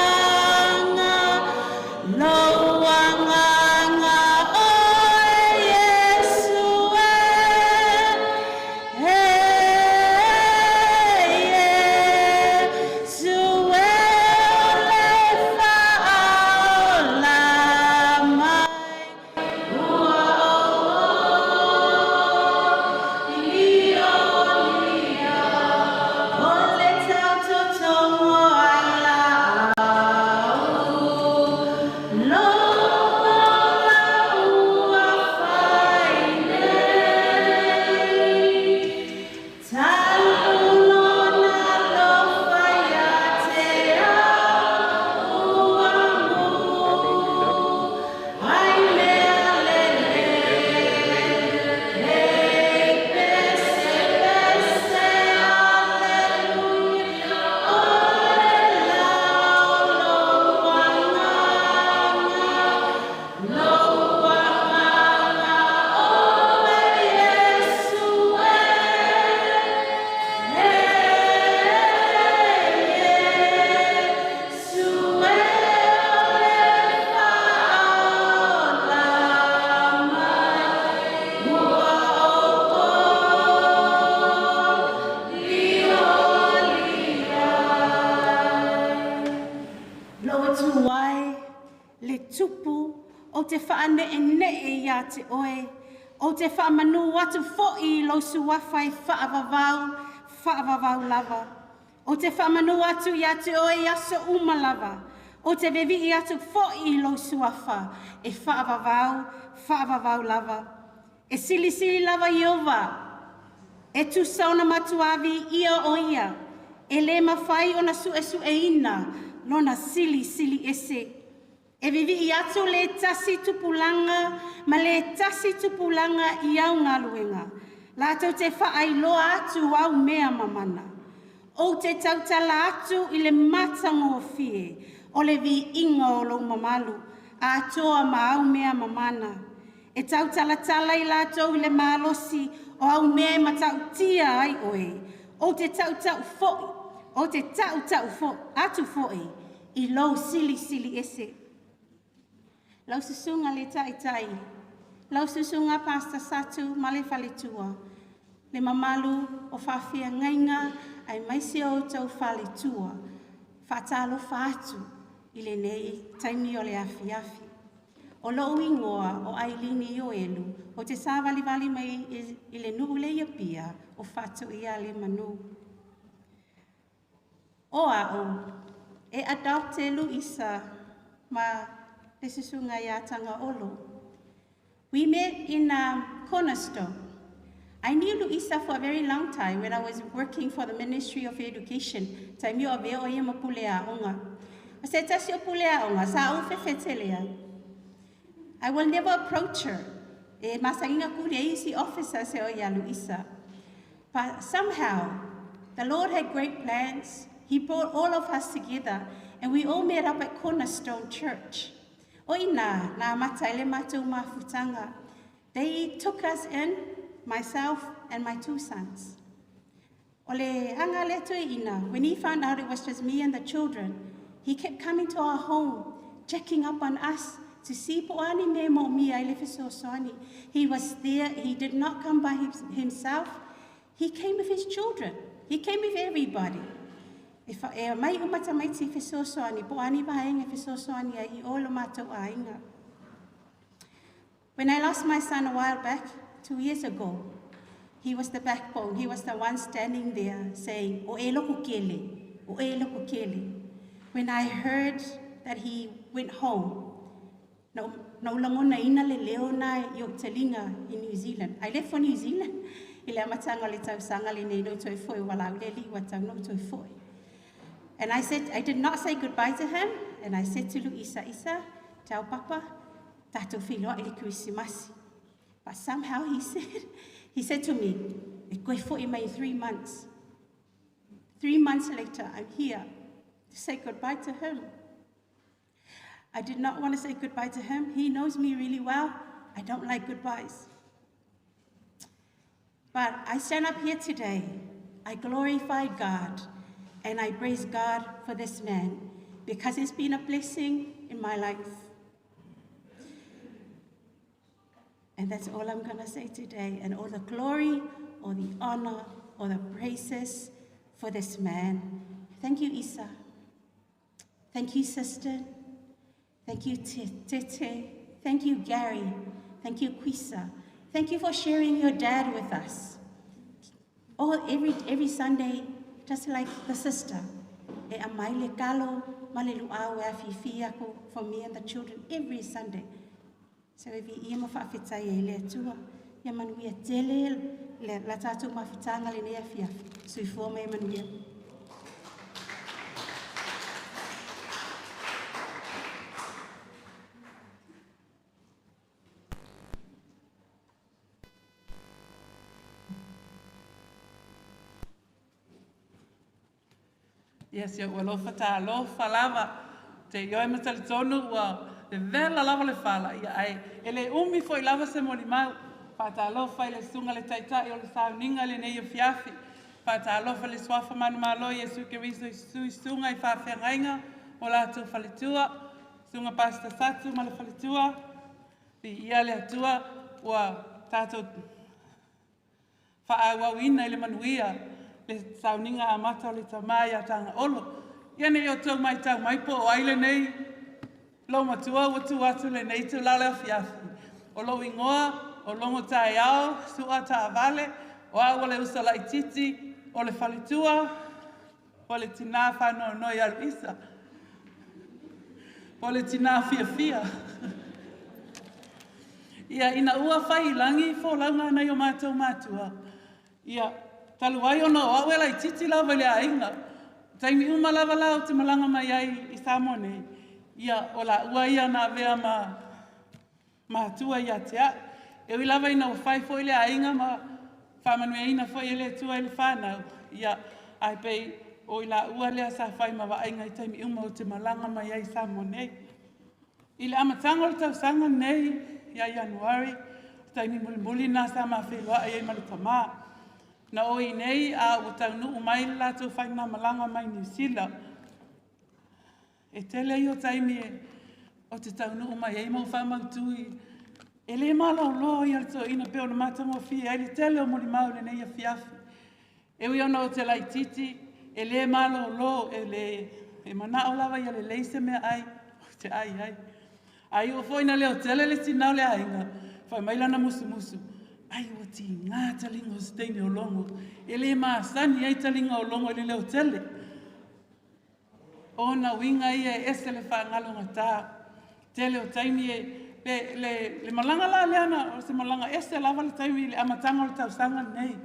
Lou agaga oe Iesu e E Iesu e o le faaola mai Ua ou oliolia O le tautotogo a laau Lou ola ua fai nei Talu lona alofa ia te a'u ua mumu Ai mea lelei Pese pese Aleluia O le lau lou agaga Lou agaga oe Iesu e Iesu e o le faaola mai Ua ou olioli ai Lou Atua e, le Tupu, ou te faaneenee iā te oe, ou te faamanū atu foʻi i lou Suafa e faavavau, faavavau lava. Ou te faamanū atu iā te oe i aso uma lava, ou te vevii atu foʻi i lou Suafa e faavavau, faavavau lava. E silisili lava Ieova, e tusa ona matuā viia o ia, e lē mafai ona suʻesuʻeina lona silisili ese. E vivii atu le tasi tupulaga ma le tasi tupulaga i au galuega. Latou te faailoa atu au mea mamana. Ou te tautala atu i le matagofie o le viiga o lou mamalu, atoa ma au mea mamana. E tautalatala i latou i le malosi o au mea e matautia ai oe. Ou te tautau foʻi, ou te tautau atu foʻi i lou silisili ese. Lau susuga le taitai, lau susuga Pastor Satu ma le faletua, le mamalu o faafeagaiga aemaise o outou faletua, faatalofa atu i lenei taimi o le afiafi. O lou igoa o Ailini Ioelu, o te savalivali mai i le nuu le Apia o Faatoia le Manu. O a'u, e adopte Luisa ma le susuga iā Tagaolo. We met in Cornerstone. I knew Luisa for a very long time when I was working for the Ministry of Education. Taimi o avea o ia ma pule a'oga. O se tasi o pule a'oga, sa ou fefetele ai. I will never approach her. E masaina ku le isi officer se o ia Luisa. But somehow, the Lord had great plans. He brought all of us together, and we all met up at Cornerstone Church. O ina, nā mata ele mātou mafutanga. They took us in, myself and my two sons. O le anga le tui ina, when he found out it was just me and the children, he kept coming to our home, checking up on us to see po ani me mo mi ai le fesoasoani. He was there, he did not come by himself. He came with his children. He came with everybody. E fa e mai o matamaiti fesoasoani, po ani vaenga fesoasoani ai i o lo mātou aiga. When I lost my son a while back, 2 years ago, he was the backbone. He was the one standing there saying, O e loko kele, o e loko kele. When I heard that he went home, na ulangona ina le leo na i o talinga in New Zealand. I left for New Zealand. I le amatanga le tausanga le nei no toi foi, wala ule li wa tau no toi foi. And I said, I did not say goodbye to him. And I said to Luisa, Isa, tau papa, tātou whiloa i le Krisimasi. But somehow he said to me, e koe foi mai 3 months. 3 months later, I'm here to say goodbye to him. I did not want to say goodbye to him. He knows me really well. I don't like goodbyes. But I stand up here today. I glorify God and I praise God for this man because it's been a blessing in my life. And that's all I'm going to say today. And all the glory, all the honor, all the praises for this man. Thank you, Isa. Thank you, sister. Thank you, Tete. Thank you, Gary. Thank you, Quisa. Thank you for sharing your dad with us. Every Sunday, just like the sister. E amai le kalo, male luau e afifi aku for me and the children every Sunday. So e vi ia mawhaawhitai e le atua, ia manuia tele le la tātou mawhitanga le nea fiafi. Suifua mai manuia. Yes, ia ua lofa tā lofa lava. Te ioi matali tonu ua le vela lava le fala. Ia ai, e le umi foi lava se moli mau. Wha lofa i le sunga le taitai o le sauninga le nei o fiafi. Wha lofa le swafa manu malo Yesu Keriso i sui sunga i whawhengainga o lātou faletua. Sunga pasta satu ma le faletua. Fi ia le atua ua tātou whaauauina i le manuia. Le sauninga a mata o le tamai a tanga olo. Ia nei o tau mai tau mai po o aile nei. Lo matua ua tu atu le nei tu lale o fiafi. O lo ingoa, o longo tae ao, sua tā vale, o au le usa laititi, o le faletua, o le tina whanoa noi aru isa. O le tina fia fia. Ia ina ua whai langi, fō launga nei o mātou mātua. Ia, talu ai ona o au e laititi lava i le ainga. Taimi uma lava lau te malanga mai ai i Samoa nei. Ia, o la ua ia nā vea ma mātua ia te a. E ui lava ina o whai fo i le ainga ma whamanueina fo i le tua i le whānau. Ia, ai pei o i la ua lea sa whai ma vainga i taimi uma o te malanga mai ai Samoa nei. I le amatanga o le tausanga nei, ia Januari, taimi mulimuli nā sa mawheloa ai ma le tamā. Na o i nei a ua taunuu mai le lātou whai nā malanga mai New Zealand. E tele i o taimi e o te taunuu mai ei mau whamautui. E le malo loa i le toina pe o na mātango fia, ai le tele o moli mau le nei a fiafi. E ui ona o te laititi, e le malo loa, e le e mana o lava i le leise mea ai, o te ai ai. Ai o foi na leo tele le tinau le ainga, whai mai lana musu musu. Ai ua ti ngā talinga o steini o longo, e le maasani ai talinga o longo i le leo tele. O na winga ia e ese le whaangalo ngā tā. Tele o taimi e Le malaga la lea na o se malaga ese lava le taimi i le amataga o le tausaga lenei.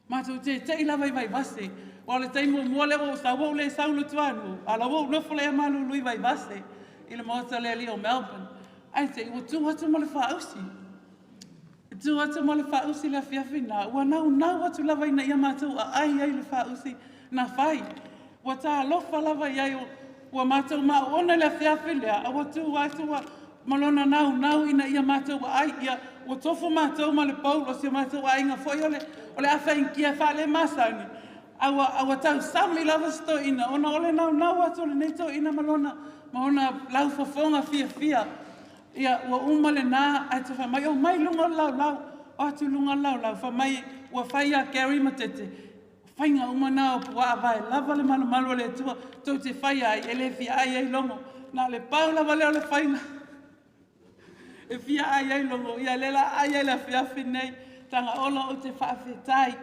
Matou tete'i lava i Vaivase. Ua o le taimi muamua lea ua ou sau ua ou le sau i Luatuanuu, a o la ua ou nofo lea malulu i Vaivase i le maota o le alii o Melbourne. Ae te i ua tu atu ma le faausi. E tu atu ma le faausi i le afiafi lena, ua naunau atu lava ina ia matou aai ai le faausi na fai. Ua talofa lava i ai, ua matou mauona i le afiafi lea, a ua tu atu ua ma lona naunau ina ia matou aai. Ia, ua tofu matou ma le Paul, o si o matou aiga foi o le afa inikia faalemasani, a ua tausami lava si toeaina, ona o le naunau atu o lenei toeaina ma lona ma ona laufofoga fiafia. Ia, ua uma lena, ae te fai mai, omai i luga o le laulau, o atu i luga o le laulau, fai mai, ua fai ia Gary ma Tete, faiga uma na o puaa vae lava le malumalu o le Atua, tou te fai ai, e le fia ai ai logo. Na o le pau lava lea o le faiga e fia ai ai logo. Ia le la ai ai le afiafi nei, Tagaolo ou te faafetai,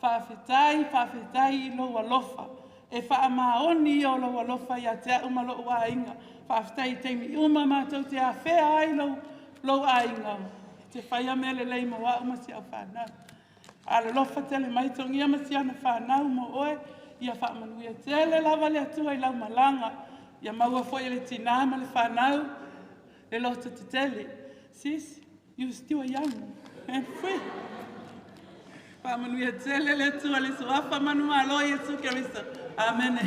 faafetai, faafetai i lou alofa. E faamaoni ia o lou alofa ia te au ma lou aiga. Faafetai i taimi uma matou te afea ai lou aiga. Te whaia mea lelei mo au ma si au whanau. Alolofa tele mai togia ma si ana whanau mo oe. Ia faamanuia tele lava le Atua i lau malaga. Ia maua foi e le tina ma le whanau. Le loto te tele. Sis, you still young and free. Faamanuia tele le Atua le suafa manumalo Iesu Keriso. Amen.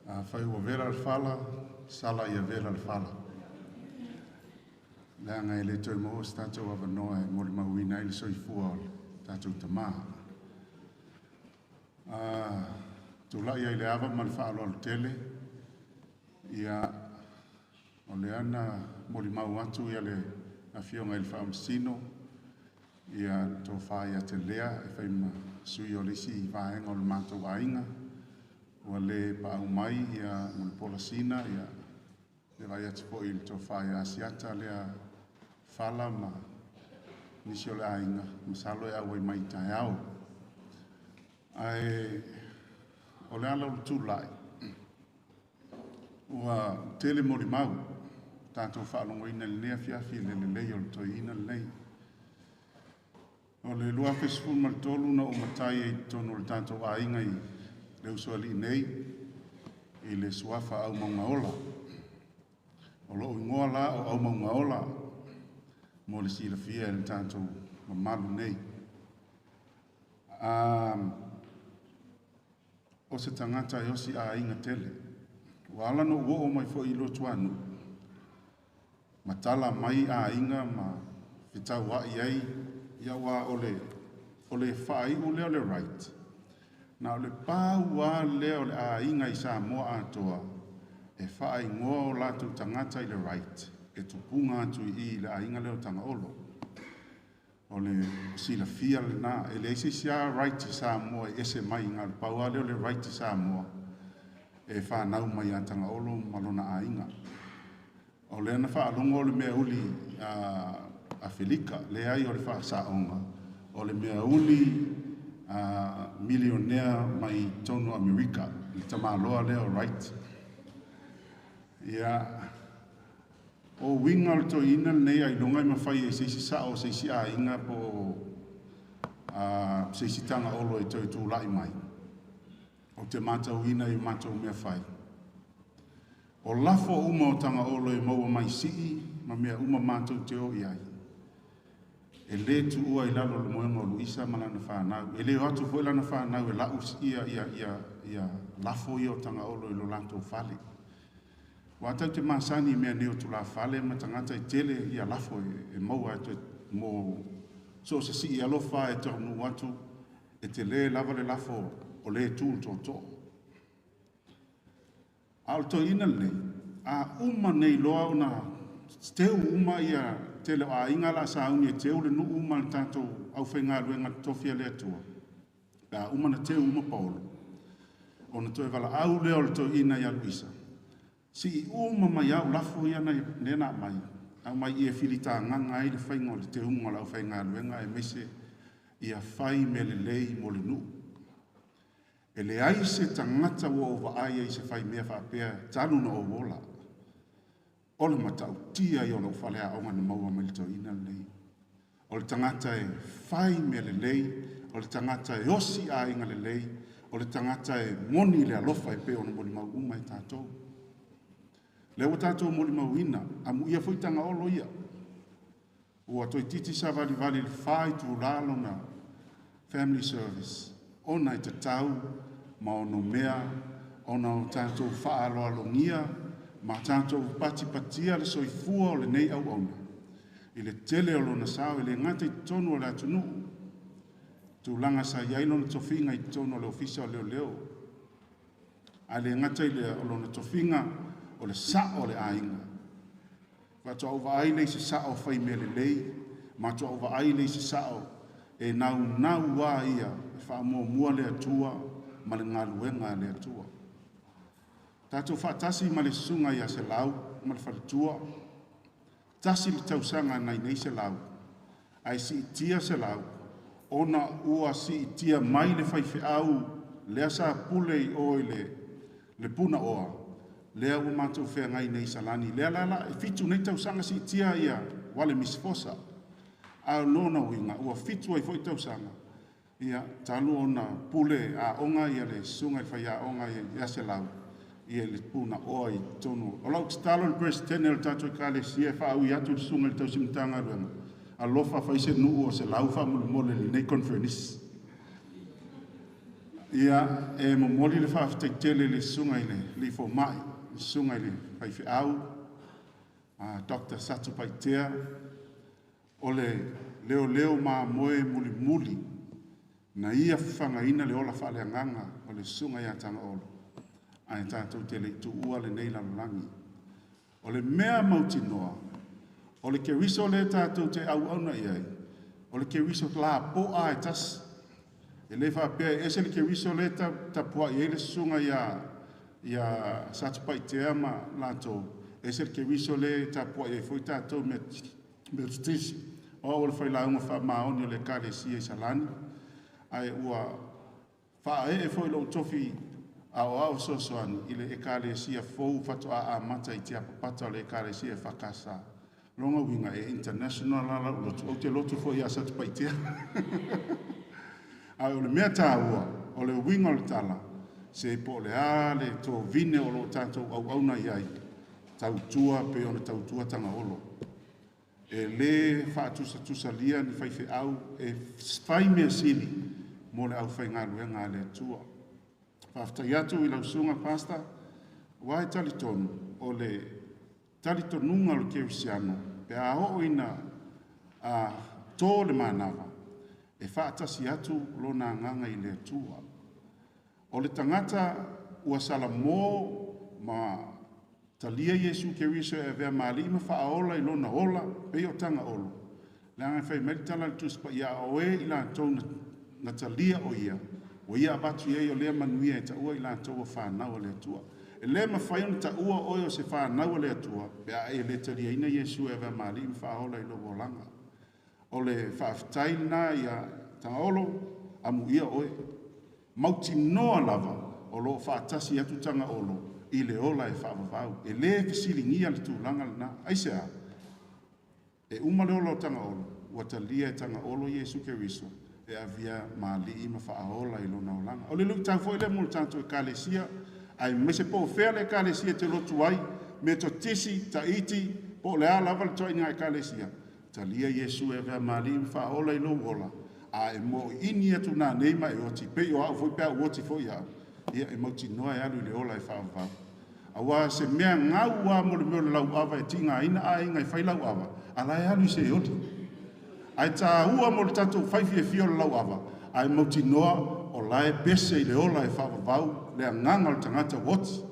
Afai ua vela le fala, sala ia vela le fala. Leaga e le toe maua se tatou avanoa e molimauina ai le soifua o le tatou tamā. Tula'i ai le ava ma le faaaloalo tele, ia o lea na molimau atu ia le afioga i le faamasino, ia le tofa ia te lea e fai ma sui o le isi vaega o le matou aiga, ua le paau mai ia mo le polasina, ia le vai atu foi i le tofa ia Asiata lea fala ma nisi o le aiga, masalo e auai mai i taeao. Ae o le ala o le tulai, ua tele molimau tatou faalogoina i lenei afiafi i le lelei o le toeaina lenei. O le 2013 na ou matai ai i totonu o le tatou aiga i le usoalii nei, i le suafa Aumaugaola. O lou igoa la o Aumaugaola mo le silafia e le tatou mamalu nei. O se tagata e osi aiga tele. Ua ala no uo o mai foi i Luatuanuu, matala mai aiga ma fetau ai ai, ia ua o le whaaiu lea o le right. Na o le pāua lea o le aiga i Samoa atoa, e whaaingoa o lātou tangata i le right, e tupunga atu i i le aiga lea o Tagaolo. O le silafia lena, e leai se isi a right i Samoa e ese mai ngā le paua lea o le right i Samoa, e whanau mai a Tagaolo ma lona aiga. O lea na whaalongo o le mea uli a Felika, lea ai o le whaasaonga, o le mea uli milionea mai tonu Amerika, le tamaloa lea o right. Ia, o winga o le toeaina lenei ai luga i mawhai e seisi sao, seisi aiga po seisi Tagaolo e toe tūla'i mai. O te mātauina i mātou mea whai. O lafo uma o Tagaolo e maua mai sii, ma mea uma mātou te o i ai. E le tuua i lalo le moenga o Luisa ma lana whanau. E le o atu foi lana whanau e lau ia lafo ia o Tagaolo i lo lātou fale. Wa tau te masani mea neo tu la fale ma tangata i tele ia lafo e maua e toe mo so se si i alofa e taunu atu e te le lava le lafo o le tū tōtō. A o le toeaina lenei, a uma nei loa ona teu uma ia tele o aiga la sauni e teu le nuu ma le tatou aufaigaluega totofi a le Atua. Pe a uma na teu uma paolo, ona toe valaau lea o le toeaina ia Luisa, sii uma mai au lafo ia na lea na aumai, aumai ia filitagaga ai le faiga o le teuga o le aufaigaluega aemaise ia fai mea lelei mo le nuu. E leai se tagata ua ou vaai ai i se faimea faapea talu na ou ola. O le matautia ia o lou faleaoga na maua mai le toeaina lenei. O le tagata e fai mea lelei, o le tagata e osi aiga lelei, o le tagata e moni le alofa e pei ona molimau uma e tatou. Lea ua tatou molimauina, amuia foi tagaolo ia. Ua toeitiiti savalivali i le 4 itulā lona family service, ona e tatau ma onomea ona o tatou faaaloalogia ma tatou patipatia le soifua o lenei auauna i le tele o lona sao e le gata i totonu o le atunuu, tulaga sa i ai lona tofiga i totonu o le Ofisa o Leoleo, ae le gata i lea o lona tofiga o le sao o le aiga. Faatoa ou vaai lea i se sao fai mea lelei, ma faatoa ou vaai lea i se sao e naunau a ia e faamuamua le Atua ma le galuega a le Atua. Tatou faatasi ma le susuga ia Selau ma le faletua, tasi le tausaga nai nei Selau, ae siitia Selau, ona ua siitia mai le faifeau lea sa pule i o i le Punaoa, lea ua matou feagai nei i Salani. Lea la la e 7 nei tausaga siitia ia Wale Misifosa. A o lona uiga, ua 7 ai foi tausaga, ia talu ona pule aoga ia le susuga i le faiaoga ia Selau, ia le Punaoa i totonu. O lau tatalo i le Peresetene o le tatou Ekalesia e faaui atu le susuga i le tausi Matagaluega, alofa fai se nuu o Selau faamolemole i lenei conference. Ia, e momoli le faafetai tele i le susuga i le alii fomai, le susuga i le faifeau, Dr. Satupaitea, o le leoleo mamoe mulimuli na ia fafagaina le ola faaleagaga o le susuga ia Tagaolo, ae tatou te le i tuua lenei lalolagi. O le mea mautinoa, o le Keriso lea tatou te auauna i ai, o le Keriso lapoa e tasi. E le faapea e ese le Keriso lea tapuai ai le susuga ia Satupaitea ma latou, ese le Keriso lea tapuai ai foi tatou Metotisi. O au o le failauga faamaoni o le Ekalesia i Salani, ae ua faaee foi lou tofi aoao fesoasoani i le Ekalesia fou faatoa amata i Tiapapata o le Ekalesia e Fakasa. Longa uiga e international la lau lotu, ou te lotu foi ia Satupaitea. Ae o le mea tāua, o le uiga o le tala, se po o le a le tovine o loo tatou auauna i ai, tautua pe ona tautua tagaolo. E lē faatusatusalia ni faifeau e fai mea sili mo le aufaigaluega a le Atua. Faafetai atu i lau susuga Pastor, ua e talitonu o le talitonuga o le Kerisiano, pe a oo ina tō le manava, e faatasi atu lona agaga i le Atua. O le tagata ua salamo ma talia Iesu Keriso e avea ma alii ma faaola i lona ola, pei o tagaolo. Leaga e fai mai le tala a le Tusi Paia, o e i latou na talia o ia, ua ia avatu i ai o lea manuia e taua i latou o whanau a le Atua. E le mawhai ona taua oe o se whanau a le Atua, pe a e le taliaina Iesu e avea ma alii ma faaola i lou olaga. O le faafetai lena ia Tagaolo, amuia oe. Mautinoa lava o loo faatasi atu Tagaolo i le ola e faavavau. E lē fesiligia le tulaga lena. Aisea? E uma le ola o Tagaolo, ua talia e Tagaolo Iesu Keriso e avea ma alii ma faaola i lona olaga. O le luitau foi lea mo le tatou Ekalesia, aemaise po o fea le Ekalesia te lotu ai, Metotisi, Taiti, po o le a lava le toaiga Ekalesia, talia Iesu e avea ma alii ma faaola i lou ola, a e moiini atu nanei ma e oti, pei o au foi pe au oti foi au, ia e mautinoa e alu i le ola e faavavau. Auā se mea gau a mo le mea o le lauava e tigaina aiga e fai lauava, a la e alu i se oli. Ae tāua mo le tatou fai fiafia o le lauava, ae mautinoa o la e pese i le ola e faavavau le agaga o le tagata ua oti.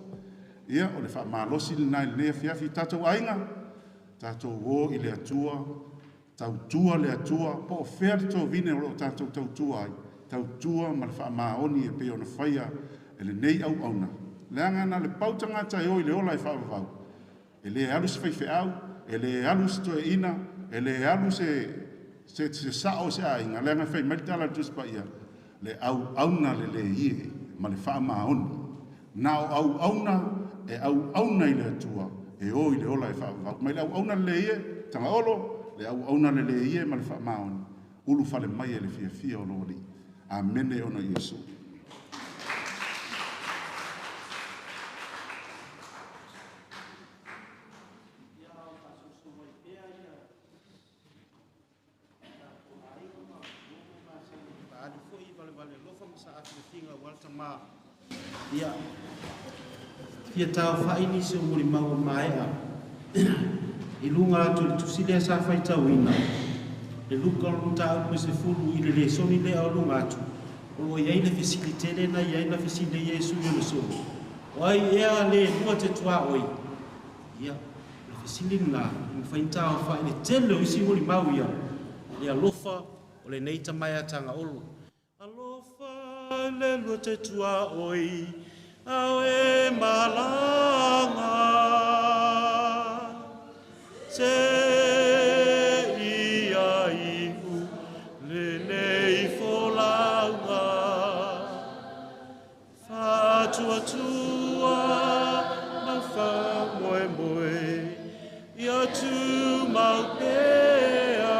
Ia, o le faamalosi lenā i lenei afiafi i tatou aiga, Tatou o i le Atua, tautua le Atua, po o fea le tovine o loo tatou tautua ai, tautua ma le faamaoni e pei ona faia e lenei auauna. Leaga na le pau tagata e o i le ola e faavavau, e le alu se faifeau, e le alu se toeaina, e le alu se sao o se aiga, leaga e fai mai le tala a le Tusi Paia, le auauna lelei e ma le faamaoni. Na o auauna e auauna i le Atua e o i le ola e faavavau. Mai le auauna lelei e, Tagaolo, le auauna lelei e ma le faamaoni, ulufale mai e le fiafia o lo Alii. Amene ona Iesu. Ia, fia taofa'i nisi o molimau ua maea i luga atu o le tusi lea sa faitauina, le Luka o le mataupu e 10 i le lesoni lea o luga atu, o lo o i ai le fesili tele na i ai na fesili ai Iesu i ona solo. O ai ea le lua te tuaoi? Ia, o le fesili lena, e mafai ona taofa'i le tele o isi molimau ia, le alofa o lenei tama ia Tagaolo. Alofa le lua te tuaoi, au e malaga. Se ia iu lenei folauga. Faatuatua ma faamoemoe, ia tumau pea.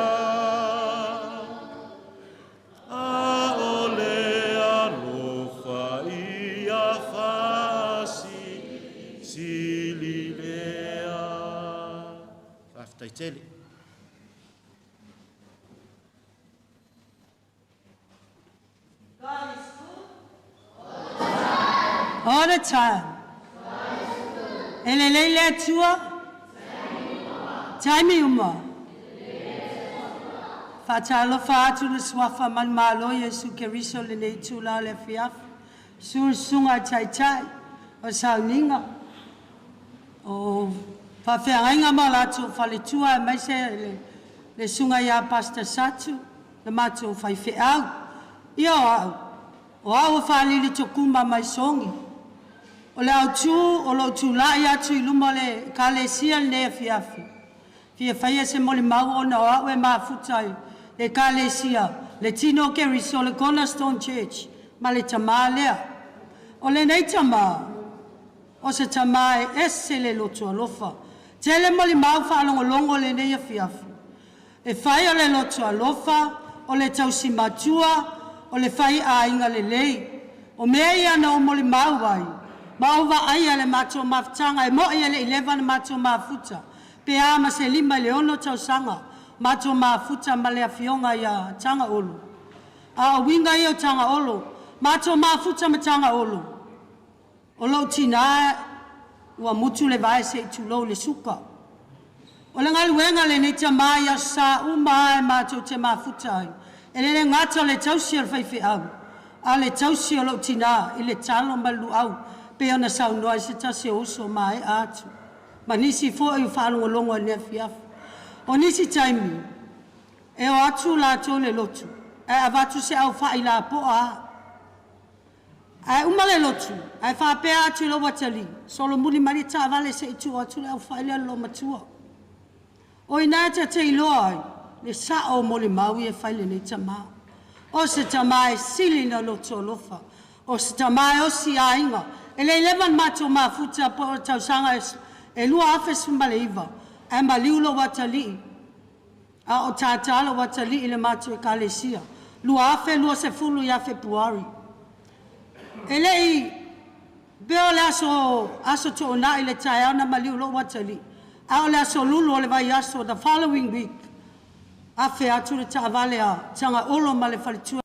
A o le alofa ia faasilisili lea. Faafetai tele. God is good all the time. E lelei le Atua. Taimi uma. Faatalofa atu le suafa manumalo Iesu Keriso lenei itulā o le afiafi. Susu susuga taitai o sauniga o faafeagaiga ma o latou faletua aemaise le susuga ia Pastor Satu le matou faifeau. Ia o a'u, o a'u o Faalili Tokuma mai Sogi. O le autū o lou tula'i atu i luma o le Ekalesia lenei afiafi, fia faia se molimau ona o a'u e mafuta i le Ekalesia le Tino o Keriso le Cornerstone Church ma le tamā lea. O lenei tamā, o se tamā e ese le loto alofa. Tele molimau faalogologo lenei afiafi. E fai o le loto alofa, o le tausimatua, o le faiaiga lelei. O mea ia na ou molimau ai, ma ou vaaia i le matou mafutaga e mo'i e le'i leva ona matou mafuta, pe a ma se 5 i le 6 tausaga, matou mafuta ma le afioga ia Tagaolo. A o uiga ia o Tagaolo, matou mafuta ma Tagaolo, o lou tinā ua mutu le vae se'i tulou le suka. O le galuega lenei tamā i aso sa uma lava e matou te mafuta ai, e lē gata o le tausi o le faifeau, a o le tausi o lou tinā i le talo ma le luau pei ona saunoa ai se tasi o uso mae'a atu ma nisi foi o faalogologo i lenei afiafi. O nisi taimi e o atu latou i le lotu ae avatu se aufa'i lapo'a a ae uma le lotu ae faapea atu i lou atalii, solomuli mai le taavale se'i tuu atu le aufa'i lea i le loomatua. O i ina e ta te iloa ai le sa'o o molimau ia e fai lenei tamā. O se tamā e sili ona loto alofa, o se tamā e osi aiga. E le i leva ona matou mafuta po o tausaga e 2019 ae maliu lou atalii a o tātā lou atalii i le matou Ekalesia 2020 ia Fepuari. E le'i pe o le aso Toonai le taeao na maliu lou atalii, a o le aso Lulu o le vaiaso, the following week, afe atu le taavale a Tagaolo ma le faletua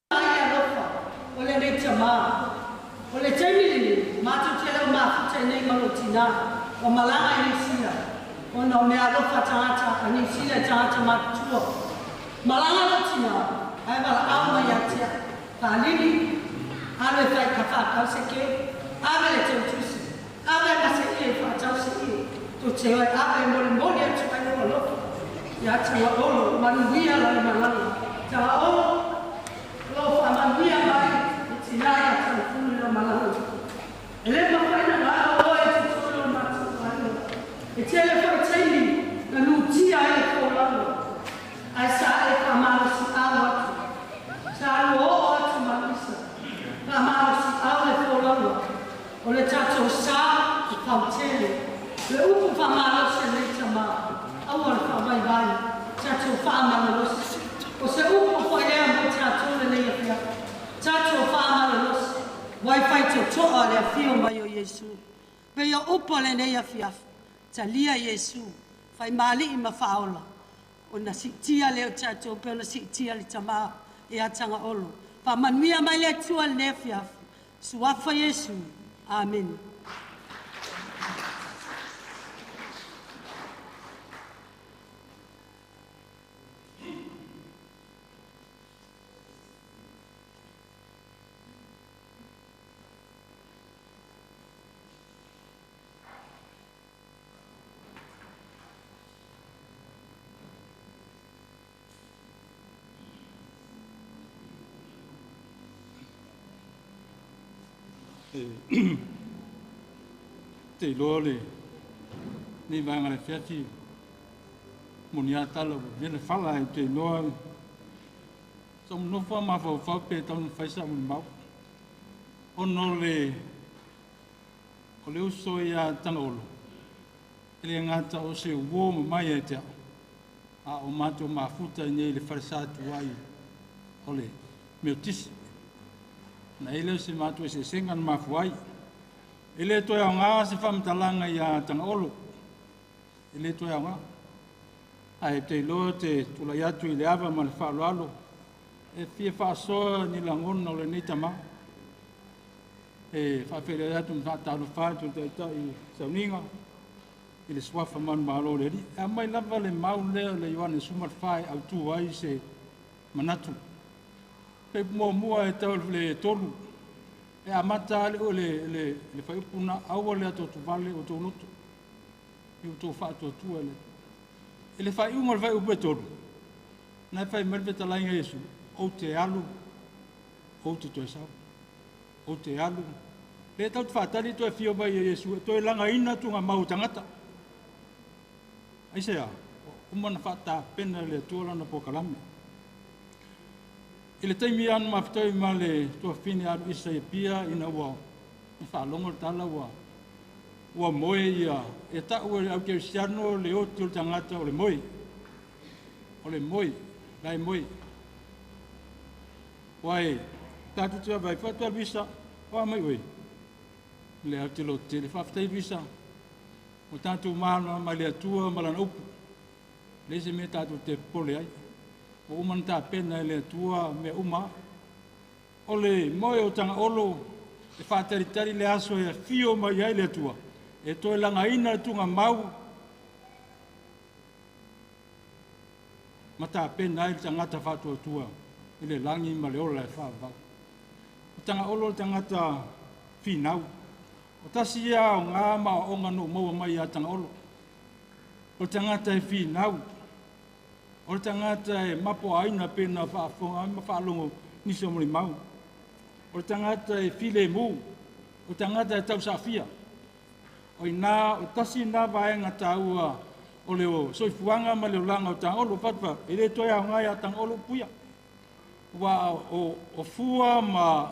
alofa o lenei tamā. O le taimi lenei, matou te le o mafuta i nei ma lou tinā, ua malaga i Niu Sila, ona o meaalofa a tagata a Niu Sila i tagata matutua. Malaga lou tinā, ae valaau mai ia te a'u, Faalili, alu e faakau se keke. Ave le tautusi. Ave ma se ie whaatau se ie. Tō te oe ave mole mole atu ai o alofa. Ia tanga olo, manuia la le malanga. Tanga olo, lo wha manuia mai, i tina ia tanga fulu la malanga. E le mawhaina ngā o e te tōno mātou aio. E tele whaiteini, na nutia e kōlanga. Ai sa e whamalosi au atu. Sa alu o atu manuisa. Whamalosi au le kōlanga. O le tātou sa i whautele. Le upu whamalosi le tama. Aua le whawaiwai. Tātou whamalalosi. O se upu whaea mo tātou le lea whia. Tātou whamalalosi. Wai whai te toa le awhio mai o Yesu. Pe ia upo le nei awhiafu. Talia Yesu. Whai maali ma whaola. O na sitia leo tātou pe o na sitia le tama e atanga olo. Wha manuia mai le tua le nei awhiafu. Suafa Yesu. Amen. Te iloa le nei vaega le fiafi moni a tala ua vele fala ai te iloa sa nofo a mafaufau pe tau na fai sa mau ona o le uso ia Tagaolo e le gata o se uo ma mai ai te ao a o matou mafuta i nei le falesa atu ai o le meotisi na ele o se matou eseesega na mafua ai. E le toe aogā se faamatalaga iā Tagaolo, e le toe aogā. Ae te iloa te tulai atu i le ava ma le faaaloalo, e fia faasoa ni lagona o lenei tamā. E faafeiloai atu ma faatalofa atu i le taitai sauniga i le suafa manumalo o le Alii. E aumai lava le mau lea o le Ioane 14 e autū ai se manatu. Pe muamua e tau le tolu, e amata ale o le whaiupu na aua le atoatu vale o tō loto. I o tō whaatuatua le. E le whaiunga o le whaiupu e tolu. Nai whai mai le whetalainga Yesu, o te alu, o te toe sau. O te alu. Le tau te whaatari toe whio mai e Yesu, e toe langa ina tunga mau tangata. Aisea, umana whaatapena le atua lana po kalame. I le taimi anu mafetau ma le tuafine alu isa i pia ina ua whaalongo le tala ua moe ia. E tau e au kerisiano le oti o le tangata o le moe. O le moe, lai moe. Wai, tātou te vai whatu alu isa, wā mai oe. Le au te lote, le whawhetai alu isa. O tātou māna mai le atua ma lana upu. Le se mea tātou te pole ai. O umana tā pena e le atua mea uma. O le moe o Tagaolo e whaataritari le aso e whio mai ai le atua. E toe langaina le tunga mau. Ma tā pena ai le tangata whaatuatua i le langi ma le ola e whaavau. O Tagaolo le tangata whinau. O tasi ia o ngā ma o ngā no maua mai a Tagaolo. O tangata e whinau. O le tangata e mapo aina pena whaafonga ma whaalongo nisi o mau. O le tangata e file mū. O tangata e tausafia. O ina, o tasi nā vaenga tāua o le o soifuanga ma le olanga o Tagaolo whatwa. E le toe au ngai a Tagaolo puia. Wa o fua ma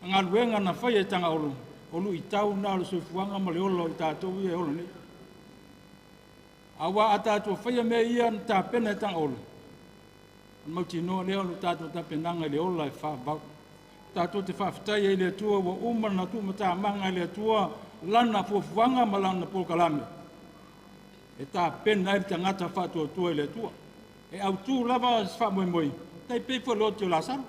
ngaluenga na whai e Tagaolo. O lu i tau nā o le soifuanga ma le ola o i tātou ia e ola nei. Awa a tātou whaia mea ia na tāpena e Tagaolo. Mautinoa lea o lo tātou tapenanga i le ola e whaavau. Tātou te whaafetai e le atua ua uma na tūmatāmanga i le atua lana fuafuaga ma lana polokalame. E tāpena ai le tagata faatuatua i le Atua. E autū lava se faamoemoe, tai pei foi le oti o Lasalo.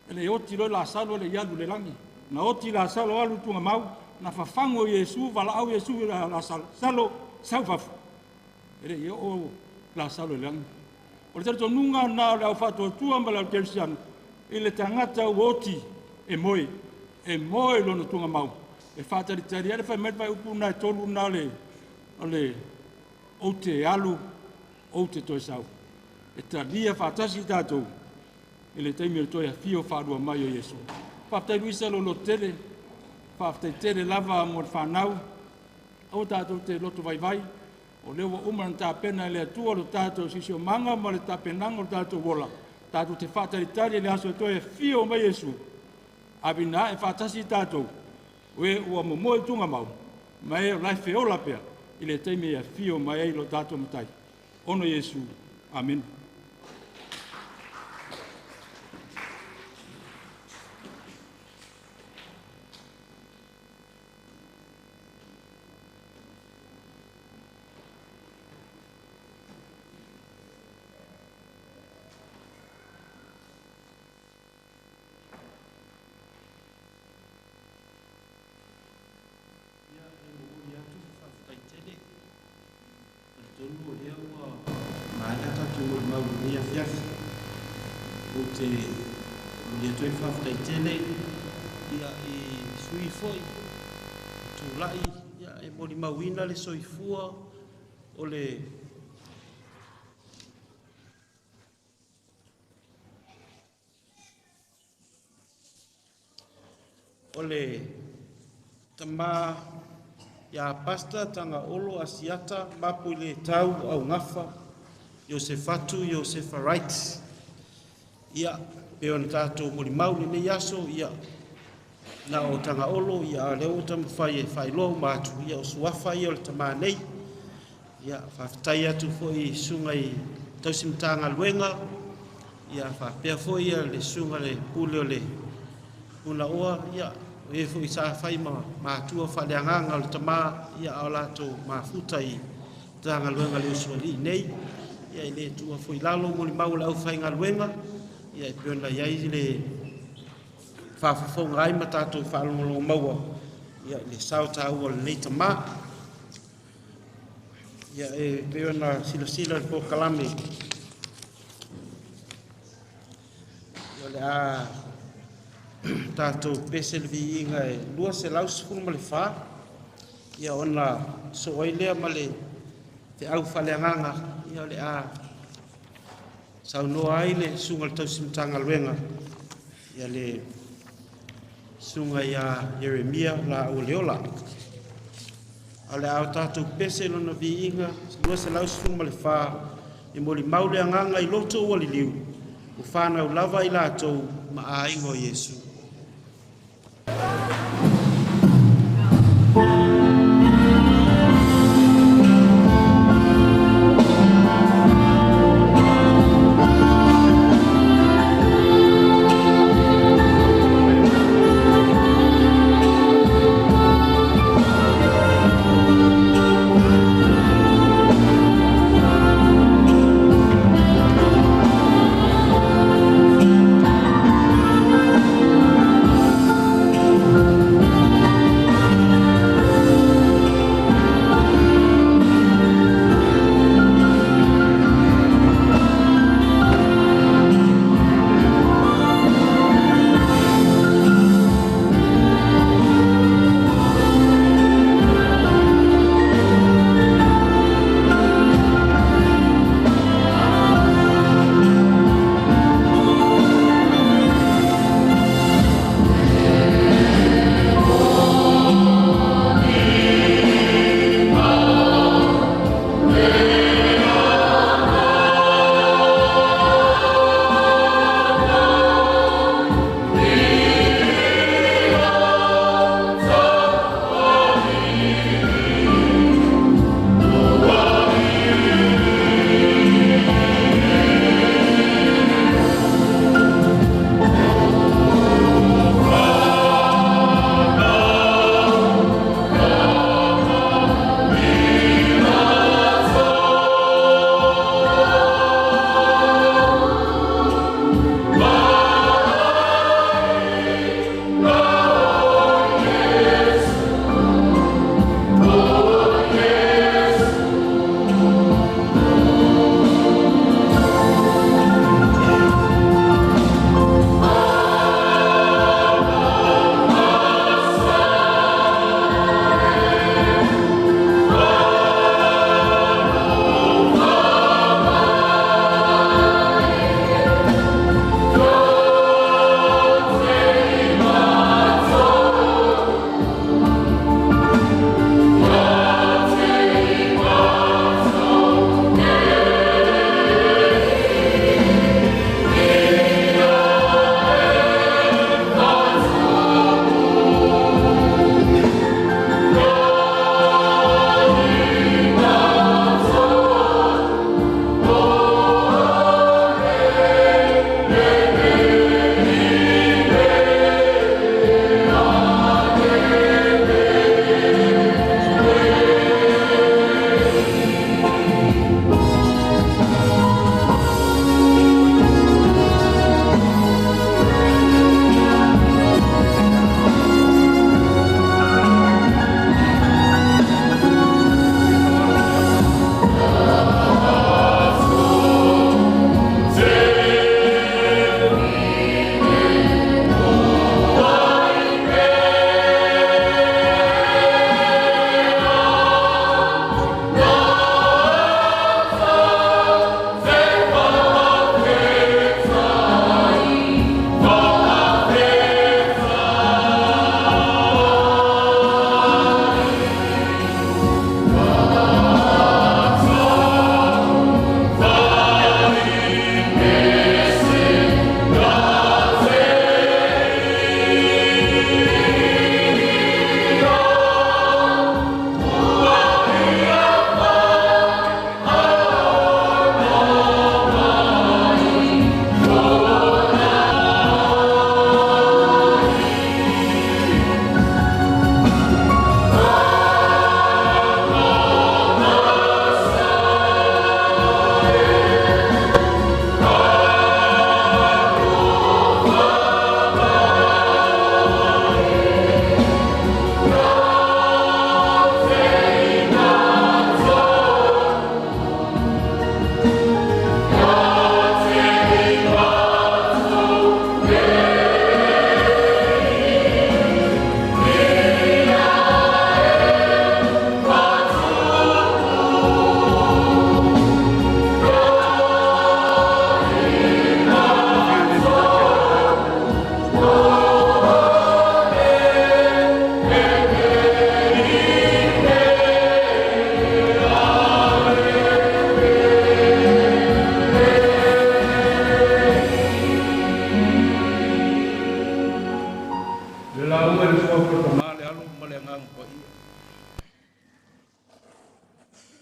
E le oti loa Lasalo e le i alu le lagi. Na oti Lasalo alu tugamau, na fafago i Iesu, valaau Iesu i Lasalo, salo, sau fafo. E le i oo Lasalo i le lagi. O le talitonuga na o le aufaatuatua ma le aukerisiano, i le tagata ua oti e moe. E moe i lona tugamau e faatalitali ai le fai mai le faaiupu lena e tolu lena o le o le ou te alu ou te toe sau. E talia faatasi i tatou i le taimi o le toe afio faalua mai o Iesu. Faafetai Luisa lou lototele, faafetai tele lava mo le fanau. Aua tatou te loto vaivai, o lea ua uma ona tapena e le Atua lo tatou siosiomaga ma le tapenaga o le tatou ola, tatou te faatalitali i le aso e toe afio mai Iesu, avina ae faatasi i tatou, o e ua momoe i tugamau, ma e o la e feola pea i le taimi e afio mai ai lo tatou Matai. Ona o Iesu. Amene. Ia, e momoli atu le faafetai tele. Talitonu o lea ua maea tatou molimau i lenei afiafi. Ou te momoli atu ai le faafetai tele ia, i sui foi e tulai ia, e molimauina le soifua o le O le tama ia Pastor Tagaolo Asiata Mapuiletau Augafa Iosefatu Iosefa Wright. Ia, pei ona tatou molimau lenei aso, ia, na o Tagaolo, ia, a o lea ua taumafai e faailoa uma atu, ia, o suafa ia o le tama nei. Ia, faafetai atu foi i susuga i tausi Matagaluega, ia, faapea foi ia le susuga i le pule o le Punaoa, ia, o e foi sa fai ma matua faaleagaga o le tama, ia, a o latou mafuta i Matagaluega a le Usoalii nei. Ia, e le tuua foi i lalo molimau o le aufaigaluega, ia, e pei ona i ai le faafofoga ai ma tatou faalogologo maua, ia, i le sao taua o lenei tama. Ia, e pei ona silasila i le polokalame, ia, o le a tatou pese le viiga e 214, ia, ona sosoo ai lea ma le feau faaleagaga, ia, o le a saunoa ai le susuga i le tausi Matagaluega, ia, le susuga ia Ieremia Laaualiola. A o le a o tatou pese lona viiga 214, e molimau le agaga i loto ua liliu, ua fanau lava i latou ma aiga o Iesu.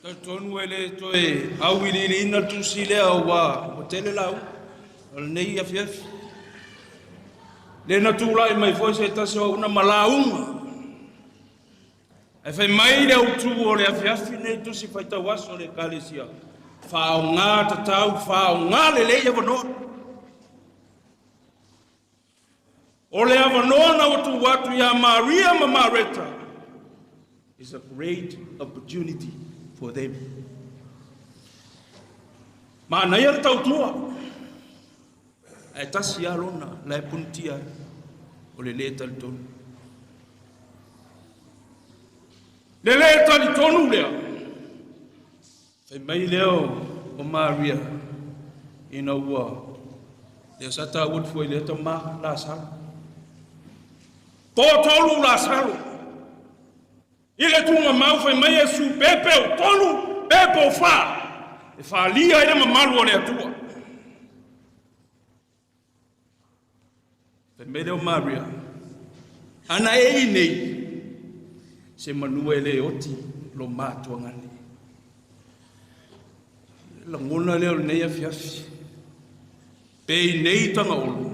Talitonu e le toe auiliiliina le tusi lea ua tele lauga o lenei afiafi. Le na tulai mai foi se tasi o auauna ma lauga. Ae fai mai le autu o le afiafi nei tusi faitau aso o le Ekalesia, faaaoga tatau, faaaoga lelei avanoa. O le avanoa na ua tuu atu ia Maria ma Mareta is a great opportunity for them. Manaia le tautua, ae tasi lava lona la e punitia ai, o le lē talitonu. Le lē talitonu lea, fai mai lea o Maria ina ua lea sa taua atu foi lea tama Lasalo. Toatolu Lasalo. I le tuugamau fai mai Iesu pe pe o tolu, pe pe o fa, e faaalia ai le mamalu o le Atua. Fai mai lea o Maria, ana e i nei, se manua e le oti lo matuagane. Lagona lea o lenei afiafi. Pe i nei tagaolo,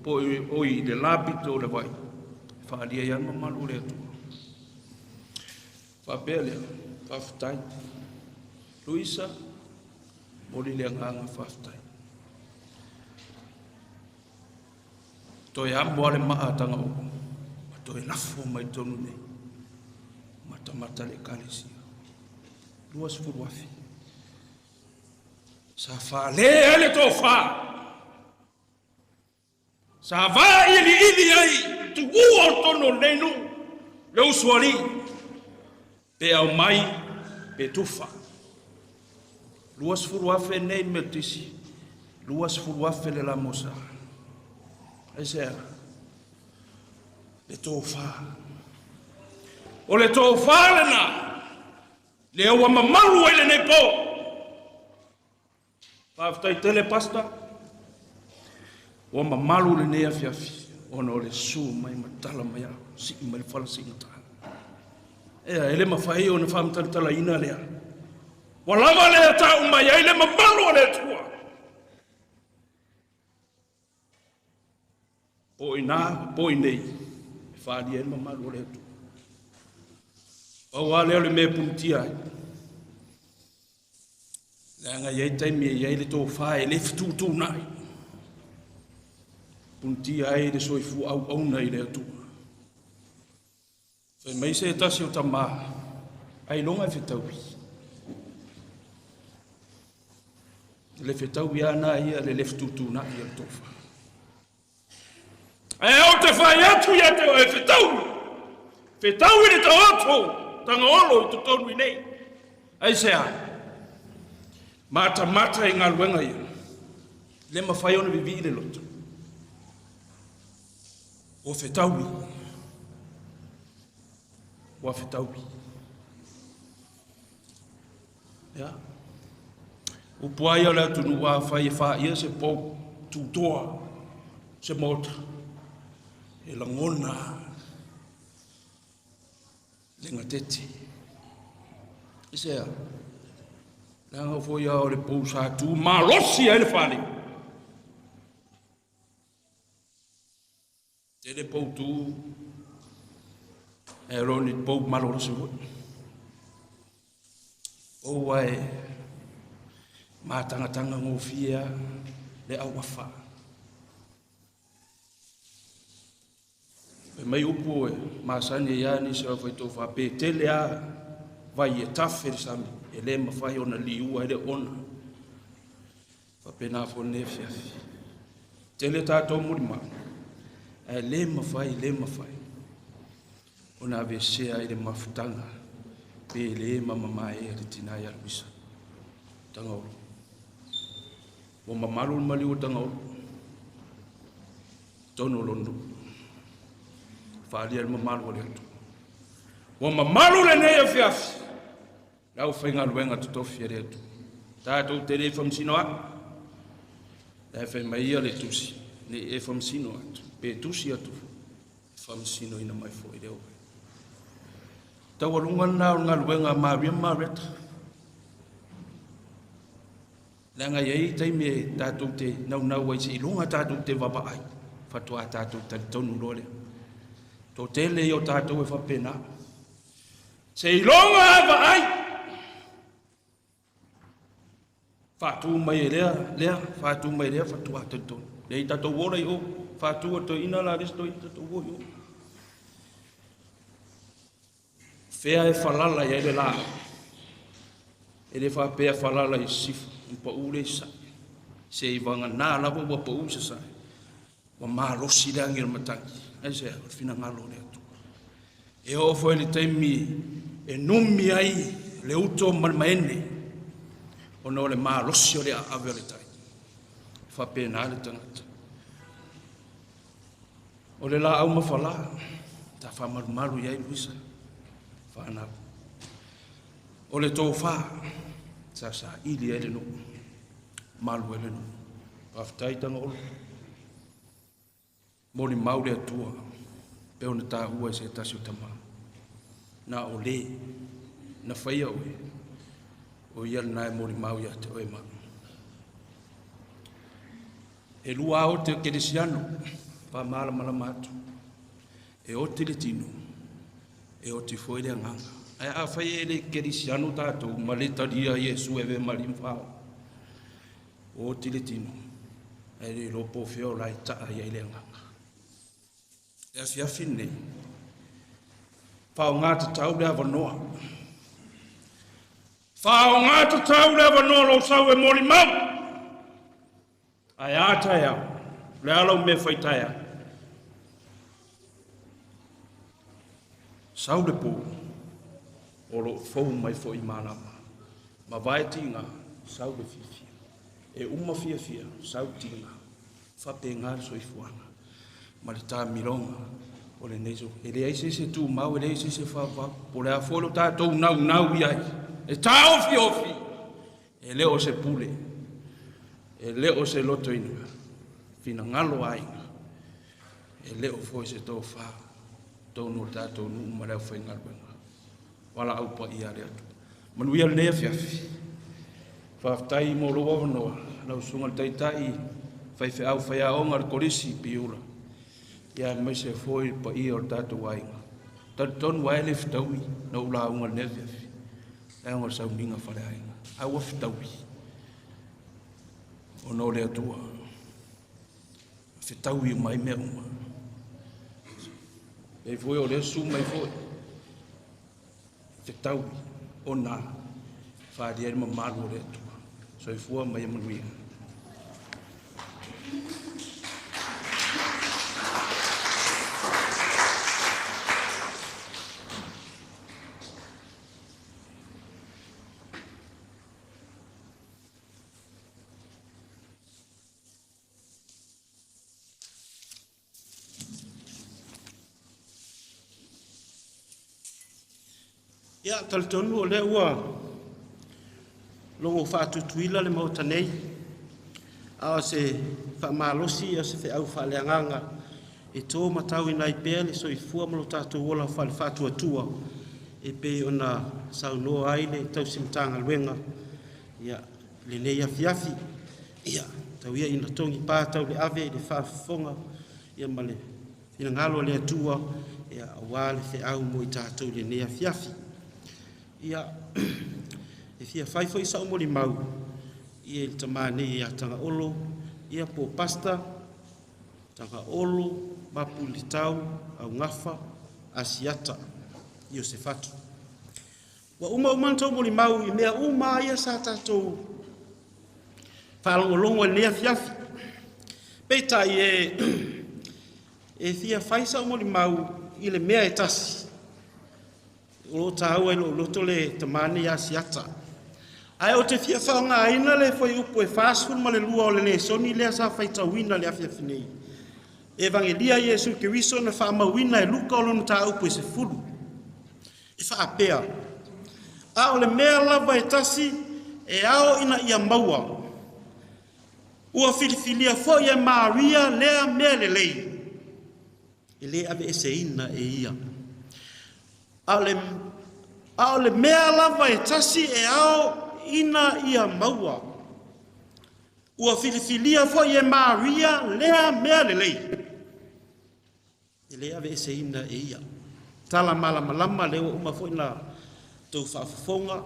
po o i le lapito o le vai, e faaalia ai lava le mamalu o le Atua. Faapea lea, faafetai. Luisa, momoli le agaga faafetai. Toe amo lava le maa a Tagaolo, ma toe lafo mai totonu nei, matamata le Ekalesia. 20,000. Sa fale ai le tofa. Sa vailiili ai tuua o totonu o lenei nuu, le usoalii, pe aumai pe tufa. 20,000 nei le Metotisi, 20,000 le Lamosa. Aisea? Le tofa. O le tofa lena, lea ua mamalu ai lenei po. Faafetai tele Pastor. Ua mamalu lenei afiafi ona o le susu mai ma tala mai au, sii mai le fala siigata. Ea, e le mafai ona faamatalatalaina lea. Ua lava lea tau mai ai le mamalu o le Atua. Po i ina, po i nei, e faaalia ai le mamalu o le Atua. Pau lava lea o le mea e punitia ai. Leaga e i ai taimi e i ai le tofa e le fetuutuunai. Punitia ai le soifua auauna i le Atua. Fai mai se tasi o tama, ailoga e fetaui. Le fetaui lava na ia le le fetuutuunai o le tofa. Ae ou te fai atu ia te oe, fetaui, fetaui le taoto, tagaolo i totonu i nei. Aisea? Matamata i galuega ia, le mafai ona vivii le loto. Ua fetaui. Ua fetaui. Ia. Upu ai o le atunuu afai e faia se pou tutoa, se maota, e lagona le gatete. Aisea? Leaga foi a o le pou sa tu malosi ai le fale. Tele pou tu, e lo ni pou malolosi foi. Pou ai mātangatanga ngofie le auafa. E mai upu e masani e ia nisi o whai tō whape, tele a vai e tawhe le sami, e le mawhai ona liua e le ona. Faapena foi lenei afiafi. Tele tatou mulimau, ae le mafai, le mafai ona aveesea ai le mafutaga pe le mamamae a le tina ia Luisa Tagaolo. Ua mamalu le maliu o Tagaolo, totonu o lona nuu. Faaalia le mamalu o le Atua. Ua mamalu lenei afiafi Le aufaigaluega totofi a le Atua. Tatou te le faamasino atu. La e fai mai ia le tusi, ne i e faamasino atu, pe tusi atu foi, e faamasinoina mai foi le oe. Taualuga lena o le galuega a Maria ma Mareta. Leaga e i ai taimi e tatou te naunau ai seiloga tatou te vaavaai, faatoa tatou talitonu loa lea. Toatele ia o tatou e faapena. Seiloga e vaai! Faatu mai e lea, lea, faatu mai e lea, faatoa talitonu. Leai tatou ola i o, faatu a toeaina la le isi toeaina tatou o i o. Fea e falala i ai le laau? E le faapea falala i sisifo, ona pau lea i sasae. Seivagana lava ua pau i sasae, ua malosi le agi o le matagi. Aisea? O le finagalo o le Atua. E oo foi i le taimi e numi ai le uto ma le maene, ona o le malosi o le aave o le tai. E faapena le tagata. O le laau mafala, ta faamalumalu i ai Luisa, whanau. O le tōwhā, sa saili ai le nuu, malu ai le nuu. Faafetai Tagaolo. Molimau le Atua, pe ona taua e se tasi o tama. Na o le, na whaia oe, o ia lena e molimau ia te oe ma. E lua o te kerisiano, whamalamalama atu. E oti le tino, e oti foi le agaga. Ae afai e le kerisiano tatou ma le talia Iesu e avea ma Alii ma Faaola, ua oti le tino, ae le iloa po o fea o la e taa i ai le agaga. Le afiafi lenei, faaaoga tatau le avanoa. Faaaoga tatau le avanoa o lou sau e molimau. Ae a taeao? O le a lau mea fai taeao? Sau le pō, o lo o fou mai foi malama. Mavae tiga, sau le fiafia. E uma fiafia, sau tiga. Faapena le soifuaga ma le taamiloga o lenei so. E leai se isi e tumau, e leai se isi e faavavau. Po o le a foi lo tatou naunau i ai, e taofiofi, E le o se pule, e le o se lotoina, finagalo aiga, e le o foi se tofa, totonu o le tatou nuu ma le aufaigaluega. Valaau paia a le Atua. Manuia lenei afiafi. Faafetai mo lou avanoa, lau susuga i le Taitai, faifeau faiaoga o le Kolisi Piula, ia aemaise foi le paia o le tatou aiga. Talitonu lava e le fetaui na ou lauga i lenei afiafi. Leaga o le sauniga faleaiga. A ua fetaui ona o le Atua. Fetaui uma ai mea uma. E foi o lea susu mai foi. Fetaui ona faaalia ai le mamalu o le Atua. Soifua ma ia manuia. Ia, talitonu o lea ua logo faatutuila le Maota nei, a o se faamalosi, o se feau faaleagaga e tō matauina ai pea le soifua ma lo tatou ola faale-faatuatua e pei ona saunoa ai le tausi Matagaluega ia, lenei afiafi. Ia, tau ia ina togi pā tau le ave i le faafofoga ia, ma le finagalo o le Atua ia, aua le feau mo i tatou i lenei afiafi. Ia, e fia fai foi sa'u molimau ia i le tamā nei ia Tagaolo, ia po o Pastor Tagaolo Mapuilitau Augafa Asiata Iosefatu. Ua uma uma ona tou molimau i mea uma ia sa tatou faalogologo i lenei afiafi. Peitai e fia fai sa'u molimau i le mea e tasi O lo o taua i lou loto le tama nei Asiata. Ae ou te fia faaaogaina le fuaiupu e 42 o le lesoni lea sa faitauina i le afiafi nei. Evagelia Iesu Keriso na faamauina e Luka o lona mataupu e 10. E faapea, A o le mea lava e tasi e ao ina ia maua, ua filifilia foi e Maria lea mea lelei, e lē aveeseina e ia. A o le, a o le mea lava e tasi e ao ina ia maua. Ua filifilia foi e Maria lea mea lelei. E le aveeseina e ia. Tala malamalama lea ua uma foi na tou faafofoga.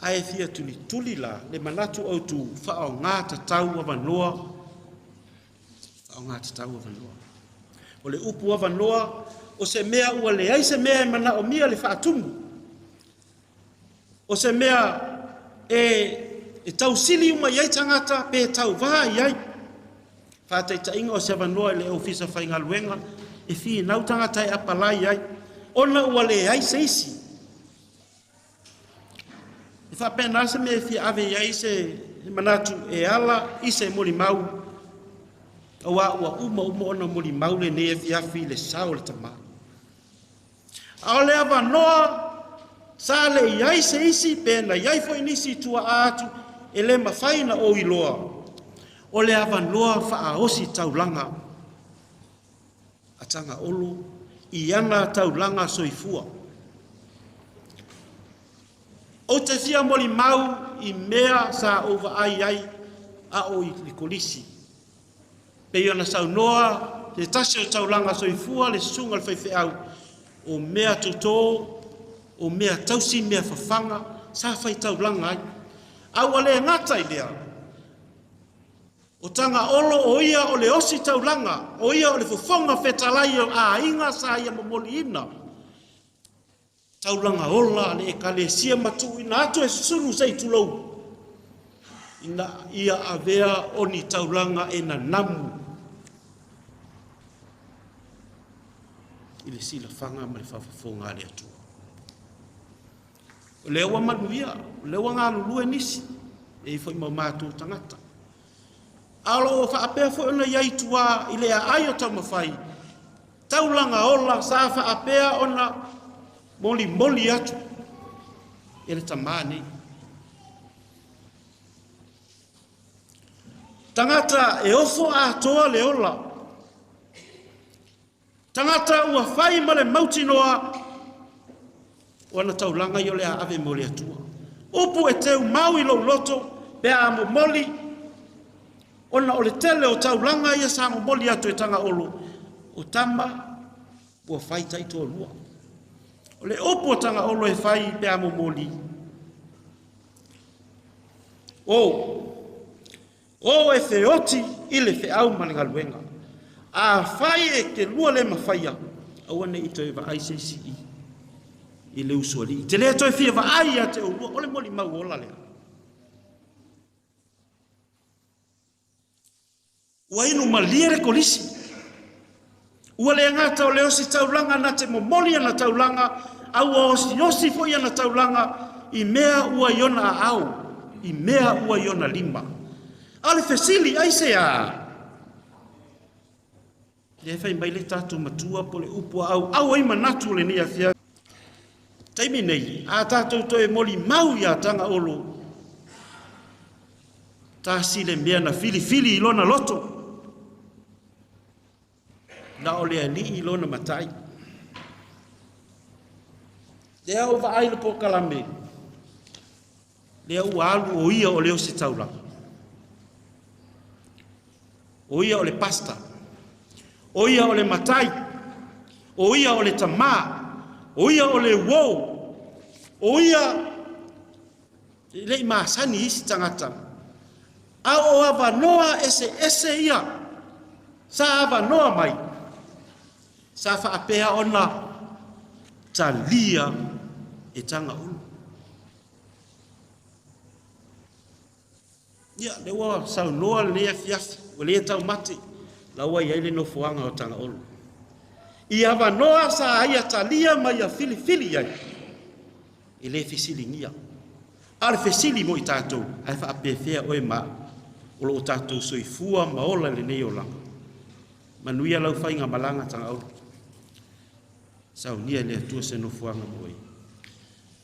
Ae fia tulituli la le manatu autu faaaoga tatau avanoa, faaaoga tatau avanoa. O le upu avanoa, o se mea ua leai se mea e manaomia le faatumu. O se mea e, e tausili uma i ai tagata pe tauvā i ai. Faataitaiga o se avanoa i le ofisa faigaluega e finau tagata e apalai ai, ona ua leai se isi. E faapena se mea e fia ave i ai se manatu e ala i se molimau, auā ua uma uma ona molimau lenei afiafi i le sao o le Tama. A o le avanoa sa le i ai se isi pe na i ai foi nisi i tua'a atu e le mafai ona ou iloa, o le avanoa faaosi taulaga a Tagaolo i ana taulaga soifua. Ou te fia molimau i mea sa ou vaai ai a o i le kolisi. Pei ona saunoa se tasi o taulaga soifua le susuga i le faifeau, o mea totō, o mea tausi, mea fafaga, sa faitaulaga ai. A ua le gata i lea, o Tagaolo o ia o le osi taulaga, o ia o le fofoga fetalai o aiga sa ia momoliina. Taulaga ola a le Ekalesia ma tuuina atu e susunu se i tulou, ina ia avea o ni taulaga e nanamu i le silafaga ma le faafofoga a le Atua. O lea ua manuia, o lea ua galulue nisi, e i foi ma o matou tagata. A o lo o faapea foi ona i ai i tua i le aai o taumafai, Taulaga ola sa faapea ona molimoli atu e le tamā nei. Tagata e ofo atoa le ola. Tagata ua fai ma le mautinoa o ana taulaga ia o le a ave mo le Atua. Upu e teu mau i lou loto pe a momoli ona o le tele o taulaga ia sa momoli atu e Tagaolo, o tama ua fai taitoalua. O le upu a Tagaolo e fai pe a momoli, O, o e feoti i le feau ma le galuega. Afai e te lua le mafaia, aua ne i toe vaai se isi i, i le usoalii. Te le toe fia vaai ia te oulua, o le molimau ola lea. Ua inu malie le kolisi. Ua le gata o le ositaulaga na te momoli ana taulaga, a ua osiosi foi ana taulaga i mea ua i ona aao, i mea ua i ona lima. A o le fesili, aisea? Lea e fai mai le tatou matua po o le upu a auau ai manatu o lenei afiafi. Taimi nei, a tatou toe molimau iā Tagaolo, tasi le mea na filifili i lona loto, na o le alii lona matai. Lea ua vaai le polokalame, lea ua alu o ia o le ositaulaga. O ia o le pastor. O ia o le matai. O ia o le tamā. O ia o le uō. O ia e le i masani i isi tagata. A o avanoa eseese ia sa avanoa mai, sa faapea ona talia e Tagaolo. Ia, lea ua saunoa lenei afiafi, ua le taumate, la ua i ai le nofoaga o Tagaolo. I avanoa sa ia talia ma ia filifili ai, e le fesiligia. A o le fesili mo i tatou, ae faapefea oe ma au, o lo o tatou soifua ma ola i lenei olaga. Manuia lau faigamalaga Tagaolo. Saunia e le Atua se nofoaga mo oe.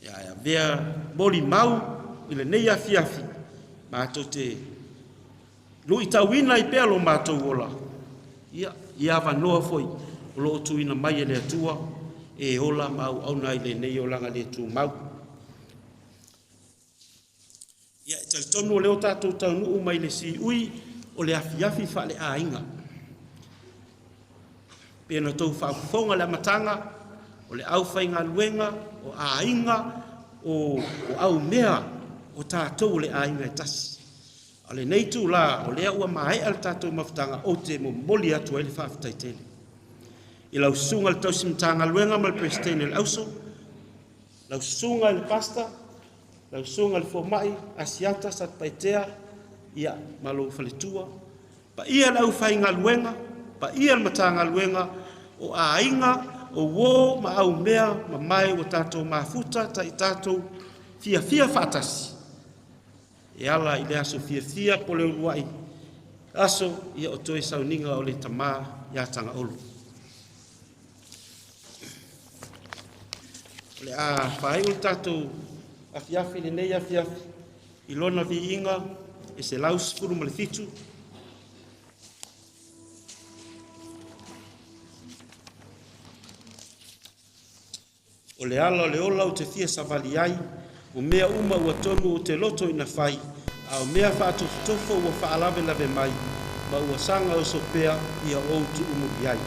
Ia, ae avea molimau i lenei afiafi, matou te luitauina ai pea lo matou ola, ia, i avanoa foi o lo o tuuina mai e le Atua e ola ma auauna ai lenei olaga le tumau. Ia, e talitonu o lea o tatou taunuu mai le siui o le afiafi faaleaiga. Pe na tou faafofoga le amataga, o le aufaigaluega, o aiga, o aumea, o tatou o le aiga e tasi. A o lenei itulā, o lea ua maea le tatou mafutaga, ou te momoli atu ai le faafetai tele i lau susuga i le tausi Matagaluega ma le Peresetene o le Auso, lau susuga i le Pastor, lau susuga i le Fomai Asiata Satupaitea, ia, ma lou faletua, paia le aufaigaluega, paia le Matagaluega, o aiga, o uō ma aumea mamae ua tatou mafuta taitatou fiafia faatasi e ala i le aso fiafia po o le uluai aso ia o toe sauniga o le tamā ia Tagaolo. O le a faaiu le tatou afiafi lenei afiafi i lona viiga e 117. O le ala o le ola ou te fia savali ai, o mea uma ua tonu ou te loto ina fai, a o mea faatofotofo ua faalavelave mai, ma ua saga oso pea ia ou tuumuli ai.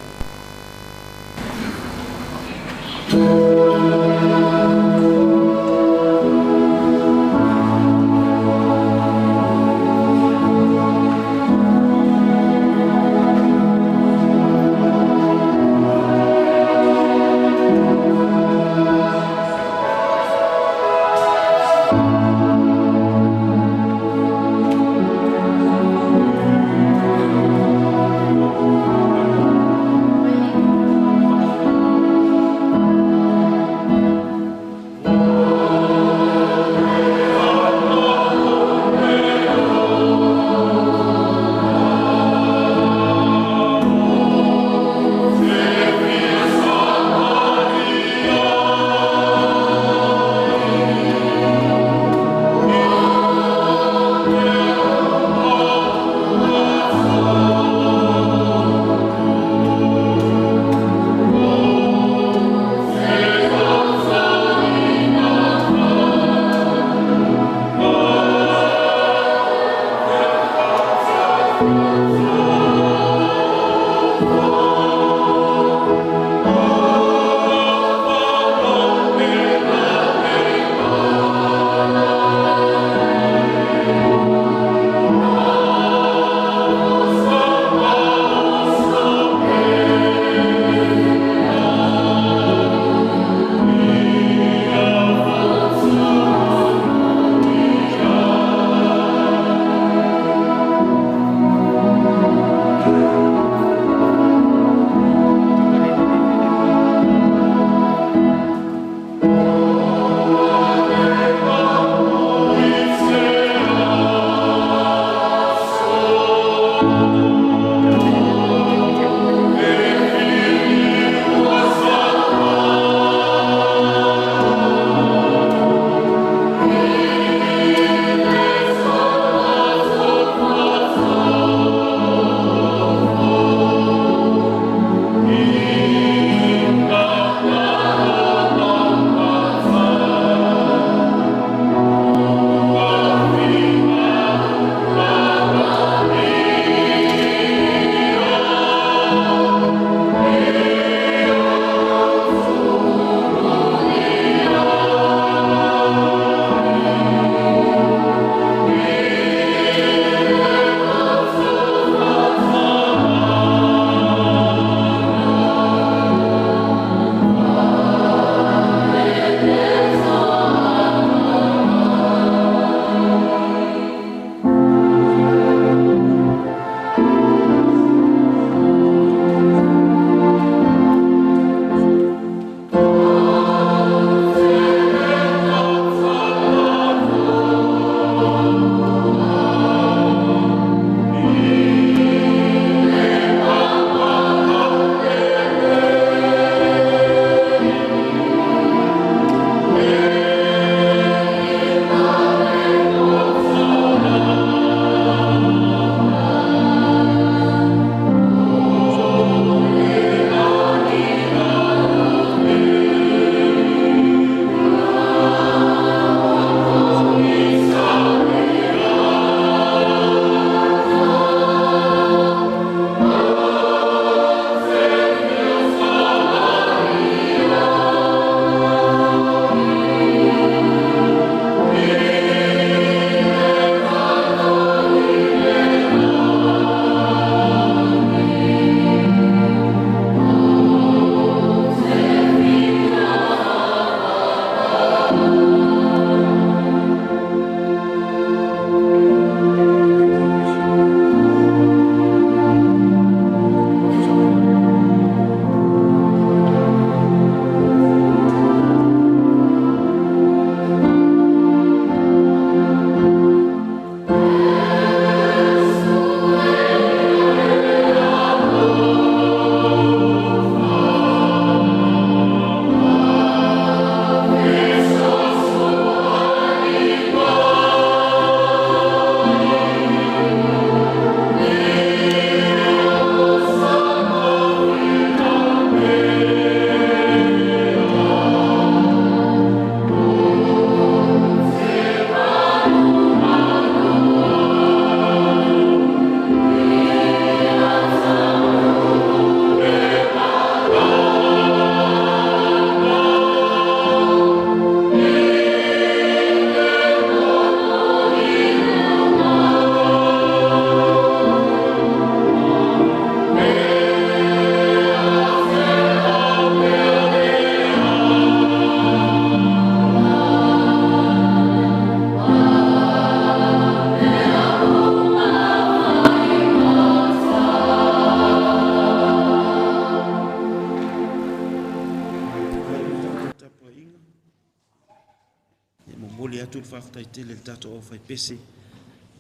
momoli atu le faafetai tele i le tatou aufaipese,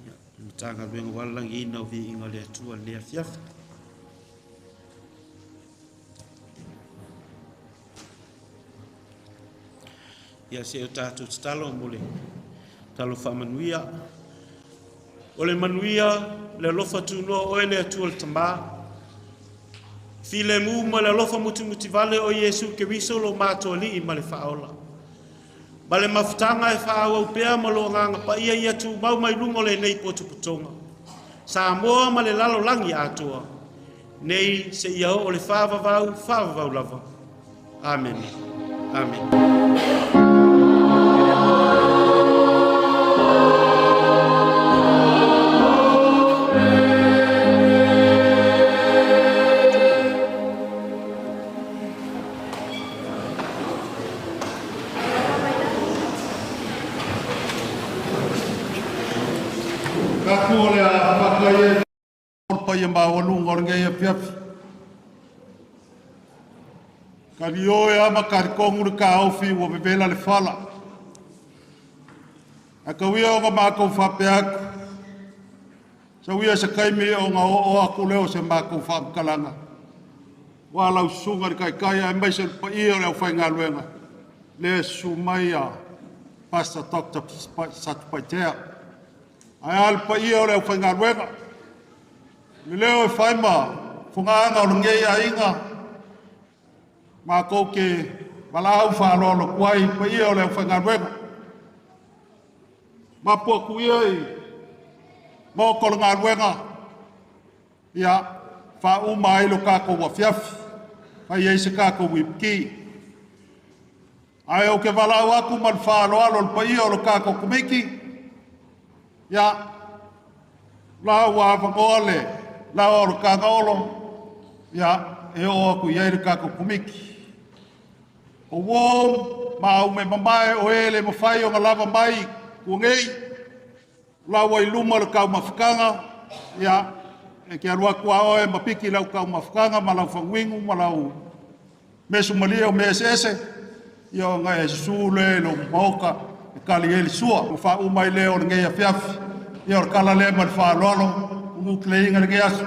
ia, le Matagaluega ua lalagiina o viiga o le Atua i lenei afiafi. Ia se o tatou tatalo mo le talo faamanuia. O le manuia, le alofa tunoa o oe le Atua le Tamā. Filemu ma le alofa mutimutivale o Iesu Keriso lo matou Alii ma le Faaola. Ma le mafutaga e faaauau pea ma lo agaga paia ia tumau mai luga o lenei potopotoga. Samoa ma le lalolagi atoa, nei seia oo le faavavau, faavavau lava. Amene. Amene. Kaku o le a whakai e paia maualuga o lenei afiafi. Kali oe ama karikongu le kaofi ua vevela le fala. A kawia o nga mākou whapea aku. Sa uia se kaimi o nga o o aku leo se mākou whaamkalanga. Wa lau susuga le kaikai ae mai se le paia o le aufaigaluega lea e susu mai a Pastor Dr. Satupaitea. Ae a le paia o le aufaigaluega, le leo e fai ma fogaaga o lenei aiga, matou te valaau faaaloalo atu ai i le paia o le aufaigaluega. Mapu atu ia i maota o le galuega, ia faauma ai lo tatou afiafi, fai ai se tatou ipiki. Ae ou te valaau atu ma le faaaloalo i le paia o le tatou komiti, ia, la ua avanoa le laoa o le Tagaolo, ia, e oo atu i ai le tatou komiti. O uo ma aume mamae o e le mafai ona lava mai tuanei, la ua i luma le taumafataga, ia, e te alu atu a oe ma piki lau taumafataga ma lau faguinu ma lau mesumalia o mea eseese, ia ona e susu lea i lou maota e tali ai le sua. Ua faauma ai lea o lenei afiafi. Ia o le tala lea ma le faaaloalo, ulutuleiga lenei aso.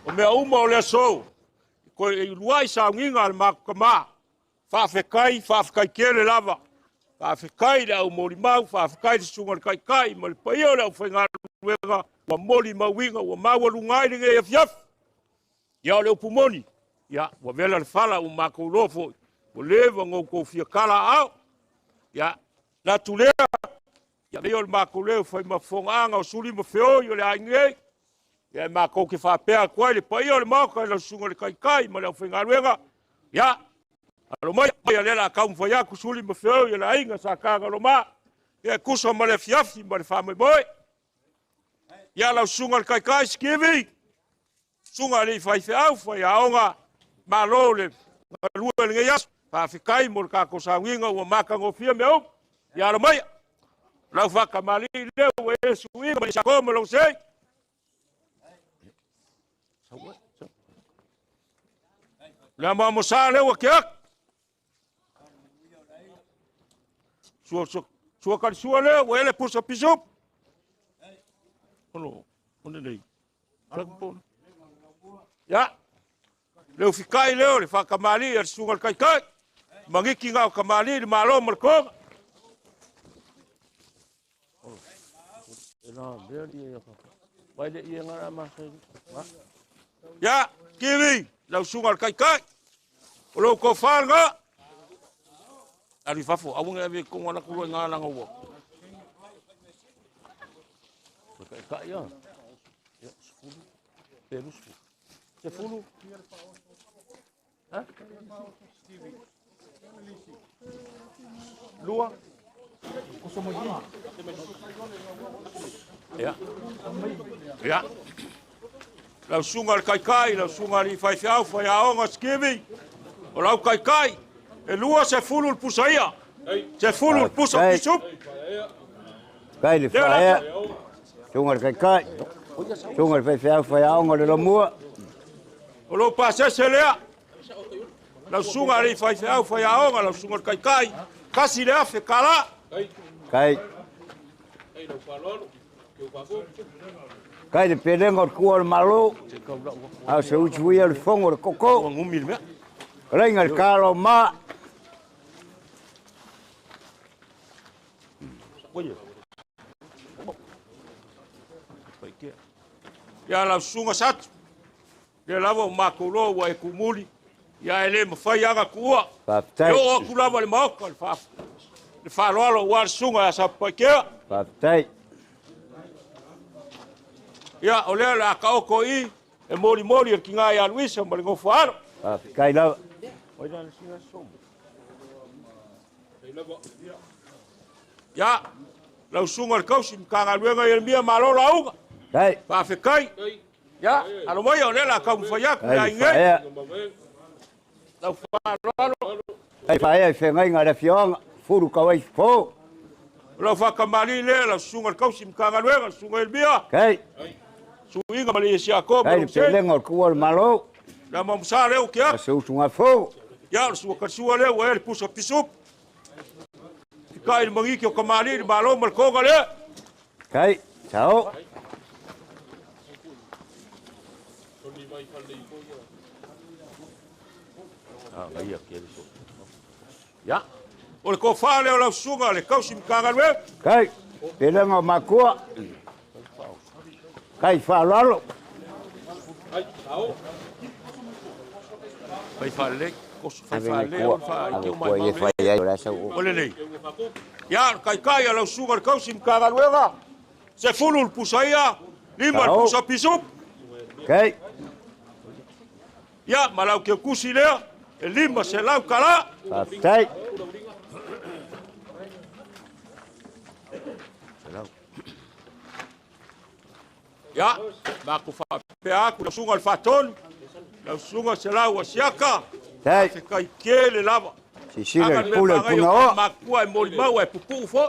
O mea uma o le aso, koe i luai sauniga a le makukamā. Faafetai, faafetai tele lava. Faafetai le au molimau, faafetai le susuga i le taitai ma le paia o le aufaigaluega ua molimauina, ua maualuga ai lenei afiafi. Ia o le upu moni, ia ua vela le fala ua matou iloa foi, ua leva ona outou fia tala aao. Ia, le atu lea, ia avea o le matou leo e fai ma fofogaaga o suli ma feoi o le aiga nei. Ia e matou te faapea atu ai le paia o le Maota i lau susuga i le Taitai ma le aufaigaluega, ia, alo mai, ia lea o le a taumafai atu suli ma feoi o le aiga Sa Tagaloma, ia e tusa ma le afiafi ma le faamoemoe. Ia lau susuga i le Taitai Sikivi, susuga i le faifeau, faiaoga, malo le galue i lenei aso. Faafetai mo le tatou sauniga ua matagofie mea uma. Ia alo mai, lau faatamalii lea ua e suiga ma le siako ma lou sei. Le amoamosa lea ua ke atu. Sua, sua, sua kalisua lea ua ele pusa pisup. Ono, ono nei. Ia, le ufikai lea o le faatamalii a le susuga i le taitai. Magiki ngā o tamalii le malo ma le toga. Ia, Kiwi, lau susuga i le taitai. O lou tofa lena. Alu i fafo, aua ne i ave i totonu ala atu loa i ina leaga ua. Le taitai ia. Ia, 10, pe 20. 10. Ha? Lua. Ia. Ia. Lau susuga i le taitai, lau susuga i le faifeau, faiaoga, Sikivi, o lau taitai, e 20 le pusa ia. 10 le pusa pisup. Kai le whaea, susuga i le taitai, susuga i le faifeau, faiaoga le lomua. O lou pasese lea, lau susuga i le faifeau, faiaoga, lau susuga i le taitai, 1,000 tala. Kai. Kai le pelega o le kua o le malo, a o se utu ia o le fogo o le koko. Kalaiga le kalo o ma. Ia lau susuga Satu, lea lava o matou loa ua e kumuli, ia e le mafai aga tuua. Faafetai. E oo atu lava i le Maota le le faaaloalo aua le susuga ia Satupaitea. Faafetai. Ia, o lea o le a taoto i i e molimoli e le tina ia Luisa ma le nofo a alo. Faafetai lava. Ia, lau susuga i le tausi Matagaluega Ieremia, malo lauga. Faafetai. Ia, alo maia o lea o le a taumafai atu i aiga nei. Lau faaaloalo. Ai faaea i feagaiga a le afioaga, fulu Kauaisifo. O lau faatamalii lea, lau susuga i le tausi Matagaluega, le susuga Ieremia. Kai. Suiga ma le Iesiako ma Kai le lou sei. pelega o le tuua o le Malo. Le amamusa lea ua ke atu. Ma se usugafono. Ia, o le sua kalisua lea ua ea le pusa pisupu. Fikai le magiki o kamalii le malo ma le koga lea. Kai, sao. Ia, o le tofa lea o lau susuga le tausi Matagaluega. Kai, pelega o makua. Kai faaaloalo. Fai faalelei, koso fai Ave faalelei, kua, o le faa- ave ike o kua mai ia mau fai lelei. ai o le asa o. O lelei. Ia, o le taitai a lau susuga le tausi Matagaluega, 10 le pusa ia, 5 le Sao. pusa pisupu. Kai. Ia, ma lau keukusi lea, e 500 tala. Faafetai. Ia, matou faapea atu, lau susuga i le Faatonu, lau susuga Selau Asiata, Tai. faafetai tele lava. Sisila Aga le le pule o le mea magaia o punaoa. matua e molimau e pupuu foi,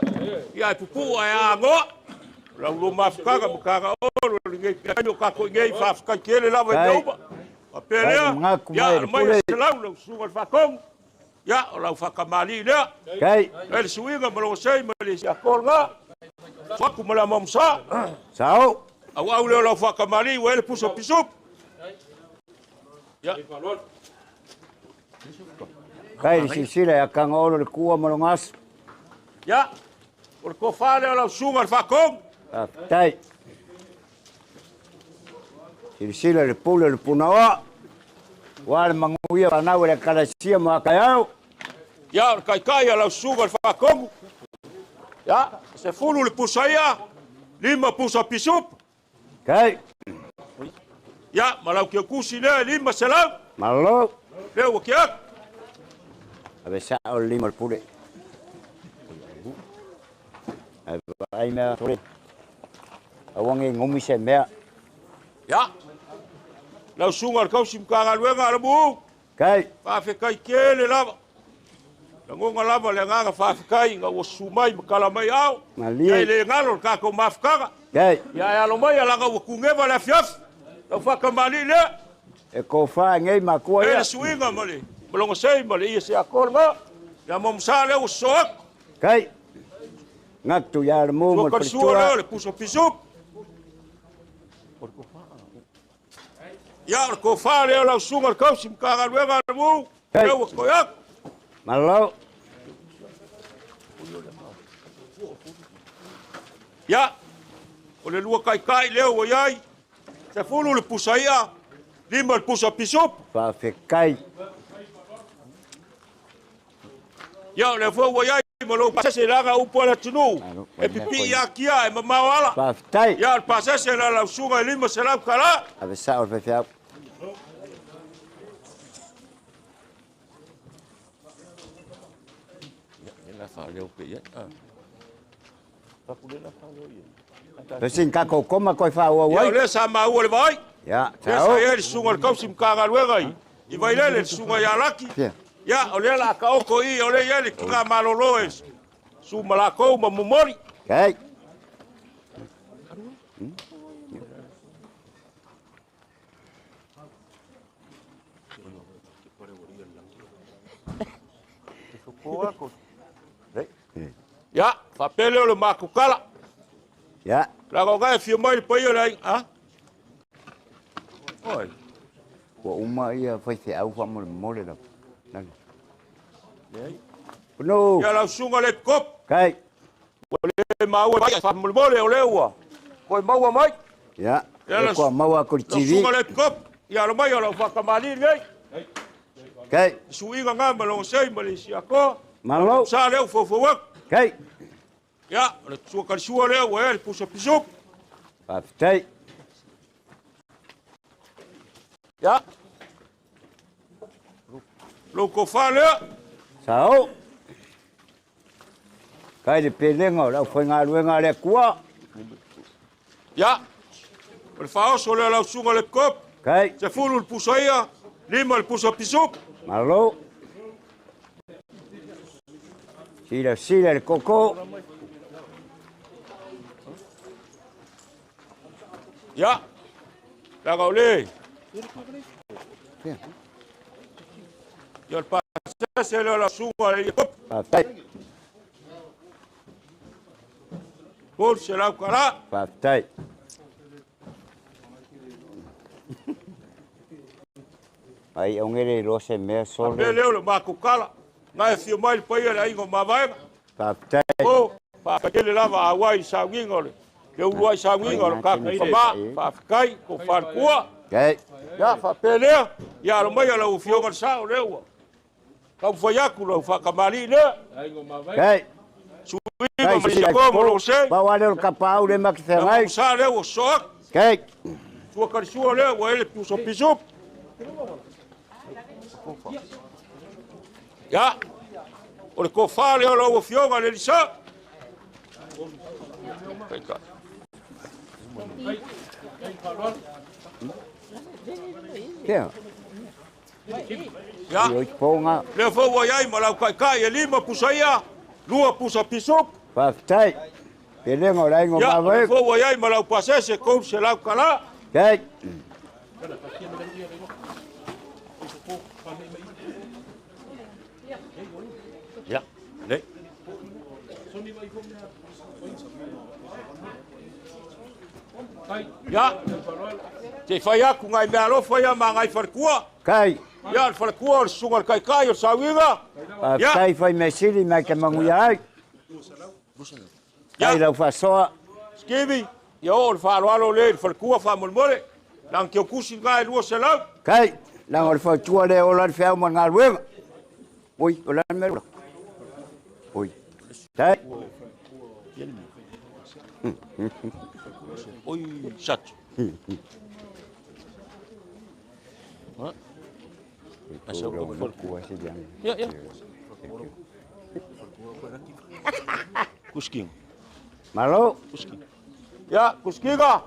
ia e pupuu ae agoa. O lau lua mafutaga ma kaga olo lenei taimi o tatou i nei, faafetai tele lava i Tai. mea uma. Faapea Tai, lea, magaku ia, mai le aumai pule. Selau, lau susuga i le Faatonu, ia, o lau faatamalii lea. Tai. E le suiga ma lou sei ma le siako lena. Soatu ma le amamusa. Sao. Auau lea o lau faatamalii ua e le pusa pisupu. Ia. Kai le sisila ia kanga olo le kua ma lo gaso. Ia, o le tofa lea o lau susuga i le Faatonu. Faafetai. Silasila le pule o le punaoa. Ua le manuia fanau e le ekalesia mo akaeao. Ia, o le taitai a lau susuga i le Faatonu. Ia, 10 le pusa ia, 5 pusa pisupu. Kai. Ia, ma lau keukusi lea e 500. Malo. Lea ua ke atu. Ave sao le lima o le pule. Ave vaai mea tole. Aua nei gumi se mea. Ia, lau susuga i le tausi Matagaluega a le Mu'u. Kai. Faafetai tele lava. Lagona lava le agaga faafetai ina ua susu mai ma tala mai ao. Malie. Ia e le galo le tatou mafutaga. Kai. Ia e alo mai alaga ua kugeva le afiafi. Lau faatamalii lea. E kofa nei makua E ia. le suiga ma le malogasei ma le ia se akoa lena. Ia mamusa lea ua soso atu. Kai. Ngatu ia le mu ma Sua le kalisua lea o faletua. le pusa pisupu. Ia o le tofa lea o lau susuga i le tausi Matagaluega a le Mu'u. Kai. Lea ua toe atu. Malo. Ia, o le lua taitai lea ua i ai, 10 le pusa ia, 5 le pusa pisupu. Faafetai. Ia, o lea foi ua i ai ma lou pasese laga upu a le atunuu, e pipii akia e mamao ala. Faafetai. Ia, o le pasese la lau susuga e 500 tala. Ave sao le faifeau. Pesi kako koma koe whaua Ia, o wai. lea sa maua le vaai. Ia, Lea sao. sa i ai le susuga i le tausi Matagaluega i Vailele, le susuga ia Laki. Fia. Ia, o lea la taoto i, o lea i ai le tina malolo e su ma lakou ma momoli. Kai. Ia, faapea lea o le matou tala. Ia. Laga o gae fia mai le paia le aiga. Ha? Oi. Ua uma ia faifeau faamolemole lava. Lale. No. Ia lau susuga le epikopo. Kai. Ua le maua mai faamolemole o lea ua toe maua mai. Ia. Ia, E lau kua maua aku i le lau TV. susuga le epikopo. Ia alo mai o lau faatamalii lenei. Kai. Suiga ngā ma longa sei ma le isi akoa. Malo. Sa lea u faufau aku. Kai. Ia, o le sua kalisua lea ua ea le pusa pisupu. Faafetai. Ia. Lou kofa lea. Sao. Kai le pelega o le aufaigaluega a le Atua. Ia, o le faaoso lea o lau susuga i le Epikopo. Kai. 10 le pusa ia, 5 le pusa pisupu. Malo. Silasila i le koko. Ia, leaga o le. Ia, o le pasese lea o lau susuga i le Epikopo. Faafetai. 300 tala. Faafetai. Ai o ngele iloa se mea sole. Faapea lea o le matou tala. Na e afio mai le paia le aiga o Mavaega. Faafetai. O, faafetai tele lava auai i le sauniga o le le uluai sauniga o le tatou tama. Faafetai, ko falekua. Kai. Ia, faapea lea, ia alo mai lau afioga i le sao lea ua taumafai atu lau faatamalii lea. Kai. Suiga ma Siapo ma Lose. Pau lea o le kapaau le ma te feagai. Sa lea ua sosoo atu. Kai. Sua kalisua lea ua ele pusa pisupu. Ia, o le tofa lea o lau afioga i le Elisa. Kia. Ia, Oi ponga. lea foi ua i ai ma lau taitai e 5 pusa ia, 2 pusa pisupu. Faafetai. Pelega o le aiga o Ia, o lea Mavaega. foi ua i ai ma lau pasese 300 tala. Kai. Ia, le. Ia, te fai atu ngai mea alofa ia ma ngai falekua. Kai. Ia, le falekua o le susuga i le taitai o le sauiga. Ia, Faafetai fai mea sili mai te manuia ai. Kai lau faasoa. Skivi, ia oo le faaaloalo lea i le falekua faamolemole. Leaga keukusi lena e 200. Kai. Leaga o le fautua lea e ola ai le feau ma le galuega. Oi, o le a le mea ua. Oi. Tai. Oi, satu. Ia, ia. Kusikiga. Malo. Kusikiga. Ia, kusikiga.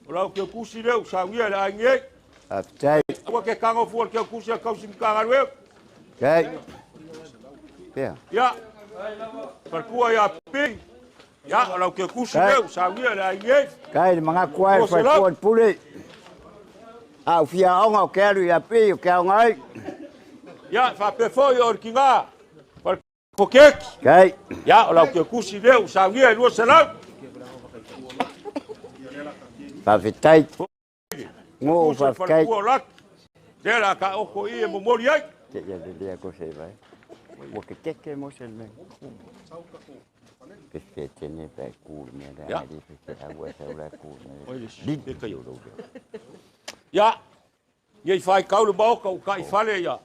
O lau keukusi lea ua saunia i le aiga nei. Faafetai. Aua ke tago fua le keukusi a kausi Matagaluega. Kai. Pea. Ia, falekua ia Pi. Ia, o lau keukusi Kai. lea ua saunia i le aiga nei. Kai le manatu ai le falekua le pule. A o fia aoga o ke alu ia pi o ke aoga ai. Ia, faapea foi o le kiga. Falekua keki. Kai. Ia, o lau keukusi lea ua saunia i 200. Faafetai. Ngo Kusi le faafetai. falekua o laki. Lea la ka oko i e momoli ai. Te ia le lea ko se vai. Ua ke keke mo se le. Pe fe tene pe ku le mea Ia. le ali fe te aua se ula ku le. Oi, le pe kai o Ia, ia i whai kau le maoka u ka i fale ia.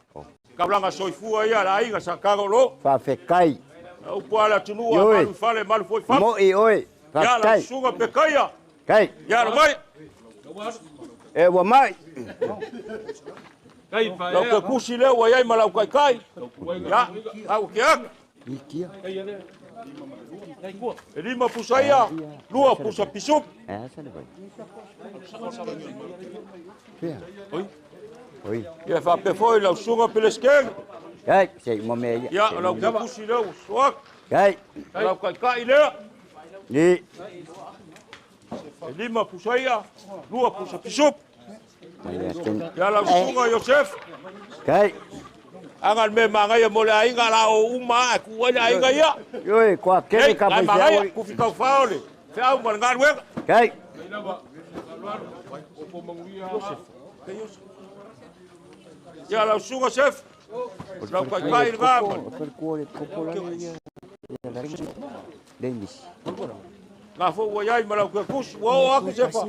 Kaulanga soifua ia la aiga sa kago lo. Faafetai. Upu ala tunua Ioe. malu i fale malu foi fale. Mo i oe. Ia la Faafetai. susuga pe kaia. Kai. Ia la mai. E ua mai. Lau ke kusi lea ua iai ma lau kaikai. Ia, au ke aka. Ikia. E 5 pusa ia, 2 pusa pisupu. E asa le vai. Pea. Oi. Oi. Ia faapea foi lau susuga Peleskeni. Kai, se i mo mea ia. Ia, o lau ke kusi lea ua soaka. Kai. O lau kaikai lea. Ni. E 5 pusa ia, 2 pusa pisupu. Mai ia ten. Ia lau susuga Iosef. Kai. Aga le mea magaia mo le aiga la o uma a ku ai le aiga ia. Ioe, kua kele ka mai mai magaia, feau. ku fikau fao le. Feau ma le galuega. Kai. Ia lau susuga Sef. Lau kaikai le ngā. O falekua le kopo la ia. Ia la Lenis. Ngā fo ua iai ma lau kekusi, ua o aku Sefa.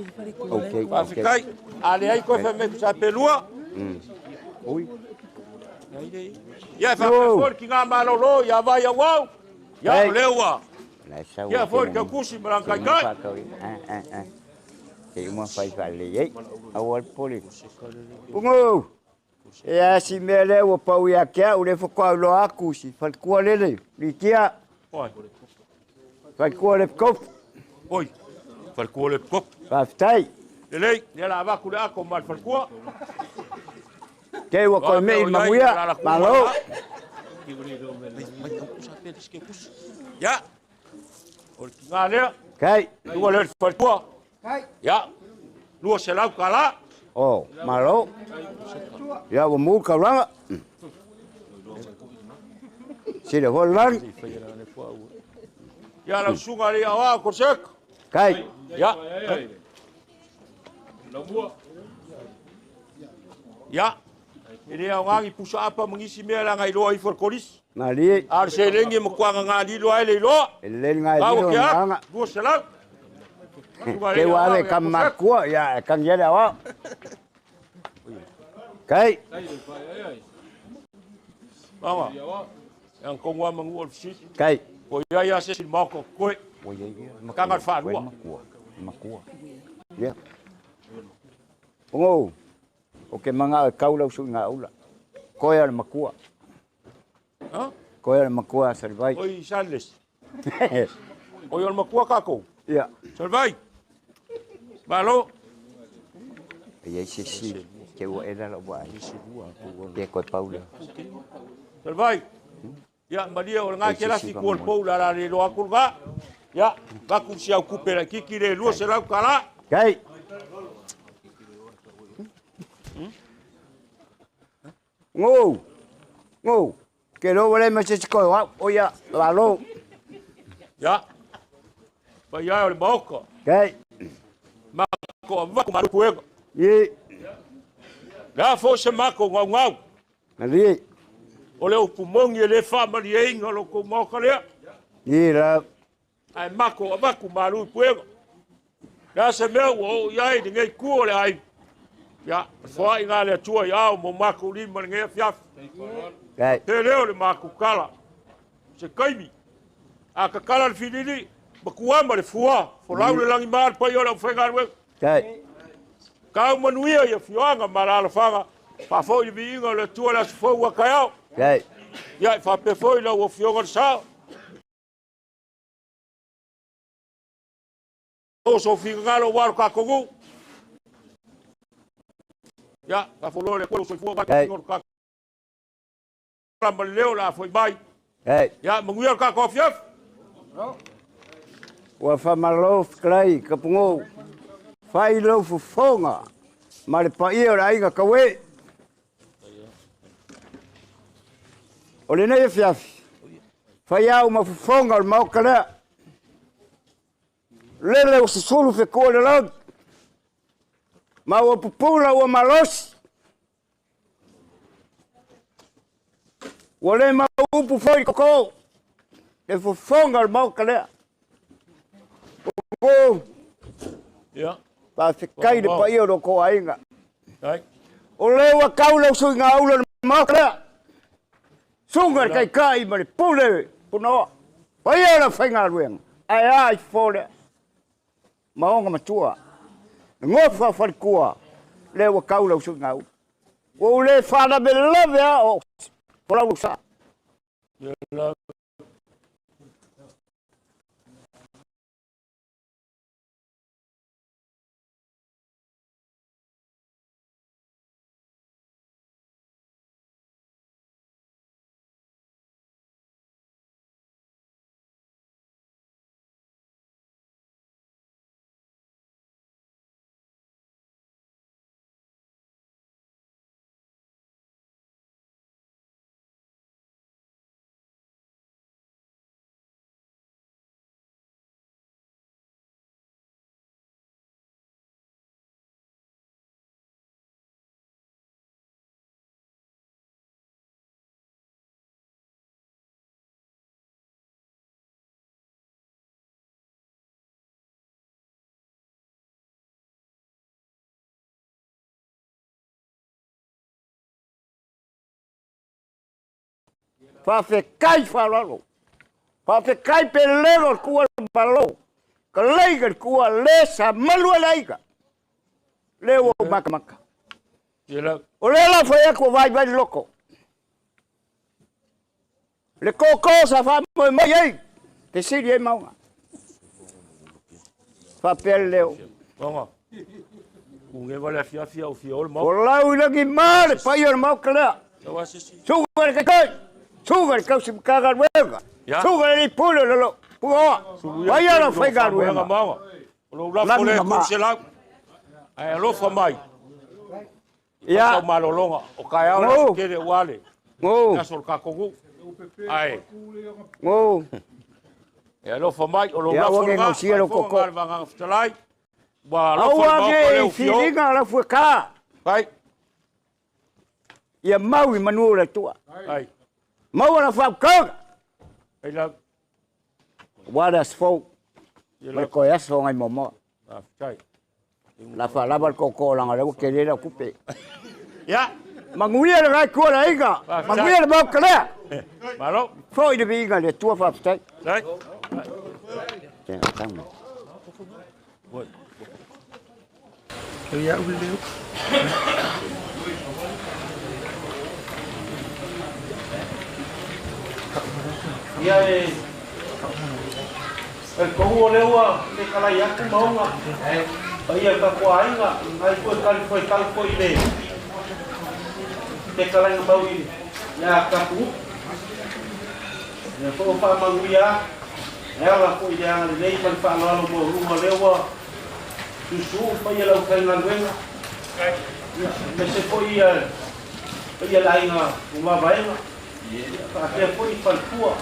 Okay. Faafetai. A leai koe fai mai ku sa pelua. Oi. Ia, e faapea foi le tigā malōlō ia Vai Auau. Ia, o lea ua. Ia foi le taukusi ma lana taitai. Se uma fai faalelei ai. Aua le popole. Pugu! E a si mea lea ua pau ia te au, lea faatoa iloa atu si faletua lele, Litia. Oi. Faletua le Pikofu. Oi, faletua le Pikofu. Faafetai. Lelei, lea la avatu le ato ma le faletua. Te ua koe mei manuia, malo. Ia, o le tiga lea. Kai. Lua lea le faletua. Ia, $200. Oh, malo. Ia ua mu kaulanga. Sile foi lagi. Ia, lau susuga le aoao Korseko. Kai. Ia. Ia, e le aoga ni pusa apa ma nisi mea leaga iloa ifo e le kolisi. Malie. A o le seleni e matua gaga lilo ai le iloa. E lelei le gae lilo na aga. 200. Te ua ave ka makua, ia, e kangi ai le aoao. Kai. Maga, e ang kongu ama ngu o le fisili. Kai. Po iai a se si maoko koe. Tanga le whaalua. Makua. Makua. Ia. Pongou, o ke manga e kau lau sui ngā ula. Koe a le makua. Ha? Koe a le makua a Salivai. Oi, Charles. Oi, o le makua kākou. Ia. Salivai. Malo. E iai se si, te ua ela lau ai. Te koe paula. Salivai. Ia, malia o le ngā ke lafi ku o le pou la la le loa aku ngā. Ia, vaku si au kupe la kiki le $200. Kai. Ngô, ngô, ke lo wale ma se ko wa o ya la lo. Ya. Pa ya o le maoka. Kai. Ma ko va ko maru kuega. Ye. La fo se mako ngau ngau. Mali. O le upu mongi e le wha mali e inga lo ko maoka lea. Ye la. Ai mako a vaku maru puega. La se mea ua o iai ni ngei kua le ai. Ia, foai ngā le atua i ao mo mako lima le ngea fiafi. Kai. Te leo le mako kala. Se kaimi. A ka kala le filili, makuama le fua. Folau le langi maa le pai o le au whainga luega. Kai. Kau manuia ia fioanga ma la alafanga. Whafo i le viinga o le atua le asufou a kai ao. Kai. Ia, i whape foi lau o fioanga le sao. O so finga ngalo walo ka kongu. Ia, ka folo le kolo soifua ka Hey. kingo ka la ma leo la foi mai. Hey. Ia, manguia ka ko fiaf. Ua whamalo whikalai ka pungo. Whai lau fufonga. Ma le paia o le aiga kawe. O le nei e fiafi. Whai au ma fufonga o le maoka lea. Lele o susulu whekua le lag. Ma ua pupula ua malosi. Ua le maupu foi koko. Le fufonga o le maoka lea. O Ia. Whawhekai le paia o lo ko ainga. Ai. O le ua kau lau sui ngā ula le maoka lea. Sunga le kai kai ma le pule punoa. Paia la whainga ruenga. Ai ai fo lea. Maonga matua. Ngofa whalikua. Le ua kau lau sui ngā ula. Ua le whana me lave a o. Folau sa. Ia la. Faafetai faaaloalo. Faafetai pelego o le tuua le malo. Ka lei ka le tuua le sa malu ai le aiga. Lea ua ou matamata. O lea la fai atu o vaivai le loto. Le koko sa faamoe mai ai, fesili ai Maoga. Faapea le leo. Maoga. Kugewa le afiafi au fia o le mau. O lau i lagi ma le paia o le maota lea. Suga le kaikai, suga le tausi Matagaluega, suga le lipule o le lo puoa, paia lau faigaluega. O lou lafo lea 300. Ae alofa mai. Ia. Sau malologa o taeao le aso tele aua le aso o le tatou nuu. Ae. Go. E alofa mai o lou Ia, lafo ua ke lena. gausia lou koko. Faafofoga le Agaga Fetalai. Ua alofa le Aua Maota ke lea o fio. filiga lau fueka. Ai. Ia mau i manu o le Atua. Ai. Maua la faautaga. Ai la. Aua le aso fou. Ia Ma le toe aso ngai moamoa. Faafetai. La faalava le tootoo leaga o lea ua tele lau tupe. Ia. Manuia le gai tua le aiga. Faafetai. Manuia le maota lea. Malo. Foi le viiga i le Atua faafetai. Ai. Ia, tau. Ia u leo. Ia e e kou o lea ua fekalai atu maoga paia i tatou aiga ai foi tali foi tau foi i le fekalaiga mau i le tatou upu ia foi o faamanuia e ala foi i le agalelei ma le faaaloalo maualuga o lea ua susuu paia le aufaigaluega ia aemaise foi ia paia le aiga o mavaega faapea foi i faletua.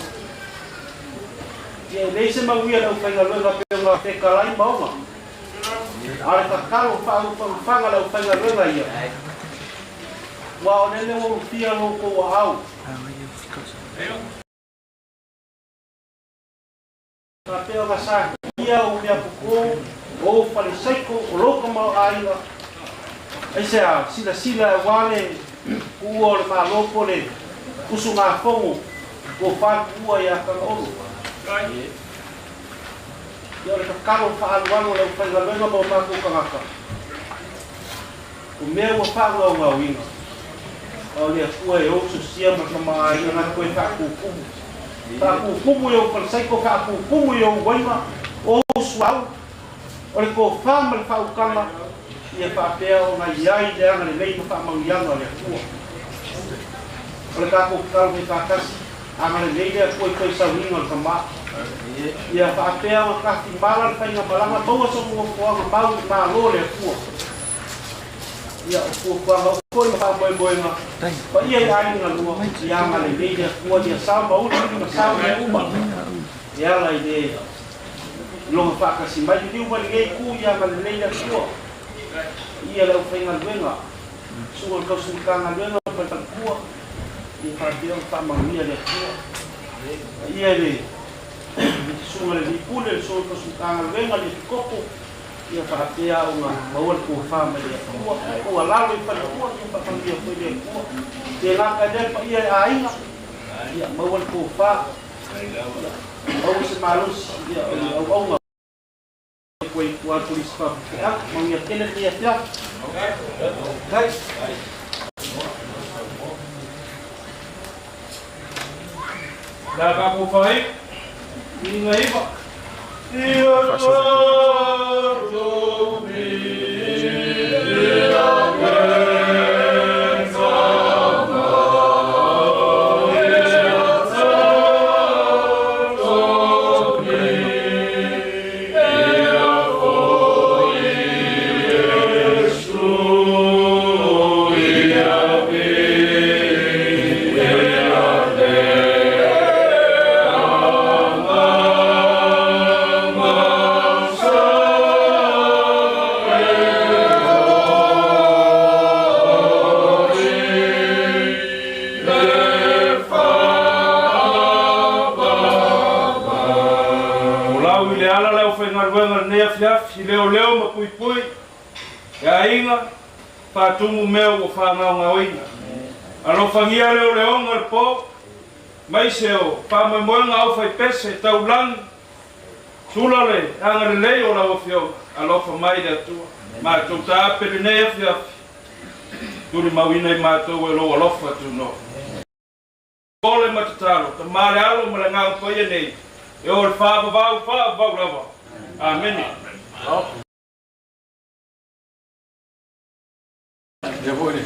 Ia e leai se manuia i le aufaigaluega pei ona fekalai maoga. A o le tatalo faaufaaufaga le aufaigaluega ia. Ua o lele ua ulufia lo outou aao. Faapea ona satia ou mea popo, o ou falesaiko, o lou tamaoaiga. Aisea, silasila aua le tuua o le Malo po o le usugafono ua fatuua ia Tagaolo. Ia o le tatalo faaalualu a le aufaigaluega ma o matou tagata, o mea ua faagaogaoina, a o le Atua e ou sosia ma tamaaiga na toe faatutumu. Faatutumu i ou falesaiko, faatutumu i ou uaiga, o ou suauu, o le tofa ma le faautaga, ia faapea ona i ai le agalelei ma faamanuiaga o le Atua. O le tatou tatalo faifaatasi, agalelei le Atua i toe sauniga o le tama. Ia faapea ona tafimala le faigamalaga, maua so nofoaga mau i malo le Atua. Ia o fuafuaga o foi ma faamoemoega, paia i aiga lua, ia agalelei le Atua, ia sao ma uli ma sao mea uma. E ala i le lona faatasi mai, liliu mai lenei itu, ia agalelei le Atua. Ia le aufaigaluega, susuga i le tausi Matagaluega ma le faletua, ia faapea ona faamanuia le Atua. Ia le susuga i le alii pule, le susuga i le tausi Matagaluega, le epikopo, ia faapea ona maua le tofa mai le Atua. Ua lalo i faletua, ia faamanuia foi le Atua. Tēnā ka lea le paia i aiga, ia maua le tofa, ia maua se malosi, ia o le auauna koe i tua atu i se faapefeau. Manuia tele lenei afiafi. Kai. La ka fai. Inga iwa. Ia tātou O lau i le ala le aufaigaluega lenei afiafi, leo leo ma puipui, e aiga, faatumu mea ua faagaogaoina. Alofagia leo leoga le po, Mai se o faamoemoega aufaipese taulagi sula le agalelei o lau Afioga, alofa mai le Atua. Matou taape lenei afiafi, tulimauina i matou e lou alofa tunoa. O le matatalo, tamā le Alo ma le Agaga Paia nei, e o le faavavau, faavavau lava. Amene. Ia foi le,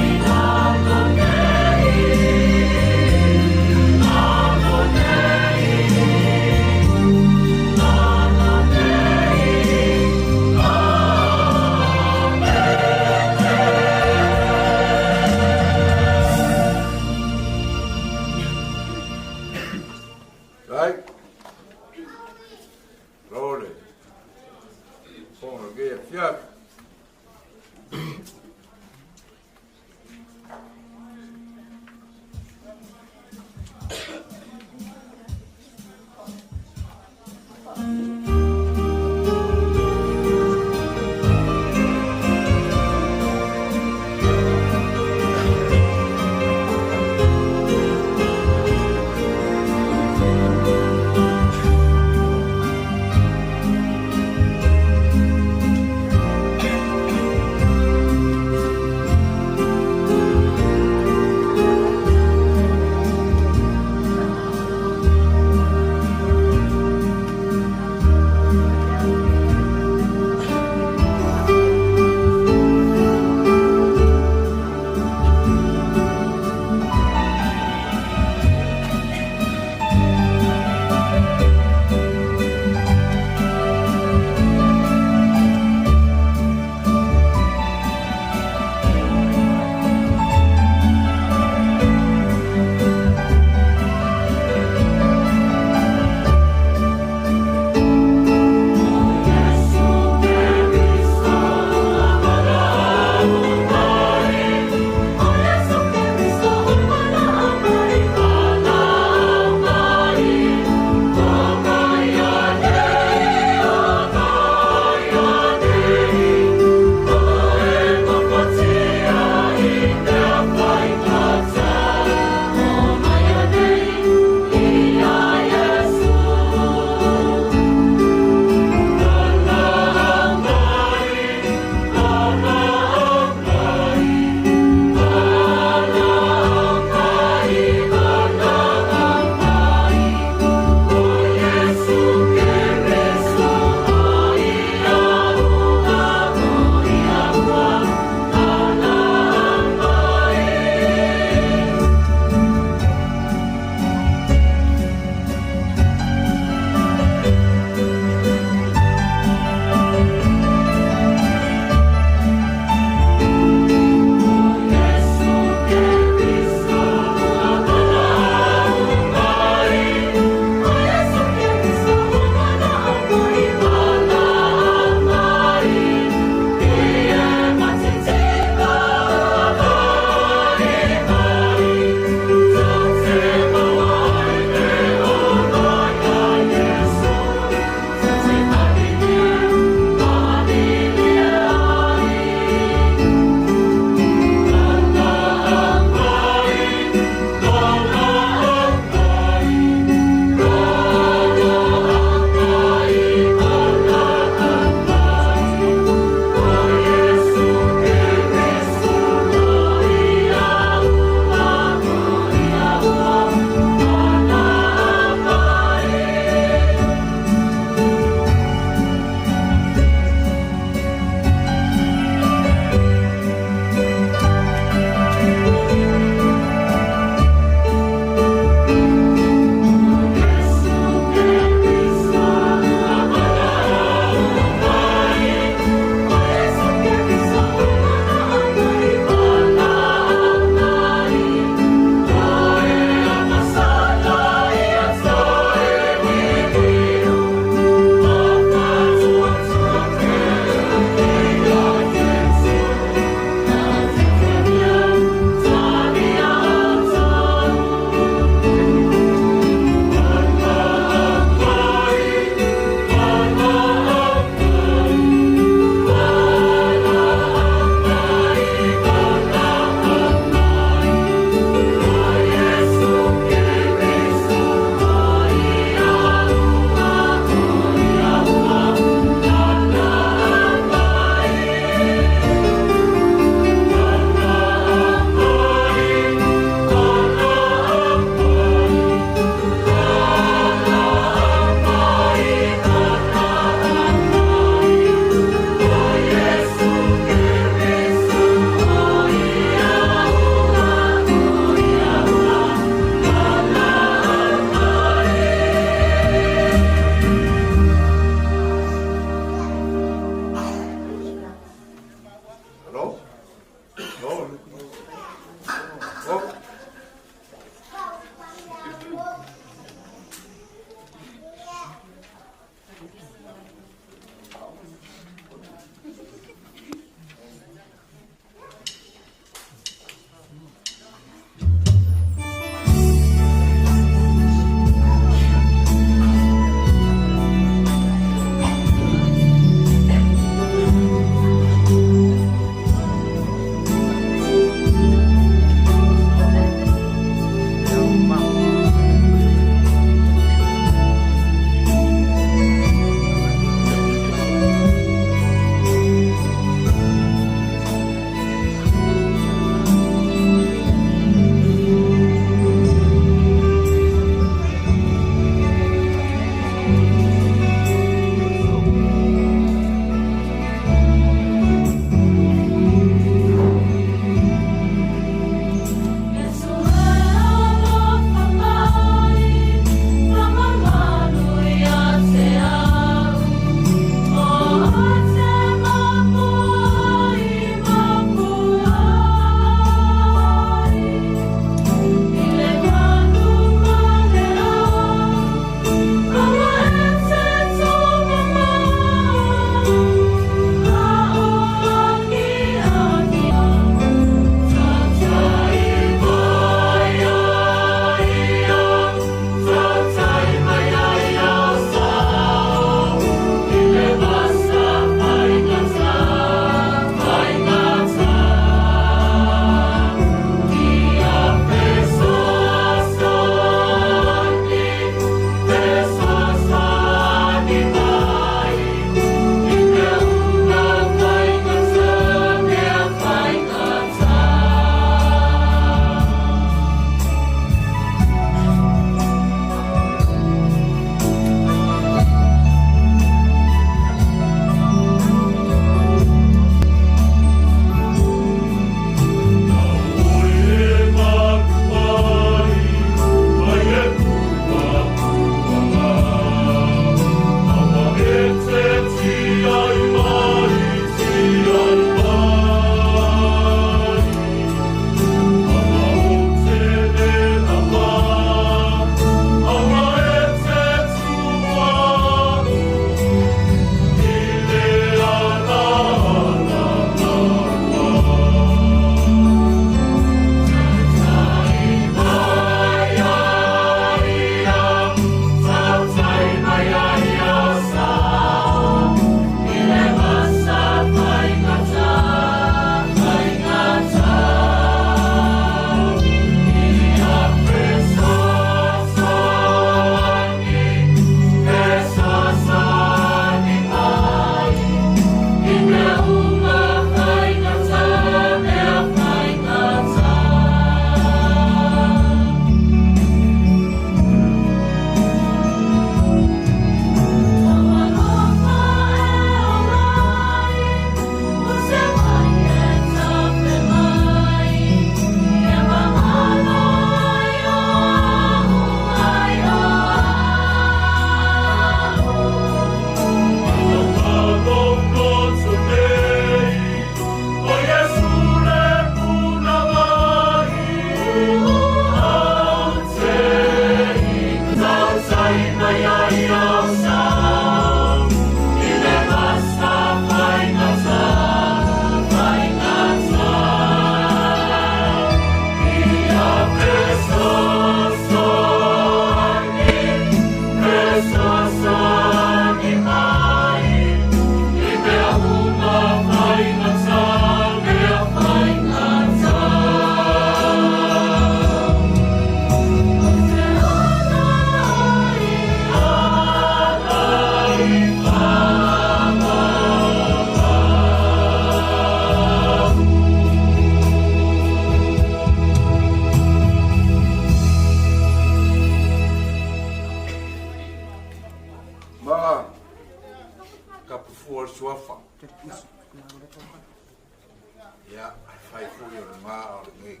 Aoga o lenei.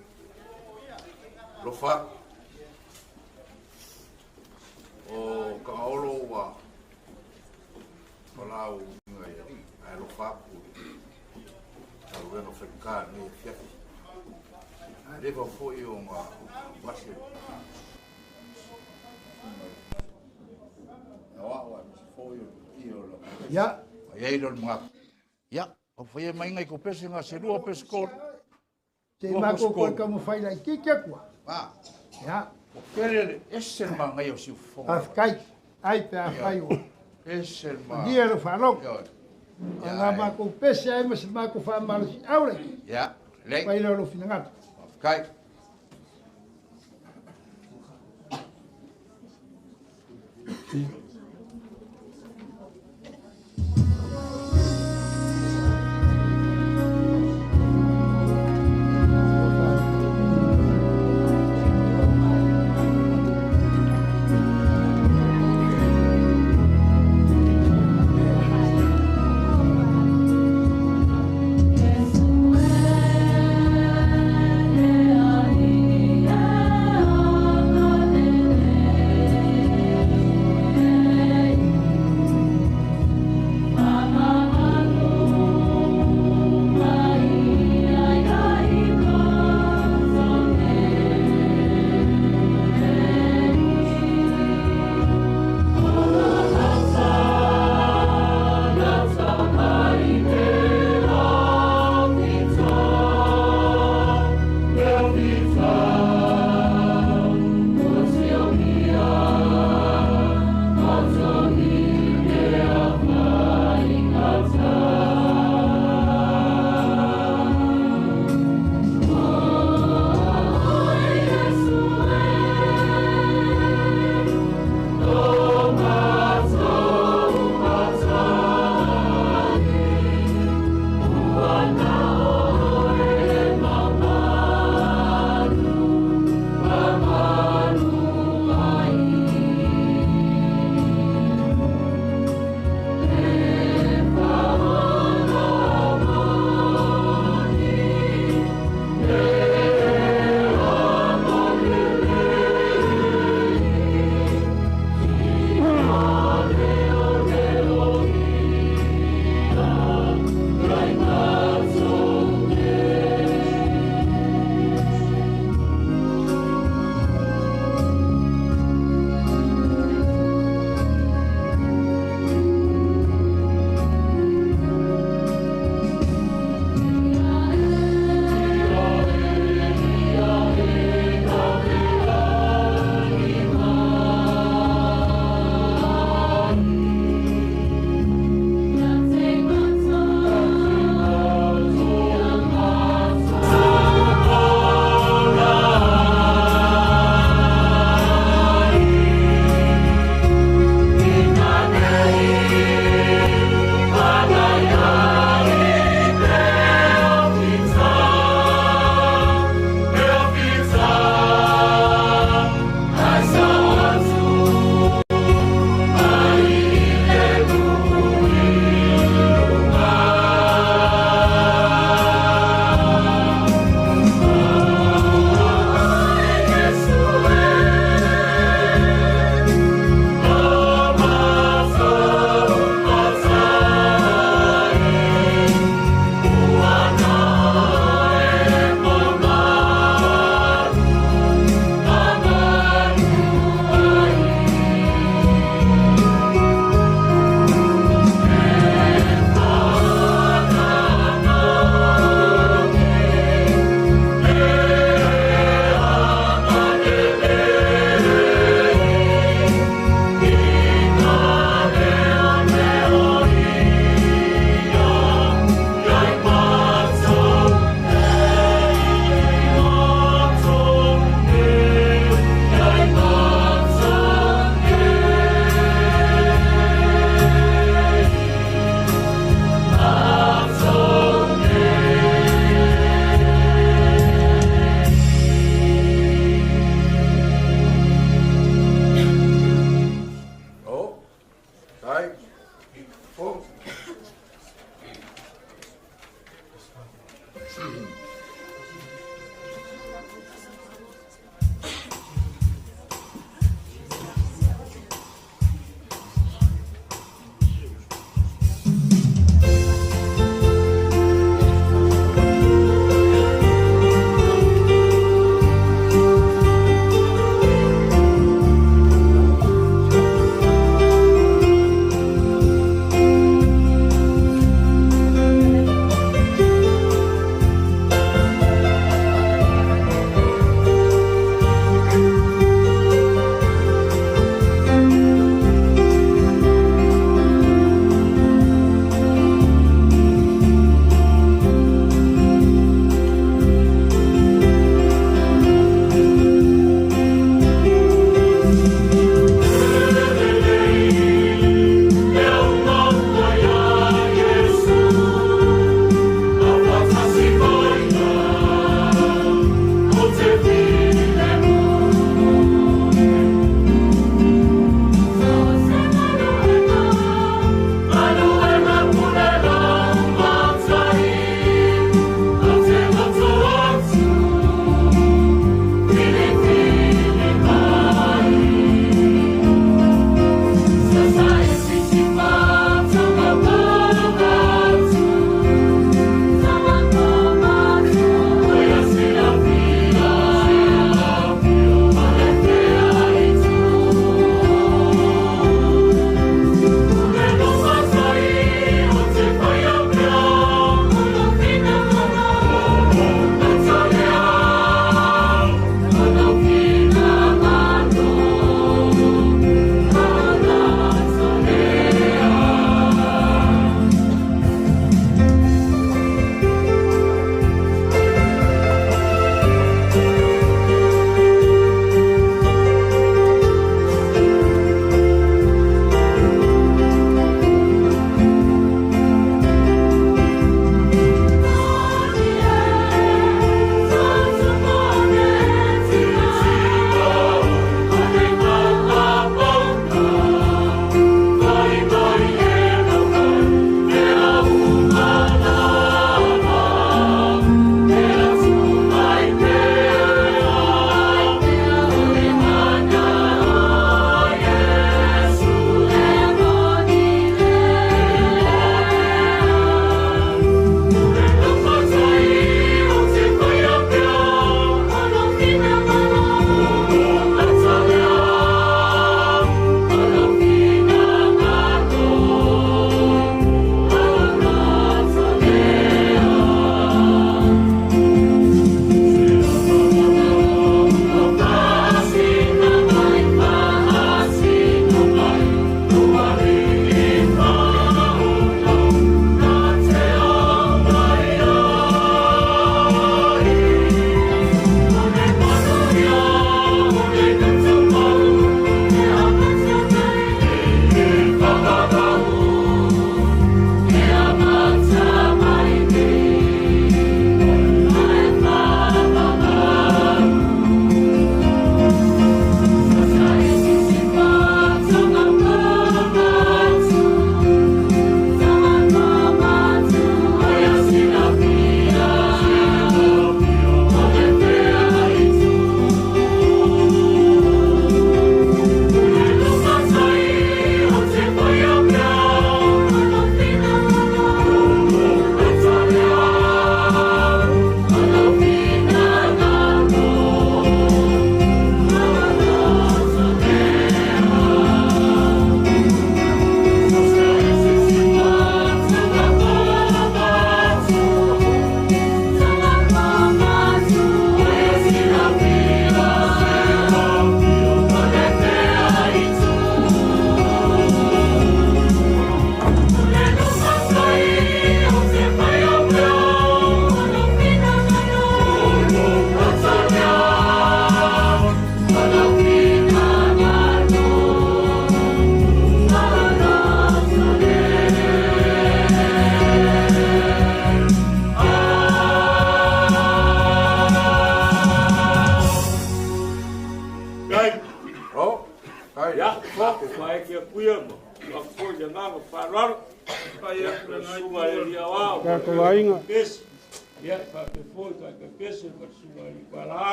Alofa atu. O Tagaolo ua palau uiga i alii, ae alofa atu i le galuega faigata i lenei afiafi. Ae leva foi ona vase le susuga i le Aoao aemaise foi o le paia o lau Ia. Ona i ai lea o le manatu, ia, taumafai ia mai nai tou pese na se lua pe se tolu. Se i matou toe taumafai laitiiti atu lava. Ia. Ua tele le ese le manaia o Siufofoga. Faafetai. Ai pe afai ua Ese le ma. malie lau faalogo. Ioe. O la matou pese ai ma se matou faamalosiau laitiiti. Ia, lelei. Fai lea o lou finagalo. Faafetai. E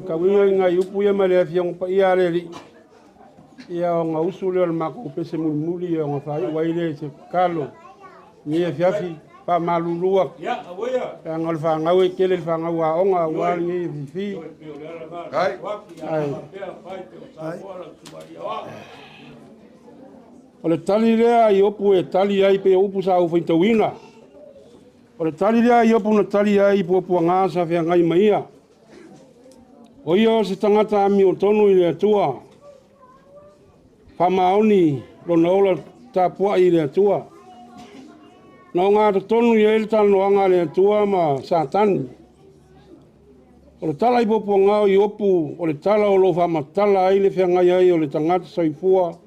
Kauinga i ngai upu ia ma le afioga paia a le Alii, ia ona usu lea o le matou pese mulimuli ia ona faaiu ai lea i se tatalo i lenei afiafi faamalulu atu, leaga o le fanau e tele le fanau aoga aua lenei afiafi. Ai. O le tali lea a Iopu e tali ai pei o upu sa ou faitauina. O le tali lea a Iopu na tali ai i puapuaga sa feagai ma ia. O ia o se tagata amiotonu i le Atua, faamaoni lona ola tapuai i le Atua. Na ogatotonu i ai le talanoaga a le Atua ma Satani. O le tala i puapuaga o Iopu, o le tala o lo o faamatala ai le feagai ai o le tagata soifua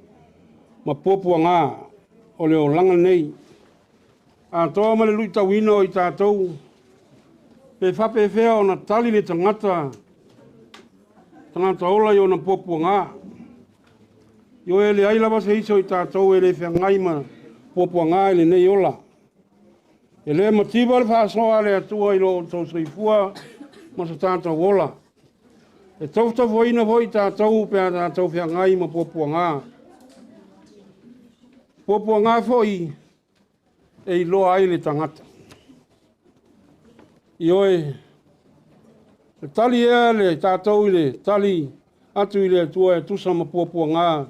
ma puapuaga o le olaga nei. Atoa ma le luitauina o i tatou, pe faapefea ona tali le tagata tagata ola i ona puapuaga. Ioe e leai lava se isi o i tatou e le feagai ma puapuaga i lenei ola. E le mativa le faasoa a le Atua i lo outou soifua ma so tatou ola. E tofotofoina foi i tatou pe a tatou feagai ma puapuaga. Puapuaga foi e iloa ai le tagata. Ioe, e tali ea le tatou i le tali atu i le Atua e tusa ma puapuaga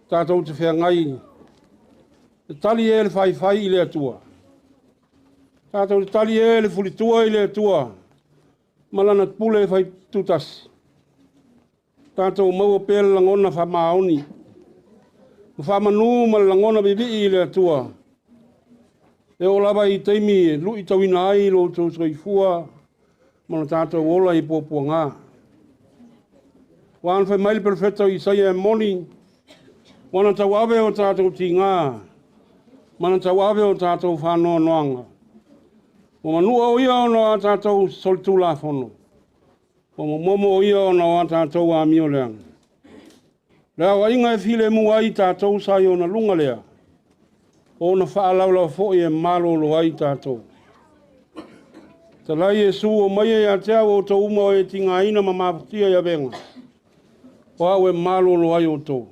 tatou te feagai, e tali ea le faifai i le Atua. Tatou te tali ea le fulitua i le Atua ma lana pule e faitutasi. Tatou maua pea le lagona faamaoni ma faamanu ma le lagona vivii i le Atua. E oo lava i taimi e luitauina ai lo outou soifua ma lo tatou ola i puapuaga. Ua ana fai mai le perofeta o Isaia e moni, ua na tauave o tatou tiga, ma na tauave o tatou faanoanoaga. Ua manua o ia ona o a tatou solitulafono, ua momomo o ia ona o a tatou amio leaga. Le aoaiga e filemu ai tatou sa i ona luga lea, o ona faalaolao foi e malolo ai tatou. Talai Iesu o mai e ia te au outou uma o e tigaina ma mafatia i avega, o au e malolo ai outou.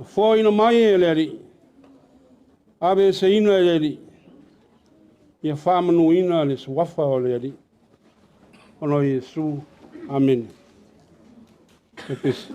Afoaina mai e le Alii, Aveeseina e le Alii, ia faamanuina le suafa o le Alii. Ona o Iesu. Amene. E pese.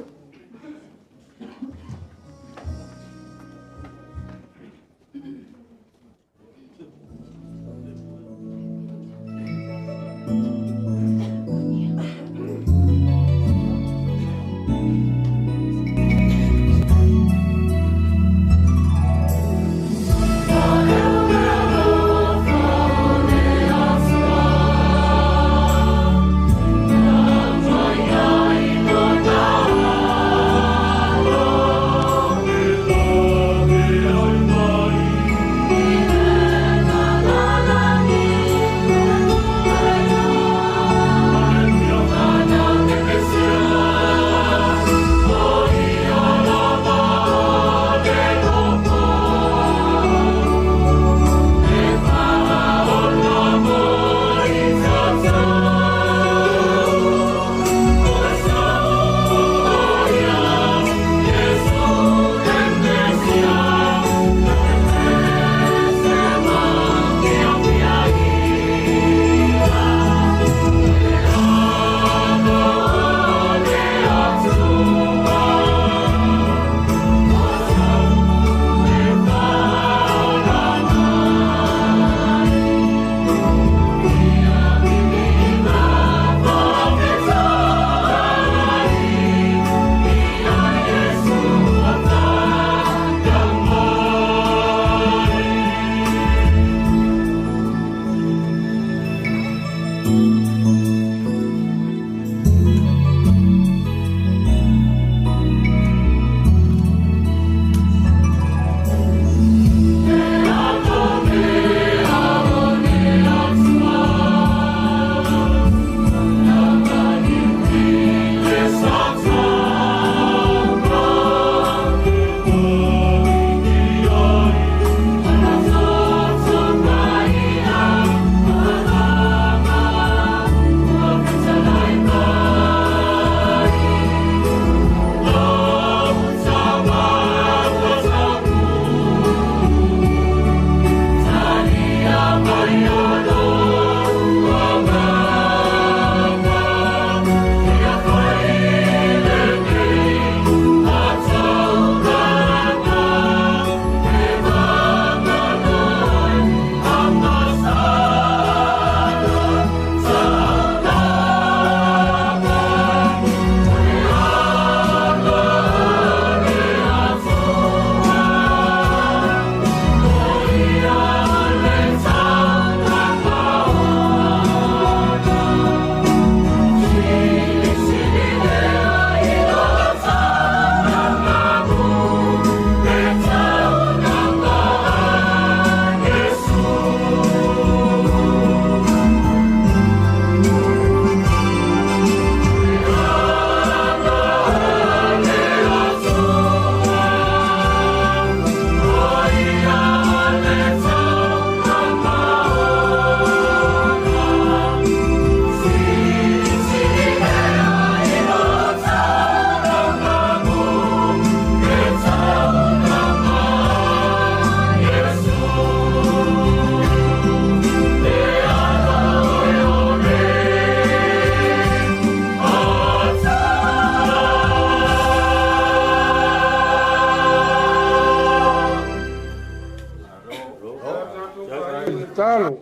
Tatalo.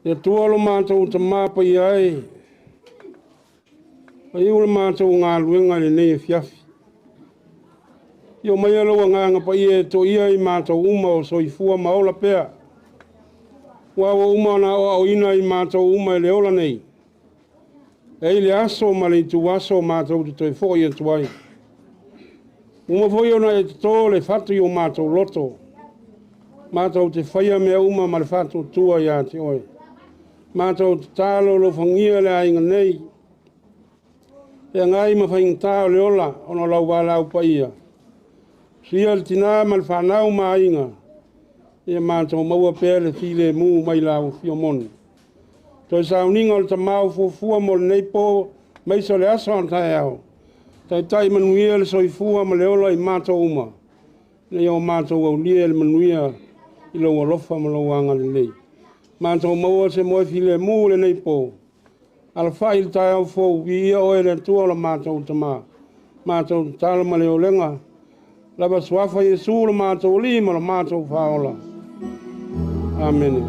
Le Atua lo matou tamā paia ai. Paiu le matou galuega i lenei afiafi. Ia omaia lou agaga paia e toia i matou uma o soifua ma ola pea. Ua ua uma ona aoaoina i matou uma e le ola nei. E ai le aso ma le ituaso matou te toe foi atu ai. Uma foi ona e totō le fatu i o matou loto. Matou te faia mea uma ma le faatuatua iā te oe. Matou tatalo alofagia le aiga nei. Feagai ma faigata o le ola ona o lau valaau paia. Usia le tinā ma le fanau ma aiga, ia matou maua pea le filemu mai lau afio moni. Toe sauniga o le tamau fuafua mo lenei po aemaise o le aso a taeao. Taitai manuia le soifua ma le ola i matou uma. Ina ia o mātou aulia e le manuia i lou alofa ma lou agalelei. Mātou maua se moe filemu lenei pō. Alafai i le taeao fou, viia oe le Atua o le mātou tamā. Mātou tatalo ma le olega, lava suafa Iesu lo mātou alii ma lo mātou faaola. Amene.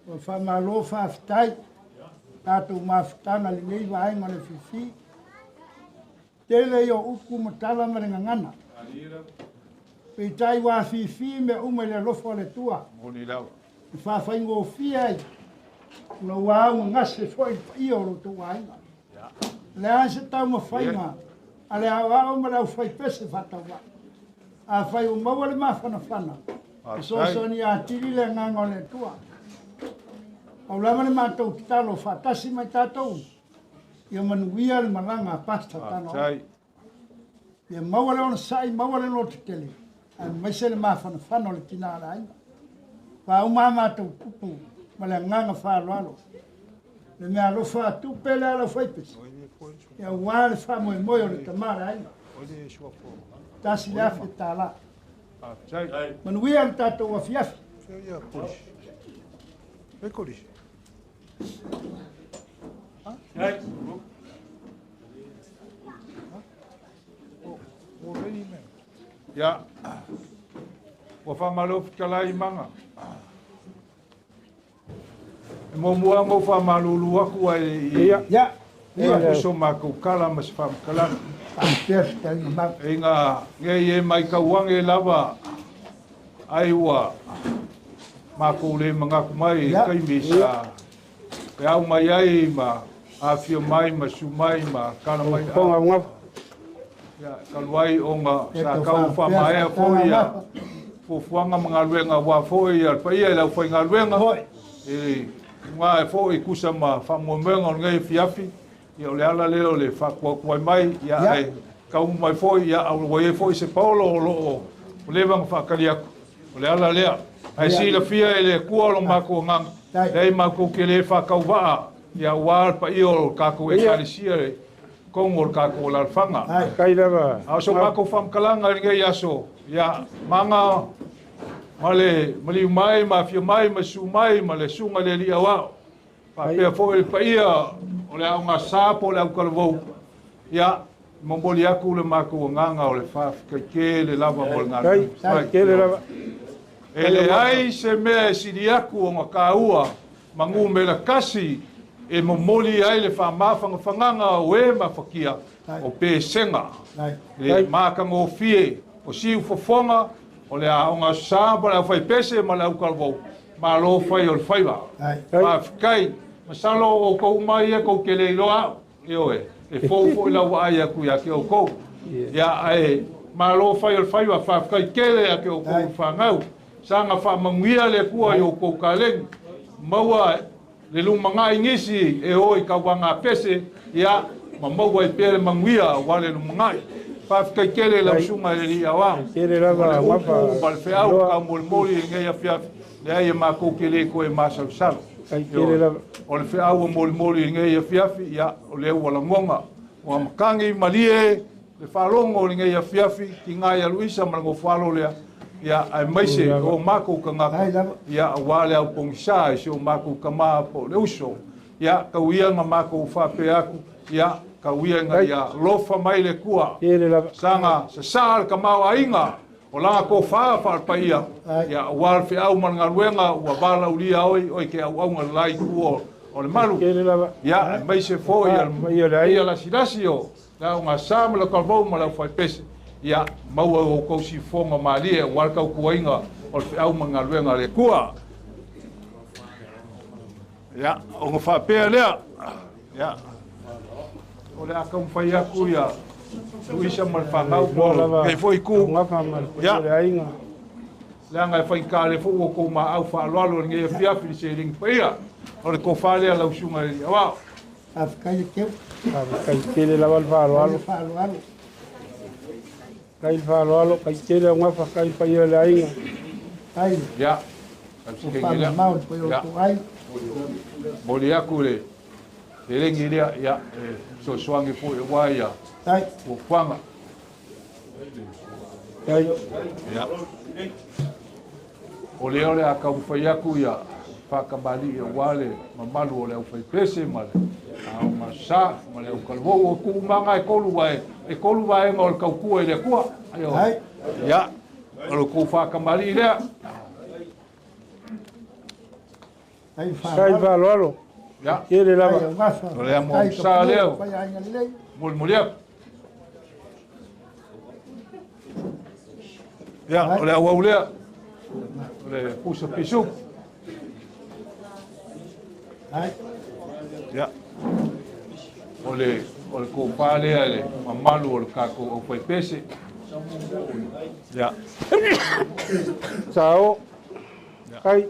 Ua faamalo faafetai tatou mafutaga i lenei vaega o le fifi. Tele ia o upu ma tala ma le gagana. Peitai ua afifi mea uma i le alofa o le Atua. E faafaigofie ai ona ua augagase foi le paia o lo outou aiga. O le a se taumafaiga a le aoao ma le aufaipese faatauvaa. Afai ua maua le mafanafana, e fesoasoani atili le agaga o le Atua. Pau lava le matou tatalo faatasi ma i tatou, ia manuia le malaga a Pastor Tagaolo. Ia maua le onosai, maua le loto tele, aemaise le mafanafana o le tina o le aiga. Faauma a matou upu ma le agaga faaaloalo. Le mea alofa atu pe le ala faipese, ia aua le faamoemoe o le tama o le aiga. $1,000. Manuia le tatou afiafi. Ia, ua faamalo fetalai maga. E muamua ona ou faamalulu atu ai i i so matou tala ma se faamatalaga. E ina nei e maitau ane lava ai ua matou le manatu mai i taimi sa peau mai ai ma afio mai ma susu mai ma tala mai. Ia, talu ai ona sa tau faamaea foi ia fuafuaga ma galuega aua foi ia le paia i le aufaigaluega e luga e foi tusa ma faamoemoega o lenei afiafi. Ia, o le ala lea o le faatuatuai mai, ia ae tau mai foi, ia ua i ai foi se paolo o lo o leva ona faatali atu. O le ala lea. Ae silafia e le Atua lo matou agaga, leai matou te le faatauvaa, ia aua le paia o le tatou Ekalesia i totonu o le tatou alaalafaga. A o so matou faamatalaga i lenei aso, ia maga ma le maliu mai ma afio mai ma susu mai ma le susuga i le Alii Aoao, faapea foi le paia o le Aoga Sa po o le Autalavou, ia momoli atu le matou agaga o le faafetai tele lava mo le galuega. E leai se mea e sili atu ona taua ma numera tasi e momoli ai le faamafagafagaga o e mafatia o pesega le matagofie o siufofoga o le Aoga Sa po o le Aufaipese ma le Autalavou. Malo fai o le faiva. Faafetai. Masalo o outou uma ia tou te le iloa au. Ioe, e fou foi lau vaai atu ia te outou. Ia, ae malo fai o le faiva, faafetai tele ia te outou le fanau. Saga faamanuia le Atua i outou kaleni. Maua le lumanai nisi e o i tauvaga a pese, ia, ma maua ai pea le manuia aua le lumanai. Faafetai tele i lau susuga i le Alii Aoao. O le upu ma le feau taumolimoli i lenei afiafi, leai e matou te le toe masalosalo. O le feau ua molimoli i lenei afiafi, ia, o lea ua lagona. Ua matagi malie le faalogo o lenei afiafi, tiga ia Luisa ma le nofoalo lea, ia, aemaise o matou tagata, ia, aua le aupogisa i si o matou tama po o le uso. Ia, tau ia na matou faapea atu, Ia, tau ia ina ia lofa mai le Atua. Saga sasaa le tamaoaiga o laga tofā faalepaia, ia auā le feau ma le galuega ua valaulia oi oe ke auauga le la itu o le malu. Ia aemaise foi ia lasilasi o le aogāsā ma le talavou ma le aufaipese. Ia maua i outou siufofoga malie auā le tautuaina o le feau ma le galuega a le Atua. Ia ona faapea lea, ia o le a taumafai atu ia Luisa ma le fanau mo lenei foi itu. Ia leaga e faigata lea foi ua outou maau faaaloalo i lenei afiafi le seleni paia o le tofa lea lau susuga i le Aoao. Faafetai le teu. Faafetai tele lava le faaaloalo. Faaaloalo. Kai le faaaloalo, kai tele au gafa, kai le paia o le aiga. Ai. Ia. Faamamao le paia o tou aiga. Momoli atu le seleni lea, ia, e fesoasoani foi aua ia fuafuaga. Ia. O lea o le a taumafai atu ia faatamalii aua le mamalu o le aufaipese ma le aogasa ma le aukalevou o tuumaga e tolu vae e tolu vaega o le tautua i le Atua. Ia, o le tou faatamalii lea. Kai faaaloalo. Ia. Tele lava. O le amo sa lea. Molimoli atu. Ia, o le auau lea. O le pusa pisu. Ia. O le o le tofa lea i le mamalu o le tatou aufaipese. Ia. Sao. Kai.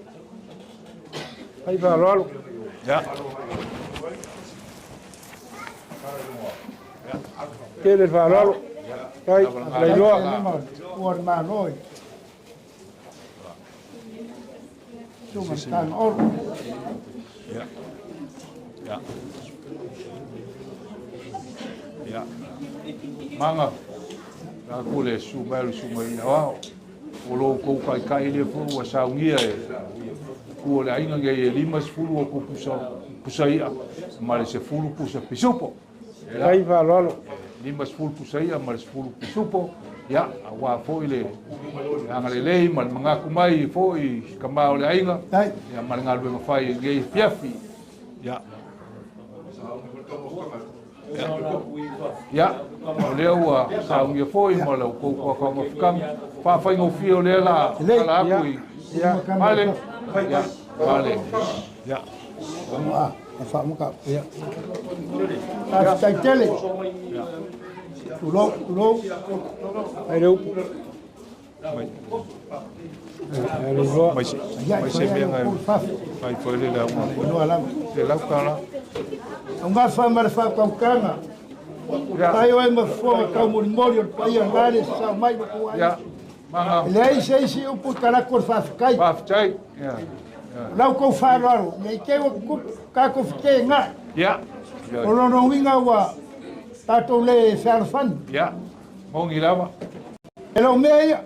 Kai faaaloalo. Ia. Tele le faaaloalo. Kai, lailoa. Ua le malo i. Suga tanga oro. Ia. Ia. Ia. Maga. La ku le su mai le su mai ao. O lo kou kai kai le fu ua saunia e ku o le aiga nei e 50 o ku pusa pusa ia ma le 10 pusa pisupo. Kai faaaloalo. 50 pusa ia ma le 10 pisupo. Ia, auā foi le agalelei ma le manatu mai foi i tama o le aiga, ia ma le galuega fai i lenei afiafi. Ia. Ia, o lea ua saunia foi ma le outou toakaumafikaga. Faafaigofie o lea la ala atu i Male. Ia, male. Ia. Ia. Faafetai tele. Tulou, tulou. Ai le upu. Ai le iloa. Mai se mai se mea ngai. Mai foi le lau. Le lau kala. Au gafa ma le faakaukana. Tai oe ma fofoga taumolimoli o le paia o le sao mai ma kou aiga. Maga. E leai se isi upu talako o le faafetai. Faafetai. Ia. O lau kou faaaloalo, nei te ua tutupu tatou fetegai. Ia. O lona uiga ua tatou le fealofani. Ia. Moni lava. E le o mea ia.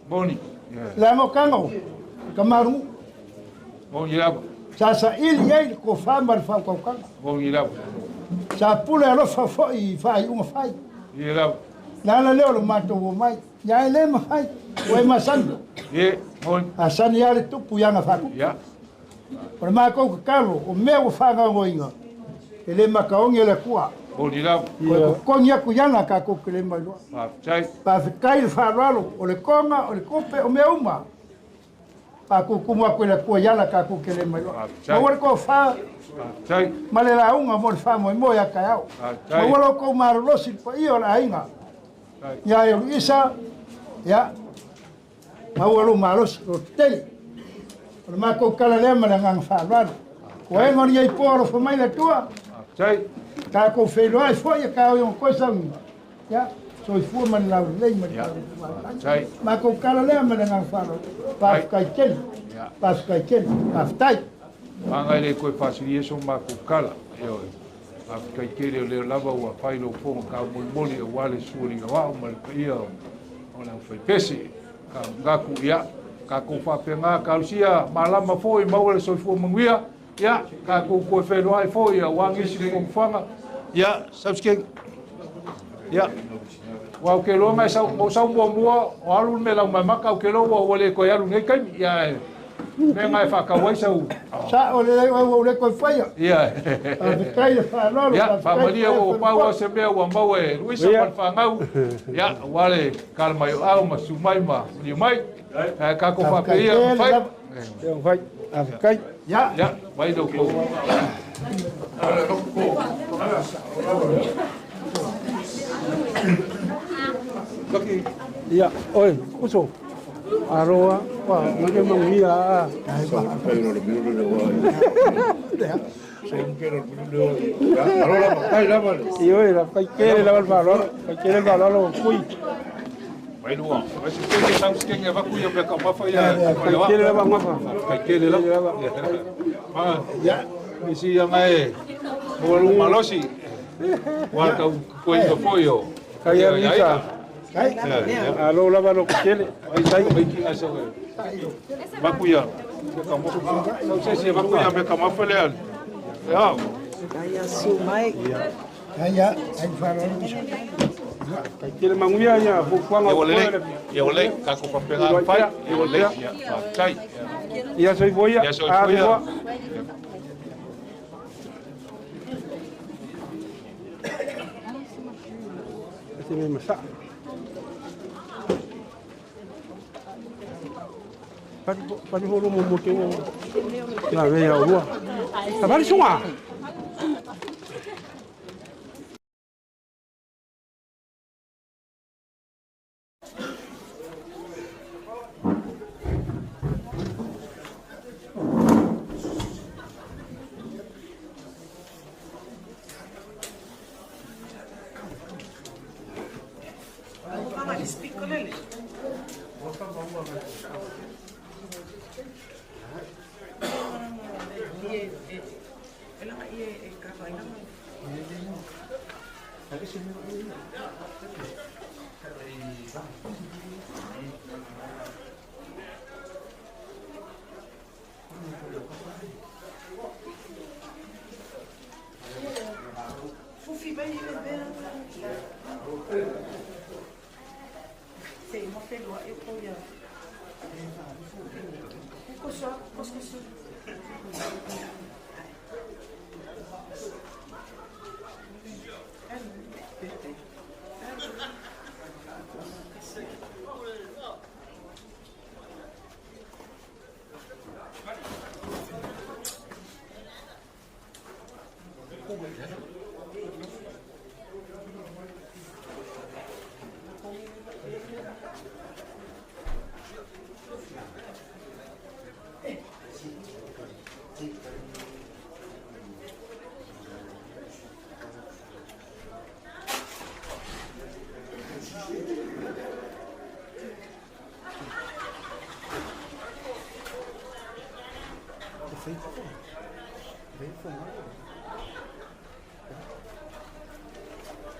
Moni. Leaga o taga o kamarugu. Moni lava. Sa saili i ai le tofa ma le faautautaga. Moni lava. Sa pule alofa foi i faaiuga fai. Ia lava. Le ala lea o le matou omai. Ia e le mafai, ua e masani. Ie, moni. Asani lava le tupu i aga faatupu. Ia. O le matou tatalo, o mea ua faagaogoina, e le mataogi e le Atua. Moni lava. Toe totogi atu i aga tatou te le mailoa. Faafetai. Faafetai le faaaloalo, o le toga, o le tupe, o mea uma. Faatutumu atu i le Atua i ala tatou te le mailoa. Faafetai. Maua le tofa Faafetai. ma le lauga mo le faamoemoe a taeao. Faafetai. Maua lo outou malolosi i le paia o le aiga. Ia e Luisa, ia, maua lou malosi, lo tetele. O le matou tala lea ma le agaga faaaloalo. Koega o lenei po alofa mai le Atua. Faafetai. Tatou feiloai foi e kao i ona toe saunoaga. Ia, soifua ma le laulelei ma le Faafetai. Matou tala lea ma le agaga faaaloalo. Faafetai tele. Faafetai tele. Faafetai. Maga e le koe faasilia so matou kala. Ioe. Faafetai tele o lea lava ua fai lou fofoga taumolimoli auā le sualiga o ao ma le paia o le aufaipese. Ka gaku ia, tatou faapena talosia malama foi maua le soifua manuia. Ia, tatou toe feiloai foi auā nisi fonofoga. Ia, sausikeng. Ia. Wa o ke loa mai sau mo sau mua mua o alu le mea lau mai maka o ke loa ua le koe alu nei kaimi. Ia e. Mea ngai whakawai sau. Sa o le o le koe whaia. Ia. Faafetai le faaaloalo. Ia, faamalia ua pau o se mea ua mau e Luisa ma le whangau. Ia, ua le kala mai o au ma sumai ma liu mai. Kako whapeia, mawhai. Ia, mawhai. Faafetai. Ia. Ia, mai lou kou. Ia, oi, uso. Aroa, wa, ngake manguia a. Io la kai kere la valvalo, kai kere valvalo kui. Mai lua. Mai se kenge sau se kenge vaku ia mea ka mafa ia. Kai kere la mafa. Kai kere la. Ma, ya, isi ia ngai. Mo lu malosi. Wa ka koi ka foio. Kai a misa. Kai. Alo lava lo kele. Ai sai mai ki asa. Vaku ia. Ka mafa. Sau se se vaku ia mea ka mafa le al. Ya. Kai asu mai. Kai ya, kai faaaloalo misa. Kai kele manguia ia fuafuaga Ia ua lelei, ia ua lelei, kako faapena fai, ia ua lelei, ia faafetai. Ia soifua ia. Ia soifua ia. Se me masa. Pari pari holo mo mo te o. La ve ia ua. Tabari sunga.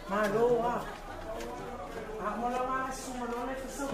Malo a. A mola ma su malo le fa sa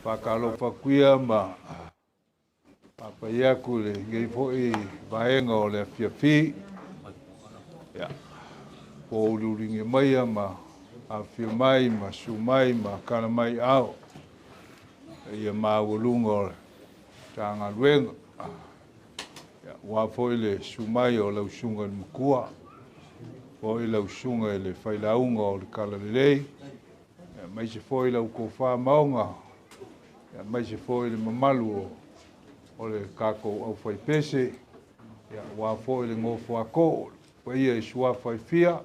Whakalofakuia ma papaiaku le ngei fo'i vaega o le afiafi. Ia, po uliuliga maia ma afifio mai ma susu mai ma kala mai ao ia maualuga o le Matagaluega. Ia, ua fo'i le susu mai o lau susuga i le Makua, fo'i lau susuga i le Failauga o le Talalelei, ia maise fo'i lau tofa maoga, ia maise fo'i le mamalu o le tatou aufaipese, ia ua fo'i le nofo a too paia i suafa e fia,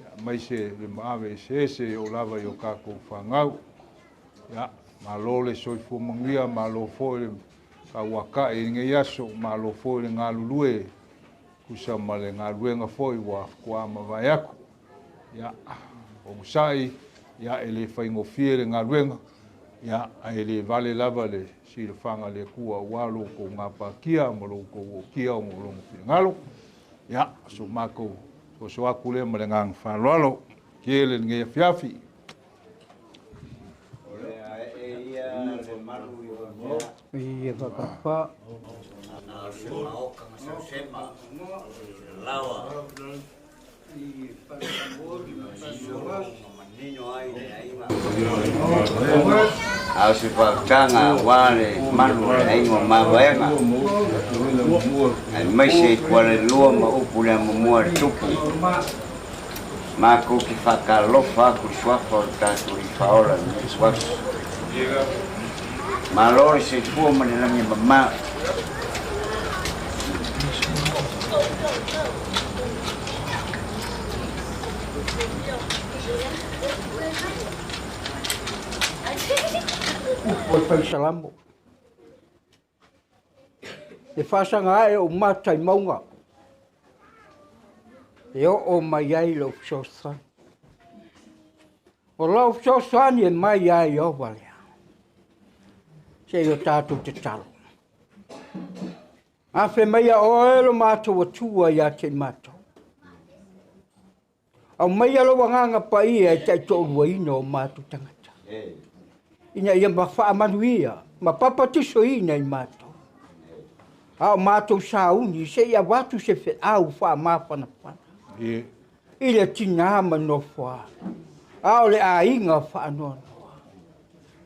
ia maise le maave eseese o lava i o tatou fanau. Ia, malo le soifua manuia, malo fo'i le tauata'i i lenei aso, malo fo'i le galulue tusa ma le galuega fo'i ua faatoa mavae atu. Ia, onosai, ia e le faigofie le galuega, ia ae le vale lava le silafaga le Atua aua lo outou gapatia ma lo outou ootia ona o lona finagalo. Ia, so matou soso atu lea ma le agaga faaaloalo tele lenei afiafi. Ia whakapa. A o se faautaga auā le mamalu o le aiga o Mavaega, aemaise i Kualalua ma upu le amomua a le Tupu. Matou te faatalofa atu i le suafa o le tatou Alii Faaola i lenei ituaso. Malo le soifua ma le lagi e mama. Upu o le Faisalamo. E faasaga ae ou mata i mauga, e oo mai ai lou fesoasoani. O lau fesoasoani e mai ai Ieova lea. Se i o tatou tatalo. Afe maia oe lo matou Atua ia te i matou. Aumaia lou agaga paia e taitoaluaina o matou tagata, ina ia faamanuia ma papatisoina i matou. A o matou sauni, se i avatu se feau faamafanafana i le tinā ma nofoa, a o le aiga faanoanoa,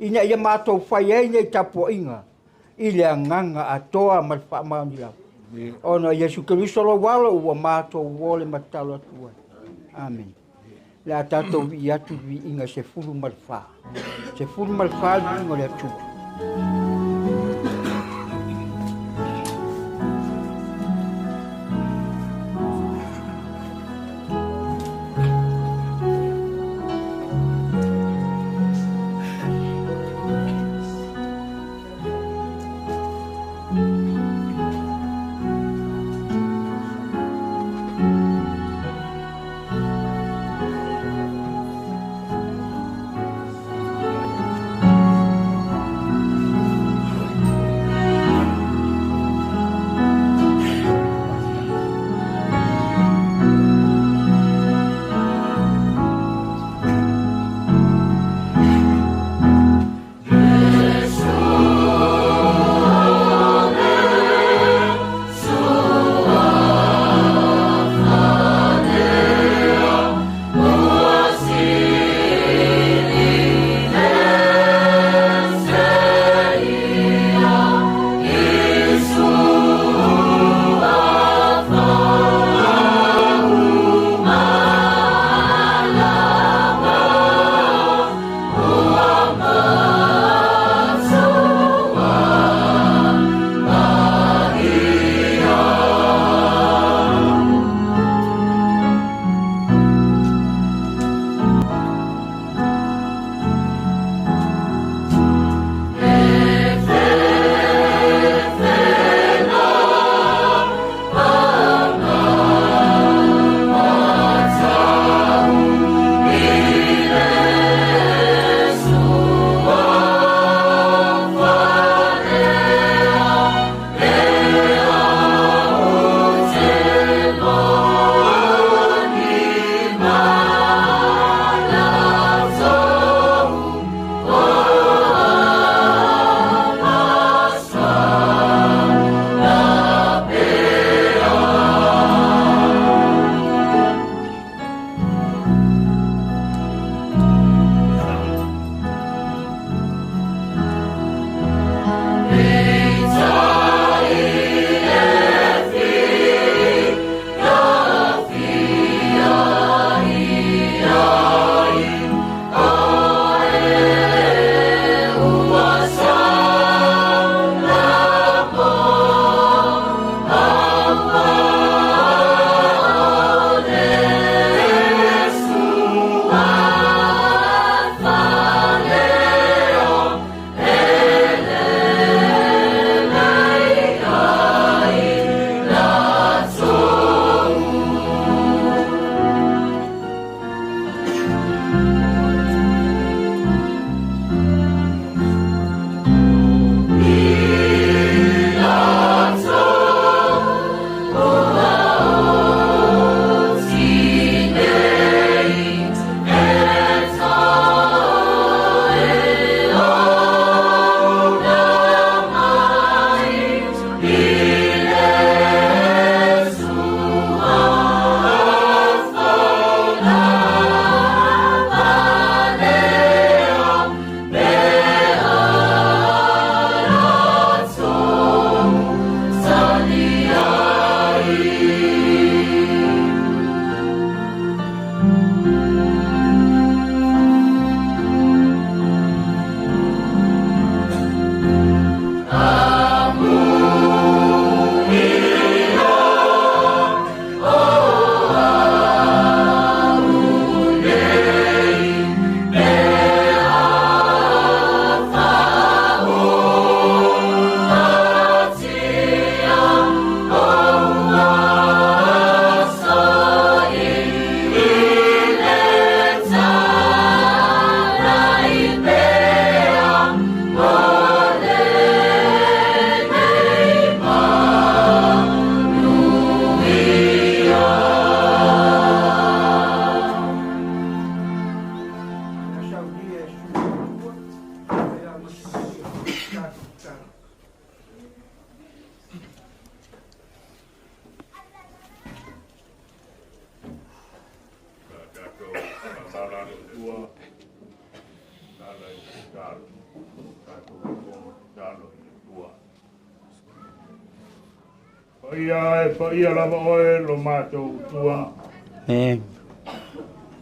ina ia matou fai ai nei tapuaiga i le agaga atoa ma le faamaoni lava. Ona o Iesu Keriso lou alo ua matou o le matalo atu ai. Amen. Le a tatou vii atu i le viiga 14. 14 le viiga o le Atua. Atua e ala i le tatalo, tatou lotoga tatalo i le Atua. Paia e paia lava oe lo matou Atua. Amen.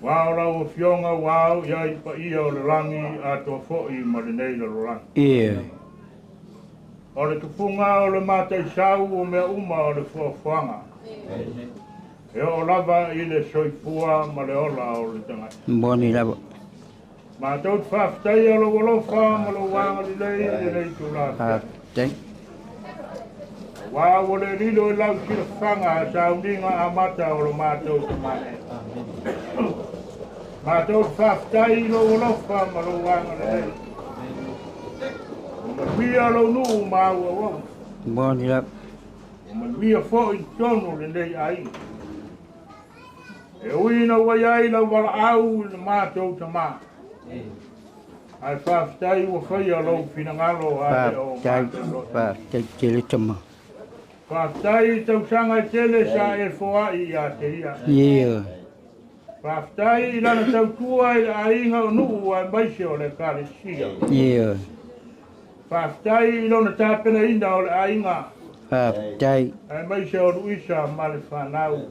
Ua ao lau Afioga ua ao i ai paia o le lagi atoa foi ma lenei lalolagi. Ioe. O le tupuga o le mataisau o mea uma o le foafoaga. E oo lava i le soifua ma le ola o le tagata. Moni lava. Matou te faafetaia lou alofa ma lou agalelei i lenei itula afiafi. Faafetai. Aua ua le lilo i lau silafaga sauniga amata o lo matou tamane. Matou te faafetai i lou alofa ma lou agalelei. Ua manuia lou nuu ma au auauna. Moni lava. Ua manuia foi i totonu o lenei aiga. E ui ina ua i ai lau valaau i le matou tama, ae faafetai ua faia lou finagalo a le o Faafetai. matou loto. Faafetai tele tama. Faafetai i tausaga e tele sa e foai ia te ia. Ioe. Faafetai i lana tautua i le aiga o nuu aemaise o le Ekalesia. Ioe. Faafetai i lona tapenaina o le aiga. Faafetai. Aemaise o Luisa ma le fanau.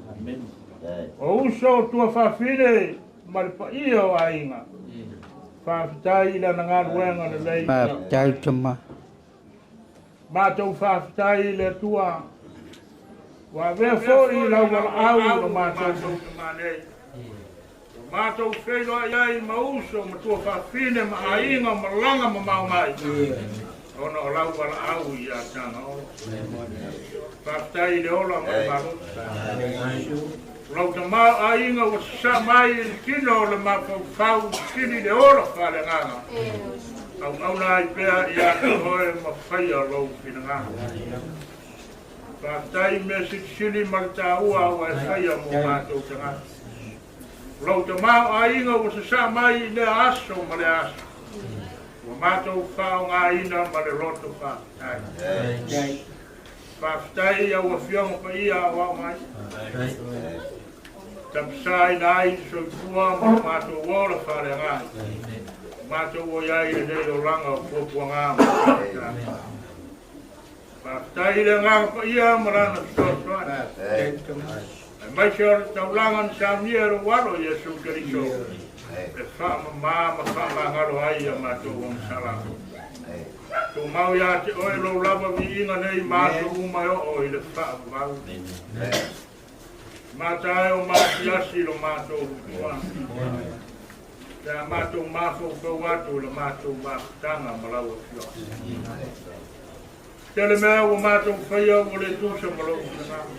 O uso o tuafafine ma le paia o aiga. Faafetai i lana galuega lelei. Faafetai tama. Matou faafetai i le Atua. Ua avea foi lau valaau i lo matou tama nei. Ua matou feiloai ai ma uso ma tuafafine ma aiga malaga mamao mai. Ona o lau valaau ia Tagaolo. Faafetai i le ola ma le malosi. O lau tamaoaiga ua sasaa mai i le tino o le mafaufau sili le ola faaleagaga. Auauna ai pea ia te oe ma faia lou finagalo. Faafetai i mea silisili ma le taua ua e faia mo matou tagata. O lou tamaoaiga ua sasaa mai i lea aso ma lea aso. Ua matou faaaogaina ma le loto faafetai. Faafetai i au Afioga paia aoao mai. Tapasaina ai le soifua ma lo matou ola faaleagaga. Matou o i ai i lenei olaga o puapuaga ma faafetai. Faafetai i le Agaga Paia ma Lana fesoasoani. Aemaise o le taulaga na saunia e lou Alo Iesu Keriso e faamama ma faamagalo ai ia matou agasala. Tumau ia te oe lou lava viiga nei ma aso uma e oo i le faavavau. Mata ai o masiasi lo matou lutua. Pe a matou mafaufau atu i le matou mafutaga ma lau Afioga. Tele mea ua matou faia ua le tusa ma lou finagalo.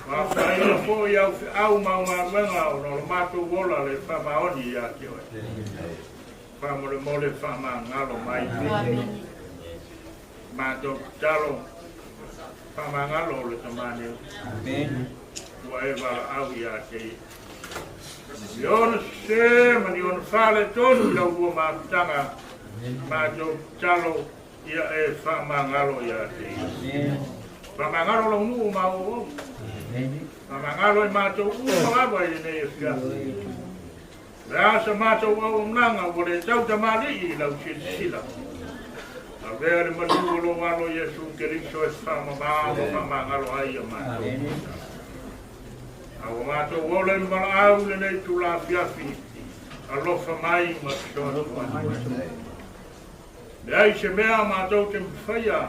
Ua afaina foi au feau ma au galuega ona o le matou ola le faamaoni ia te oe. Faamolemole faamagalo mai. Matou tatalo faamagalo o le tamane. Ua e valaau ia te ia. I ona sese ma ni ona faaletonu i lau lua mafutaga, matou tatalo ia e faamagalo ia te ia. Faamagalo lau nuu ma au auauna. Faamagalo i matou uma lava i lenei afiafi. O le a sa matou auaunaga ua le tau tamalii i lau silasila. Avea le maliu o lou Alo Iesu Keriso e faamama ma faamagalo ai ia matou. A ua matou ola i le valaau i lenei itula afiafi, alofa mai ma fesoasoani mai. Leai se mea matou te mafaia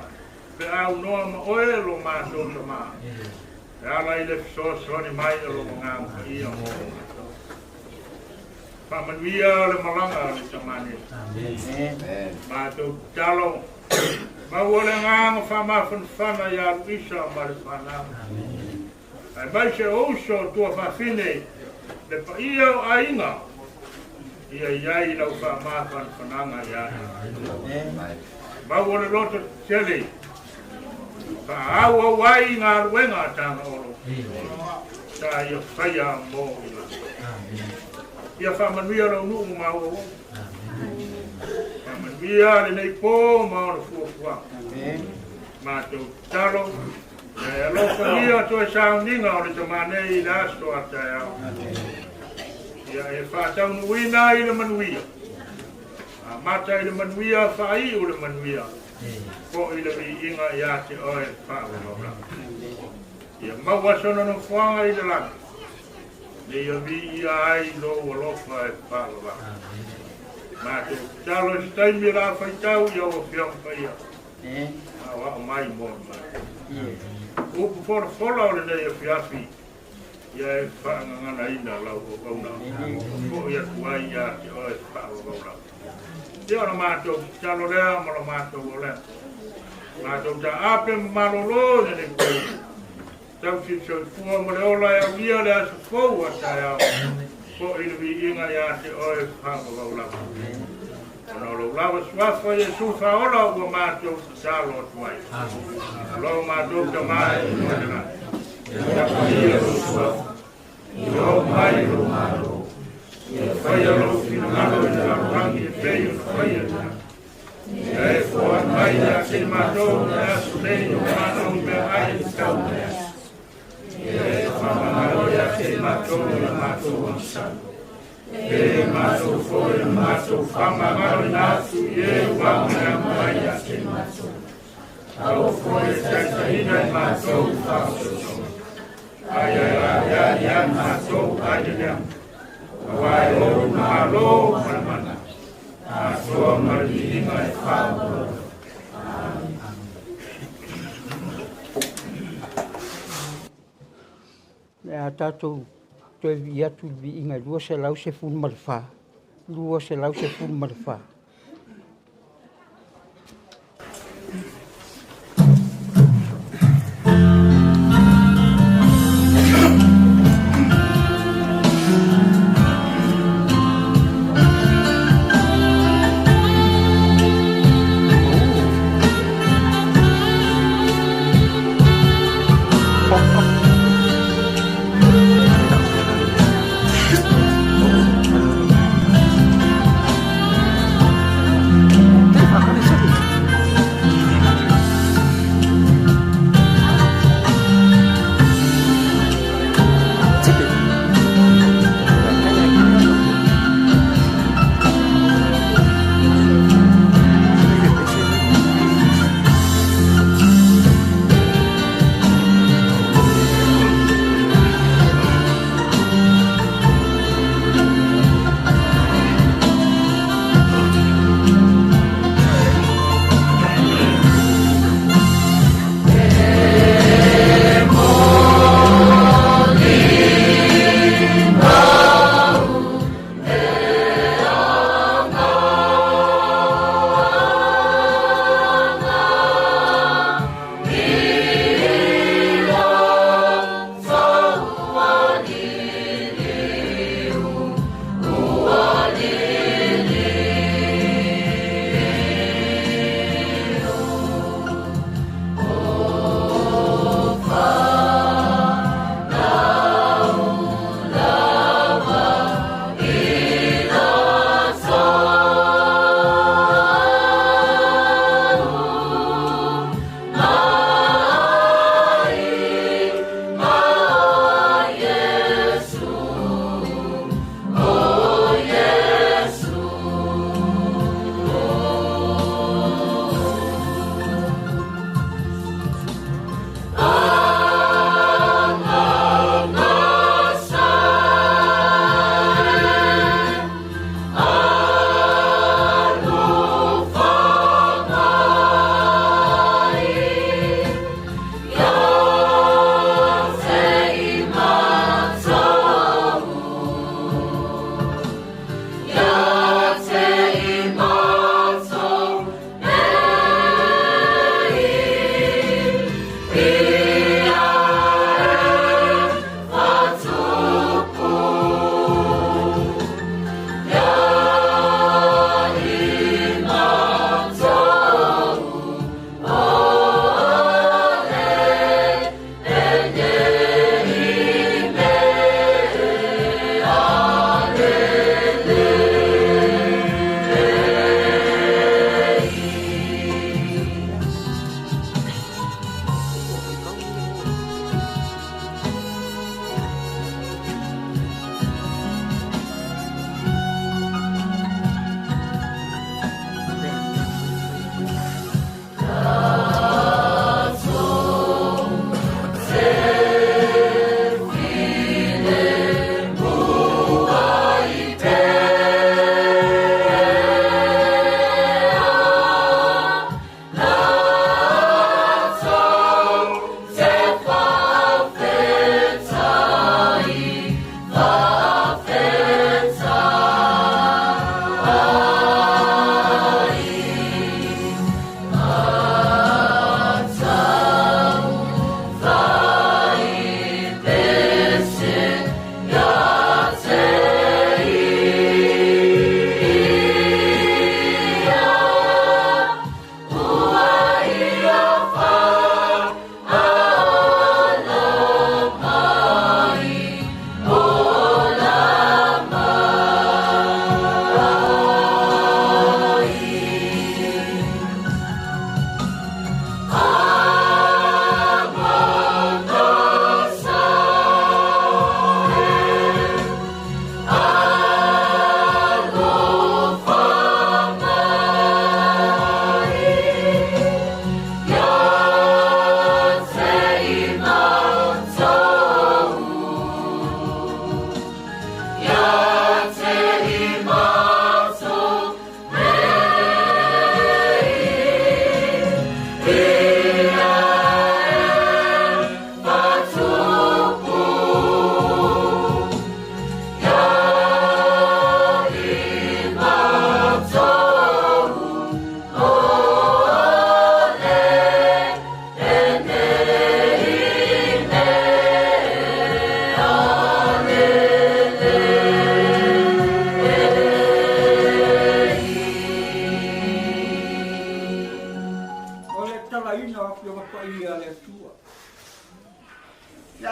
pe a aunoa ma oe lo matou Tama, e ala i le fesoasoani mai o lou Agaga Paia mo matou. Faamanuia le malaga a le Tama nei. Matou tatalo, maua le agaga faamafanafana ia Luisa ma le fanau. Aemaise o uso o tuafafine, le paia o aiga, ia i ai lau faamafanafanaga ia i. Maua le loto tetele, faaauau ai galuega a Tagaolo, sa ia faia mo i latou. Ia faamanuia lou nuu ma au auauna. Faamanuia lenei po ma ona fuafuaga. Matou tatalo, ia e alofagia toe sauniga o le tama nei i le aso a taeao. Ia e faataunuuina ai le manuia. Amata i le manuia, faaiu le manuia. Fo'i le viiga iā te Oe faavavau. Ia maua sona nofoaga i le lagi, ina ia viia ai lou alofa e faavavau. Matou tatalo i se taimi o le a faitau i au Afioga Paia, aoao mai mo le matou. Upu folafola o lenei afiafi, ia e faagaganaina lau auauna, fo'i atu ai iā te Oe faavavau lava. Ia o le matou tatalo lea ma le matou olea. Matou taape ma malolo i lenei po. Tausi le soifua ma le ola e aulia le aso fou a taeao. Fo'i le viiga iā te Oe faavavau lava. Ona o lou lava suafa Iesu faaola ua matou tatalo atu ai. O lo matou Tama e i le lagi. Ia paia lou suafa. Ia oo mai lou Malo. Ia faia lou finagalo i le lalolagi e pei ona faia i le lagi. Ia e foai mai ia te matou i le aso nei o matou meaai e tatau i le aso. Ia e faamagalo ia te matou i a matou agasala. E matou foi na matou faamagaloina atu i e ua agaga mai ia te matou. Alofa e taitaiina i matou i faaososoga. Ai ai ai ai ai matou ai le leaga. Aua e ou le Malo ma le mana. Atoa ma le viiga e faavavau. Le a tatou toe vii atu i le viiga e 214, 214.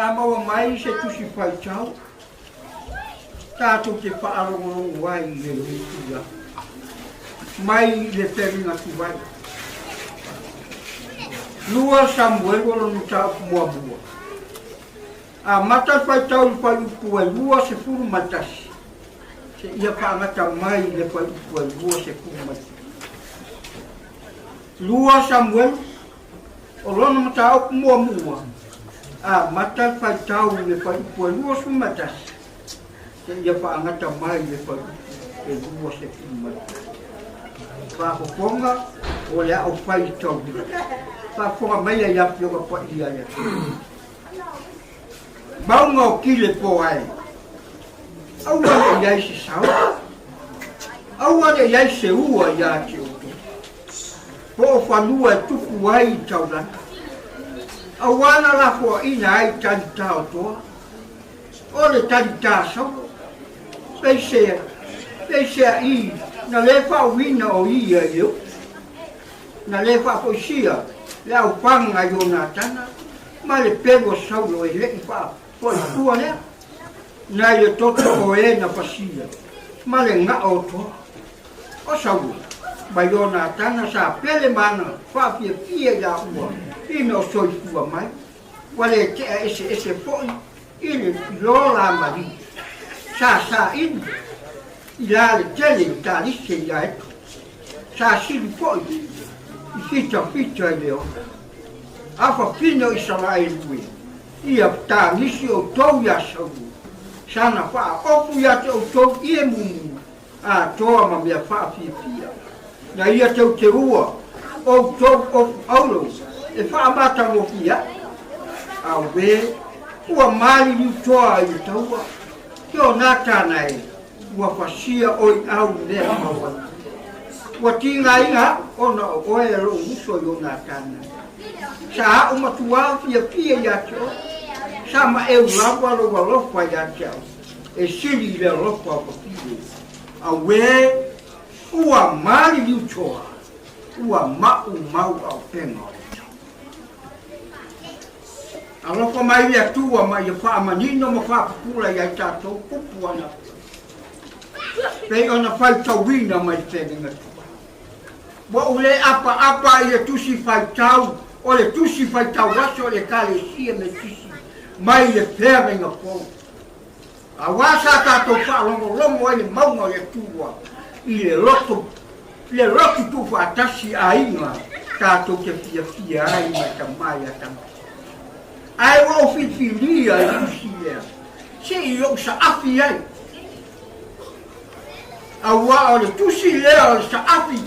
A maua mai se tusi faitau, tatou te faalogologo ai i lenei tulaga. Mai le Feagaiga Tuai. 2 Samuelu o lona mataupu muamua. Amata le faitau i le fuaiupu e 21 seia faagata mai i le fuaiupu e 27. 2 Samuelu o lona mataupu muamua, amata le faitau i le fuaiupu e 21 seia faagata mai i le fuaiupu e 27. Faafofoga o le a ou faitauina. Faafofoga mai ai Afioga Paia i le Atua. Mauga o Kile po ai. Aua ne i ai se sao. Aua ne i ai se ua iā te outou. Po o fanua e tupu ai i taulaga. Auā na lafoaina ai talitā o toa. O le talitā Saulo. Peisea, peisea i na le faauina o ia i le upu. Na le faafoisia le aufaga i Ionatana ma le pelu o Saulo e leʻi faafoitua lea, nai le toto o e na fasia ma le gaʻo o toa. O Saulo ma Ionatana sa pele ma ana faafiafia i laua ina o soifua mai, ua le tea eseese foʻi i le lo la maliu. Sa saili i la le tele i Talise i Aeto. Sa sili foʻi i fitafita i le ona. Afafine o Isaraelu e, ia tagisi outou iā Saulo, sana faaofu iā te outou ie mumu atoa ma mea faafiafia. Na ia teuteua outou ofu auro e faamatagofie ai. Auē, ua maliliu toa i le taua, Ionatana e, ua fasia oi au mea maualuga. Ua tigaina au ona o oe e lou uso Ionatana. Sa aʻu matuā fiafia iā te oe, sa maʻeu lava lou alofa iā te au, e sili i le alofa o ka pile. Auē, ua maliliu toa, ua maʻumau aupega o le tau. Alofa mai le Atua ma ia faamanino ma faapupula iai tatou upu ana pei ona faitauina mai le Feagaiga Tuai. Ua ou le apaapa i le tusi faitau o le tusi faitau aso o le Ekalesia Metisi mai le Feagaiga Fou. Auā sa tatou faalogologo ai le mauga o le Atua i le loto, le lotu tuufaatasi aiga tatou te fiafia ai ma tama ia tagata. Ae ua ou filifilia i le tusi lea, se i ou saafi ai. Auā o le tusi lea o le saafi,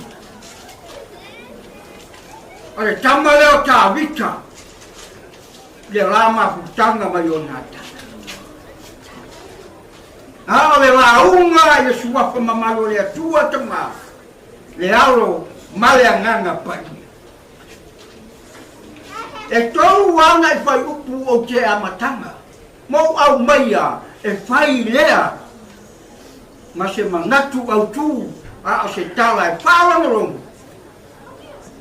o le tama lea o Tavita, le lā mafutaga mai Ionatana. A o le lauga i le suafa mamalu o le Atua Tama, le Alo ma le Agaga Paia. E tolu ana i whaiupu o te amataga, ma ou aumaia e fai lea ma se manatu autū a o se tala e faalogologo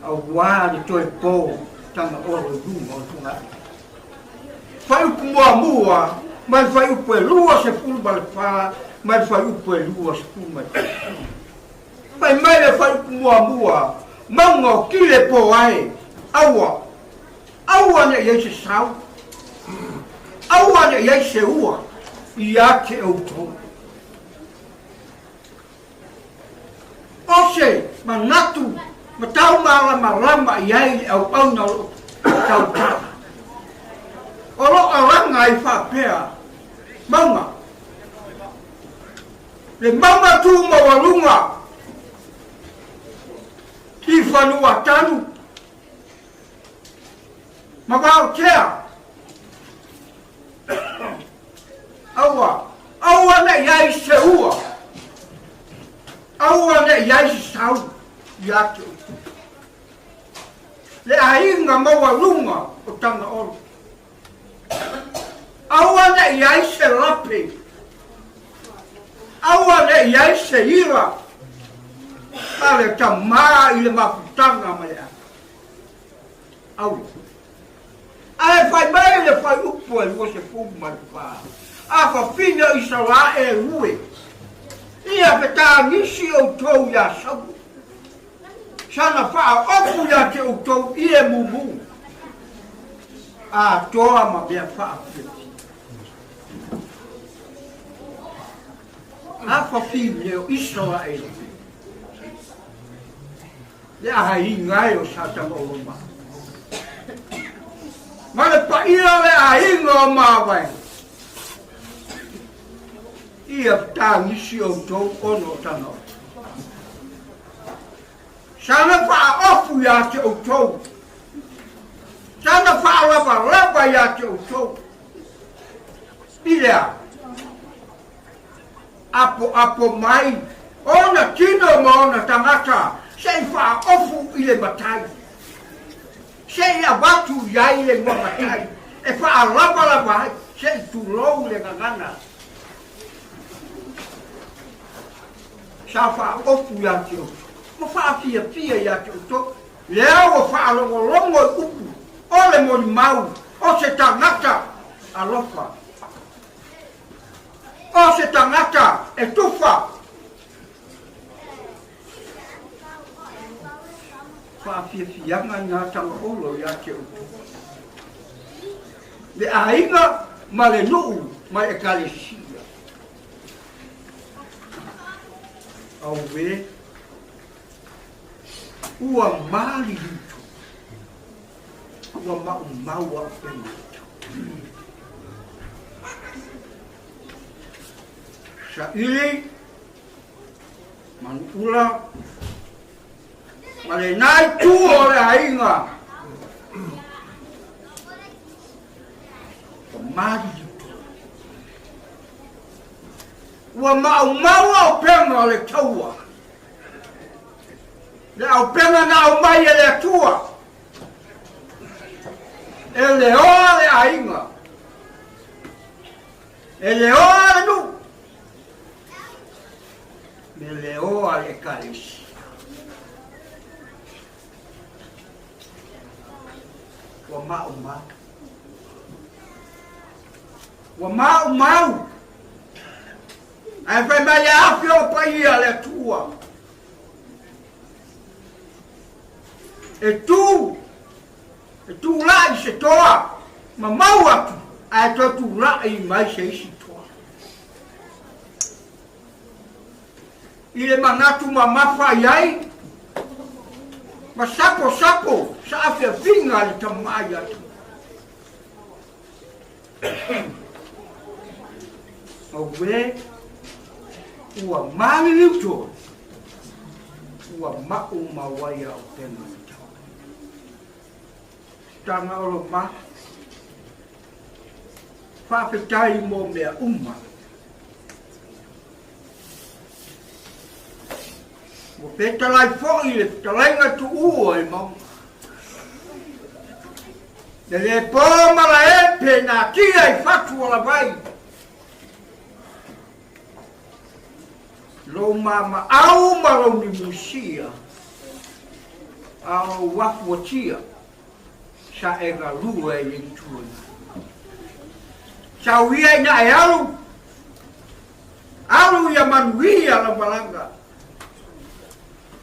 Auā le toe pō tana olo i luma o le fogaai. Fuaiupu muamua mai le fuaiupu e 24 mai le fuaiupu e 27. Fai mai le fuaiupu muamua, mauga o Kile pō ae, aua, aua ne i ai se sau, aua ne i ai se ua iā te outou. O se manatu ma taumalamalama i ai le auauna o loo tautala. O loo alaga ai faapea mauga, le mauga tu maualuga i Fanuatanu ma Vaotea. Aua, aua ne i ai se ua, aua ne i ai se sau iā te outou. Le aiga maualuga o Tagaolo. Aua ne i ai se lape, aua ne i ai se ira, a le tamā i le mafutaga ma le ata. Aua. Ae fai mai le fuaiupu e 24, A fafine o Isaraelu e, ia fetagisi outou iā Saulo, sana faaofu ia te outou i e mumu, atoa ma mea faafiafia. A fafine o Isaraelu, le aiga e o Satagaoloma, ma le paia o le aiga o Mavaega, ia fetagisi outou ona o tagata. Sana faaofu ia te outou, sana faalavalava ia te outou, i le a apoapo mai ona tino ma ona tagata se i faaofu i le matai, se i avatu i ai le igoa matai e faalavalava ai, se i tulou le gagana. Sa faaofu ia te outou ma faafiafia ia te outou, lea ua faalogologo i upu o le molimau o se tagata alofa. O se tagata e tufa. Faafiafiaga na tagaolo ia te outou. Le aiga ma le nuu ma le ekalesia. Auē, ua maliliu ua maumau au pena. Saili, manuula, ma le nai tu o le aiga. Ua maliliu. Ua maumau au pena o le taua. Le auupega na aumai e le Atua e leoa le aiga, e leoa le nuu, me leoa le ekalesia. Ua maumau. Ua maumau. Ae fai mai le afi o paia le Atua. E tu, e tulai se toa, ma mau atu, ae toe tulai mai se isi toa. I le manatu mamafa i ai, ma saposapo saafiafiga le tamai atu. Auē, ua maliliu toa, ua maumau ai auupega o le taua. Tagaolo ma, faafetai mo mea uma. Ua fetalai foi le fetalaiga tuua i mauga. Le le po malae pe natia i fatu o lavai. Lou mamaau ma lou nimusia, a o lou afuatia, sa e galue i le itu ai. Sau ia ina e alu, alu ia manuia lau malaga,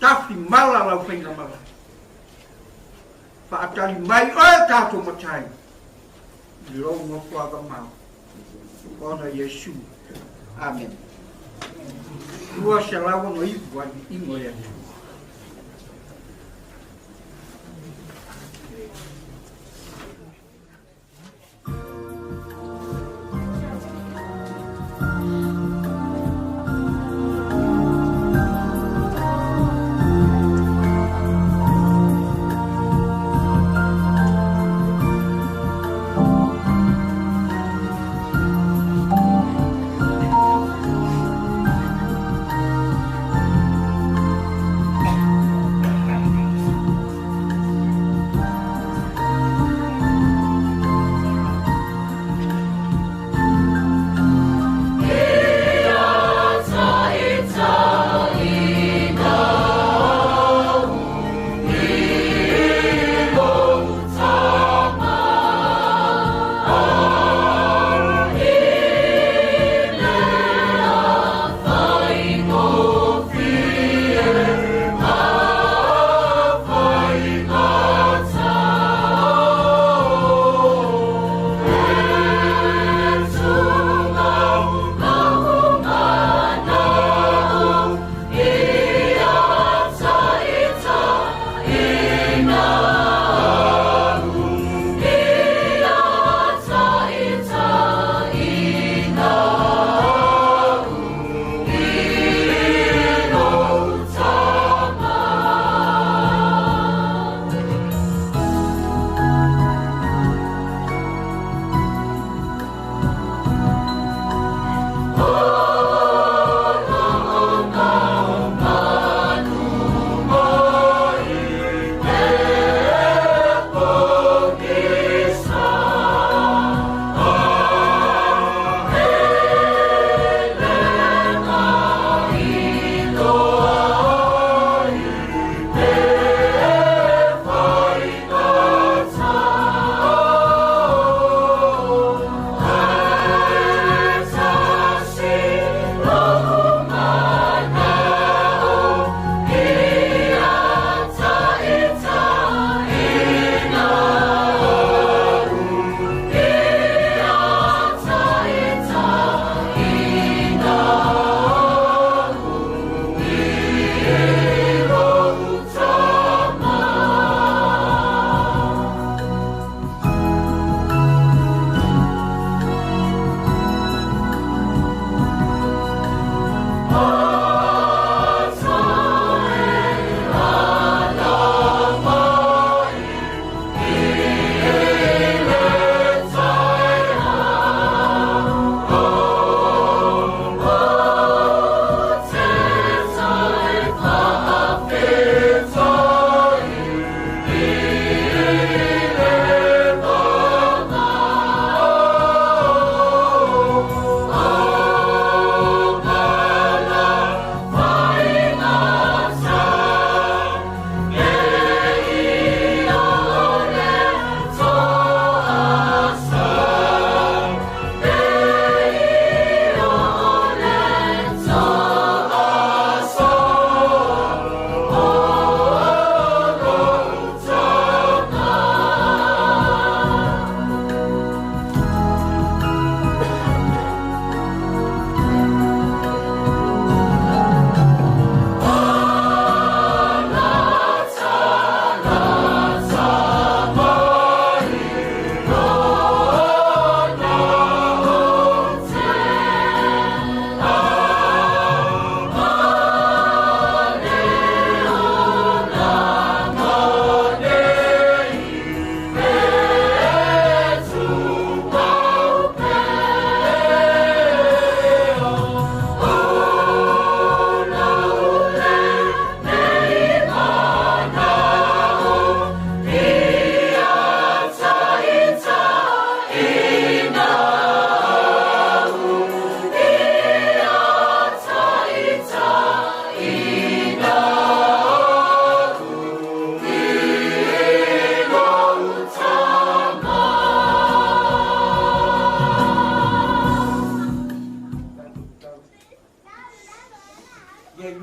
tafi mala lau faiga malaga. Faatali mai oe tatou matai i lou nofoaga mau. Ona Iesu. Amen. 269 a viiga i le Atua.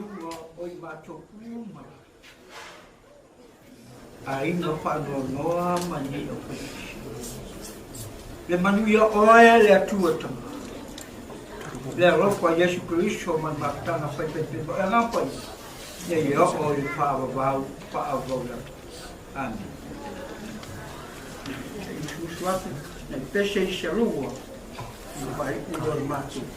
luga o i mātou uma. Aiga faanoanoa ma nei o faipese. Le manuia oe le Atua tama. Le alofa Iesu Keriso ma le mafutaga faipaipepa o le Agaga Paia, ina ia oo i le faavavau faaauau lava. Amene. Se i usuusu atu nai pese i se lua, ona faaiu lea o le matou.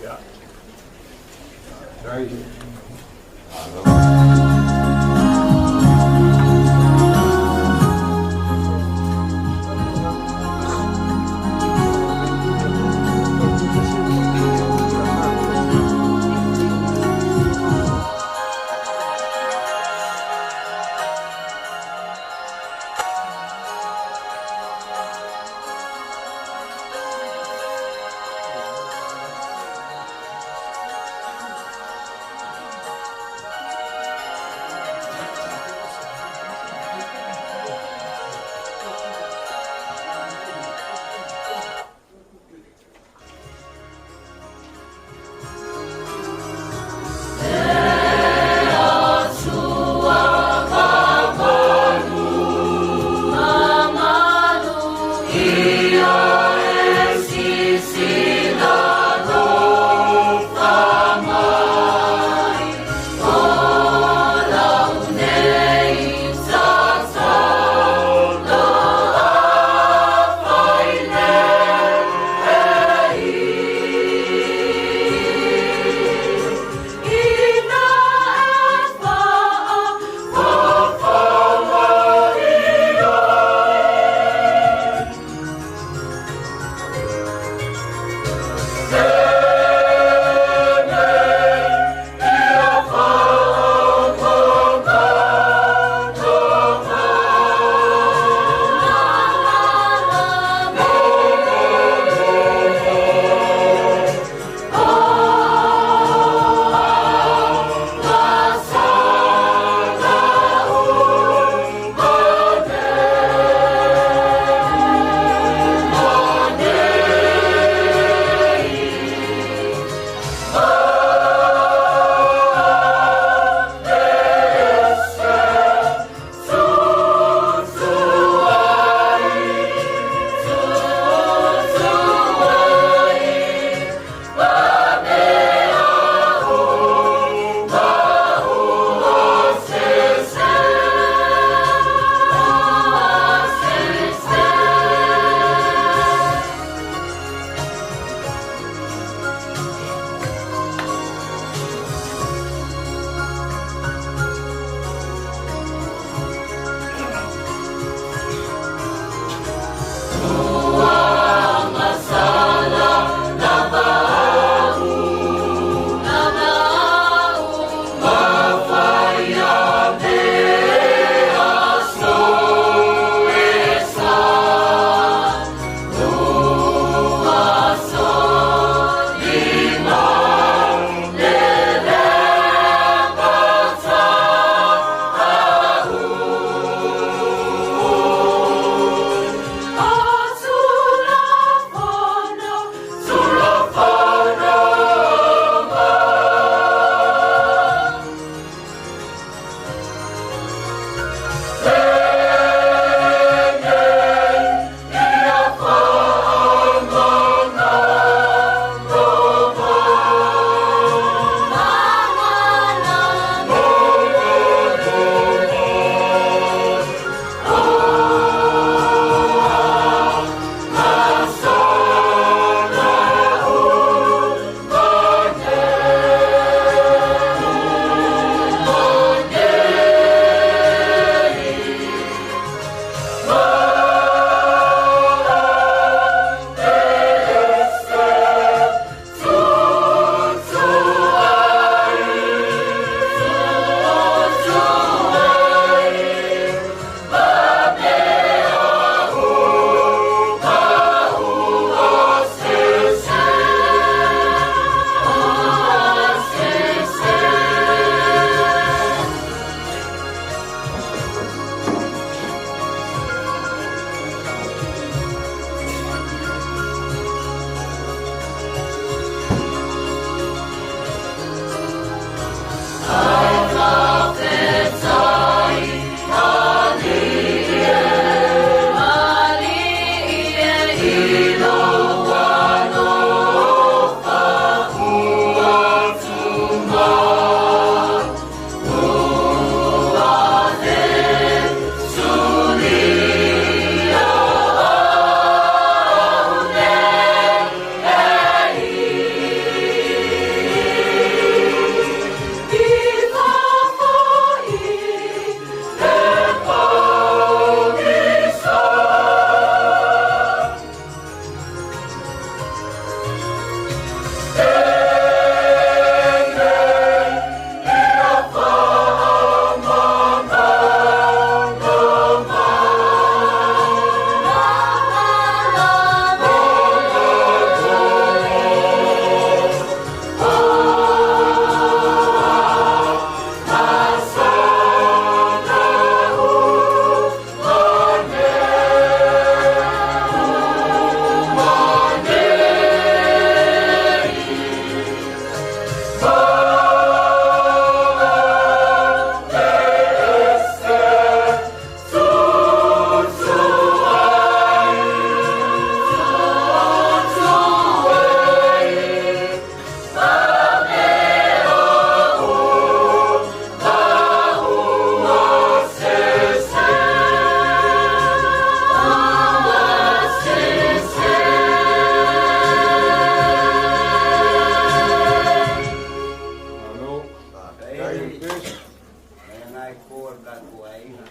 Mai lena itu o le tatou aiga.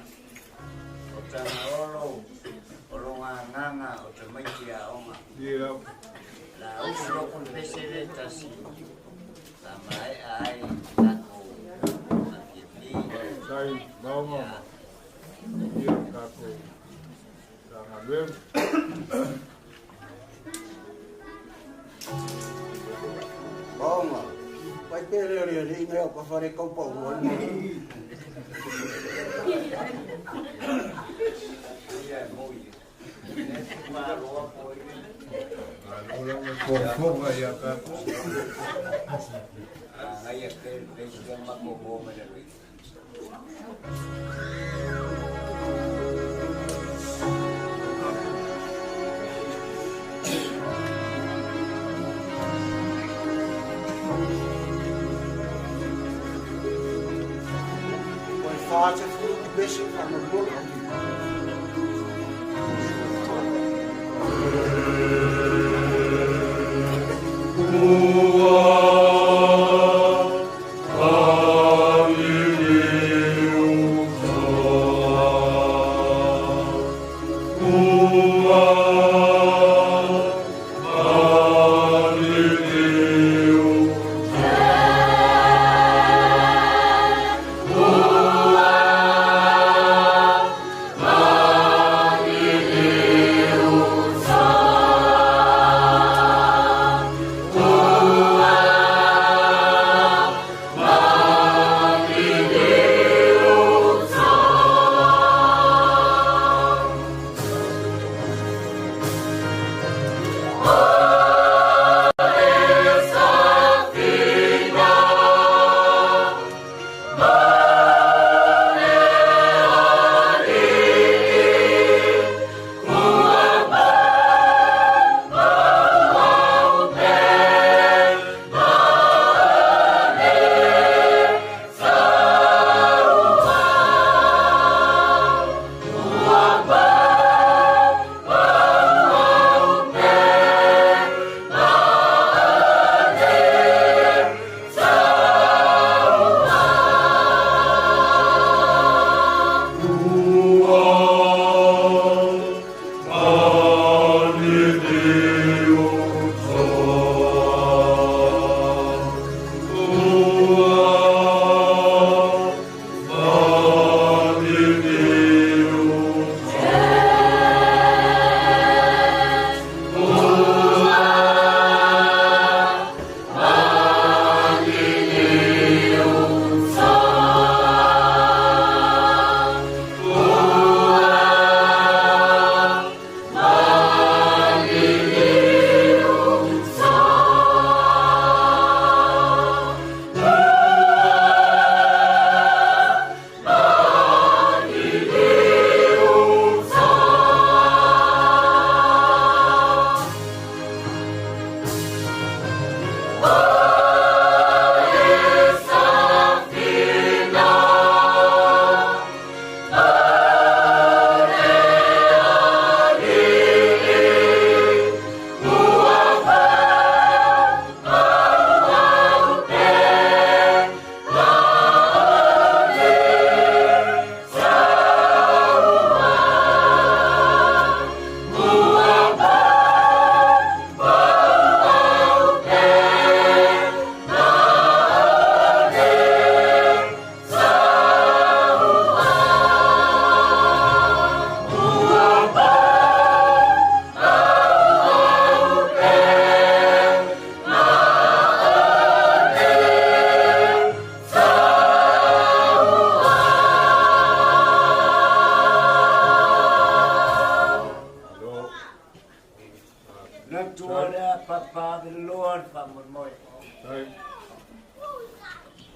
O Tagaolo o loga agaga o tamaiti aoga. La usu loku le pese le tasi. La mae'a ai tatou afiafi. Faafetai Maoga ma paia o le tatou Matagaluega. Maoga, pai pe lea le alii nei o ka whare kaupa ua nei. Fofoga ia tatou. Ko le 40 ki pese whangarumolo.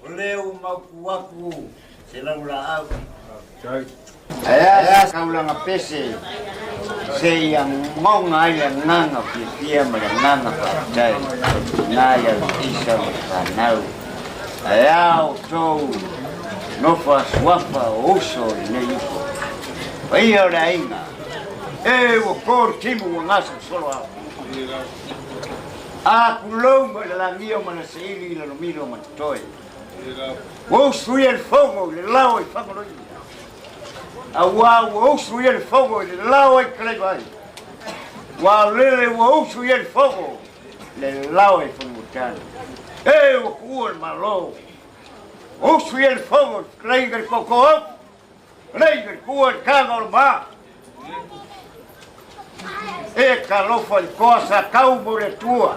O lea ua mautu atu se laulaau. Faafetai. Ae a se taulaga pese seia goga ai le agaga fiafia ma le agaga faafetai i ina ia Luisa ma le fanau. Ae a outou nofo a suafa o uso o lenei uso. Paia o le aiga, e ua ko le timu ua gasolosolo ao. A kulou mai le lagia o Manaseili i lalomilo ma totoe. Ua usu ia le fogo i le lao i Fagaloia. Auā ua usu ia le fogo i le lao i Kalaivai. Ua aolele ua usu ia le fogo i le lao i Fanuatanu. E ua kuua le Malo. Ua usu ia le fogo i fetalaiga i le Koko Leiga le kua le kaga o le ma. E ka lofa i koa sa kau mo le tua.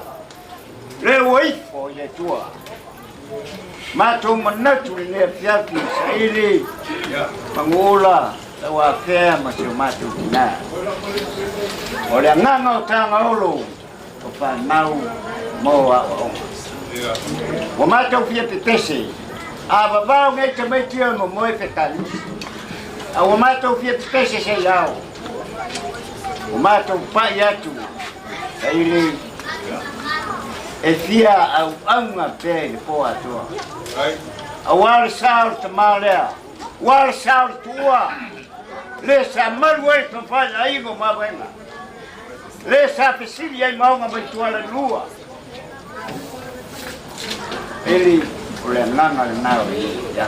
Le ua ifo i le tua. Matou manatu le lea fiafi saili pangula lau afea ma se o matou tina. O le agaga o Tagaolo o fanau mo aoaoga. Ua matou fia pepese, a vavao nei tamaiti o momoe fekalisi. A ua matou fia pepese se i ao. Ua matou pai atu, saili e fia auauna pea i le po atoa. Auā le sa o le tamā lea, ua le sa o le tuua, le sa malu ai le tamafai aiga o Mavaega. Le sa fesili ai maoga mai tuala lua. Eli o le agaga lena o le ia.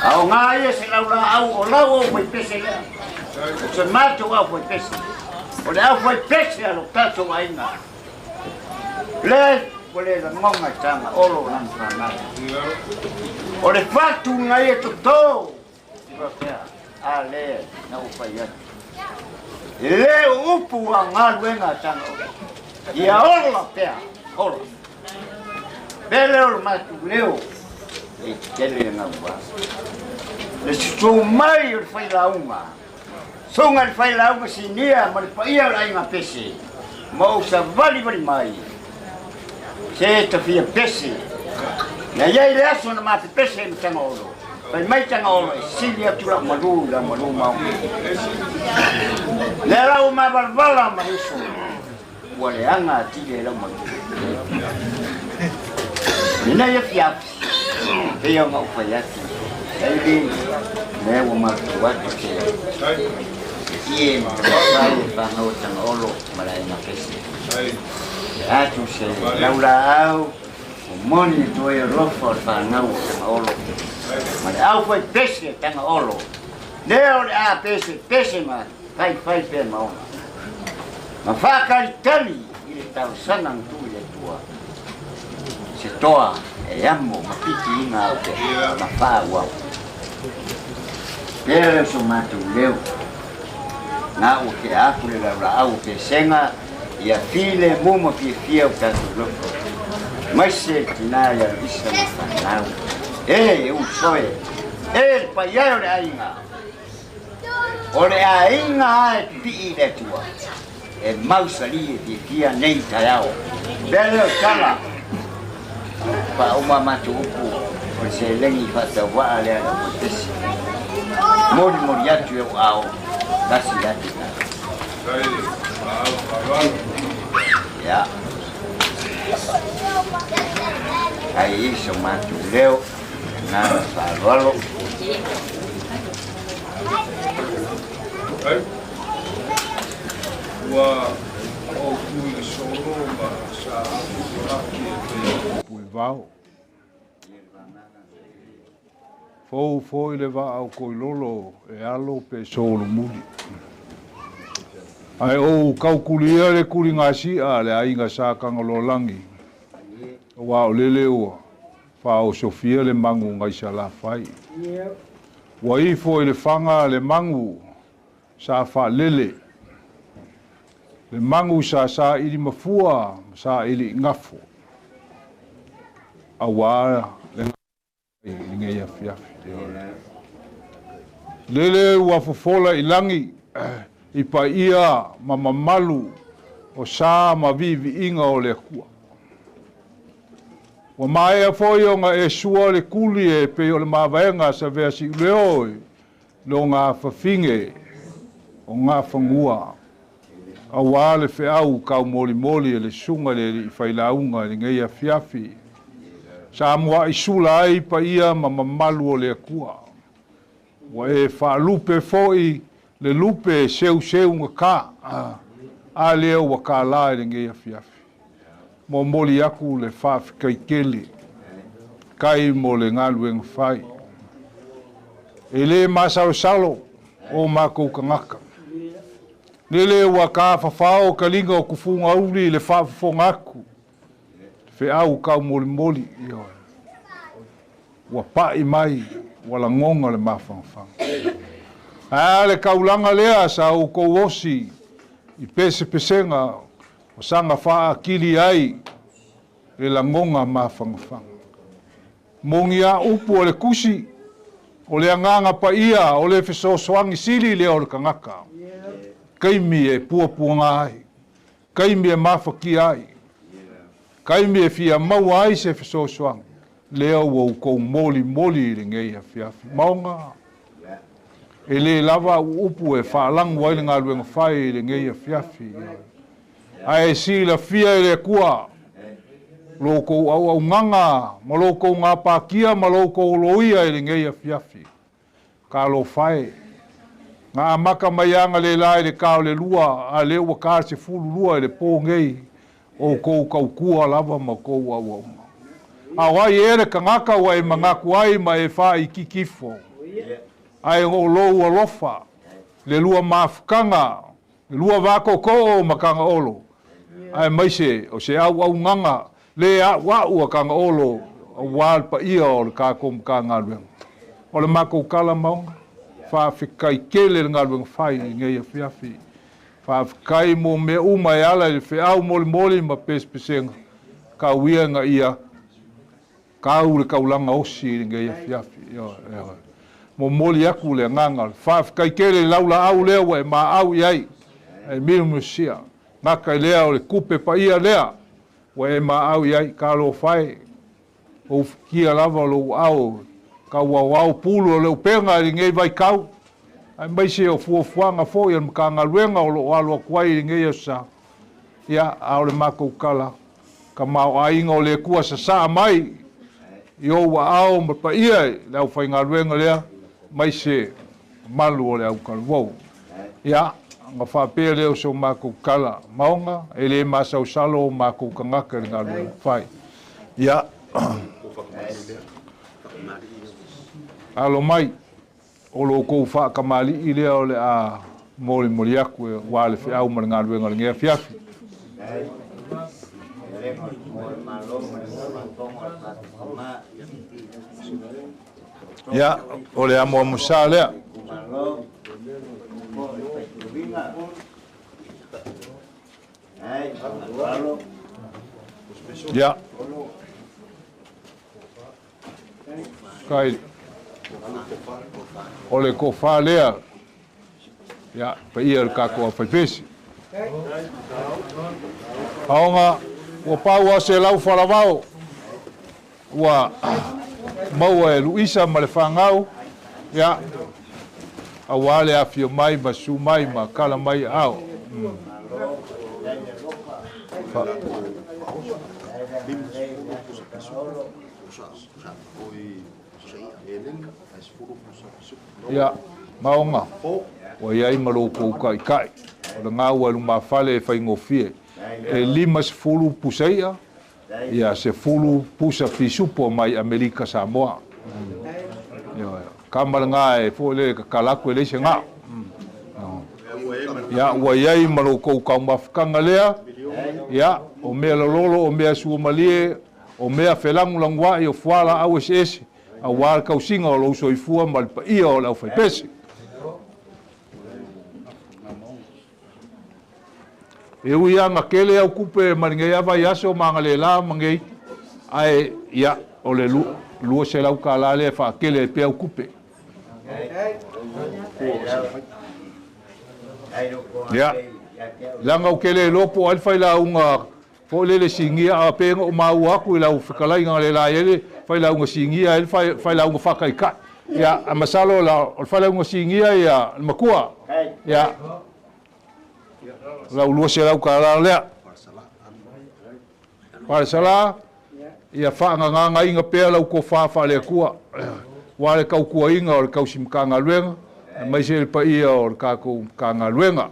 A o ngā ia se lau laau o lau o fai pese lea. O se matou au fai pese. O le au fai pese a lo tatou aiga. Le ua le lagonga i tanga olo o lana whanau. O le fatu nga ia toto. Faapea, a lea na ou fai atu. E le o upu a galuega a Tagaolo. Ia ola pea, ola. Pele o le matou leo, e tele le gaua. Le susu mai o le failauga, suga le failauga sinia ma le paia o le aiga pese, ma ou savalivali mai, se tafia pese. Na iai le aso na mapepese ai ma Tagaolo. Fai mai Tagaolo e sili atu lau malu i lau malu maoga. Lea la ua mavalavala ma le uso, ua leaga atili ai lau malu. Lenei afiafi, pei ona ou fai atu, David, lea ua matou atu se ie ma tamafai e fanau a Tagaolo ma le aiga pese. Atu se laulaau Ua moni atu ai alofa o le fanau o Tagaolo ma le aufai pese a Tagaolo. Lea o le a pese pese ma faifai pea maoga. Ma faatalitali i le talosaga na tuu i le Atua. Se toa e amo ma piti iga au pea ma faaauau. Pea leo so matou leo. Na ua kea aku le laulaau o pesega ia filemu ma fiafia o tatou loto. Maise le tina ia Luisa ma fanau. E, e uso e. E le paia o le aiga. O le aiga a e pipii i le Atua. E mausali e fiafia nei taeao. Pea leo tala. Faauma matou upu o le seleni faatauvaa lea na pese. Molimoli atu i ou ao, tasi atu tala. Ia. Ai i so matou leo, agaga faaaloalo. Ua ou tu i le solo ma sa afu e fai upu i vao. Fou foi le vaa o Koilolo e alo pe solomuli. Ae ou kaukulia le kuligasia a le aiga sa Kagaloalangi, aua o lele ua faaosofia le magu nai Salafai. Ua ifo i le faga le magu sa faalele, le magu sa saili mafua ma saili i gafo, auā le i lenei afiafi. Lele ua fofola i lagi i paia ma mamalu o sa ma viiviiga o le Atua. Ua maea foi ona e sua le kuli e pei o le mavaega a Savea Siuleo i lona afafine o Gafanua, auā le feau taumolimoli e le susuga i le alii failauga i lenei afiafi, sa mua'i sula ai paia ma mamalu o le Atua. Ua e faalupe foi le lupe e seuseugata, a lea ua kālā i lenei afiafi. Momoli aku le faafetai tele. Kai mo le galuega fai. E lē masalosalo o makou tagata. Lele ua tafafao taliga o tufugauli i le faafofoga atu, feau taumolimoli, ioe. Ua pa'i mai, ua lagona le mafanafana. Ae a le taulaga lea sa outou osi i pesepesega o saga faaatili ai le lagona mafanafana. Moni a upu o le Tusi, O le Agaga Paia o le fesoasoani sili lea o le tagata, taimi e puapuaga ai, taimi e mafatia ai, taimi e fia maua ai se fesoasoani, lea ua outou molimoli i lenei afiafi. Maoga, e lē lava au upu e faalanu ai le galuega fai i lenei afiafi, ae silafia e le Atua lo outou auaunaga ma lo outou gapatia ma lo outou loia i lenei afiafi. Talofa e! Na amata mai agalelā i le ta o le 2, a lea ua ta le 12 i le pō nei, o outou tautua lava ma outou auauna. A o ai ea le tagata ua e manatu ai ma e faaitiiti ifo, ae o lou alofa, le lua mafutaga, le lua vatootoo ma Tagaolo, aemaise o se auaunaga lē a'ua'u a Tagaolo auā le paia o le tatou Matagaluega. O le matou tala maoga, faafetai tele le galuega fai i lenei afiafi. Faafetai mo mea uma e ala i le feau molimoli ma pesepesega, tau ia ina ia tau le taulaga osi i lenei afiafi. Ioe, ioe. Momoli atu le agaga o le faafetai tele i laulaau lea ua e maau i ai, e miumiusia. Gata i lea o le tupe paia lea ua e maau i ai, talofa e, ou futia lava lou ao tau aoao pulu o le upega i lenei vaitau, aemaise o fuafuaga foi a le Matagaluega o lo o alo atu ai i lenei aso sa. Ia, a o le matou tala, tamaoaiga o le Atua sasaa mai i ou aao ma paia i le aufaigaluega lea, aemaise malu o le autalavou. Ia, ona faapea lea o so matou tala, Maoga, e lē masalosalo o matou tagata i le galuega fai. Ia, alo mai, o lo outou faatamalii lea o le a molimoli atu aua le feau ma le galuega o lenei afiafi. Ia, o le amoamosā lea. Ia. Kai. O le tofa lea. Ia, paia o le tatou aufaipesi. Aoga, ua pau lava se lau falavao ua maua e Luisa ma le fanau, ia, aua le afio mai ma susu mai ma kala mai aao. Ia, Maoga, ua i ai ma lo outou taitai, o le gaua i lumafale e faigofie, e 50 pusa i'a, ia 10 pusa pisupo mai Amerika Samoa. Ioe, kama lena e foi lele tatala atu e leai se gao. Ia, ua i ai ma lo outou taumafataga lea, ia, o mea lololo, o mea suamalie, o mea felagulagua'i, o fualaau eseese, auā le tausiga o lou soifua ma le paia o le aufaipese. E ui lava na tele au tupe ma lenei lava vaiaso ma agalelā ma nei, ae ia, o le $200 lea e faatele ai pea au tupe. Ia, leaga ou te le iloa po o ai le failauga foi lele sinia, a pei ona ou maua atu i lau fetalaiga agalelā i ai le failauga sinia, ai le failauga faataitai. Ia, ae masalo o le failauga sinia ia le matua. Ia, lau $200 lea. Falesala, ia faagagagaina pea lau tofa faale-Atua, aua le tautuaina o le tausi Matagaluega, aemaise le paia o le tatou Matagaluega.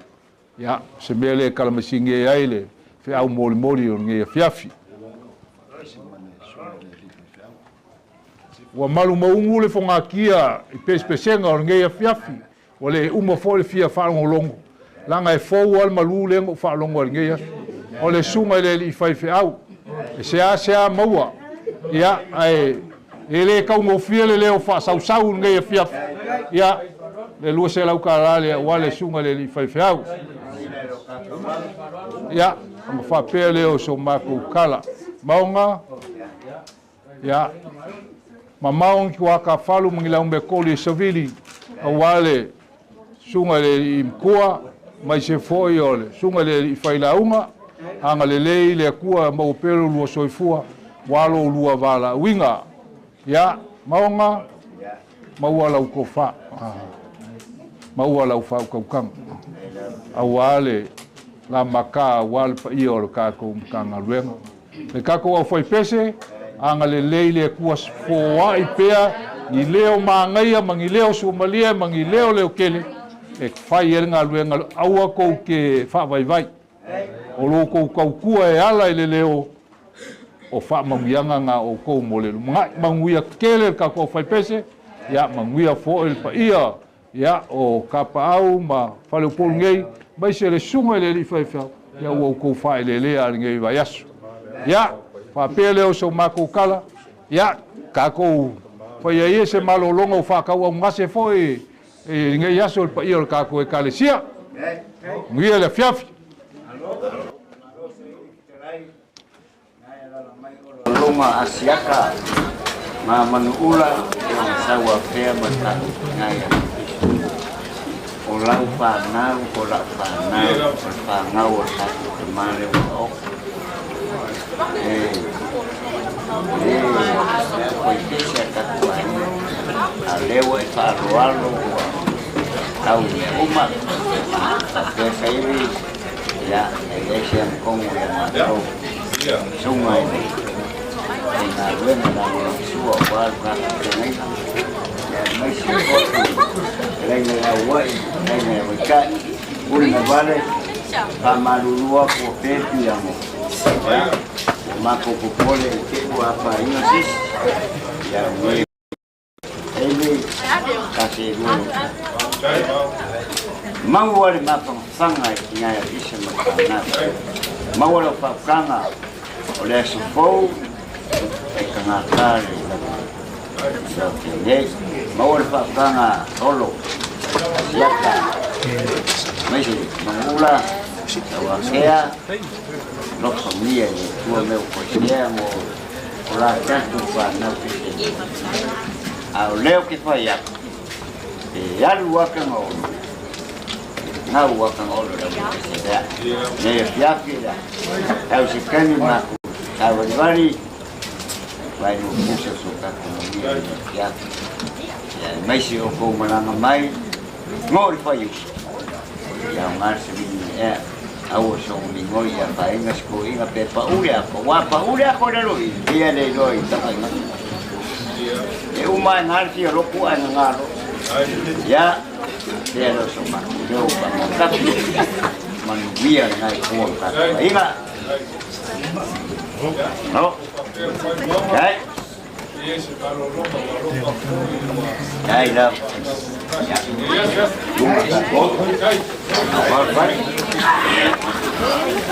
Ia, o se mea lea e kalamasini ai le feau molimoli o lenei afiafi. Ua malumaugu le fogatia i pesepesega o lenei afiafi, ua le uma foi le fia faalogologo, laga e fou lava le malū lea na ou faalogo ai i lenei aso. O le susuga i le alii faifeau, e seasea maua, ia, ae e le taugofie le leo faasausau i lenei afiafi. Ia, le $200 lea aua le susuga i le alii faifeau. Ia, ona faapea lea o so matou tala. Maoga, ia, mamao ni tuatafalu ma ni laumeatoli e savili aua le susuga i le alii matua, aemaise foi o le susuga i le alii failauga. Agalelei le Atua maua pea lo lua soifua ua lo lua valaauina. Ia, Maoga, maua lau tofa, maua lau faautautaga aua le lamaka, aua le paia o le tatou Matagaluega. Le tatou aufaipese, agalelei le Atua foai pea ni leo manaia ma ni leo suamalie ma ni leo leotele e fai ai le galuega. Aua tou te faavaivai, o lo outou tautua e ala i le leo o faamanuiaga na outou mo le lumanai. Manuia tele le tatou aufaipese, ia manuia foi le paia ia o Kapaau ma Faleupolu nei, aemaise le susuga i le alii faifeau, ia ua outou faaeleelea lenei vaiaso. Ia, faapea lea o so matou tala, ia, tatou faia ia se malologa ua faatauaugase foi i lenei aso le paia o le tatou Ekalesia. Manuia le afiafi. Loma Asiata ma Manuula e ona sauapea ma tatou tinai a o lau fanau o lau fanau o le fanau o le tatou tama lea ua oo e le mea faipese a tatou aiga a o lea ua e faaaloalo ua tau i mea uma faapea Saili ia e leai se anakogo ia matou susuga i le faigaluega lagolagosua aua le tatou feagaiga aemaise foi fetalaiga ia Auai, fetalaiga ia Vaitai, Pule na vale, faamalulu atu ua pepi amo ia ua matou popole i te i ua afaina se isi ia ua Maua le mafanafana i tina e Isa ma le fanau. Maua lau faautaga o le aso fou e tagata le lau nei. Maua le faautaga Olo, Asiata, aemaise Mangula, Tauakea, lofagia i le Atua mea ua koesea mo o la tatou fanau pese. A o lea ou te fai atu, e alu aka nga olo, ngau aka nga olo lau pese lea. Nei afiafi lea, tau se taimi matou savalivali, vai no pusa so tatou manuia i le afiafi. Ia, aemaise o kou malaga mai, ngo le fai uso. Ia o ngā se vini ea, aua so mingoi ia whainga se koinga pe paule a ko wa paule a ko lalo i ia le iloa i taka inga. E uma e ngā fia loku a ngā lo. Ia, te lo so ma leo pa mo tapi. Manuia ngai kua ka inga. No. Kai. Kai la.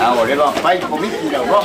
A o le va pai komiti la ro.